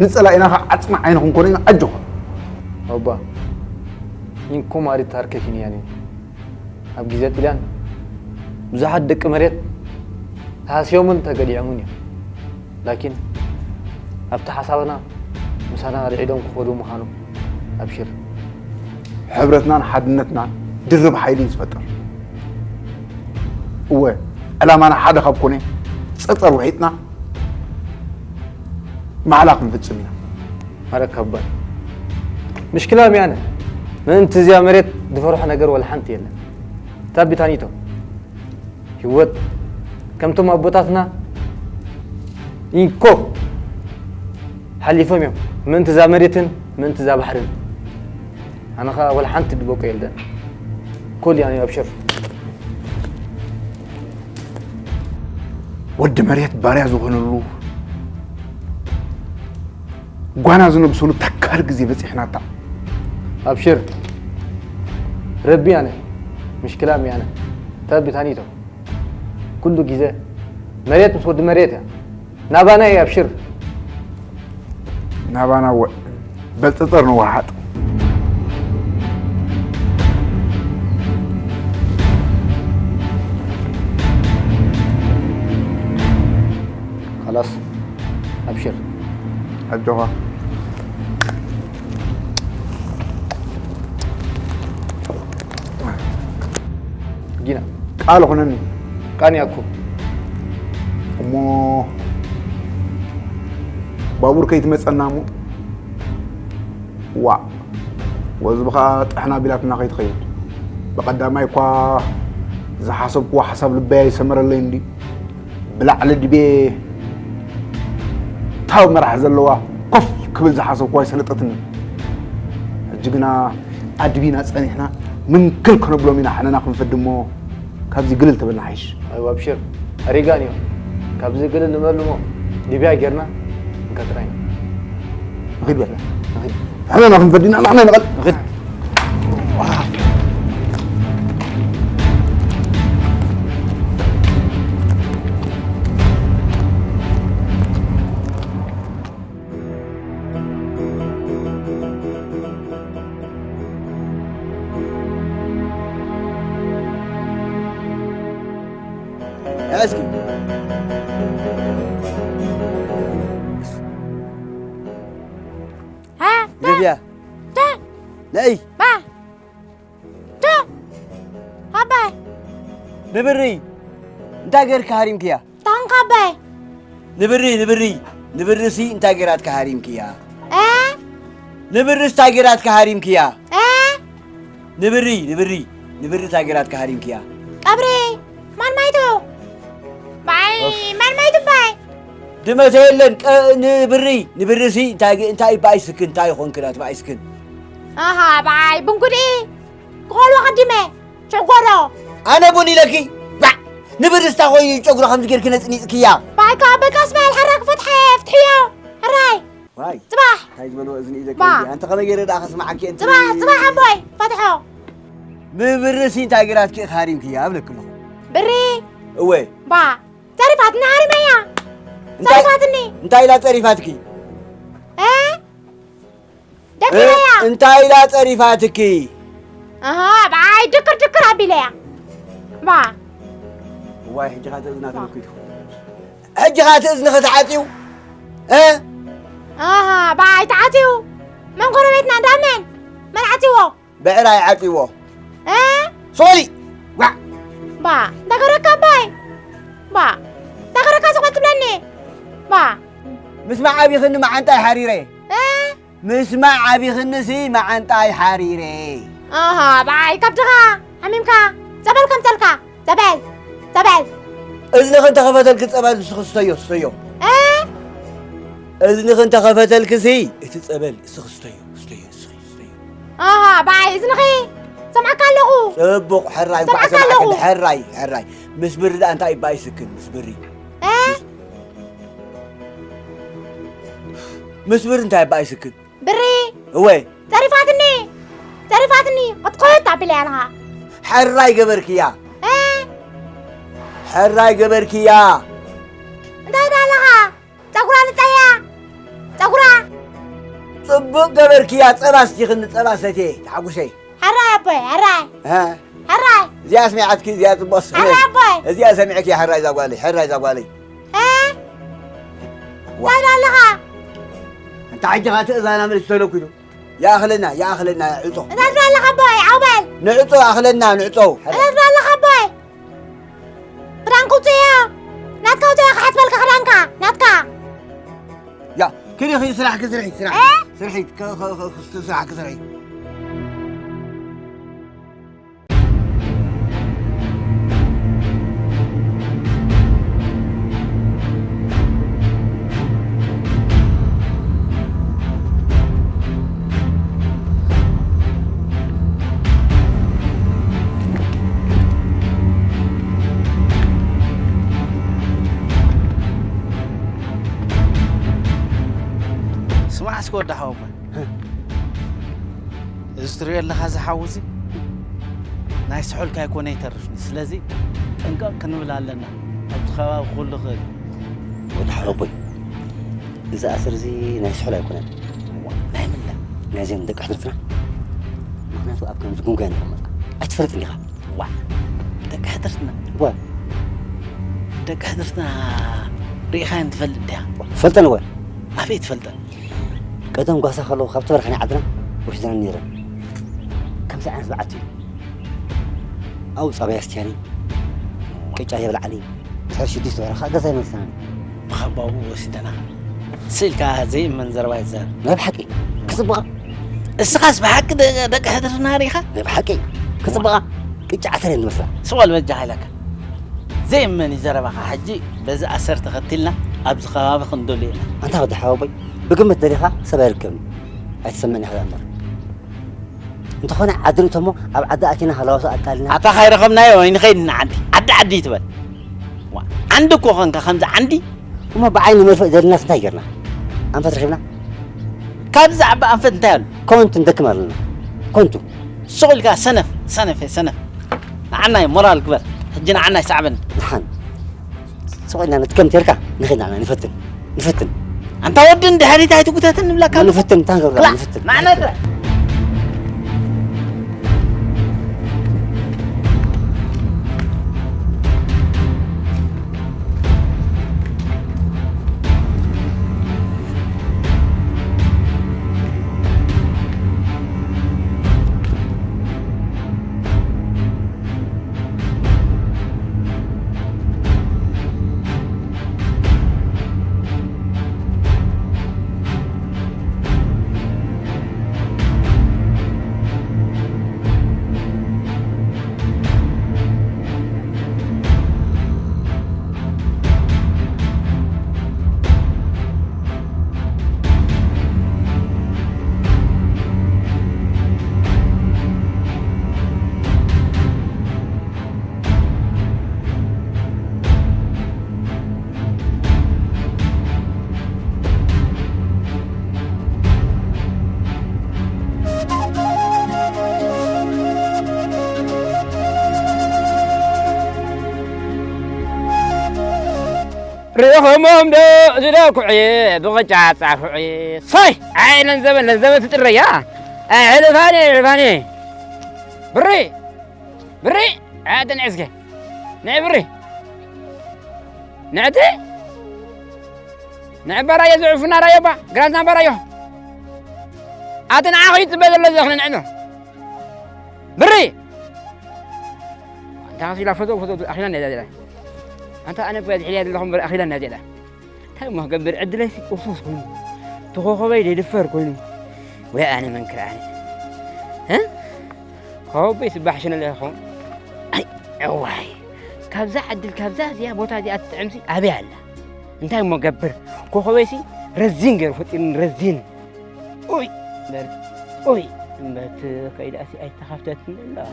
ንጸላኢና ኸዓ ዓጽሚ ዓይኒ ክንኮኖ ኢና፣ ኣጆኻ። ኣባ፣ ኒንኮ ማሪ ታርከ ኪንያኒ። ኣብ ግዜ ጥልያን ብዙሓት ደቂ መሬት ተሃስዮምን ተገሊዖምን እዮም። ላኪን ኣብቲ ሓሳብና ምሳና ርዒዶም ክኸዱ ምዃኑ ኣብሽር። ሕብረትናን ሓድነትናን ድርብ ሓይሊ እዩ ዝፈጥር። እወ፣ ዕላማና ሓደ ካብ ኮነ፣ ጸጸር ውሒጥና ማዕላ ክንፍጽም ኢና። ማረካ ኣባይ። ምሽክላ ሚያነ፣ ምእንቲ እዚኣ መሬት ዝፈርሖ ነገር ወላ ሓንቲ የለን። እታ ቢታኒቶ፣ ህይወት፣ ከምቶም ኣቦታትና ኢንኮ ሓሊፎም እዮም። ምእንቲ እዛ መሬትን ምእንቲ እዛ ባሕርን። ኣነ ኸኣ ወላ ሓንቲ ድበቆ የለን። ኮል ያኒ ኣብሽር። ወዲ መሬት ባርያ ዝኾነሉ ጓና ዝነግሰሉ ተካል ግዜ በጺሕናታ። ኣብሽር። ረቢ ኣነ፣ ምሽክላ ሚያነ። ተቢ ታኒቶ። ኩሉ ግዜ መሬት ምስ ወዲ መሬት እያ። ናባና እያ፣ ኣብሽር። ናባና ወ-፣ በል ጸጸር ንወሓጥ። خلاص، أبشر. ኣጆኻ። ጊና ቃል ኾነኒ። ቃንያኩ እሞ ባቡር ከይትመጸና እሞ ዋእ ወዝብኻ ጥሕና ቢላትና ከይትኸይድ። ብቐዳማይ እኳ ዝሓሰብክዎ ሓሳብ ልበይ ኣይሰመረለይ እንዲ ብላዕሊ ድቤ ታብ መራሕ ዘለዋ ኮፍ ክብል ዝሓሰብክዎ ኣይሰለጠትኒ። ሕጂ ግና ኣድቢና ጸኒሕና ምንክል ከነብሎም ኢና ሕነና ክንፈዲ እሞ ካብዚ ግልል ተበልና ሓይሽ። ኣይዋ ኣብሽር ኣሪጋን እዮም ካብዚ ግልል ንበልሞ ሊብያ ጌርና እንከትራይና ንኺድ በለ ንኺድ ሕነና ክንፈዲ ኢና ንሕና ንቐል ንኺድ እስኪ ሊድያ ነይ ኣባይ ንብሪ እንታይ ገይርካ ሃሪምክያ ታንካ ኣባይ ንብሪ ንብሪ ንብርሲ እንታይ ገይራትካ ሃሪምክያ እ ንብርስ እንታይ ገይራትካ ሃሪምክያ እ ንብሪ ንብሪ ንብሪ እንታይ ገይራትካ ሃሪምክያ ቀብሪ ማን ማይቱ ባይ ማን ማይቱ ባይ ድመተ የለን ቀ- ንብሪ ንብርሲ እንታይ እንታይ ባይ ስክን እንታይ ይኾንክናት ባይ ስክን ኣሃ ባይ ብንኩዲ ክኾልዎ ቀዲመ ሸጎዶ ኣነ ቡን ኢለኪ ባዕ ንብርስ እንታይ ኮይኑ ጨጉራ ከምዚ ጌርኪ ነጽኒጽክያ ባይ ከዓ በቃስ በል ሕራይ ክፈትሐ ፍትሕዮ ሕራይ ዋይ ጽባሕ እንታይ ዝበልዎ እዝኒ እዩ ባ። ዘቀልዲ ኣንተ ከመይ ገይረ ደኣ ከስማዓኪ ኣንቲ ጽባሕ ጽባሕ ኣቦይ ፈትሖ ንብርሲ እንታይ ገይራትኪ ኢኺ ሃሪምክያ እብለኪ ኣለኹ ብሪ እወ ባ ዘሪፋትኒ ሃሪመያ እንታይ ዘሪፋትኒ እንታይ ኢላ ጸሪፋትኪ እ ደኪመያ እንታይ ኢላ ጸሪፋትኪ ኣሃ ብዓይ ድክር ድክር ኣቢለያ ባ ዋይ ሕጂ ኻተ እዝና ተነኪቱ ሕጂ ኻተ እዝኒ ከተዓጽዩ እ ኣሃ ብዓይ ተዓጽዩ መን ጎረቤትና እንዳመን መን ዓጽዎ ብዕራይ ዓጽዎ እ ሶሊ ዋዕ ባ እንዳገረካ ኣባይ ባ እንዳገረካ ዝቆል ትብለኒ ባ ምስ መዓቢኽኒ መዓንጣይ ሓሪረ እ ምስ መዓቢኽንሲ መዓንጣይ ሓሪረ ኣሃ ብዓይ ከብድኻ ሓሚምካ ጸበል ከምጸልካ ጸበል ጸበል እዝንኺ እንተኸፈተልኪ ጸበል ንስኺ ስተዮ ስተዮ እ እዝንኺ እንተኸፈተልክሲ እቲ ጸበል እስኺ ስተዮ ስተዮ እስኺ ስተዮ ኣሃ ብዓይ እዝንኺ ሰምዓካ ኣለኹ ጽቡቕ ሕራይ እንኳዕ ሰምዓካ ሰማዕኪ ኣለኹ። ሕራይ ሕራይ ምስ ብሪ ደኣ እንታይ እባ ይስክን ምስ ብሪ እ ምስ ብሪ እንታይ እባ ይስክን ብሪ እወ ዘሪፋትኒ ዘሪፋትኒ ቅጥቅጥ ኣቢለያ ኣለኻ ሕራይ ገበርክያ እ ሕራይ ገበርክያ እንታይ ዳ ኣለኻ ጸጉራ ንጸያ ጸጉራ ጽቡቕ ገበርክያ ጸባ ስቲኽኒ ጸባ ሰትየ ተሓጉሰይ ሕራይ ኣቦይ ሕራይ እ ሕራይ እዚኣ ስሚዓትኪ እዚኣ ጽቡቕ ስሚ ሕራይ ኣቦይ እዚኣ ሰሚዕኪ ሕራይ ዛጓለይ ሕራይ ዛጓለይ እ እንታይ ዳ ኣለኻ እንተ ዓጅኻ ትእዛና መልስ ተለኩሉ ይኣኽለና ይኣኽለና ዕጾ እንታይ ትብል ኣለኻ ኣቦይ ዓውበል ንዕጾ ኣኽለና ንዕጾ እንታይ ትብል ኣለኻ ኣቦይ ክዳን ክውፅእዮ ናትካ ውፅእዮ ክሓስበልካ ክዳንካ ናትካ ያ ክዲ ኺ ስራሕ ክስርሒ ስራሕ እ? ስርሒ ክ- ክ- ክ- ክ- ስራሕ ክስርሒ ስማዕ እስከ ወዲ ሓወቦይ፣ እዚ ትሪኦ ኣለኻ እዚ ሓዊ እዚ ናይ ስሑል ካይኮነ ይተርፍኒ። ስለዚ ጥንቅቕ ክንብል ኣለና። ኣብቲ ከባቢ ኩሉ ይኽእል እዩ። ወዲ ሓወቦይ፣ እዚ ኣሰር እዚ ናይ ስሑል ኣይኮነን። እዋ፣ ናይ ምንላ? ናይዘን ደቂ ሕድርትና። ምኽንያቱ ኣብ ከምዚ ጉንጓ ንቐመጥ ኣይትፈልጥን ኢኻ። ዋ፣ ደቂ ሕድርትና? ዋ፣ ደቂ ሕድርትና ርኢኻየን ትፈልጥ ዲኻ? ፈልጠን ወ? ኣበይ ትፈልጠን? ቀደም ጓሳ ከለዉ ካብቲ በረኻ ናይ ዓድና ወሒዘን ነይረን። ከምዚ ዓይነት በዓቲ እዩ። ኣብኡ ጸባ የስትያኒ፣ ቅጫ የብልዓኒ። ድሕሪ ሽዱሽተ ወርሒ ገዛ ይመልሰናኒ። ብኻባቡ ወሲደና። ስኢልካ ዘይእመን ዘረባ ይዛረብ። ናይ ብሓቂ ክጽብቓ። እስኻስ ብሓቂ ደ-፣ ደቂ ሕድርና ርኢኻ? ናይ ብሓቂ ክጽብቓ። ቅጫ ዓተር እየን ዝመስላ። ስቕ በል በጃኻ ኢለካ። ዘይእመን እዩ ዘረባኻ። ሕጂ በዚ ኣሰር ተኸቲልና ኣብዚ ከባቢ ክንደሉ ኢና። ኣንታ ወዲ ሓወቦይ፣ ብግምት ደሊኻ ሰብ ኣይርከብን። ኣይትሰምዕን ኢኻ እምበር። እንተኾነ ዓዲ ርእቶ እሞ ኣብ ዓዲ ኣቲና ሃለዋቱ ኣቃሊና። ኣታ ካይረኸብናዮ ንኸይድ ንዓዲ። ዓዲ ዓዲ ትበል። ዋ፣ ዓንዲ እኮ ኾንካ ከምዚ ዓንዲ። እሞ ብዓይኒ መርፍእ ደሊናስ እንታይ ጌርና? ኣንፈት ረኺብና? ካብዚ ዓቢ ኣንፈት እንታይ ኣሎ? ኮንቱ ንደክም ኣለና። ኮንቱ። ስቕ ኢልካ ሰነፍ፣ ሰነፍ፣ ሰነፍ። ንዓናይ ሞራል ግበር። ሕጂ ንዓናይ ሳዕበን። ደሓን። ስቕ ኢልና ንትከም ተልካ ንኸይድ ንዓና ንፈትን። ንፈትን። ኣንታ ወዲ ንድሕሪት ኣይትጉተትን ንብለካ ኣለኹ። ንፈትን፣ እንታይ ንገብር? ክላእ፣ ንፈትን። ንዓና ጥራይ። ርኢኹሞም ዶ ዝደኩዒ ብቕጫ ጻፉዒ? ሰይ! ኣይ ለንዘበ ለንዘበ ትጥረያ። ኣይ ሕልፋኒ ሕልፋኒ። ብሪ! ብሪ! ኣደን ዕዝገ። ንዒ ብሪ! ንዕቲ! ንዕበራዮ ዝዕፉና ራዮባ፣ ግራትና በራዮ። ኣቲ ንዓኺ እዩ ትበል ዘሎ ዘኽነ ንዕኖ። ብሪ! ኣንታ ከፊላ ፈቶ ፈቶ ኣኺላ ነዛ ዘላ። ኣንታ ኣነ እኮ ዝሕልያ ዘለኹ እምበር ኣኺላ ነዛ ዘላ። እንታይ እሞ ክገብር ዕድለይ ቁርሱስ ኮይኑ። ተኾኾበይ ደይድፈር ኮይኑ። ወይ ኣነ መንክር ኣነ። እ? ሆበይ ስባሕ ሽነ ለኹ። ኣይ፣ እዋይ። ካብዛ ዕድል፣ ካብዛ እዚኣ ቦታ እዚኣ ትጥዕምሲ ኣበይ ኣላ? እንታይ እሞ ገብር? ኮኾበይሲ ረዚን ገይሩ ፈጢሩኒ፣ ረዚን። ኡይ፣ እምበር፣ ኡይ፣ እምበር እቲ ከይዳሲ ኣይተኸፍተትን ደላ።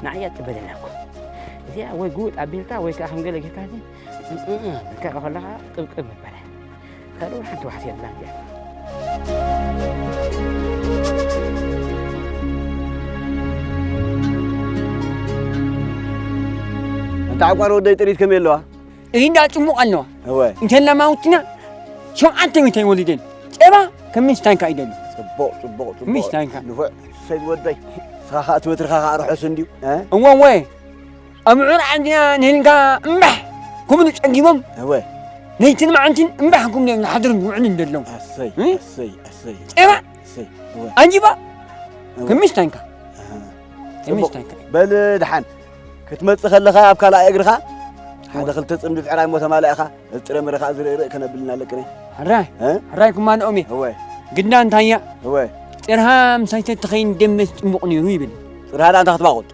ንዓያ ጽበ ደላ እኮ። እዚኣ ወይ ጉጥ ኣቢልካ ወይ ከኣ ከም ገለ ጌርካ ሲ፣ እ፣ እ፣ እ፣ ከኣ ከለኻ ቅብቅብ ምበለ። ካልእ ሓንቲ ዋሕስ የብላን እያ። እንተ ዓቋር ወደይ ጥሪት ከመይ ኣለዋ? እንዳ ጽሙቕ ኣለዋ። እወ። እንተ ለማውትና ሸውዓተ ሚእቲ ወሊደን። ጸባ ከም ምሽ ታንካ ይደሉ። ጽቡቕ፣ ጽቡቕ፣ ጽቡቕ። ምሽ ታንካ። ንፉዕ፣ ሰይ ወደይ። ስኻ ኸኣ እቲ በትርኻ ኸኣ ርሑስ እንድዩ፣ እ? እወ፣ እወ። ኣብ ምዑር ዓድና ነይንካ እምባሕ ክብሉ ጸጊቦም። እወ። ለይትን መዓልትን እምባሕ ክብሉ እዮም ዝሓድሩን ዝውዕሉን ዘለዉ። ኣሰይ፣ እ? ኣሰይ፣ ኣሰይ። ጸባ ኣሰይ፣ እወ። ኣንጂባ እወ። ከም ምሽ ታንካ። ኣሃ። ከም ምሽ ጽቡቕ። ታንካ። በል ደሓን። ክትመጽእ ከለኻ ኣብ ካልኣይ እግርኻ ሓደ እወ። ክልተ ጽምዲ ብዕራይ እሞ ተማልእኻ፣ እዚ ጥረ ምረ ኸኣ ዝርእርእ ከነብልና ኣለቅነ። ሕራይ፣ እ? ሕራይ ኩማንኦም እየ። እወ። ግዳ እንታያ? እወ። ጽርሃ ምሳይ ተትኸይን ደመስ ጽቡቕ ነይሩ ይብል። ጽርሃ ደኣ እንታይ ክትባቑጥ?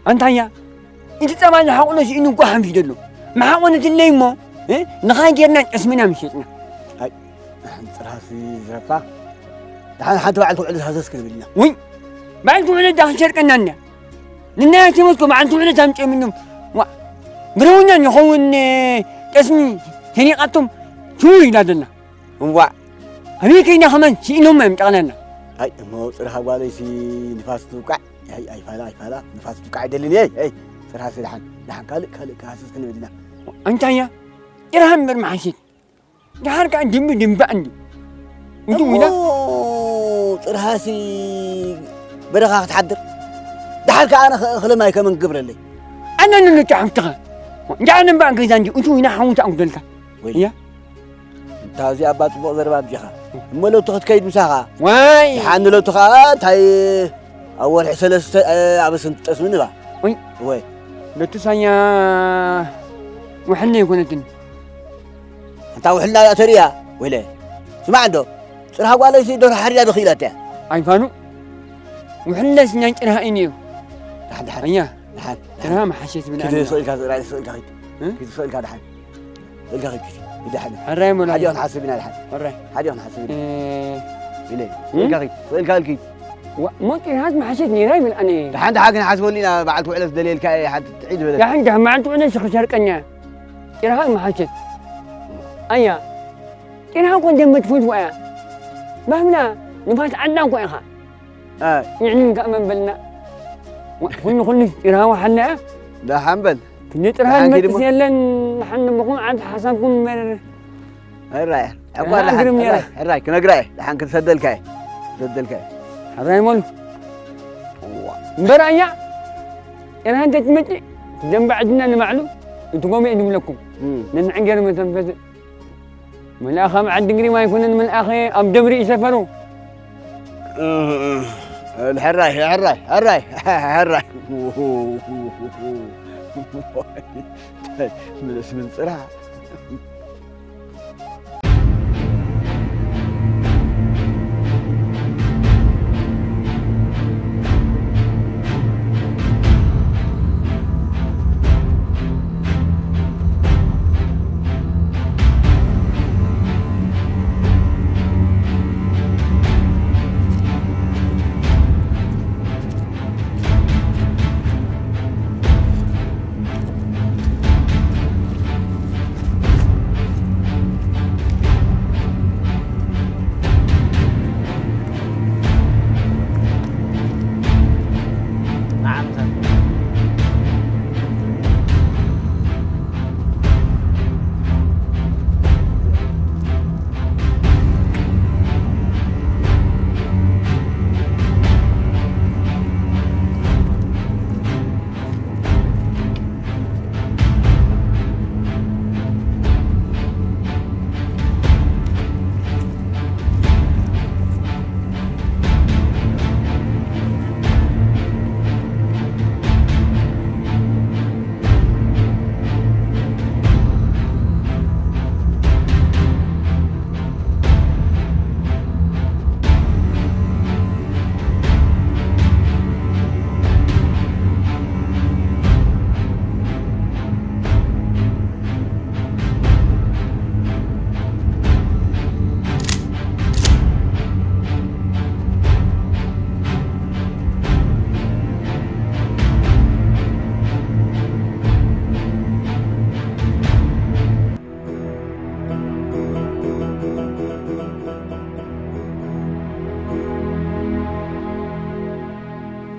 ኣንታያ? እቲ ጸባ ዝሓቑኖ ስኢኑ እኮ ሓንፊ ዘሎ። መሓቑነትለይ እሞ፣ እ? ንኻ ጌርና ጨስሚና ምሸጥና። ኣይ፣ ንሓንቲ ጽርሃሲ ዝረፋ። ደሓን ሓንቲ በዓል ክውዕል ዝሃሰስ ክንብል ኢና። ውይ፣ በዓል ክውዕል ዳ ክሸርቀና እንድያ። ንናይ ተመስኮ በዓል ክውዕል ታምጨ ምንም። ዋ፣ ብረውኛ ንኸውን፣ እ፣ ጠስሚ ተኒቓቶም ትውር ኢላ ዘላ። እዋዕ። ኣበይ ከይዳ ከማን ስኢኖማ እዮም ጠቕላላ። ኣይ፣ እሞ ጽርሃ ጓለይሲ ንፋስ ትውቃዕ። ኣይ፣ ኣይፋላ፣ ኣይፋላ፣ ንፋስ ትውቃዕ ኣይደልን እየ። ኣይ፣ ጽርሃሲ ደሓን፣ ደሓን ካልእ፣ ካልእ ክሃስስ ክንብል ኢና። ኣንታያ፣ ጽርሃ እምበር መሓሲት። ደሓር ከኣ ድምቢ ድምባእ እንዲ። እንዲ እሞ፣ ውላ? ጥርሃሲ በረኻ ክትሓድር፣ ደሓር ከኣ ኣነ እኽለ ማይ ከመን ክገብረለይ? ኣነ ንንጫ ሓምትኻ። እንዳ ኣነ እምበኣር ገዛ እንጂ፣ እቱ ኢና ሓሙታ ኣጉደልካ። ወይ። እያ? እንታ እዚ ኣባ ጽቡቕ ዘረባ ኣቢኻ። እሞ ለውቲ ክትከይድ ምሳኻ። ዋይ! ደሓን ንለውቲ ኸኣ እንታይ ኣብ ወርሒ ሰለስተ፣ እ፣ ኣብ ስንት ጠስሚ ንባ? ወይ። ወይ። ለቱ ሳኛ ውሕልና ኣይኮነትን። ኣንታ ውሕልና እያ ተርእያ? ወይለ። ስማዕ እንዶ። ጽርሃ ጓለይሲ ደርሆ ሓሪዳ ዶ ክኢላታ እያ? ኣይፋኑ። ውሕለስ እኛን ጭርሃ እዩ ነይሩ። ደሓን፣ ደሓን። እኛ ደሓን፣ ደሓን። ጭርሃ መሓሸት ብና ኪድ እኛ። ስቕ ኢልካ፣ ስቕ ኢልካ ኪድ። እ? ኪድ ስቕ ኢልካ ደሓን። ስቕ ኢልካ ኪድ፣ ኪድ። ደሓን። ሕራይ ሞላ። ሓዲኦም ሓስብ ኢና ደሓን። ሕራይ። ሓዲኦም ሓስብ ኢና። እ። ኢለ። እ? ስቕ ኢልካ ኪድ፣ ስቕ ኢልካ ኪድ። ዋ፣ ሞ ጭርሃስ መሓሸት ነይራ ይብል ኣነ። ደሓን፣ ደሓን ክንሓስበሉ ኢና። በዓል ትውዕለ ዝደልየልካ እየ፣ ሓንቲ ትዒት ዝበለት። ደሓን፣ ደሓን፣ መዓልቲ ውዕለ ሽኽሻርቀኛ። ጭርሃ መሓሸት። ኣያ። ጭርሃ እኮ እንደመጥፎት ወያ። ባህምና ንፋስ ዓድና እኮ ኢኻ። ኣይ። ንዕንን ከኣ መን በልና። ዋ፣ ኩሉ፣ ኩሉ ጭርሃ ወሓልና እያ። ደሓን በል። ክንዲ ጭርሃ ደሓን ዝመጽእ ኪድሞ። የለን፣ ንሓን ንቦኹም ዓንት ሓሳብኩም እምበር። ሕራይ፣ ጭርሃ ዕቋር ደሓን፣ ግርም ነይራ። ሕራይ፣ ሕራይ፣ ክነግራ እየ። ደሓን ክትሰደልካ እየ። ክሰደልካ እየ። ሕራይ መሉ። እዋ። እምበር ኣያ፣ ጭርሃ እንተትመጽእ፣ ደንበ ዓድና ንባዕሉ፣ እቲ ጎመ እዩ ንብለኩም። እም። ነንዕንገር መተንፈስ። መልኣኸ ኣብ ዓዲ ግሪም ኣይኮነን፣ መልኣኸ ኣብ ደብሪ እዩ ሰፈሩ። ሕራይ፣ ሕራይ፣ ሕራይ፣ ሕራይ። ምልስ ምን ጽራ።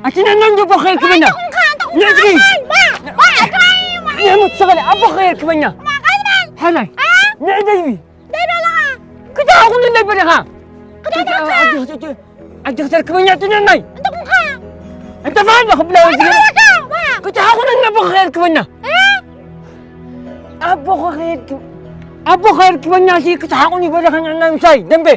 ኣቲ ነና እንዶ ኣቦ ኸይር ክበኛ። ንዕድጊ። ንዕሙት ሰበለ ኣቦ ኸይር ክበኛ። ሓላይ። ንዕደይ። ክትሓኹን ለይ በለኻ። ኣጆኽ ተርክበኛ ትነናይ። እንተ ፋን ክብላ ወዚ። ክትሓኹን ኣቦ ኸይር ክበኛ። ኣቦ ኸይር ክበኛ ሲ ክትሓኹን ይበለኻ ንዕና ምሳይ ደንበ።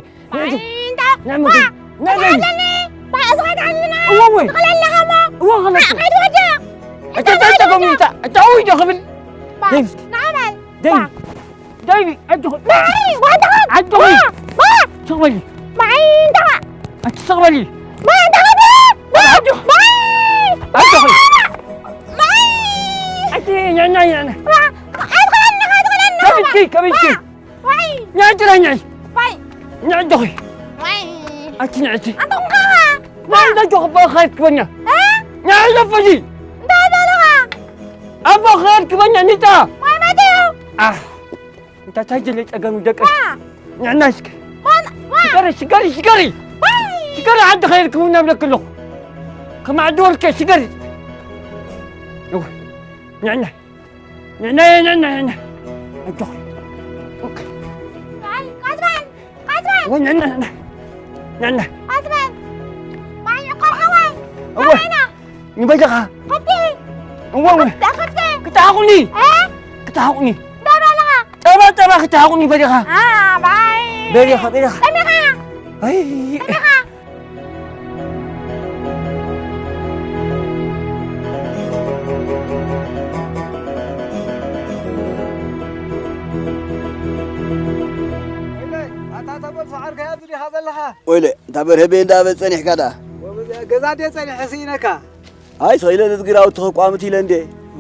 ከመይ ትከይ? ከመይ ትከይ? ዋይ! ንዕዲ ራይ ንዕዲ። ዋይ! ንዕዲ ኾይ። ዋይ! ኣቲ ንዕዲ። ኣንተ ኾንካ። ዋይ! ንዕዲ ኾ በኸት ክበኛ። እ? ንዕዲ ፈዚ። እንታይ በለኻ? ኣቦ ኸት ክበኛ ኒጣ። ዋይ መቴው። ኣህ። እንታ ታይ ጀለ ጸገም ደቀ። ዋ! ንዕና እስከ። ዋ! ዋ! ሽገሪ፣ ሽገሪ፣ ሽገሪ። ዋይ! ሽገሪ ዓዲ ኸይር ክውን ኣብለክ ኣለኹ። ከማዕዲ ወልከ ሽገሪ። እወ። ንዕና። ንዕና፣ ንዕና፣ ንዕና። ኣጆኺ። ኦኬ። ኣይ፣ ቀስ በል፣ ቀስ በል። ወይ ንዕና፣ ንዕና። ንዕና። ቀስ በል። እወ። ኣበይና? ንበጃኻ። ከብቲ። እወ፣ እወ። ከብቲ፣ ከብቲ። ክተሓቑኒ። እ? ክተሓቑኒ። ዳበልኻ። ጠባ፣ ጠባ ክተሓቑኒ በጃኻ። ኣ፣ ባይ። በጃኻ፣ በጃኻ። ጠሚኻ። ኣይ። ጠሚኻ። ወይለ፣ ኣታ ተመልሶ ዓርከይ ኣብዚ ዲኻ ዘለኻ? ወይለ፣ እታ በርሀ ቤት እንዳበ ጸኒሕካ ደኣ? ወ-፣ ገዛ ድየ ጸኒሐ ስኢነካ? ኣይ፣ ስቕ ኢለ ነዚ ግራውቲ ክቋምት ኢለ እንዴ።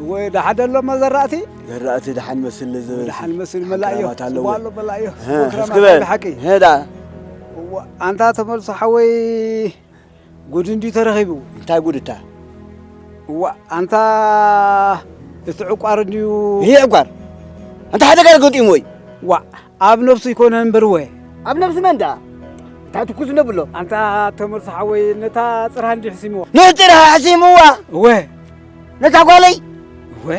ወይ፣ ደሓን ደሎ መዘራእቲ? ዘራእቲ ደሓን መስል ዝብል። ደሓን መስል መላእዮ። ኣግራባት ኣለዎ። ጽቡቕ ኣሎ መላእዮ። ሀ፣ ጽቡቕ ክራማት እስኪ በል። ብሓቂ። ሀ፣ ደኣ። እዋ፣ ኣንታ ተመልሶ ሓወይ፣ ጉድ እንድዩ ተረኺቡ። እንታይ ጉድ እታ? እዋ፣ ኣንታ እቲ ዕቋር እንድዩ። ይሄ ዕቋር? ኣንታ ሓደጋ ገጢሙ ወይ? ዋ፣ ኣብ ነብሱ ይኮነ እምበር ወ። ኣብ ነብሲ መን ደኣ? እንታይ ትኩስ ነብሎ? ኣንታ ተመልሶ ሓወይ፣ ነታ ጽርሃ እንድዩ ሕሲምዎ። ነጽርሃ ሕሲምዋ? እወ። ነታ ጓለይ? እወ።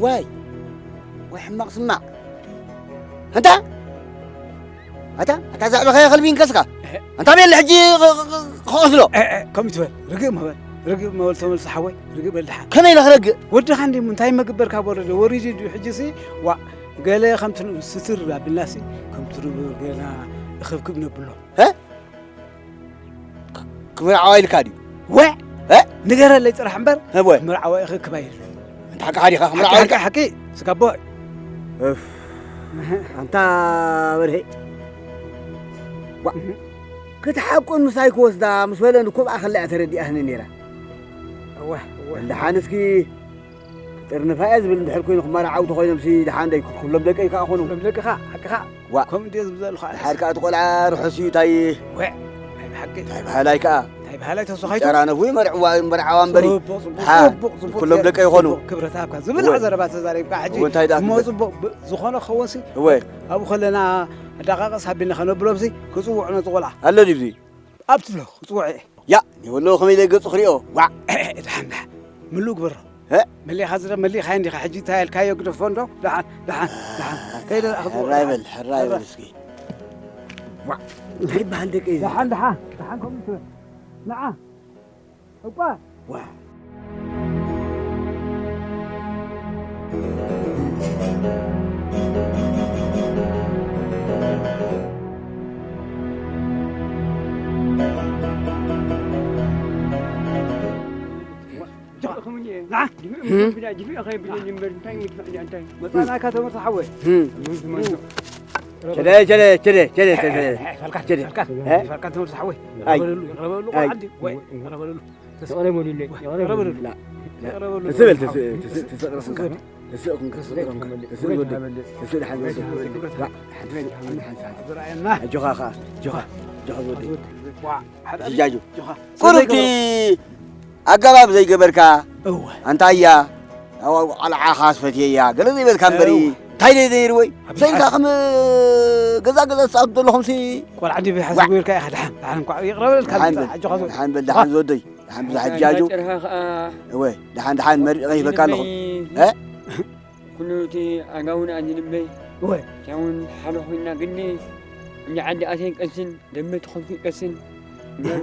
ዋይ። ወይ ሕማቕ ስማዕ። ኣንታ? ኣታ፣ ኣታ ዛዕባ ከየ ከልቢ ይንከስካ። እህ። ኣንታ ቤል ሕጂ ኸ-፣ ኸ-፣ ኸ-፣ ኸቐስሎ። እህ፣ እህ፣ ከምኡ ትበል። ርግእ መበል። ርግእ መበል ተመልሶ ሓወይ። ርግእ በል ደሓን። ከመይ ኢለ ክረግእ? ወድኻ እንዴ ምንታይ መግበርካ በሎ ዶ? ወሪዱ ድዩ ሕጂ ሲ? ዋ፣ ገለ ከምቲ ስትር ኣቢልናሲ፣ ከምቲ ገና እኽብክብ ነብሎ። እ? ክ-፣ ክምርዓዋ ኢልካ ድዩ? ወ! እ? ንገረለይ ጽራሕ እምበር፣ እወ። ክምርዓዋ ኢኺ ክባይ ኢሉ። ኣንታ ሓቂ ሓዲኻ ክምርዓዋ ሓቂ፣ ኢልካ? ሓቂ፣ ሓቂ፣ ስጋቦ። እፍ። ኣንታ በርሄ። ዋ። እህ። ክትሓቁን ምሳይ ክወስዳ ምስ በለኒ፣ ኮብኣ ከላ እያ ተረዲኣትኒ ነይራ። እወ፣ እወ። እንድሓን እስኪ ጥርንፋ እየ ዝብል እንድሕር ኮይኑ ክመርዓው ተኾይኖም ሲ ደሓን ደይ ክብሎም ደቀይ ከኣ ኾኑ። ክብሎም ደቅኻ፣ ሓቅኻ። ዋ። ከምኡ እንድየ ዝብል ዘለኹ ኣነስ። ድሓር ከኣ እቲ ቆልዓ ርሑስ እዩ፣ እንታይ ወዕ፣ ናይ ብሓቂ። እንታይ በሃላይ ከኣ። እንታይ በሃላይ ተወሳኺቱ? ይጨራነፉ ይመርዕዋ፣ ይመርዓዋ እምበሪ። ጽቡቕ፣ ጽቡቕ፣ ሓ፣ ጽቡቕ፣ ጽቡቕ፣ ኩሎም ጽቡቕ፣ ደቀይ ይኾኑ። ጽቡቕ፣ ክብረታ ኣብካ ዝብል ወዕ። ዘረባ ተዛሪብካ ሕጂ ወ፣ እንታይ ደኣ እሞ ክብል? ጽቡቕ፣ ብ-፣ ዝኾነ ክኸውን ሲ እወ። ኣብኡ ከለና ኣደቃቕስ ኣቢልና ከነብሎም ሲ ክጽውዑ ነቲ ቆልዓ። ኣሎ ድዩ እዚ? ኣብቲ ኣሎ ክጽውዑ እየ። ያ፣ ይበሎ ከመይ ኢለ ገጹ ክሪኦ? ዋዕ። ደሓን፣ ደሓን። ምሉእ ግበሮ። እ? መሊእኻ ዝረ-፣ መሊእኻዮ እንዲኻ። ሕጂ እንታይ ኢልካዮ ግደፎ እንዶ? ደሓን፣ ደሓን፣ ደሓን። ከይደ ደኣ ክጽውዕ ሕራይ ደሓን። በል፣ ሕራይ በል እስኪ። ዋዕ። እንታይ ይበሃል ደቂ እዚ? ደሓን፣ ደሓን፣ ደሓን ከምኡ ትበል። ንዓ። እኳ። ዋዕ። መጻናካ ተመርሶ ሓወይ። ቸለ፣ ቸለ፣ ቸለ፣ ቸለ፣ ቸለ። ቸለ። ፈልካ፣ ቸለ። ፈልካ፣ እ? ፈልካ ተመርሶ ሓወይ። ኣይ። ይቕረበሉ፣ ይቕረበሉ፣ ኣይ። ቆልዓ ዓዲ። ወይ፣ ይቕረበሉ። ይቕረበሉ። ይቕረበሉ። ላ፣ ላ። ይቕረበሉ። ተስእ በል፣ ተስእ፣ ተስእ፣ ተስእ፣ ተስእ፣ ተስእ፣ ተስእ፣ ተስእ፣ ተስእ፣ ተስእ፣ ደሓን፣ ደሓን፣ ደሓን፣ ደሓን። ዝረኣየና። ኣጆኻ ኸኣ፣ ኣጆኻ፣ ኣጆኻ ዝወደይ። ዋ፣ ሓደ ሕጂ ኣጆ። ኣጆኻ። ቁሩብቲ ኣገባብ ዘይገበርካ፣ እወ። ኣንታ እያ፣ ኣው-፣ ኣው-፣ ቆልዓኻ ዝፈትየ እያ፣ ገለ ዘይበልካ እምበሪ፣ እወ። እንታይ ደይ ዘይርወይ? ኣብ ሰኢልካ ሓስ- ከም ገዛ ገዛ ትጻወቱ ዘለኹም ሲ። ቆልዓ ድዩ ሓሳብ ዋ። ገይርካ ኢኻ፣ ደሓን፣ ደሓን፣ እንኳዕ ይቕረ በለልካ፣ ደሓን በል፣ ኣጆኻ ዝወደይ። ደሓን በል፣ ደሓን ዋ። ዝወደይ፣ ደሓን ብዙሕ ኣንታ ጃጁ። ጭርሃ ኸኣ እወ፣ ደሓን፣ ደሓን መሪቐ ሂበካ ኣለኹ። ይንበይ። እ? ኩሉ እቲ ኣጋውና ዝንበይ። እወ። እታ እውን ሓደ ኮይና፣ ግን እንዳ ዓዲ ኣተይ ቀስን ደመ ተኾንኩ ቀስን እምበር፣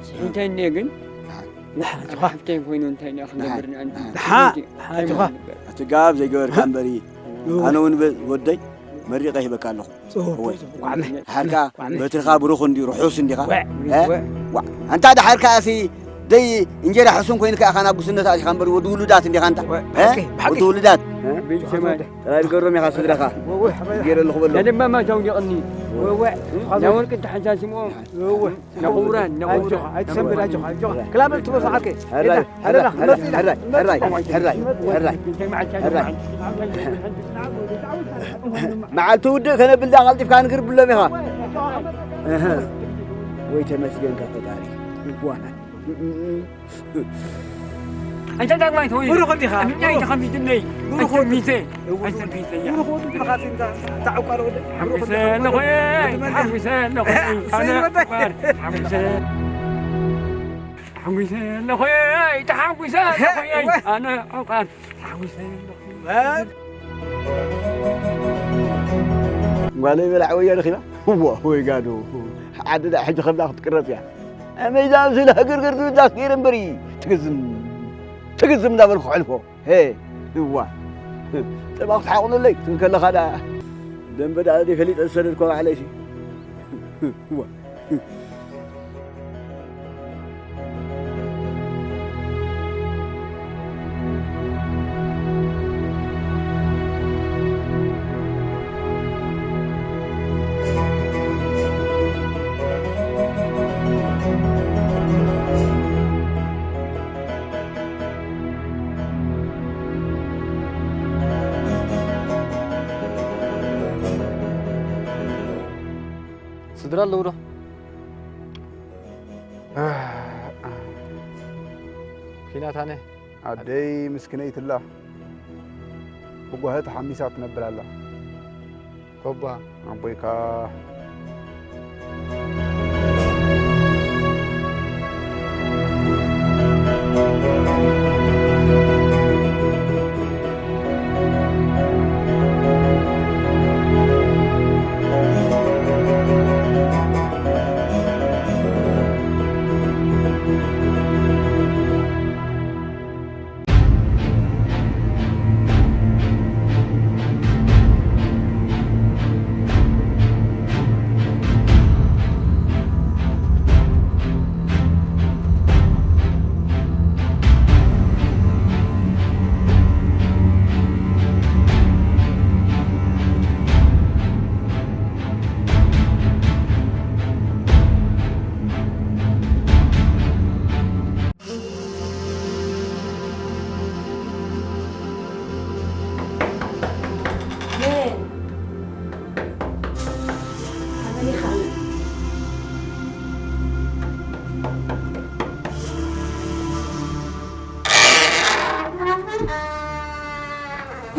ስሒተኒ ግን፣ ደሓን፣ ደሓን፣ ኣጆኻ። ሓፍተይ ኮይኑ እንታይ ደኣ ደሓን፣ ክንገብር ንኣንቲ? ደሓን። ደሓን፣ ደሓን፣ ኣጆኻ። እቲ ጋብ ዘይገበርካ እምበሪ፣ እወ። ኣነ እውን በ-፣ ወደይ መሪቐ ሂበካ ኣለኹ። ጽቡቕ፣ እወ። ጽቡቕ። ዋዕነ። ደሓርካ ዋዕነ። በትርኻ ብሩኽ እንድዩ፣ ርሑስ እንዲኻ። ወዕ፣ እ? ወዕ። ዋ፣ ኣንታ ደሓርካ ኣሲ ደይ እንጀራ ሕሱም ኮይንካ ኢኻ ናብ ጉስነት ኣቲኻ እምበር ወዲ ውሉዳት እንዲኻ ኣንታ። ወዕ፣ እ? ብሓቂ፣ ብሓቂ። ወዲ ውሉዳት። እ? ቤት ሰማይ። ጥራይ ንገሮም ኢኻ ስድራኻ። ወ-፣ ወ-፣ ሓበ-፣ ገይረ ኣለኹ በሎ። ነደማ ማጃው ዲቕኒ። ወ-፣ ወ-፣ ናይ ወርቂ ተሓንሳስምኦ። ወ-፣ ወ-፣ ነቑራን፣ ነቑራን። ኣጆኻ፣ ኣይትሰንብድ፣ ኣጆኻ፣ ኣጆኻ። ክላበል ትበሳ ዓርከይ። ሕራይ፣ ኤታ፣ ሕራይ፣ ሕራይ፣ ሕራይ፣ ሕራይ፣ ሕራይ፣ ሕራይ፣ ሕራይ። መዓልቲ ውድእ ከነብል ዳ ቀልጢፍካ ንግር ብሎም ኢኻ። እህ። ወይ ተመስገንካ ፈጣሪ። ይጓና። ኣንተ ዳግማይ ተወይ። ብሩኽ እንዲኻ። ኣምኛ ብሩኽ። ኢኻ ሚትነይ። ብሩኽ ኣንተ ወዲ። ሚተ። እው። ኣንተ ሚተ፣ ያ። ብሩኽ ወዲ ብኻ ሲንታ። ታዕቋር ወዲ። ሓሙሰ ብሩኽ ወዲ። ኣለኹ፣ ኣነ ሓሙሰ ኣለኹ። ኣነ ስይወደይ። ዕቋር። ሓሙሰ። ሓሙሰ ኣለኹ፣ ኣነ ዕቋር። ሓሙሰ ኣለኹ። ጓለይ በላዕ ወያ ረኺባ። እዋ፣ ወይ ጋዶ። ዓዲ ደኣ ሕጂ ከምዛ ክትቅረጽ እያ። ኣመይ ዝኣምሰለ ህግርግር ዝብል ዳስ ገይረ እምበሪ፣ ትግዝም፣ ትግዝም እንዳበልኩ ከሕልፎ። ሄ፣ እዋ። ጥባቕ ትሓቑኑለይ፣ ትንከለኻ ደኣ። ደንበ ደኣ ዘይፈሊጠ ዝሰደድኮ ባዕለይሲ። እዋ። ስድራ ኣለዉ ዶ? ኪናት ኣነ። ኣደይ ምስክነይትላ ብጓሂ ተሓሚሳ ትነብር ኣላ። ኮባ። ኣቦይካ። መን? ኣመሊኻ?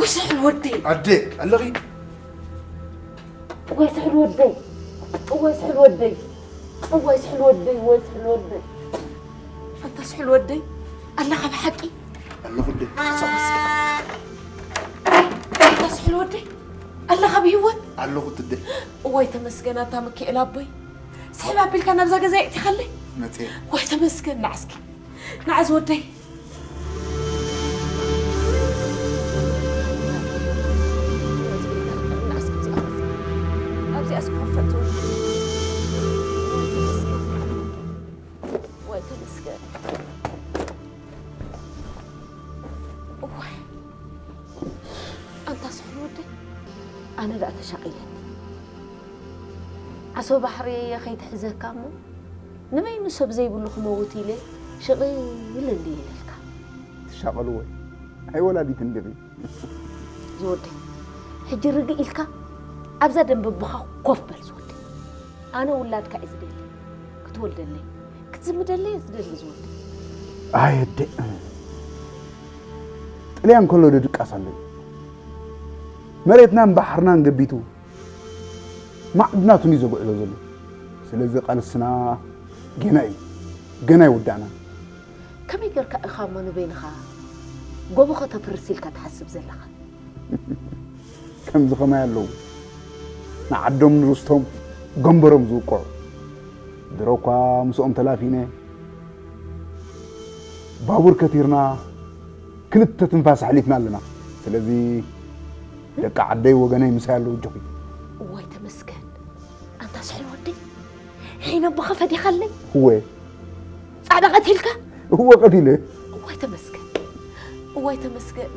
ውስሕል ወደይ። ኣደ፣ ኣለኺ? እዋይ ስሕል ወደይ፣ እዋይ ስሕል ወደይ፣ እዋይ ስሕል ወደይ፣ እዋይ ስሕል ወደይ። ኣንታ ስሕል ወደይ፣ ኣለኻ ብሓቂ? ኣለኹ ኣደ። ሶ እስኪ። ኣንታ ስሕል ወደይ፣ ኣለኻ ብህይወት? ኣለኹ ኣደ። እዋይ ተመስገን ኣታ ሚካኤል ኣቦይ። ስሕል ኣቢልካ ናብዛ ገዛ የእቲኻለይ? መጽየ። እዋይ ተመስገን፣ ንዓ እስኪ። ንዓ ዝወደይ። ኣብዚኣ እስኪ ክፈት ዝወደይ። ወይ ተመስገን። ወይ ተመስገን። እዋይ። ኣንታ ስሕል ወደይ። ኣነ ደኣ ተሻቒለኒ። ዓሶ ባሕሪ ከይትሕዘካ እሞ፣ ንበይኑ ሰብ ዘይብሉ ክመውት ኢለ ሽቕል እንድየ ኢለልካ። ትሻቐልዎ ኣይወላዲትን ዲኺ? ዝወደይ፣ ሕጂ ርግእ ኢልካ ኣብዛ ደንበ ኣቦኻ ኮፍ በል ዝወደይ። ኣነ ውላድካ እየ ዝደሊ፣ ክትወልደለይ፣ ክትዝምደለይ እየ ዝደሊ ዝወደይ። ኣየ ኣደ፣ ጥልያን ከሎ ዶ ድቃስ ኣሎ እዩ? መሬትናን ባሕርናን ገቢቱ ማዕድናቱን እዩ ዘጉዕዞ ዘሎ። ስለዚ ቃልስና ገና እዩ፣ ገና ኣይወዳእናን። ከመይ ጌርካ ኢኻ እሞ ንበይንኻ ጎቦ ከተፍርስ ኢልካ ትሓስብ ዘለኻ? ከምዚ ከማይ ኣለዉ፣ ንዓዶም ንርስቶም ገንበሮም ዝውቅዑ። ድሮ እኳ ምስኦም ተላፊነ፣ ባቡር ከቲርና ክልተ ትንፋስ ኣሕሊፍና ኣለና። ስለዚ ደቂ ዓደይ ወገነይ ምሳይ ኣለዉ፣ እጆኺ። እዋይ ተመስገን። ኣንታ ስሕል ወደይ፣ ሒነ ኣቦኻ ፈዲኻለይ። እወ። ጻዕዳ ቀቲልካ? እወ፣ ቀቲለ። እዋይ ተመስገን። እዋይ ተመስገን።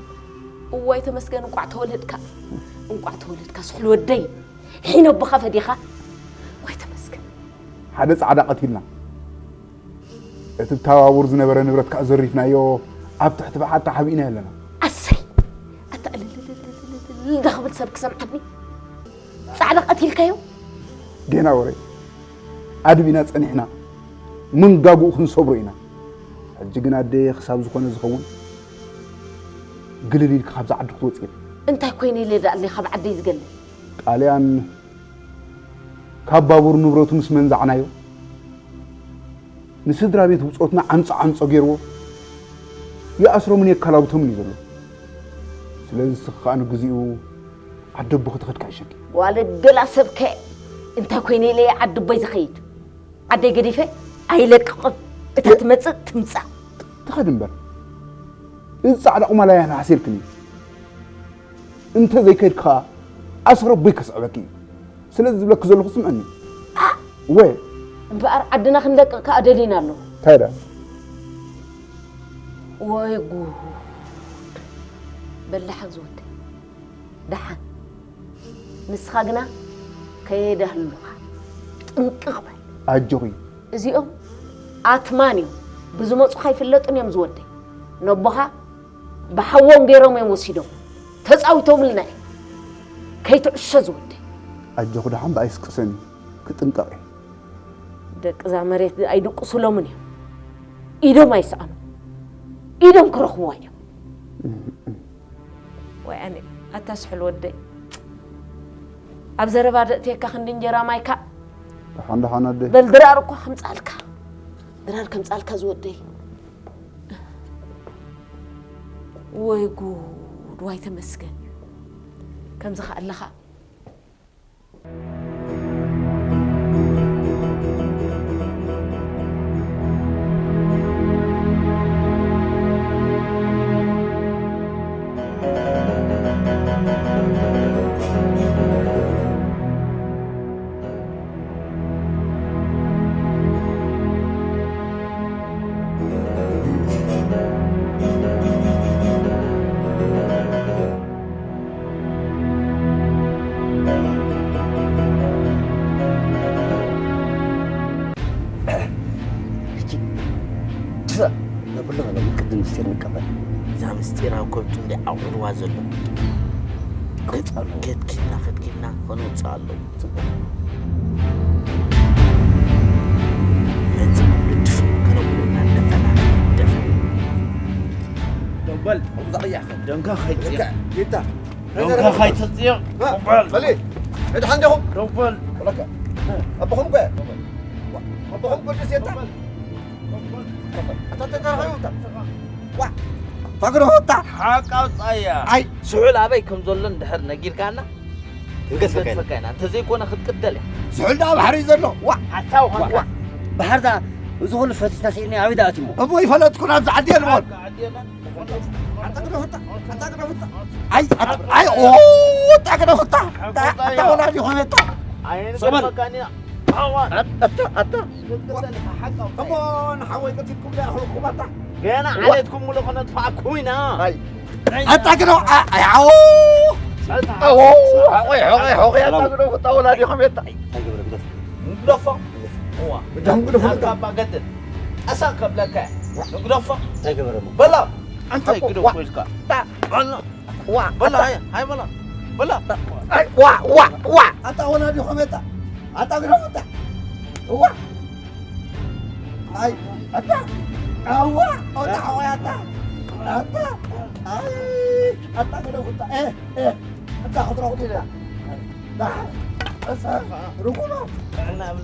እዋይ ተመስገን፣ እንቋዕ ተወለድካ። እንቋዕ ተወለድካ ስሕል ወደይ። ሒነ ኣቦኻ ፈዲኻ። እዋይ ተመስገን። ሓደ ጻዕዳ ቀቲልና። እቲ ብታባቡር ዝነበረ ንብረት ከኣ ዘሪፍናዮ፣ ኣብ ትሕቲ በዓቲ ሓቢእና ኣለና። ኣሰይ! ኣታ እልልልልልልል ደኽብል ሰብ ክሰምዓኒ። ጻዕዳ ቀቲልካዮ? ጌና ወረ። ኣድቢና ጸኒሕና። መንጋግኡ ክንሰብሮ ኢና። ሕጂ ግን ኣደ ክሳብ ዝኾነ ዝኸውን ግልል ኢልካ ካብዛ ዓዲ ክትወጽእ ኢኻ። እንታይ ኮይነ ኢለ ደኣ ኣለይ ካብ ዓደይ ዝገለ? ጣልያን ካብ ባቡር ንብረቱ ምስ መንዛዕናዮ፣ ንስድራ ቤት ብጾትና ዓንጾ ዓንጾ ገይርዎ፣ ይኣስሮምን የከላብቶምን እዩ ዘሎ። ስለዚ ንስኺ ከኣ ንግዚኡ ዓዲ ኣቦኺ ተኸድካ ይሸኪ። ዋለ ገላ ሰብከ፣ እንታይ ኮይነ ኢለ እየ ዓዲ ኣቦይ ዝኸይድ? ዓደይ ገዲፈ? ኣይለቅቕን። እታ ትመጽእ ትምጻእ። ትኸድ እምበር። እዚ ጻዕዳ ቁማል ኣያ ንሓሲርክን እዩ። እንተ ዘይከድካ ኣስረ ኣቦይ ከስዕበኪ እዩ። ስለዚ ዝብለኪ ዘለኹ ስምዕኒ። ኣ! ወ እምበኣር ዓድና ክንለቅቕ ከኣ ደሊና ኣሎ። እንታይ ደኣ? ወይ ጉድ! በላሕ ዝወደይ። ደሓን። ንስኻ ግና ከየዳህሉኻ ጥንቅቕ በል። ኣጆኺ። እዚኦም ኣትማን እዮም። ብዝመጹኻ ኣይፍለጡን እዮም ዝወደይ። ነቦኻ ብሓዎም ገይሮም እዮም ወሲዶም። ተጻዊቶምልና እዮም። ከይትዕሾ ዝወደይ። ኣጆኺ ደሓን ብኣይስቅሰኒ። ክጥንቀቕ እየ። ደቂ እዛ መሬት ኣይድቅሱሎምን እዮም። ኢዶም ኣይሰኣኑ። ኢዶም ክረኽብዋ እዮም። ወይ ኣነ ኣታ ስሑል ወደይ። ኣብ ዘረባ ደእትየካ ክንዲ እንጀራ ማይካ። ደሓን ደሓን ኣደ። በል ድራር እኳ ከምጻልካ። ድራር ከምጻልካ ዝወደይ። ወይ ጉድ፣ ዋይ ተመስገን። ከምዚ ከኣለኻ። ሕጂ፣ ትፋእ ነብሎ፣ ሎሚ ቅድም ምስጢር ንቀበል። እዛ ምስጢር ኣብ ከብዱ እንዲ ኣቑርዋ ዘሎ። ከውጽእ ኣለዎ። ከትኪልና፣ ከትኪልና ከነውጽእ ኣለዎ። ጽቡቕ። ነዚ ግድፍ ከነብሎ እናደፈና፣ ደፈን። ደው በል። ኣብዛ ቅያኸ። ደንካ ከይትጽዮ። ጌታ። ደንካ ከይትጽዮ። እ፣ ደው በል። በሊ። ሕድሓን ዲኹም? ደው በል። ወለከ። ኣቦኹም እኮ እየ። ኣቦኹም ቅዱስ የታ። ደው በል። ደው በል። ኣታ ተጋርኸዩ እታ። ዋ። ታግርኹ እታ። ሓቅ ኣውጻያ። ኣይ። ስሑል ኣበይ ከም ዘሎ እንድሕር ነጊርካና፣ ክንገድፈካ ኢና። ክንገድፈካ ኢና። እንተዘይኮነ ክትቅተል እያ። ስሑል ደኣ ባሕሪ እዩ ዘሎ። ዋ። ሓሳው ዋ፣ ኾንካ። ዋ። ባሕርዛ እዚ ኹሉ ፈቲሽና ስኢልና ኣበይ ደኣ ኣትዩሞ? እሞ ይፈለጥኩ ናብዚ ዓዲ የልቦን። ሓቂ ዓዲ የለን። ኣታ ግደፉታ፣ ኣታ ግደፉታ። ኣይ፣ ኣታ፣ ኣይ፣ ኦ፣ ኣታ ግደፉታ። ኣታ፣ ኣታ ወላዲ ኾነታ። ኣይንገድፈካን ኢና። ኣዋ። ኣታ፣ ኣታ። ክትቅተል ኢኻ፣ ሓቂ ኣውጻያ። እሞ ንሓወይ ቀቲልኩም ደኣ ኣኽልኩም ኣታ። ገና ዋ። ዓሌትኩም ሙሉእ ከነጥፍኣኩም ኢና። ኣይ። ኣታ ግደፉ፣ ኣ-፣ ኣይ፣ ኣዎ። ኣታ። ኣዎ፣ ሓቆይ፣ ሓቆይ፣ ሓቆይ፣ ኣታ ሰላም። ግደፉ፣ ኣታ ወላዲኹም የታ። እንታይ ገበረ ግደፍ? ንግደፎ። እዋ። ብዳም ግደፉ። ኣታ ኣባ ገድል። ኣሳ ከብለካ። ንግደፎ። እንታይ ገበረ እሞ? በላ። እንታይ ሓቆ፣ ግደፎ ዋ። ኢልካ? ታ። በላ። ዋ። በላ፣ ኣታ። ሃይ፣ ሃይ በላ። በላ። ኣይ፣ ዋ፣ ዋ፣ ዋ። ኣታ ወላዲኹም የታ። ኣታ ግደፉ፣ ኣታ። ዋ። ኣይ፣ ኣታ፣ ኣዋ፣ ኣታ፣ ሓወይ፣ ኣታ፣ ኣታ፣ ኣይ፣ ኣታ፣ ግደፉ፣ ኣታ፣ ኤ፣ ኤ፣ ኣታ፣ ክትረኽቡ ኢለ። ዳ፣ እሰ፣ ርጉማ፣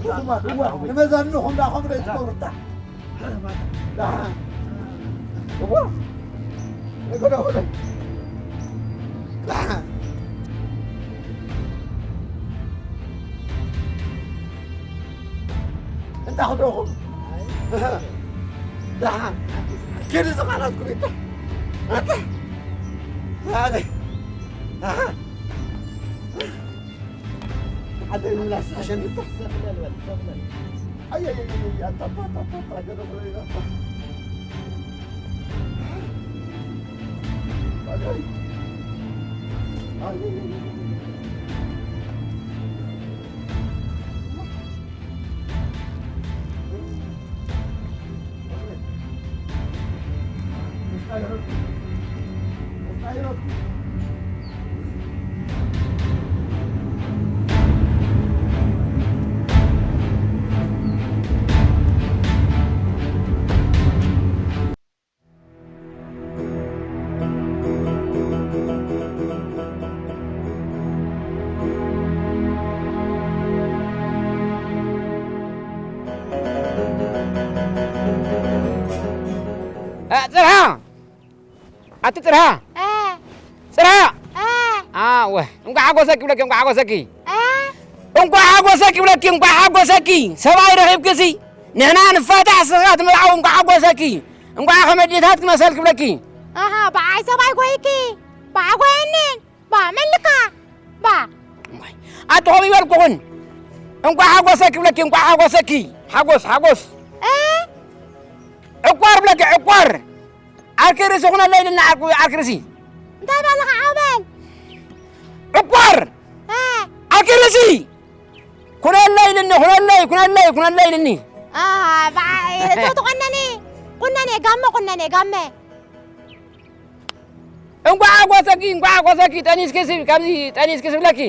ርጉማ፣ እዋ፣ ንመዛንኹም ዳ፣ ከምኡ ዶ ትገብሩ፣ ኣታ? ዳ፣ እዋ፣ ግደፉ፣ ዳ። እንዳ ክድረኹም። ደሓን። ኪዱ ዝቓላትኩም ይታ። ኣታ። ኣታ። ደሓን። ዓደይ ምላስ ኣሸንታ። ኣይ፣ ኣይ፣ ኣይ፣ ኣይ፣ ኣታ፣ ኣታ፣ ኣታ፣ ኣታ፣ ገለ ብሎ ይዛታ። ኣይ፣ ኣይ፣ ኣይ፣ ኣይ፣ ኣይ። እ፣ ጽርሃ! ኣቲ ጽርሃ! እ። ጽርሃ! እ። ኣወ፣ እንቋዕ ሓጎሰኪ ብለኪ፣ እንቋዕ ሓጎሰኪ! እ። እንቋዕ ሓጎሰኪ ብለኪ፣ እንቋዕ ሓጎሰኪ! ሰብኣይ ረኺብኪሲ፣ ንሕና ንፋታሕ፣ ስኻ ትምርዓው። እንኳዕ ሓጎሰኪ፣ እንኳዕ ከም ኣዴታት ክመሰል ክብለኪ። ኣሃ፣ ብዓይ ሰብኣይ ጎይኪ፣ ብዓ ጎየንን፣ ባ መልካ፣ ባ። ኣቲ ኸም ይበልኩኽን፣ እንኳዕ ሓጎሰኪ ክብለኪ፣ እንኳዕ ሓጎሰኪ። ሓጎስ፣ ሓጎስ። እ? ዕቋር ብለኪ፣ ዕቋር። ዓርኪ ርእሲ ኩነለይ ኢልኒ፣ ዓርኪ፣ ዓርኪ ርእሲ። እንታይ በልኻ ዓው በል? ዕቋር! እ። ዓርኪ ርእሲ! ኩነለይ ኢልኒ፣ ኩነለይ፣ ኩነለይ፣ ኩነለይ ኢልኒ። አ፣ በዓ-፣ እቶ ትቆነኒ። ቁነኔ፣ ጋመ ቁነኔ፣ ጋመ። እንኳዕ ሓጎሰኪ፣ እንኳዕ ሓጎሰኪ። ጠኒስኪ ስብ-፣ ከምዚ ጠኒስኪ ስብለኪ።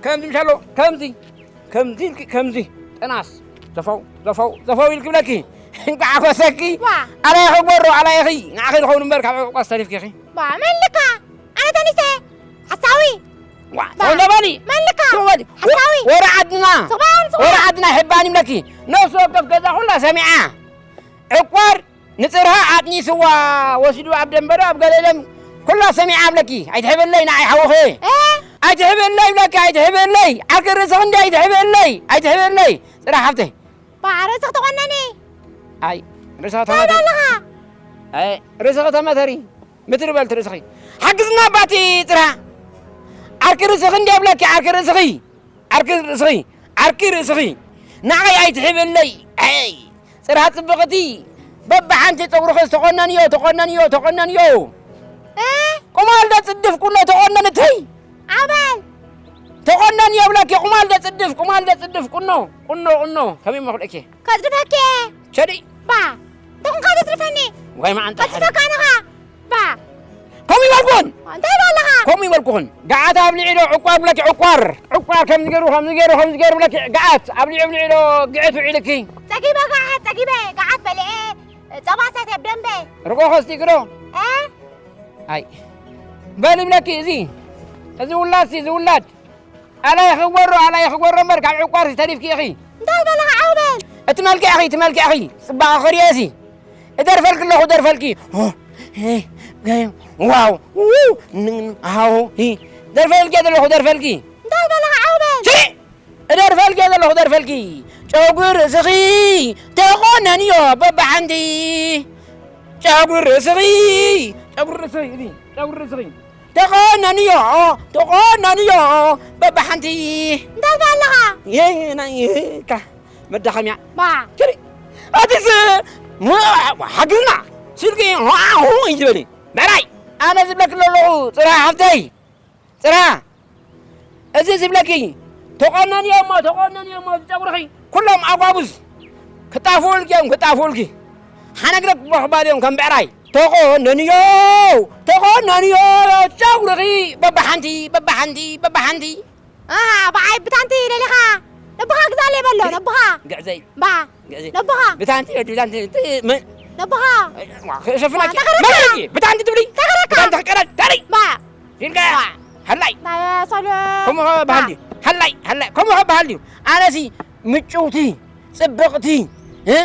ከምዚ ምሻሎ፣ ከምዚ፣ ከምዚ ኢልኪ፣ ከምዚ። ጠናስ፣ ዘፈው፣ ዘፈው፣ ዘፈው ኢልኪ ብለኪ። እንኳዕ ሓጎሰኪ። ዋ። ኣላይኺ ግበሮ፣ ኣላይኺ። ንዓኺ ዝኸውን እምበር ካብ ዕቋ ዝተሪፍኪ ኢኺ። ዋ፣ መን ልካ? ኣነ ተኒሰ። ሓሳዊ። ዋ፣ ባ። ተው በሊ። መን ልካ? ተው በሊ። ሓሳዊ። ወረ ዓድና። ስቕ በል፣ ስቕ በል። ወረ ዓድና ይሕባን ይብለኪ። ነፍሲ ወከፍ ገዛ ኩላ ሰሚዓ። ዕቋር ንጽርሃ ኣጥኒስዋ ወሲዱ ኣብ ደንበዶ ኣብ ገለለም ኩላ ሰሚዓ ብለኪ። ኣይትሕበለይ ንዓይ ሓውኺ። እ? ኣይትሕበለይ ብለኪ፣ ኣይትሕበለይ። ዓርኪ ርእስኺ እንዲ ኣይትሕበለይ፣ ኣይትሕበለይ። ጽርሃ ሓፍተይ። ባ ርእስኺ ተቆነኒ። ኣይ፣ ርእስኺ እንታይ ተመተሪ። ኣለኻ? ኣይ፣ ርእስኺ ተመተሪ። ምትሪ በልቲ ርእስኺ። ሓግዝና ኣባቲ ጽርሃ። ዓርኪ ርእስኺ እንዲ ብለኪ፣ ዓርኪ ርእስኺ። ዓርኪ ርእስኺ፣ ዓርኪ ርእስኺ። ንዓይ ኣይትሕበለይ። ኣይ፣ ጽርሃ ጽብቕቲ። በብሓንቲ ጸጉርኺ ተቆነንዮ፣ ተቆነንዮ፣ ተቆነንዮ። እ? ቁማል ደጽድፍ ቁኖ ተቆነንተይ። ኣበል። ተቆነንዮ ብለኪ፣ ቁማል ደጽድፍ፣ ቁማል ደጽድፍ ቁኖ፣ ቁኖ፣ ቁኖ። ከመይ መኽልእኪ? ከጽድፈኪ። ቸዲ። ባ። ተኹንካ ተጽድፈኒ። ወይ መዓንጣ። ከጽድፈካ ኣነኻ። ባ። ከምኡ ይበልኩን። እንታይ ኢሉ ኣለኻ? ከምኡ ይበልኩኽን። ገዓት ኣብሊዑ ዶ ዕቋር ብለኪ ዕቋር። ዕቋር ከምዚ ገይሩ፣ ከምዚ ገይሩ፣ ከምዚ ገይሩ ብለኪ ገዓት ኣብሊዑ ኣብሊዑ ዶ ግዕት ውዒልኪ? ጸጊበ ገዓት፣ ጸጊበ ገዓት በልዐ። ጸባ ሰትየ ብደንበ። ርጎ ከስቲኪ ዶ? እ? ኣይ። በል ይብለኪ እዚ። እዚ ውላድ ሲ፣ እዚ ውላድ። ኣላይ ክጎሮ፣ ኣላይ ክጎሮ እምበር ካብ ዕቋር ተሪፍኪ ኢኺ። እንታይ በለኻ ዓው በል? እቲ መልክዕኺ፣ እቲ መልክዕኺ፣ ጽባቐኺ ርእየሲ። እደርፈልኪ ኣለኹ፣ እደርፈልኪ። ኦ፣ ሄ፣ ገ-፣ ዋው፣ ው፣ ን-፣ ሃው፣ ሂ። ደርፈልኪ ዘለኹ፣ ደርፈልኪ። እንታይ በለኻ ዓው በል? ቺ! እደርፈልኪ ዘለኹ፣ ደርፈልኪ። ጨጉሪ ርእስኺ ተቆነንዮ በብሓንቲ። ጨጉሪ ርእስኺ፣ ጨጉሪ ርእስኺ፣ እዚ፣ ጨጉሪ ርእስኺ። ተቆነንዮ፣ ተቆነንዮ፣ በብሓንቲ። እንታይ ኣለኻ? የናይካ መዳኸምያ። ባ። ክሪ፣ ኣቲስ፣ ሓግዝና፣ ስልኪ፣ ዋሁ፣ ይበሊ። በላይ፣ ኣነ ዝብለኪ ዘለኹ፣ ጽራ ሓፍተይ፣ ጽራ። እዚ ዝብለኪ፣ ተቆነንዮ እሞ፣ ተቆነንዮ እሞ፣ ጸጉርኺ፣ ኩሎም ኣጓቡዝ ክጣፍኡልኪ እዮም፣ ክጣፍኡልኪ። ሓነግረክ ቦኽባል እዮም ከም ብዕራይ። ተቆነንዮ፣ ተቆነንዮ፣ ጨጉርኺ በብሓንቲ፣ በብሓንቲ፣ በብሓንቲ። ኣሃ፣ ብዓይ ብታንቲ ደሊኻ? ነብኻ ግዛለይ በሎ፣ ግዕ-፣ ነብኻ። ግዕዘይ። ባ። ግዕዘይ። ነብኻ። ብታንቲ፣ ብታንቲ፣ ት-፣ መ-፣ ነብኻ። ዋ፣ ክሸፍነኪ። ዋ፣ ተኸረካ። መን ኢልኪ? ብታንቲ ትብሊ? ተኸረካ። ብታንቲ ክቀረድ፣ ዳሪ። ባ። ኢልካ። ዋ። ሃላይ። ናይ ሰለ-፣ ከምኡ ከ በሃል ባ። ድዩ? ሃላይ፣ ሃላይ። ከምኡ ከ በሃል ድዩ? ኣነሲ ምጭውቲ፣ ጽብቕቲ፣ እ?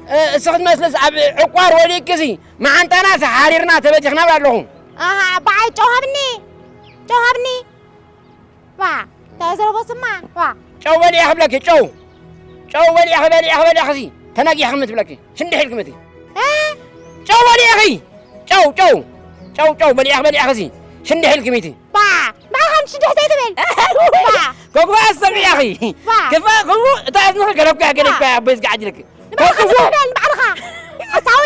እ፣ እስኺ ትመስልስ ኣብ ዕቋር ወዲቅኪሲ፣ መዓንጣናሲ ሓሪርና ተበቲኽና ኣለኹ። ኣሃ፣ ብዓይ ጨው ሃብኒ። ጨው ሃብኒ። ዋ፣ እንታይ ዘረቦ ስማ? ዋ። ጨው በሊዐ ክብለኪ፣ ጨው። ጨው በሊዐ፣ በሊዐ፣ በሊዐ ክሲ፣ ተናጊሐ ክምት ብለኪ። ሽንድሕ ኢልኪ ምቲ። እ? ጨው በሊዐኺ። ጨው፣ ጨው። ጨው፣ ጨው፣ በሊዐ፣ በሊዐ ክሲ፣ ሽንድሕ ኢልኪ ምቲ። ባ፣ ባዕኻ ሽንድሕ ዘይትብል። ባ። ኮግባ ኣሰሚዐኺ። ባ። ክፋ፣ ክፉ፣ እታ እዝንኺ ገለብካ፣ ገለብካ፣ ባ። ኣቦይ ዝጋዓጅ ኢልኪ። ንባዕልኻ ኮኩፉ። ዝብል ንባዕልኻ። ሓሳዊ።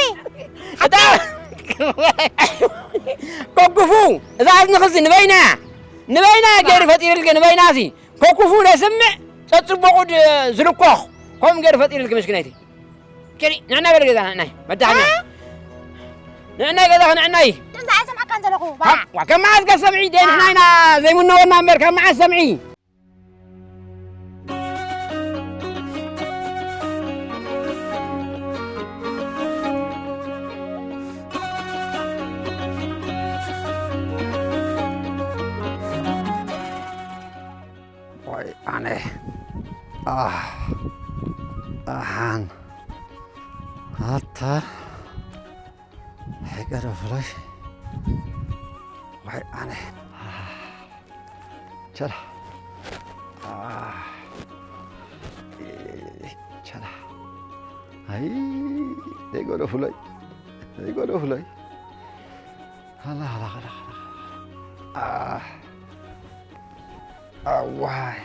እታ ኮኩፉ፣ እዛ እዝንኽሲ ንበይና፣ ንበይና ባ። ገይሩ ፈጢሩልኪ፣ ንበይናሲ ኮኩፉ ለስምዕ፣ ጸጽቦቑ ድ-፣ ዝልኮኽ፣ ከምኡ ገይሩ ፈጢሩልኪ፣ ምስኪነይቲ። ኪዲ፣ ንዕና በል ገዛ፣ ንዕናይ፣ መዳኸኛ። እ? ንዕናይ ገዛ፣ ንዕናይ። ድምፂ ኣይሰምዐካን ዘለኹ፣ ባ። ካብ፣ ዋ፣ ካብ መዓዝ ከ ሰምዒ? ደይ ባ። ንሕና ኢና ዘይምነወና እምበር፣ ካብ መዓዝ ሰምዒ? ወይ ኣነ። ኣህ። ኣሃን። ኣታ። ኣይቀረፍለሽ። ወይ ኣነ። ቸላ። ቸላ። ኣይ ደይ ገደፉለይ፣ ደይ ገደፉለይ። ኣላ፣ ኣላ፣ ኣላ፣ ኣላ። ኣህ። ኣዋይ።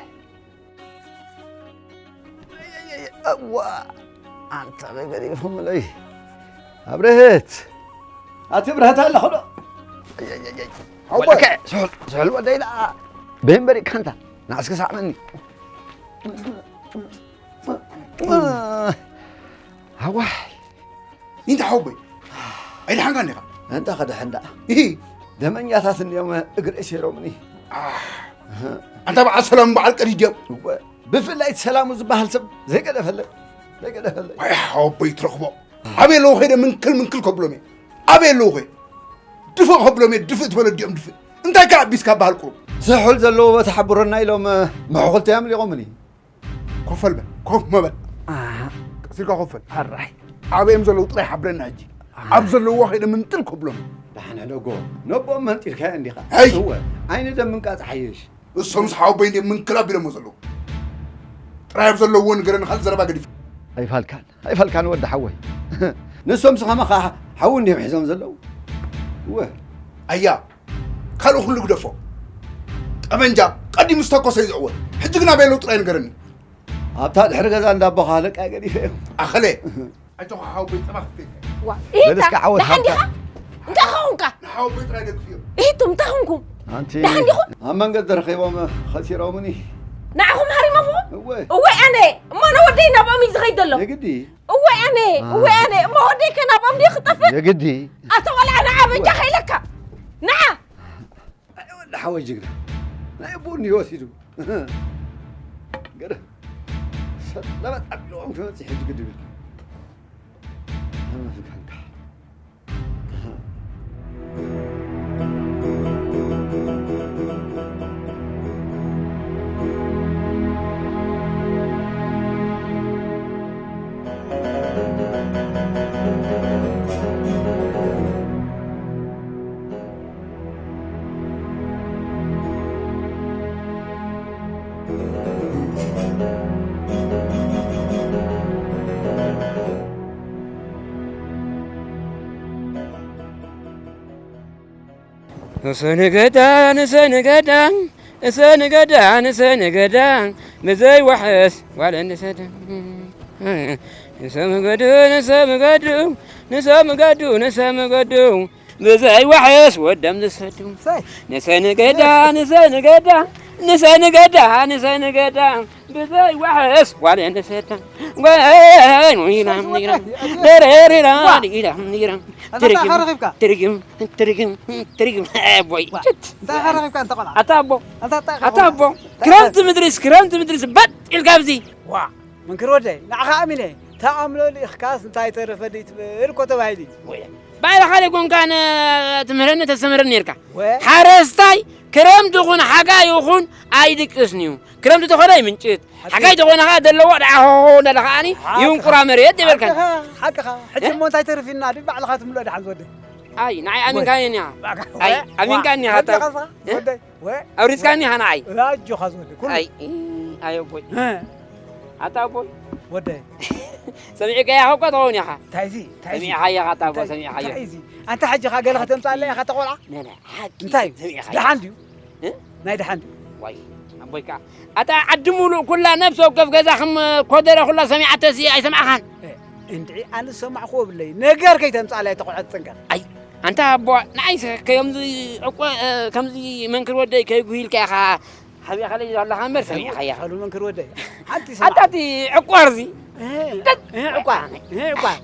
ኣዋ፣ ኣንታ በይ ገዲፉምለይ። ኣብርህት። ኣቲ ብርህት ኣለኹ ዶ? ኣይ፣ ኣይ፣ ኣይ፣ ኣይ። ሓወይ። ወደከ፣ ስሑል፣ ስሑል ወደይ ደኣ። በይ እምበሪ ካንታ። ንዓስከ ሳዕመኒ። ኣዋይ። እንታይ ሓወይ? ኣይደሓንካን ዲኻ? እንታ ክድሕን ደኣ። እሂ። ደመኛታት እንዲኦም እግረይ ሰይሮምኒ። ኣህ። ኣንታ በዓል ሰላም በዓል ቀዲድ ድዮም? እወ። ብፍላይ እቲ ሰላሙ ዝበሃል ሰብ ዘይገደፈለይ። ዘይገደፈለይ። ዋይ ሓወይ ትረኽቦ። ኣበይ ኣለዉ ኸይደ ምንክል ምንክል ከብሎም እየ። ኣበይ ኣለዉ ኸይ? ድፍእ ከብሎም እየ። ድፍእ ትበለ ድዮም ድፍእ? እንታይ ከ ኣቢስካ በሃል ቁሩብ? ስሑል ዘለዎ ቦታ ሓብሮና ኢሎም መሕኹልቲ ኣምሊቖምኒ። ኮፍ በል በል፣ ኮፍ መበል። ኣሃ። ቀስ ኢልካ ኮፍ በል። ሕራይ። ኣበይ እዮም ዘለዉ ጥራይ ሓብረና ሕጂ። ኣሃ። ኣብ ዘለዉዎ ከይደ ምንጥል ከብሎም። ደሓን ሕደጎ። ነቦም መንጢልካዮ እንዲኻ። ሄይ! እወ፣ ዓይኒ ደም ምንቃጽ ሓይሽ። እሶምስ ሓወቦይ እንድዮም ምንክል ኣቢሎሞ ዘለዉ። ጥራይ ኣብ ዘለዉዎ ንገረኒ፣ ካልእ ዘረባ ገዲፍ። ኣይፋልካን፣ ኣይፋልካን ወዲ ሓወይ። ንሶምስ ከማኻ ሓዊ እንድዮም ሒዞም ዘለዉ። እወ። ኣያ፣ ካልእ ኩሉ ግደፎ። ጠበንጃ ቀዲሙ ዝተኮሰ እዩ ዝዕወት። ሕጂ ግን ኣበይ ኣለዉ ጥራይ ንገረኒ። ኣብታ ድሕሪ ገዛ እንዳ ኣቦኻ ኣለቃ ገዲፈ እዮም። ኣኸለ። ኣጆኻ ሓወቦይ ጸባ ክትፈይድ። ዋ፣ ኢታ፣ በለስካ ዓወት ደሓን ሃብታ። ዲኻ? እንታይ ኾንካ? ንሓወቦይ ጥራይ ደግፍዮ። ኢቱ፣ እንታይ ኾንኩም? ኣንቲ ደሓን ዲኹም? ኣብ መንገዲ ረኺቦም ኸሲሮምኒ። ንዓኹም ሃሪሞምኹም? እወ። እወ ኣነ፣ እሞ ነወደይ ናብኦም እዩ ዝኸይድ ዘሎ። የግዲ። እወ ኣነ፣ ኣህ። እወ ኣነ፣ እሞ ወደይ ከ ናብኦም ድዩ ክጠፍእ? የግዲ። ኣቶ ቆልዓ ንዓ በጃኻ ኢለካ። ንዓ። ኣይ ወዲ ሓወይ ጅግና። ናይ ኣቦኡ እንድዩ ወሲዱ። ገለ ሰጥ ለበጥ ኣቢልዎም ክመጽእ ሕጂ ግድብ ኢልካ። ኣመስገንካ። ንሰንገዳ፣ ንሰንገዳ፣ ንሰንገዳ፣ ንሰንገዳ፣ ብዘይ ዋሕስ ዋለ ንሰዳ። ንሰምገዱ፣ ንሰምገዱ፣ ንሰምገዱ፣ ንሰምገዱ፣ ብዘይ ዋሕስ ወደም ዝሰዱ። ሰይ። ንሰንገዳ፣ ንሰንገዳ፣ ንሰንገዳ፣ ንሰንገዳ፣ ብዘይ ዋሕስ ዋለ ንሰዳ። ወይ፣ ወይ፣ ወይ፣ ደረሪራ፣ ዋ። ዲራ፣ ዲራ። ኣታ ትርግም፣ እንታይ ረኺብካ? ትርግም፣ ትርግም፣ ትርግም። ኣቦይ። ዋ። እንታይ ረኺብካ እንተ ቆልዓ? ኣታ ኣቦ። ኣታ እንታይ ኣታ ኣቦ። እንታይ ክረምቲ ምድሪስ፣ ክረምቲ ምድሪስ፣ በጥ ኢልካ ኣብዚ። ዋ። መንክር ወደይ፣ ንዓኻ ኣሚነ፣ ተኣምሎ ልኢኽካስ እንታይ ተረፈ ደይትብል እኮ ተባሂሉ እዩ። ወይ፣ ባዕልኻ ደይኮንካን ትምህረኒ ተስተምህረኒ ነርካ። ወ- ሓረስታይ ክረምቲ ይኹን ሓጋይ ይኹን ኣይድቅስን እዩ። ክረምቲ ተኾነ ይምንጭት፣ ሓቂ። ሓጋይ ተኾነ ኸዓ ደለዎ ደዓ ሆሆ እንዳለ ኸዓኒ ሓቂ። ይንቁራ መሬት ይበልካኒ። ሓቅኻ፣ ሓቅኻ። ሕጂ እ? እሞ እንታይ ተርፊና? ድዩ ባዕልኻ ትምልኦ ደሓን ዝወደ። ኣይ፣ ንዓይ ኣሚንካኒ እኒኻ። ባዕልኻ። ኣይ፣ ወ- ኣሚንካኒ ዋ- እኒኻ። ሓቅኻ ወደይ። ወ- ኣውሪስካኒ ሃና ኣይ። ኣጆኻ ዝወደ፣ ኩሉ። ኣይ፣ ኣይ ኣቦይ። እ። ኣታ ኣቦይ። ወደይ። ሰሚዕካያ እኮ ትኸውን ኢኻ። እንታይ እዚ? እንታይ እዚ? ሰሚዕኻያ ኣታ ኣቦ፣ እንታይ፣ ሰሚዕኻያ። እንታይ እዚ? ኣንታ ሕጂ ኻ ገለ ከተምጻለይ ኢኻ ተቖልዓ? ነ፣ ነ፣ ሓቂ እንታይ? ሰሚዕኻያ። ደሓን ድዩ? እ? ናይ ደሓን ድዩ? ዋይ፣ ኣቦይ ከኣ። ኣታ ዓዲ ሙሉእ ኩላ ነፍሲ ወከፍ ገዛ ከም ኮደረ ኩላ ሰሚዓተሲ ኣይሰማዕኻን? እ። እንድዒ ኣነ ዝሰማዕክዎ የብለይን። ነገር ከይተምጻለይ ተቖልዐት ጽንቀት። ኣይ፣ ኣንታ ኣቦ፣ ንዓይስ ከምዚ ዕቆ-፣ እ፣ ከምዚ መንክር ወደይ ከይጉሂልካ ኢኻ ሓቢእኻለይ ዘለኻ እምበር ሰሚዕኻያ። ሓሉ መንክር ወደይ። ሓንቲ ስማዕ። ኣታ እቲ ዕቋር እዚ። እ፣ እ፣ ዕቋር፣ እ፣ ዕቋር።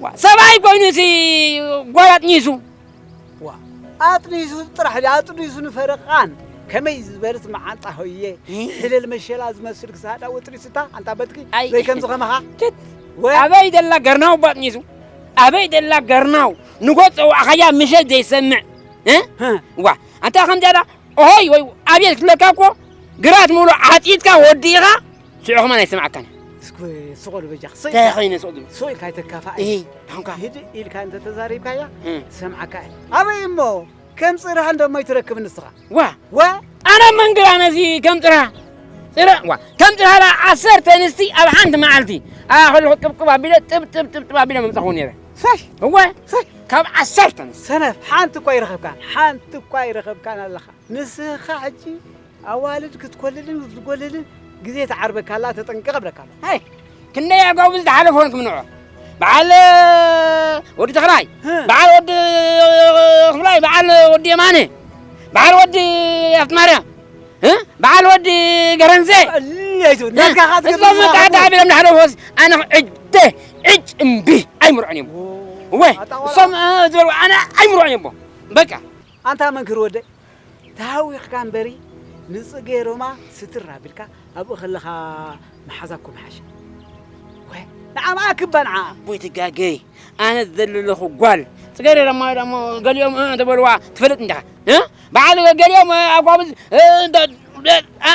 ዋ፣ ሰብኣይ ኮይኑሲ ጓል ኣጥኒሱ። ዋ፣ ኣጥኒሱ ጥራሕ ድዩ? ኣጥኒሱ ንፈረቓን። ከመይ ዝበለት መዓንጣ ሆየ። እ? ሕልል መሸላ ዝመስል ክሳዳ ወጥሪስታ፣ ኣንታ በትኪ፣ ኣይ። ዘይ ከምዚ ከማኻ። ችት። ወ- ኣበይ ደላ ገርናው ባጥኒሱ? ኣበይ ደላ ገርናው? ንጎ ጸዋዕኻያ ምሸት ዘይሰምዕ። እ? እ። ዋ፣ ኣንታ ከምዚኣ ዳ፣ ኦሆይ፣ ወይ ኣብየት ክብለካ እኮ፣ ግራት ሙሉ ዓጺድካ ወዲእኻ፣ ሽዑ ከማን ኣይሰማዕካን። እስኩ ስቕ በል በጃኻ። ስቕ እንታይ ኢልካ ኮይነ ስቕ ዝብል? ስቕ ኢልካ ኣይተካፋእ። እሂ፣ ታንካ። ሂድ ኢልካ እንተ ተዛሪብካያ፣ እም። ትሰምዓካ እያ። ኣበይ እሞ ከም ጽርሃ እንደሞ ኣይትረክብ ንስኻ። ዋ። ዋ። ኣነ መንግራ ነዚ ከም ጽርሃ። ጽረ-፣ ዋ። ከም ጽርሃ ላ ዓሰርተ ኣንስቲ ኣብ ሓንቲ መዓልቲ። ኣኸሉ ቅብቅብ ኣቢለ ጥብ ጥብ ጥብ ጥብ ኣቢለ ምምጻኹ ነይረ። ሰይ! እወ! ሰይ! ካብ ዓሰርተ ንስ- ሰነፍ፣ ሓንቲ እኳ ይረኸብካን፣ ሓንቲ እኳ ይረኸብካን ኣለኻ። ንስኻ ሕጂ ኣዋልድ ክትኮልልን ክትጎልልን ግዜ ትዓርበካ ኣላ፣ ተጠንቀቕ እብለካ ኣለኹ። ሃይ! ክንደይ ኣጋውብ ዝተሓለፈ ኾንኩም ንዑ። በዓል ወዲ ተኽላይ፣ ህ። በዓል ወዲ ክፍላይ፣ በዓል ወዲ የማነ፣ በዓል ወዲ ሃብተማርያም፣ እ? በዓል ወዲ ገረንዘ። እልል ኣይትበል። እ? ናትካ ኸዓ ትገብር እዞም ዘለኻ መጣዕጣዕ ቢሎም ንሓለፉስ ኣነ ዕደ፣ ዕጭ እምቢ ኣይምርዖን እዮም። ዎ። እወ፣ ኣጣ ቆልዓ። እሶም፣ እ፣ ዝበሉ ኣነ ኣይምርዖን እዮም። በቃ። ኣንታ መንክር ወደ፣ ተሃዊኽካ እምበሪ፣ ንጽጌ ሮማ ስትር ኣቢልካ ኣብኡ ከለኻ መሓዛ እኮ ምሓሸ። ወ፣ ንዓኣ ክባ ንዓኣ። ኣቦይ ትጋገይ፣ ኣነ ዝደሊ ኣለኹ ጓል። ጽጌረዳ እሞ ደሞ ገሊኦም፣ እ፣ ተበልዋ ትፈልጥ እንዲኻ። እ? በዓል ገሊኦም፣ እ፣ ኣጓብዝ፣ እ፣ እንደ-፣ እ፣ እ፣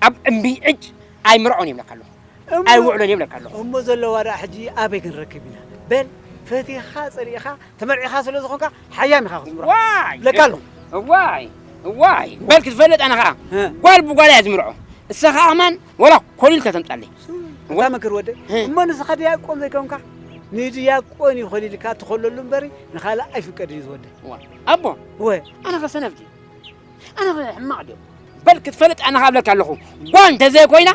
ኣብ እምቢ ዕጭ ኣይምርዖን ይብለካ ኣለኹ። እሞ፣ ኣይውዕሎን ይብለካ ኣለኹ። እሞ ዘለዋ ደኣ ሕጂ ኣበይ ክንረክብ ኢና? በል፣ ፈቲኻ ጸሊእኻ ተመርዒኻ ስለ ዝኾንካ ሓያም ኢኻ ክትምርዖ። ዋይ! ይብለካ ኣለኹ። ዋይ! ዋይ! በል ክትፈልጥ ኣነ ኸኣ እ። ጓል ብጓል እያ ዝምርዖ። እሳ ኸኣ ከማን ወላ ኮሊልካ ተምጻለይ። ሱ-፣ ወ-፣ እታ መክር ወደ፣ እ። እሞ ንስኻ ድያቆን ዘይኮንካ፣ ንድያቆን እዩ ኮሊልካ ትኾለሉ እምበሪ፣ ንኻልእ ኣይፍቀድ እዩ ዝወደ። ዋ፣ ኣቦ፣ ወ። ኣነ ኸ ሰነፍ ድየ? ኣነ ኸ ሕማቕ ድየ? በል ክትፈልጥ ኣነ ኸኣ እብለካ ኣለኹ። ጓል እንተዘይኮይና፣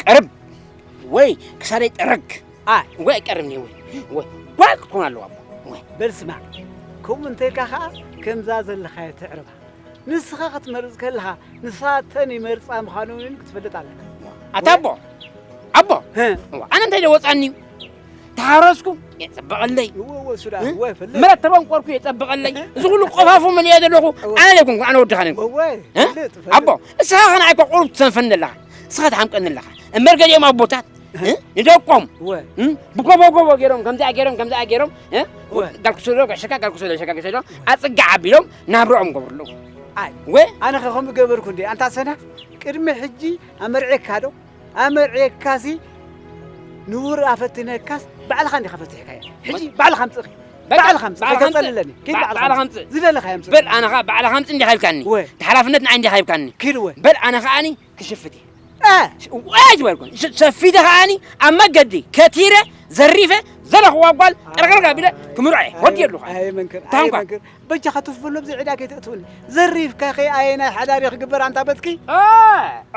ቀርብ ወይ ክሳደይ ጠረግ። ኣይ። ወይ ቀርብኒ ወይ። ወይ ጓል ክትኮን ኣለዋ፣ ኣቦ። ወይ። በል ስማዕ፣ ከምኡ እንተ ኢልካ ኸኣ ከምዛ ዘለኻዮ ትዕርባ። ንስኻ ክትመርጽ ከለኻ፣ ንሳተን ይመርጻ ምዃነን ክትፈልጥ ኣለካ። ኣታ ኣቦ፣ ኣቦ፣ ህ። እዋ፣ ኣነ እንታይ ደወጻኒ እዩ? ተሃረስኩ፣ የጸበቐለይ። እወ፣ እወ፣ እሱ ደኣ፣ እ? እወ፣ ይፈልጥ። ምረት ተበንቆርኩ፣ የጸበቐለይ። እዚ ኩሉ ቆፋፉ መሊአ ዘለኹ፣ እወ። ኣነ ዘይኮንኩ፣ ኣነ ወድኻ ነኝ። እወ፣ እ? ይፈልጥ፣ ይፈልጥ። ኣቦ፣ እስኻ ኸ ንዓይ እኮ ቁሩብ ትሰንፈኒ ኣለኻ። እስኻ ትሓምቀኒ ኣለኻ። እምበር ገሊኦም ኣቦታት፣ እ? እ? ንደቆም፣ እወ። እ? ብጎቦ ጎቦ ገይሮም፣ ከምዚኣ ገይሮም፣ ከምዚኣ ገይሮም፣ እ? እወ። ጋል ክሰዶ፣ ጋሸካ፣ ጋል ክሰዶ፣ ጋሸካ፣ ጋሸዶ፣ ኣጽጋዕ ኣቢሎም፣ ናብርኦም ገብሩ ኣለዉ። ኣይ፣ ወ? ኣነ ኸ ከምኡ ገበርኩ እንዴ? ኣንታ ሰነፍ፣ ቅድሚ ሕጂ ኣመርዔካ ዶ? ኣመርዔካሲ ንቡር ኣፈቲነካስ ባዕልኻ እንዲኻ ፈቲሕካዮ። ሕጂ በ-፣ ባዕልኻ ኣምጽእኺ። በቃ፣ ባዕልኻ ኣምጽእ፣ ባዕልኻ ኣምጽእ። ኣይተጸልለኒ። ኪድ ባ-፣ ባዕልኻ ባዕልኻ ኣምጽእ። ኣምጽእ። ዝደለኻ ኣምጽእ። በል ኣነ ኸኣ ባዕልኻ ኣምጽእ እንዲኻ ኢልካኒ። ወ። እቲ ሓላፍነት ንዓይ እንዲኻ ሂብካኒ። ኪድ ወ። በል ኣነ ኸኣኒ ክሽፍት እየ። እ፣ ኣይትበልኩን። ሸ-፣ ሸፊተ ኸኣኒ ኣብ መገዲ ከቲረ ዘሪፈ ዘለኽዋ ጓል ጠርቅርቅ ኣቢለ ክምርዖ እየ። ኣይ፣ ወዲ የብሉኻ። ኣይ መንክር፣ ኣይ ታንኳ። መንክር። በጃኻ ቱፍ በሎ፣ ኣብዚ ዕዳ ከይተእትውኒ። ዘሪፍካ ከ ኣየናይ ሓዳር እዩ ክግበር ኣንታ በትኪ? እ፣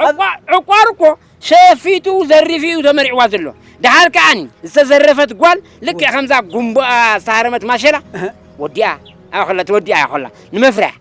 ኣብ ዕቋ-፣ ዕቋር እኮ ሸፊቱ ዘሪፉ እዩ ተመሪዕዋ ዘሎ። ደሓር ከኣኒ ዝተዘረፈት ጓል ልክዕ ወ- ከምዛ ጉምቦኣ ዝተሃረመት ማሸላ እህ። ወዲኣ፣ ኣኸላ ትወዲኣ እያ ኸላ። ንመፍርያ፣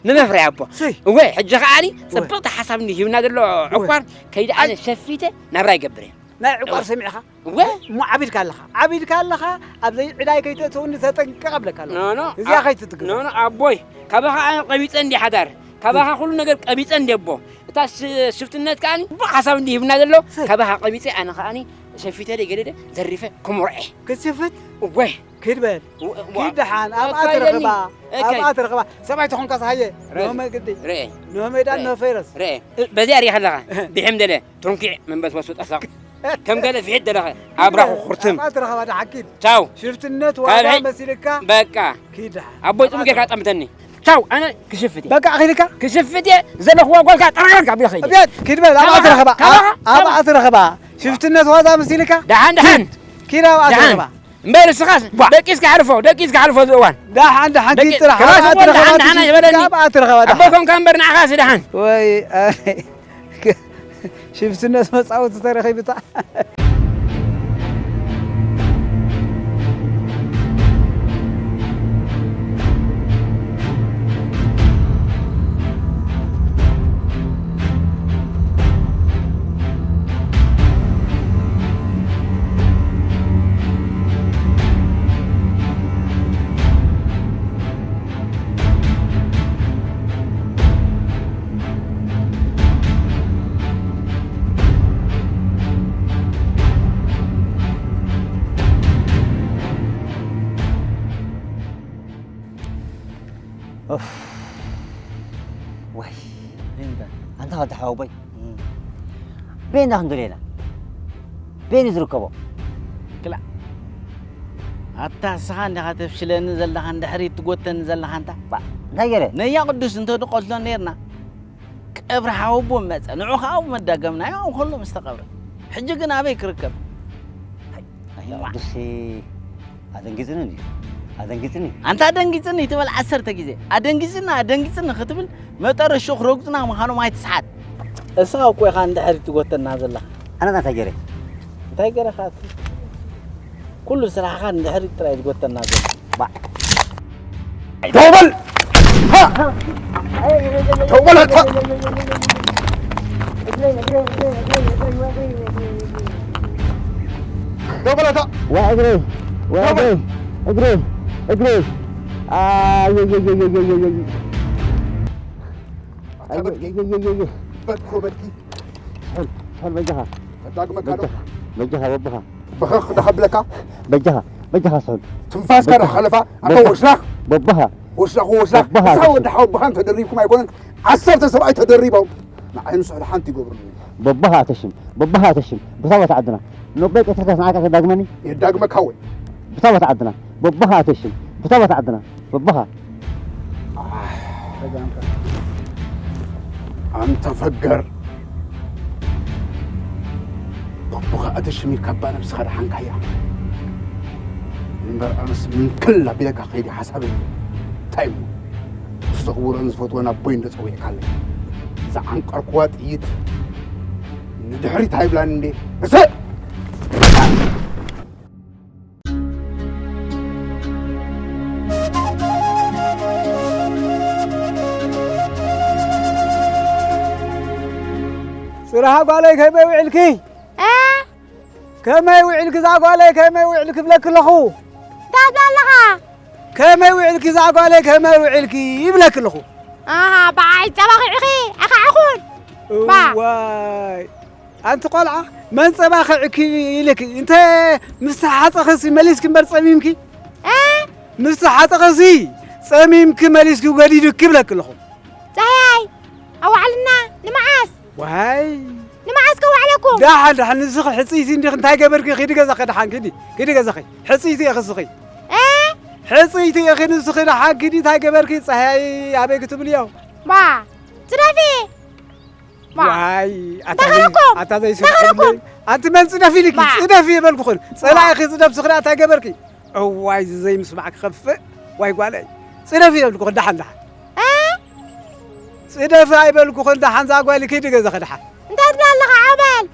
ንመፍርያ ኣቦ። ሰይ። እወ፣ ሕጂ ከኣኒ ወ- ጽብቕቲ ሓሳብ እንዲ ሂብና ዘሎ ወ- ዕቋር ከይደ ኣነ ኣይ- ሸፊተ ናብራ ይገብር እየ። ናይ ዕቋር እወ። ሰሚዕኻ? እወ። እሞ ዓቢድካ ኣለኻ። ዓቢድካ ኣለኻ፣ ኣብ ዘይዕዳይ ከይተእትውኒ ተጠንቀቕ እብለካ ኣለኹ። ኖ፣ ኖ። እዚኣ ኣ-፣ ከይትትግበር። ኖ፣ ኖ፣ ኣቦይ፣ ካባኻ ኣነ ቀቢጸ እንዲ ሓዳር፣ ካባኻ ኩሉ ነገር ቀቢጸ እንዲ ኣቦ። እታ ሽ-፣ ሽፍትነት ከኣኒ ጽቡቕ ሓሳብ እንዲ ሂብና ዘሎ፣ ሰይ። ካባኻ ቀቢጸ ኣነ ከኣኒ ሸፊተ ደይ ገለ ደ ዘሪፈ ክምርዖ። ክትሽፍት? እወ። ኪድ በል። እወ፣ እወ። ኪድ ደሓን፣ ኣብኣ ኣካይደኒ። ትረኽባ። እከይ። ኣብኣ ትረኽባ። ሰብኣይ ተኾንካስ ሃየ። ርእ። ንሆ መግዲ። ርእ። ንሆ ሜዳን ርእ። ንሆ ፈይረስ። ርእ። በዚኣ ሪኢኻ ኣለኻ። እህ። ብሒም ደለ፣ ትንኪዕ መንበስበሱ ጠሳቕ። ከም ገለ ፍሒት ደለኸ፣ ኣብራኹ ኩርትም። ኣብኣ ትረኽባ ደሓን ኪድ። ቻው። ሽፍትነት ካብ ዋጋ ሕጂ መሲልካ። በቃ። ኪድ ደሓን። ኣቦይ ጽቡቅ ጌርካ ጠምተኒ። ቻው፣ ኣነ ክሽፍት እየ። በቃ ኣኺልካ? ክሽፍት እየ፣ ዘለኽዋ ጓልካ ጠራርግ ኣቢለ ኸይደ። እቤት፣ ኪድ በል፣ ኣብኣ ካባኻ፣ ትረኽባ። ካባኻ፣ ኣብ-፣ ኣብኣ ካባኻ። ትረኽባ። ሽፍትነት ዋዛ መሲልካ? ደሓን፣ ደሓን። ኪድ፣ ኪድ ኣብኣ ደሓን። ትረኽባ። እምበር እስኻስ ዋ። ደቂስካ ሕልፎ፣ ደቂስካ ሕልፎ ዝእዋን። ደሓን፣ ደሓን፣ ደቂ-፣ ኪድ ጥራሕ። ከላስ ኣብኣ እኮ ትረኽባ፣ ደሓን፣ ደሓን ትሽፍት ይበለኒ። ኣብኣ ትረኽባ፣ ኣቦ ደሓን። ኮንካ እምበር ንዓኻ ሲ ደሓን። ወይ፣ ኣነ ሽፍትነት መጻወቲ ተረኺብታ። ኡፍ። ዋይ። እንታይ? ኣንታ ወዲ ሓወቦይ። እም። ቤን ዳ ክንደልየና? ቤን እዩ ዝርከቦ። ክላ-፣ ኣታ እስኻ እንዲኻ ተፍሽለኒ ዘለኻ፣ ንድሕሪት ትጎተኒ ዘለኻ ኣንታ። ባ-፣ እንታይ ገይረ? ነያ ቅዱስ እንተ ንቐትሎ ነይርና፣ ቀብሪ ሓወቦ መጸ። ንዑ ኸኣ ኣብኡ መዳገምናዮ፣ ኣብኡ ከሎ ምስ ተቐብረ። ሕጂ ግን ኣበይ ክርከብ? ኣይ፣ ቅዱስ ኣደንጊጽኒ እንድዩ። ኣደንጊጽኒ። ኣንታ ኣደንጊጽኒ ትበል ዓሰርተ ግዜ። ኣደንጊጽኒ፣ ኣደንጊጽኒ ክትብል መጠረ ሹኽ ረጉጽና ምዃኖም ኣይትስሓት። እስኻ እኮ ኢኻ ንድሕሪት ትጎተና ዘለኻ። ኣነ እንታይ ገይረ? እንታይ ገይረኻ? ኩሉ ስራሕኻ ንድሕሪት ጥራይ ትጎተና ዘለኻ። ባዕ። ደው በል! ሃ! ደው በል ኣታ! ደው በል ኣታ! ዋ እግረይ! ዋ እግረይ! እግረይ! እግረይ! ኣየየየየየየ! ኣታ በድኪ! ኣየየየየ! በድኮ በድኪ! ስሑል! ስሑል በጃኻ! ከዳግመካ ዶ? በጃኻ! በጃኻ በቦኻ! በኸኽ ዳኸብለካ? በጃኻ! በጃኻ ስሑል! ትንፋስካ በጃኻ! ዳኸለፋ! ኣታ በቦኻ! ወሽላኽ! በቦኻ! ወሽላኽ ወሽላኽ! በቦኻ! እሳ ወዲ ሓወቦኻን ተደሪብኩም ኣይኮነን ዓሰርተ ሰብኣይ ተደሪቦም ንዓይ ንስሑል ሓንቲ ይገብሩኒ። በቦኻ ኣተሽም! በቦኻ ኣተሽም! ብታ ቦታ ዓድና! ኖበይ ቀትርካ ስምዓካ ከዳግመኒ? የዳግመካ ወይ? ብታ ቦታ ዓድና! በቦኻ ኣተሽም! ብታ ቦታ ዓድና! በቦኻ! ኣንተ ፈገር! በቦኻ ኣተሽም ኢልካ እባ ነብስኻ ደሓንካያ። እምበር ኣነስ ምንክል ኣቢለካ ከይዲ ሓሳበይ። እንታይ እሞ? እቲ ዘኽብሮን ዝፈትዎን ኣቦይ እንዶ ጸዊዕካለይ። ዝዓንቀርኩዋ ጥይት ንድሕሪት ኣይብላን እንዴ? እሰ! ጽራሃ ጓለይ ከመይ ውዕልኪ? እ? ከመይ ውዕልኪ እዛ ጓለይ፣ ከመይ ውዕልኪ እብለኪ ኣለኹ። እንታይ ትብል ኣለኻ? ከመይ ውዕልኪ እዛ ጓለይ፣ ከመይ ውዕልኪ ይብለኪ ኣለኹ። ኣሃ፣ ብዓይ ጸባ ኺዕኺ፣ ኣኻዕኹን። ባ። እዋይ፣ ኣንቲ ቆልዓ፣ መን ጸባ ኺዕኪ ኢልኪ? እንተ ምስ ተሓጸኸሲ መሊስኪ እምበር ጸሚምኪ? እ? ምስ ተሓጸኸሲ ጸሚምኪ መሊስኪ ገዲዱኪ ይብለኪ ኣለኹ። ጸሃያይ፣ ኣዋዕልና፣ ንመዓስ? ዋይ። ንመዓስ ከዋዕለኩም? ደሓን፣ ደሓን፣ ንስኺ ሕጽይቲ እንዲኺ፣ እንታይ ገበርኪ? ኪዲ ገዛኺ ደሓን፣ ኪዲ፣ ኪዲ ገዛኺ። ሕጽይቲ ኢኺ ንስኺ። እ? ሕጽይቲ ኢኺ ንስኺ ደሓን፣ ኪዲ፣ እንታይ ገበርኪ? ጸሃያይ ኣበይ ክትብልዮ? ባ፣ ጽደፊ። ባ። ዋይ፣ ኣታ እንዳኸለኩም፣ ኣታ ዘይስምዕ እንዳኸለኩም። ኣንቲ መን ጽደፊ ኢልኪ? ባ። ጽደፊ የበልኩኽን። ጸላኢኺ ጽደፍ፣ ስኽሪ ኣታ ገበርኪ? እዋይ፣ እዚ ዘይምስማዕ ክኸፍእ። ዋይ ጓለይ፣ ጽደፊ የብልኩኽን፣ ደሓን፣ ደሓን። እ? ጽደፊ ኣይበልኩኽን፣ ደሓን፣ እዛ ጓል ኪዲ ገዛኺ፣ ደሓን። እንታይ ትብል ኣለኻ፣ ዓው በል?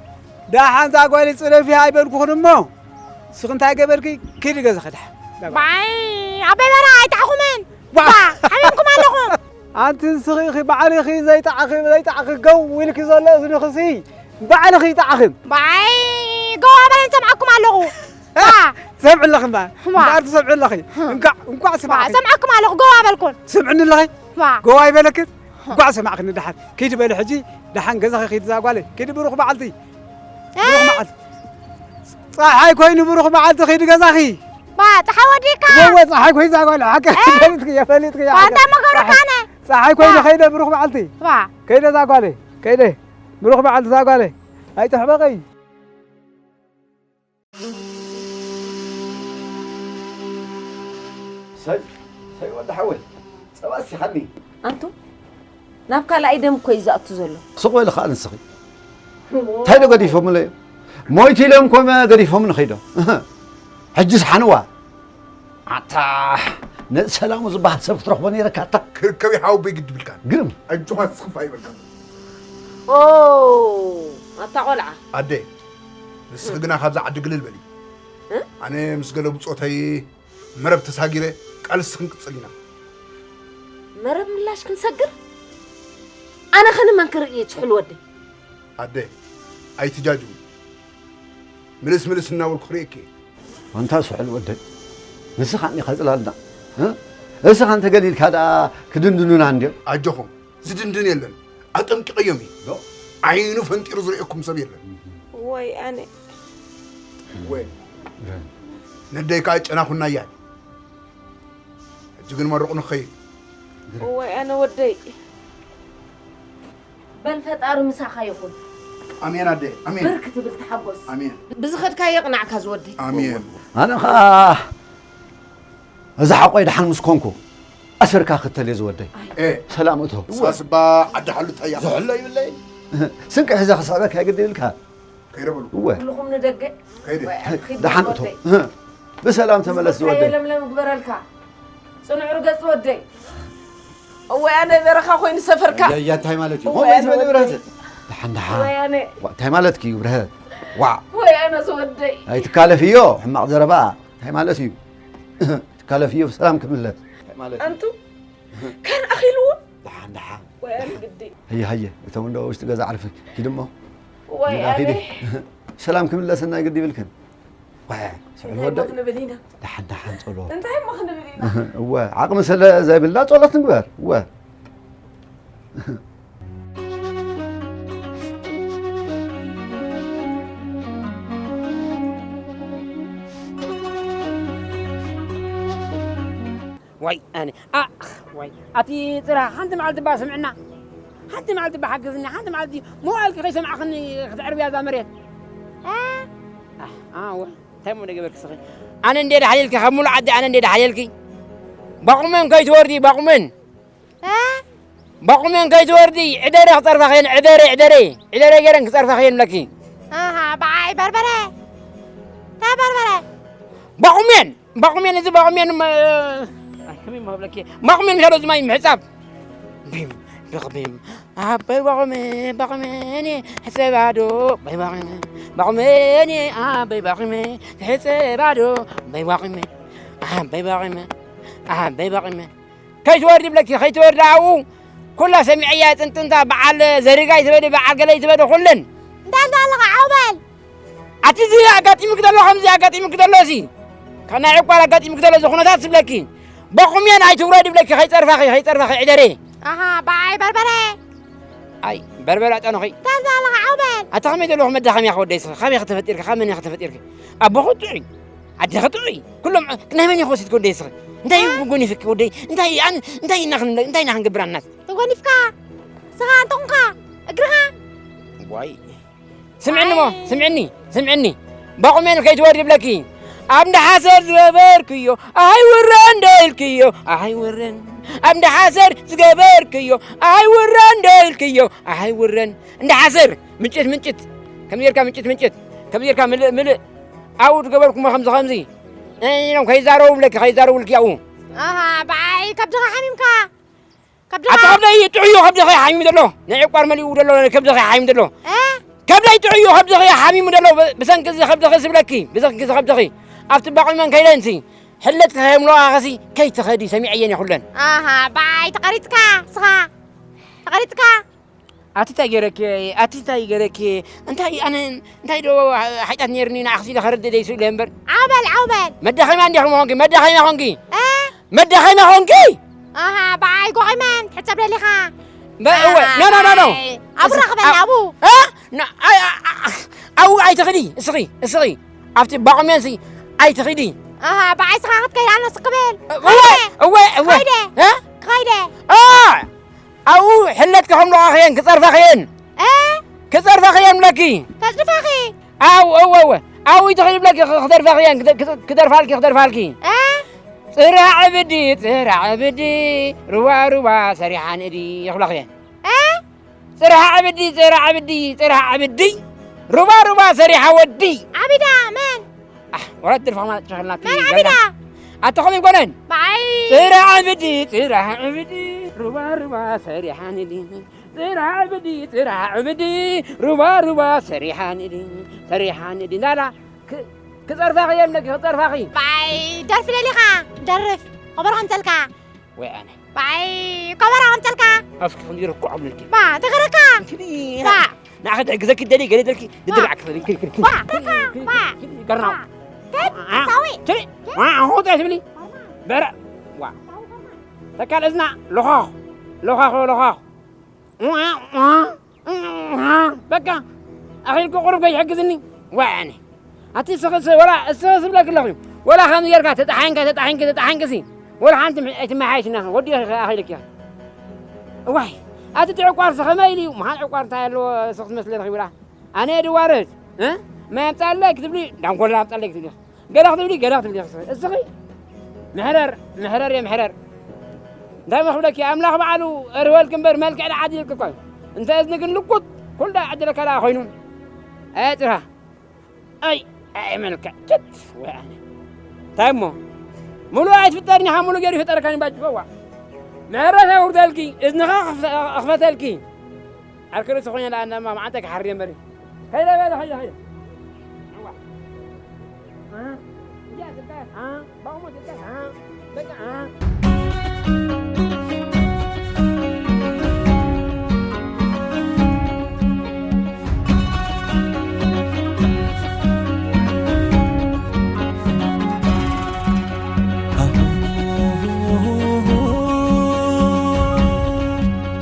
ደሓን፣ እዛ ጓል ጽደፊ ኣይበልኩኽን እሞ፣ ንስኺ እንታይ ገበርኪ? ኪዲ ገዛኺ፣ ደሓን። ባይ፣ ኣበይ በራ ኣይጣዕኹምን። ዋ! ባ፣ ሓሚምኩም ኣለኹም። ኣንቲ ንስኺ ኢኺ ባዕልኺ ዘይጣዕኺ፣ ዘይጣዕኺ ገው ኢልኪ ዘሎ እዝንኽሲ ባዕልኺ ይጣዕኺ። ባይ፣ ገው ኣበል ሰምዓኩም ኣለኹ። ዋ! ትሰምዒ ኣለኺ እምበኣር። ዋ! እምበኣር ትሰምዒ ኣለኺ። ህም። እንኳዕ፣ እንኳዕ ዋ! ሰማዕኺ። ሰምዓኩም ኣለኹ፣ ጎዋ በልኩን። ትሰምዕኒ ኣለኺ? ዋ! ጎዋ ኣይበለክን? ህም። እንኳዕ ሰማዕኽኒ ደሓን። ኪዲ በሊ ሕጂ፣ ደሓን ገዛኺ ኪዲ እዛ ጓለይ። ኪዲ ብሩኽ መዓልቲ። እ? ብሩኽ መዓልቲ። ጸሓይ ኮይኑ ብሩኽ መዓልቲ ኪዲ ገዛኺ። ዋ! ጸሓይ ወዲእካ? እወ፣ ጸሓይ ኮይኑ እዛ ጓለይ። ሓቂ እ? ፈሊጥክያ፣ ፈሊጥክያ። ዋ! እንታይ መገሩካ ኣነ? ጸሓይ ኮይኑ ዋ! ከይደ ብሩኽ መዓልቲ። ዋ! ከይደ እዛ ጓለይ። ከይደ ብሩኽ መዓልቲ እዛ ጓለይ። ኣይትሕመቐይ። ሰይ፣ ሰይ ወዲ ሓወይ፣ ጸባ እስቲ ሃኒ። ኣንቱ፣ ናብ ካልኣይ ደም እኮ እዩ ዝኣቱ ዘሎ። ስቕ በሊ ኸኣ ንስኺ። እንታይ ዶ ገዲፎምለይ? ሞይቱ ኢሎም ኮመ ገዲፎምኒ ኸይዶም። እህ። ሕጂስ ሓንዋ። ኣታ፣ ነዚ ሰላሙ ዝበሃል ሰብ ክትረኽቦ ነይረካ ኣታ። ክርከቢ ሓወቦይ ግድብ ኢልካ። ግርም። ኣጆኻ ትስኽፍ ኣይበልካ። ኦ፣ ኣታ ቆልዓ። ኣደ፣ ንስኺ ግና ካብዛ ዓዲ ግልል በሊ። እ? ኣነ ምስ ገለ ብጾተይ መረብ ተሳጊረ ቃልሲ ክንቅጽል ኢና። መረብ ምላሽ ክንሰግር? ኣነ ኸ ንመን ክርኢ እየ ስሑል ወደይ? ኣደ፣ ኣይትጃጅዊ። ምልስ ምልስ እናበልኩ ክርእየኪ እየ። ኣንታ ስሑል ወደይ፣ ንስኻ እኒኻ ጽላልና፣ እ? እስኻ እንተገሊልካ ደኣ ክድንድኑና እንድዮም። ኣጆኹም፣ ዝድንድን የለን። ኣጠንቂቐዮም እዩ። ዶ? ዓይኑ ፈንጢሩ ዝርእየኩም ሰብ የለን። ወይ ኣነ። ወይ። ነደይ ከኣ ጨናኹና እያ። ሕጂ ግን መርቑ ንኸይድ። እዋይ ኣነ ወደይ። በል ፈጣሪ ምሳኻ ይኹን። ኣሜን ኣደ፣ ኣሜን። ብር ክትብል ተሓጎስ። ኣሜን። ብዝኸድካዮ የቕናዕካ ዝወደይ። ኣሜን። ኣነ ኸኣ እዚ ሓቆይ ደሓን ምስ ኮንኩ ኣሰርካ ክተል እየ ዝወደይ። ኣይ። ኤ። ሰላም እቶ። ንስኻስ እባ ዓዲ ሓሉታ እያ። ዝሕሎ ይብለይ። ስንቂ ሒዘ ክስዕበካ ይግድል ኢልካ። ከይደ በሉ። እወ። ኩልኹም ንደገ። ከይደ። ወይ፣ ኣኺድ ደሓን እቶ። ወደይ። ብሰላም ተመለስ ዝወደይ። ዝወደይ። ለምለም ግበረልካ። ጽኑዕ ርገጽ ወደይ። እወ፣ ኣነ በረኻ ኮይኑ ሰፈርካ። ያ እንታይ ማለት እዩ? እወ፣ ከምኡ ኣነ ዝበለ ወደይ። ብረኸ። ደሓን ደሓን። ወይ ኣነ። ዋ፣ እንታይ ማለት እዩ ብረኸ? ዋ። ወይ ኣነ ዝወደይ። ኣይትካለፍዮ፣ ሕማቕ ዘረባ። እንታይ ማለት እዩ? ትካለፍዮ፣ ብሰላም ክምለስ። እንታይ ማለት እዩ? ኣንቱ። ከን ኣኺልዎ። ደሓን ደሓን። ወይ ኣነ ግዲ። ሃየ ሃየ፣ እቶም እንዶ ውሽጢ ገዛ ዓርፊ ኪድ እሞ። ወይ ንዳ ኪዲ። ኣነ። ሰላም ክምለሰና ግዲ ይብልክን። ዋ፣ ስዕል እንታይ ወደይ። እሞ ክንብል ኢና? ደሓን ደሓን ጸሎት። እንታይ እሞ ክንብል ኢና? እወ፣ ዓቕሚ ስለ ዘይብልና ጸሎት ንግበር። እወ። ዋይ ኣነ ኣ ዋይ ኣቲ ጽራ ሓንቲ መዓልቲ ባ ስምዕና ሓንቲ መዓልቲ ባ ሓግዝኒ ሓንቲ መዓልቲ መዋእልኪ ከይሰማዕኽኒ ክትዕርብያ እዛ መሬት ኣወ እንታይ ሞ ገበርክ ስኺ ኣነ እንዴ ዳሓየልኪ ካብ ሙሉ ዓዲ ኣነ እንዴ ዳሓየልኪ ባቑመን ከይትወርዲ ባቑመን ባቑመን ከይትወርዲ ዕደረ ክጸርፋኽየን ዕደረ ዕደረ ዕደረ ገይረን ክጸርፋኽየን ብለኪ ኣሃ ብዓይ በርበረ እንታይ በርበረ ባቑሜን ባቑሜን እዚ ባቑሜን ከመይ ማብለኪ ባቑሜን ሄሎ ዝማይ ምሕጻብ ቢም ብቕቢም ኣበይ ባቑሜ ባቑሜን ሕሰባዶ ኣበይ ባቑሜ ባቑሜን ኣበይ ባቑሜ ሕሰባዶ ኣበይ ባቑሜ ኣበይ ባቑሜ ኣበይ ባቑሜ ከይትወርዲ ብለኪ ከይትወርዲ ኣብኡ ኩላ ሰሚዐያ ጽንጥንታ በዓል ዘሪጋይ ትበዲ በዓል ገለይ ትበዲ ኩለን እንታይ ኣለኻ ዓውበል ኣቲ እዚ ኣጋጢሙክ ዘሎ ከምዚ ኣጋጢሙክ ዘሎ እዚ ከናይ ዕቋር ኣጋጢሙክ ዘሎ እዚ ኩነታት ትብለኪ በቑሜን ኣይትውረድ ይብለኪ ከይፀርፋኺ ከይፀርፋኺ ዕደሬ ኣሃ በዓይ በርበረ ኣይ በርበረ ኣጠንኺ እንታይ ኣለኻ ዓውበል ኣታ ከመይ ዘለኹ መዳኸምያ ክወደይ ስኺ ካበይ ከተፈጢርኪ ካብ መን ከተፈጢርኪ ኣቦኹ ጥዑይ ኣዴኺ ጥዑይ ኩሎም ናይ መን ኢኹ ወሲድኪ ወደይ ስኺ እንታይ ጎኒፍኪ ወደይ እንታይ እንታይ ኢና ክንገብር ኣናት ተጎኒፍካ ስኻ እንተኹንካ እግርኻ ዋይ ስምዕኒ ሞ ስምዕኒ ስምዕኒ ባቑሜን ከይትወርድ ይብለኪ ኣብ እንዳ ሓሰር ዝገበርክዮ ኣይውረን ዶ ኢልክዮ ኣይውረን ኣብ እንዳ ሓሰር ዝገበርክዮ ኣይውረን ዶ ኢልክዮ ኣይውረን እንዳ ሓሰር ምንጭት ምንጭት ከም ጌርካ ምንጭት ምንጭት ከም ጌርካ ምልእ ምልእ ኣብኡ ዝገበርኩሞ ከምዚ ከምዚ ኢሎም ከይዛረቡ ብለኪ ከይዛረቡልኪ ኣብኡ ኣሃ ብዓይ ከብድኻ ሓሚምካ ኣቲ ከብደይ ጥዑዩ ከብድኺ ሓሚሙ ዘሎ ናይ ዕቋር መሊኡ ዘሎ ከብድኺ ሓሚሙ ዘሎ ከብደይ ጥዑዩ ከብድኺ ሓሚሙ ዘሎ ብሰንኪ እዚ ከብድኺ ስብለኪ ብሰንኪ እዚ ከብድኺ ኣብቲ ባቑመን ከይደንሲ ሕለት ከየምልኦ ኣኸሲ ከይትኸዲ ሰሚዐየን እየ ኩለን ኣሃ ብዓይ ተቐሪፅካ ስኻ ተቐሪፅካ ኣቲ እንታይ ገይረኪ ኣቲ እንታይ ገይረኪ እንታይ ኣነ እንታይ ዶ ሓጢኣት ነይርኒ ንዓኽሲ ኢለ ከረድእ ደይሱ ኢለ እምበር ዓውበል ዓውበል መዳኸምያ እንዲኹም ኾንኪ መዳኸምያ ኾንኪ መዳኸምያ ኾንኪ ኣሃ ብዓይ ጎቒመን ትሕጸብ ደሊኻ እወ ኖ ኖ ኖ ኖ ኣብኡ ራኽበና ኣብኡ ኣብኡ ኣይትኽዲ እስኺ እስኺ ኣብቲ ባቑሜንሲ ኣይትኽዲ ኣሃ ብዓይ ስኻ ክትከይድ ኣነ ስክብል እወ እወ እወ ከይደ ኣብኡ ሕለት ከኸምልቓኽየን ክጸርፋኽየን ክጸርፋኽየን ብለኪ ከጽድፋኺ ኣው እወ እወ ኣብኡ ትኽእል ብለኪ ክደርፋኽየን ክደርፋልኪ ክደርፋልኪ ጽራ ዕብዲ ጽራ ዕብዲ ሩባ ሩባ ሰሪሓ ንእዲ ይኽብላኽየን ጽራ ዕብዲ ጽራ ዕብዲ ጽራ ዕብዲ ሩባ ሩባ ሰሪሓ ወዲ ዓቢዳ መን ወላ ትደርፋ ማለት ትሸኸልና መን ዓቢዳ ኣታ ኸም ይኮነን ብዓይ ጽራ ዕብዲ ጽራ ዕብዲ ሩባ ሩባ ሰሪሓ ንእዲ ጽራ ዕብዲ ጽራ ዕብዲ ሩባ ሩባ ሰሪሓ ንእዲ ሰሪሓ ንእዲ እንዳላ ክጸርፋኺ የለኪ ክጸርፋኺ ብዓይ ደርፊ ደሊኻ ደርፍ ኸበሮ ከምሰልካ ወይ ኣነ ብዓይ ከበሮ ከምሰልካ ኣፍኪ ክንዲ ርኩዕ ኣብልልኪ ባ ተገረካ ባ ንኣኸ ግዘኪ ደሊ ገለ ደልኪ ድድርዓክ ባ ተካ ባ ገርናው ከድ ሳዊ ትሪ ሆታ ትብሊ በረ ዋ ተካል እዝና ሎኻኽ ሎኻኽ ሎኻኽ በቃ ኣኺልኩ ቁሩብ ከይሕግዝኒ ዋዕኒ ኣቲ ስኽስ ወላ እስኽስ ብለክ ኣለኹ ወላ ከም ጌርካ ተጣሓንካ ተጣሓንኪ ተጣሓንክሲ ወላ ሓንቲ ኣይትመሓየሽና ወዲ ኣኺልክ እዋይ ኣቲ ትዕቋርሲ ከመይ ኢሉ እዩ መሓን ዕቋር እንታይ ኣለዎ ስኽስ መስለ ረኺቡላ ኣነ ድዋርድ ማይ ኣምፃለይ ክትብሊ ዳንኮላ ኣምፃለይ ክትብሊ ገለ ክትብሊ ገለ ክትብሊ እስኺ ምሕረር ምሕረር እየ ምሕረር እንታይ መኽብለኪ ኣምላኽ በዓሉ ርህወልኪ እምበር መልክዕ ደዓዲልኪ እኮ እንተ እዝኒ ግን ልቁጥ ኩሉ ዳ ዕድለካ ደኣ ኮይኑ ኣይ ጥራ ኣይ ኣይ መልክዕ ጭት ወይ ኣነ እንታይ እሞ ምሉእ ኣይትፍጠርኒ ሓሙሉ ገይሩ ይፍጠረካኒ ባጅጎዋ ምሕረት የውርደልኪ እዝንኻ ኣኽፈተልኪ ዓርኪ ርእሲ ኮይነ ደኣ እንዳማ መዓንተ ክሓርየ እምበሪ ከይደ በለ ከይደ ከይደ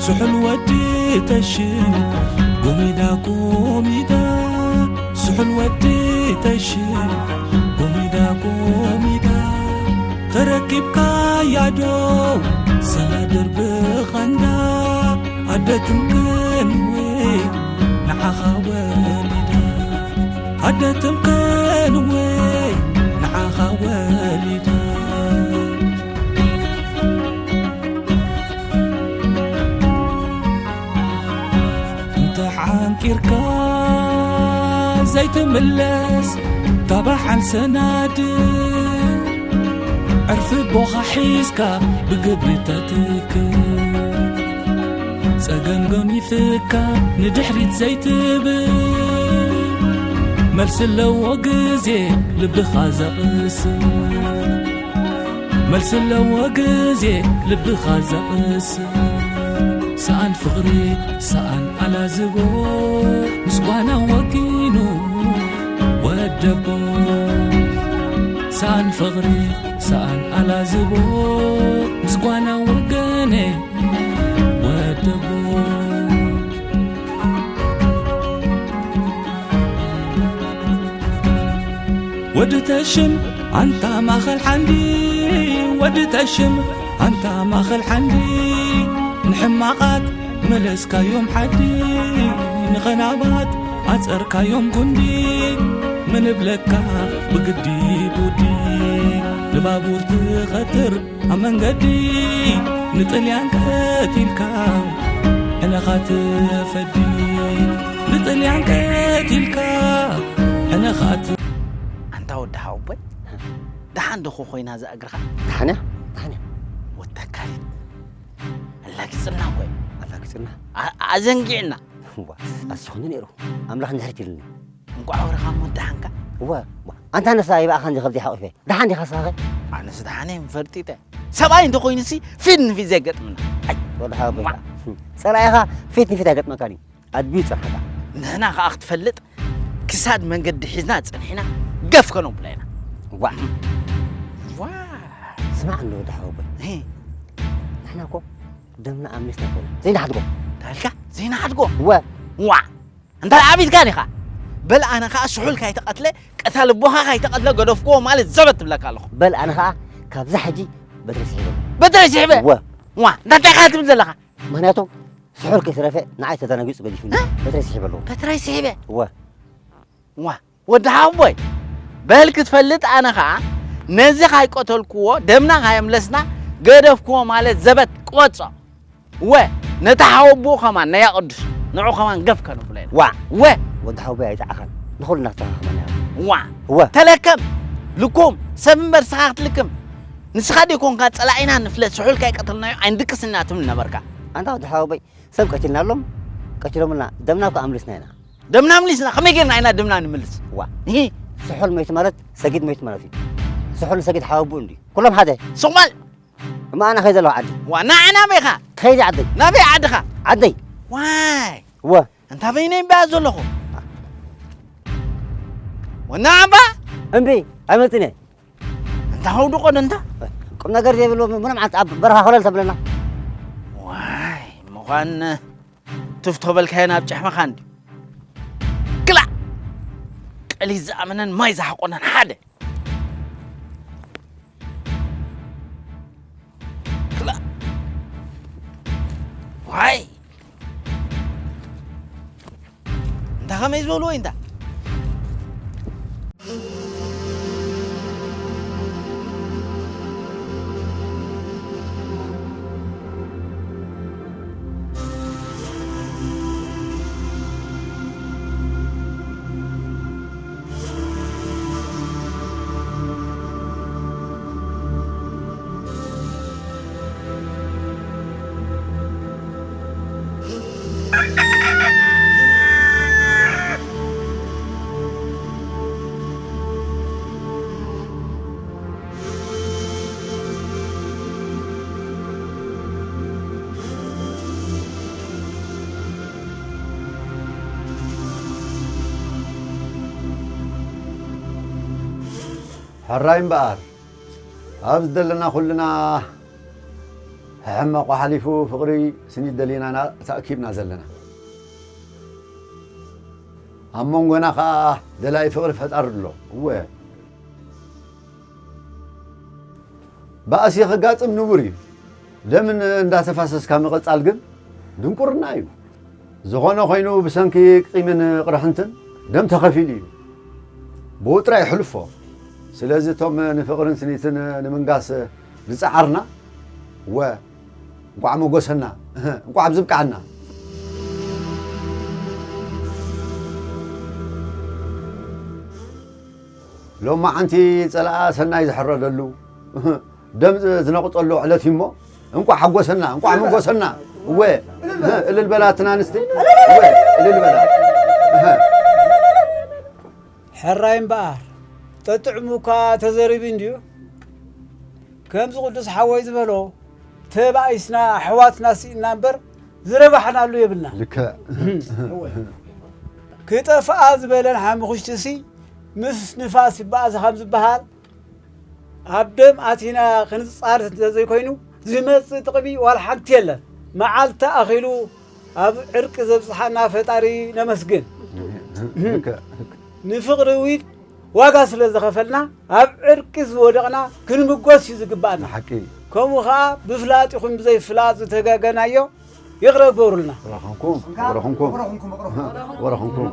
ስሑል ወዲ ተሽም ጎሚዳ ጎሚዳ ስሑል ወዲ ተሽም ጎሚዳ ጎሚዳ ተረኪብካያ ዶ ሰላድር ብኸንዳ ኣደትም ክንወይ ንዓኻ ወሊዳ ኣደትም ክንወይ ንዓኻ ወሊዳ እንተ ሓንቂርካ ዘይትምለስ ታባሓል ሰናድ ዕርፊ ቦኻ ሒዝካ ብግብሪ ተትክ ጸገም ገኒፍካ ንድሕሪት ዘይትብል መልሲ ኣለዎ ግዜ ልብኻ ዘቕስ መልሲ ኣለዎ ግዜ ልብኻ ዘቕስ ሰኣን ፍቕሪ ሰኣን ኣላዝቦ ምስ ጓና ወጊኑ ወደቦ ሰኣን ፍቕሪ ሰኣን ኣላዝቦ ምስ ጓና ወገነ ወደቦ ወዲ ተሽም ኣንታ ማኸል ሓንዲ ወዲ ተሽም ኣንታ ማኸል ሓንዲ ንሕማቓት መለስካዮም ሓዲ ንኸናባት ኣጸርካዮም ጉንዲ ምንብለካ ብግዲ ቡዲ ንባቡር ትኸትር ኣብ መንገዲ ንጥልያን ቀቲልካ ሕነኻ ትፈዲ ንጥልያን ቀቲልካ ሕነኻ ት- ኣንታ ወዲ ሓወቦይ ደሓን ዶ ኮይና እዛ እግርኻ ደሓን እያ ደሓን እያ ወተካሊት ኣላጊፅና እኮ ኣላጊፅና ኣዘንጊዕና እዋ ኣስኹኒ ነይሩ ኣምላኽ እንድሕር ትልኒ እንቋዕ ወረኻ እሞ ደሓንካ እዋ ኣንታ ነሳ ይብኣኻ እንጂ ከብዚ ሓቑፈ ደሓን ዲኻ ስኻኸ ኣነስ ደሓነ ምፈርጢጠ ሰብኣይ እንተኮይኑሲ ፊት ንፊት ዘይገጥምና ወድሓ በቃ ጸላኢኻ ፊት ንፊት ኣይገጥመካን እዩ ኣድብዩ ይጸንሓካ ንሕና ከዓ ክትፈልጥ ክሳድ መንገዲ ሒዝና ጸኒሕና ገፍ ከነብሎ ኢና ዋ ዋ ስማዕ እንዶ ወዲ ሓወቦይ ንሕና እኮ ደምና ኣምሊስና ይኮነ ዘይንሓድጎ ታልካ ዘይንሓድጎ ወ ዋ እንተ ኣቢትካ ዲኻ በል ኣነ ከዓ ስሑል ካይተቐትለ ቀታ ልቦኻ ካይተቐትለ ገደፍክዎ ማለት ዘበት ትብለካ ኣለኹ በል ኣነ ከዓ ካብዛ ሕጂ በትሪ ስሒበ በትሪ ስሒበ ወ ዋ እንታይ ኢኻ ትብል ዘለኻ ምክንያቱ ስሑል ከይተረፈ ንዓይ ተደናጊፁ ገዲፉኒ በትሪ ስሒበ ኣለዎ በትራይ ስሒበ ወ ዋ ወዲ ሓወቦይ በል ክትፈልጥ ኣነ ኸዓ ነዚ ካይቀተልክዎ ደምና ካየምለስና ገደፍክዎ ማለት ዘበት ቅበጾ ወ ነቲ ሓወቦኡ ኸማን ነያ ቅዱስ ንዑ ኸማን ገፍ ከነብሎ ኢና ዋ ወ ወዲ ሓወቦይ ኣይጠዓኻን ንኹልና ዝተኻኸመና ዋ ወ ተለከም ልኩም ሰብ እምበር ስኻ ክትልክም ንስኻ ደይኮንካ ጸላኢና ንፍለጥ ስሑል ካይቀተልናዮ ኣይንድቅስና ትብል ነበርካ ኣንታ ወዲ ሓወቦይ ሰብ ቀቲልናሎም ቀቲሎምልና ደምና እኮ ኣምሊስና ኢና ደምና ኣምሊስና ከመይ ጌርና ኢና ደምና ንምልስ ዋ እሂ ስሑል መይቱ ማለት ሰጊድ መይቱ ማለት እዩ ስሑል ንሰጊድ ሓወቡኡ እንድዩ ኩሎም ሓደ ሱቕ በል እማ ኣነ ከይደ ኣለኹ ዓዲ ዋ ንዓ ናበይ ኢኻ ከይደ ዓደይ ናበይ ዓድኻ ዓደይ ዋይ ወ እንታ በይነይ እምበያ ዘለኹ ወና ኣባ እምቢ ኣይመፅን እየ እንተ ኸውዲ ቆዶ እንተ ቁም ነገር ዘይብሉ ምንም ዓንት ኣብ በረኻ ኮለል ተብለና ዋይ ምዃን ትፍቶ በልካዮ ናብ ጭሕምኻ እንዲ ክላእ ቀሊት ዝኣመነን ማይ ዝሓቆነን ሓደ ክላእ ዋይ እንታ ኸመይ ዝበልዎ እዩ እንታ ሕራይ እምበኣር፣ ኣብ ዝደለና ኩልና ሕሕመቑ ሓሊፉ ፍቕሪ ስኒት ደሊናና ተኣኪብና ዘለና። ኣብ መንጎና ኸኣ ደላይ ፍቕሪ ፈጣሪ ኣሎ። እወ፣ ባእሲ ኸጋጥም ንቡር እዩ። ደምን እንዳተፋሰስካ ምቕጻል ግን ድንቁርና እዩ። ዝኾነ ኾይኑ ብሰንኪ ቂምን ቅርሕንትን ደም ተኸፊሉ እዩ። ብኡ ጥራይ ይሕልፎ። ስለዚ እቶም ንፍቕርን ስኒትን ንምንጋስ ዝጸዓርና፣ ወ፣ እንቋዕ መጎሰና፣ እንቋዕ ኣብዚ ብቅዓና። ሎማዓንቲ ጸላኣ ሰናይ ዝሕረደሉ፣ ደም ዝነቕጸሉ ዕለት እዩ እሞ፣ እንቋዕ ሓጎሰና፣ እንቋዕ መጎሰና። እወ፣ እልል በላ እተን ኣንስቲ፣ እወ፣ እልል በላ። ሕራይ እምበኣር፣ ጠጥዕሙ እኳ ተዘሪቡ እንድዩ። ከምዚ ቅዱስ ሓወይ ዝበሎ፣ ተባኢስና ኣሕዋትና ስኢንና እምበር ዝረባሕናሉ የብልና። ልክዕ። እወ። ክጠፍኣ ዝበለን ሓሙኽሽቲሲ ምስ ንፋስ ይበኣስ ከም ዝበሃል፣ ኣብ ደም ኣቲና ክንጻር እንተዘይኮይኑ ዝመጽእ ጥቕሚ ዋላ ሓንቲ የለን። መዓልቲ ኣኺሉ ኣብ ዕርቂ ዘብጽሓና ፈጣሪ ነመስግን። ልክዕ። ንፍቕሪ ዊድ ዋጋ ስለ ዝኸፈልና ኣብ ዕርቂ ዝወደቕና ክንምጎስ እዩ ዝግባኣና። ሓቂ። ከምኡ ኸኣ ብፍላጥ ይኹን ብዘይፍላጥ ዝተጋገናዮ ይቕረ ግበሩልና። ወረኹምኩም፣ ወረኹምኩም፣ ወረኹምኩም።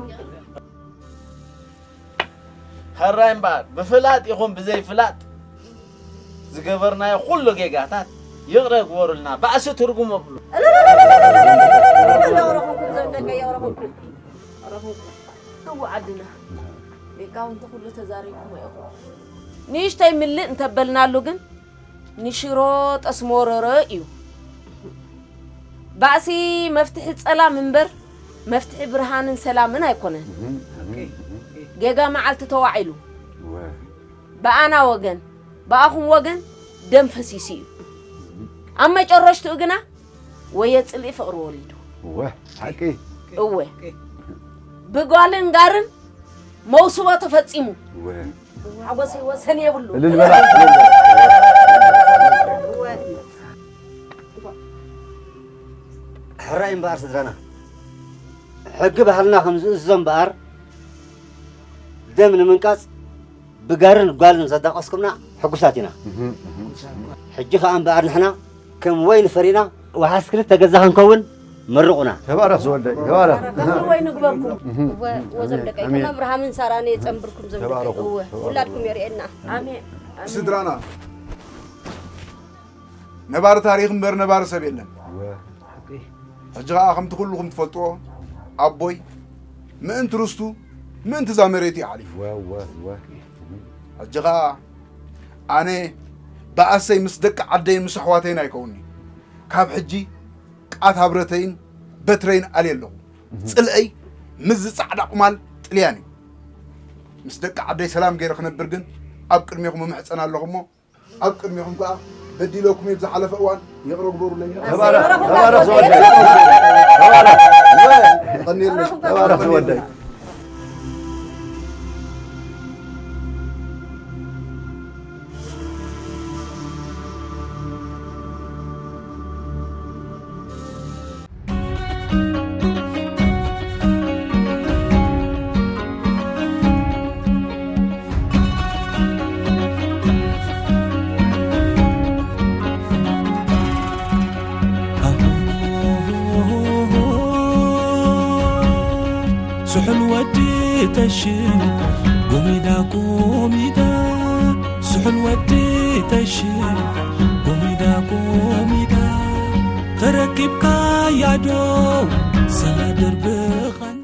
ሕራይ እምበኣር ብፍላጥ ይኹን ብዘይፍላጥ ዝገበርናዮ ኩሉ ጌጋታት ይቕረ ግበሩልና። ባእሲ ትርጉም የብሉ። እው ዓድና ሊቃውንቲ ኩሉ ተዛሪብኩሞ ኢኹም። ንእሽተይ ምልእ እንተበልናሉ ግን ንሽሮ ጠስሚ ወረሮ እዩ። ባእሲ መፍትሒ ጸላም እምበር መፍትሒ ብርሃንን ሰላምን ኣይኮነን። ጌጋ መዓልቲ ተዋዒሉ ብኣና ወገን ብኣኹም ወገን ደም ፈሲሱ እዩ። ኣብ መጨረሽትኡ ግና ወየ ጽልኢ ፍቕሪ ወሊዱ። እወ ሓቂ። እወ ብጓልን ጋርን መውስቦ ተፈጺሙ። እወ ሓጎሰይ ወሰን የብሉ። እልል በላ። ሕራይ እምበኣር ስድራና ሕጊ ባህልና ከም ዝእዝዞ እምበኣር ደም ንምንቃጽ ብጋርን ጓልን ዘዳቐስኩምና ሕጉሳት ኢና። ሕጂ ኸኣ እምበኣር ንሕና ከም ወይኒ ፈሪና ወሓስ ክልተ ገዛ ክንከውን መርቑና። ተባረኽ ዝወደይ ተባረኽ። ወይ ንግበርኩም። ወዘም ደቀይ ከም ኣብርሃምን ሳራን የጸንብርኩም ዘም ደቀይ። ተባረኹ፣ እወ ተባረኹ። ውላድኩም የርእየና። ኣሜን። ስድራና ነባሪ ታሪኽ እምበር ነባሪ ሰብ የለን። ሕጂ ኸዓ ከምቲ ኩልኹም ትፈልጥዎ ኣቦይ ምእንቲ ርስቱ ምእንቲ እዛ መሬት እዩ ሓሊፉ። ሕጂ ኸዓ ኣነ ብኣሰይ ምስ ደቂ ዓደይን ምስ ኣሕዋተይን ኣይከውን'ዩ። ካብ ሕጂ ቃታ ብረተይን በትረይን ኣልየ ኣለኹ። ጽልአይ ምስዚ ጻዕዳ ቁማል ጥልያን እዩ። ምስ ደቂ ዓደይ ሰላም ገይረ ክነብር ግን ኣብ ቅድሜኹም እምሕጸን ኣለኹ እሞ ኣብ ቅድሜኹም ከኣ በዲለኩም እየ ብዝሓለፈ እዋን ይቕረ ግበሩለይ። ተባረኽ ተባረኽ ዝወደይ ተባረኽ። ቀንየለይ። ተባረኽ ዝወደይ። ስሑል ወዲ ተሽም ጎሚዳ ጎሚዳ ስሑል ወዲ ተሽም ጎሚዳ ጎሚዳ ተረኪብካ ያዶ ሰላ ደርብኻን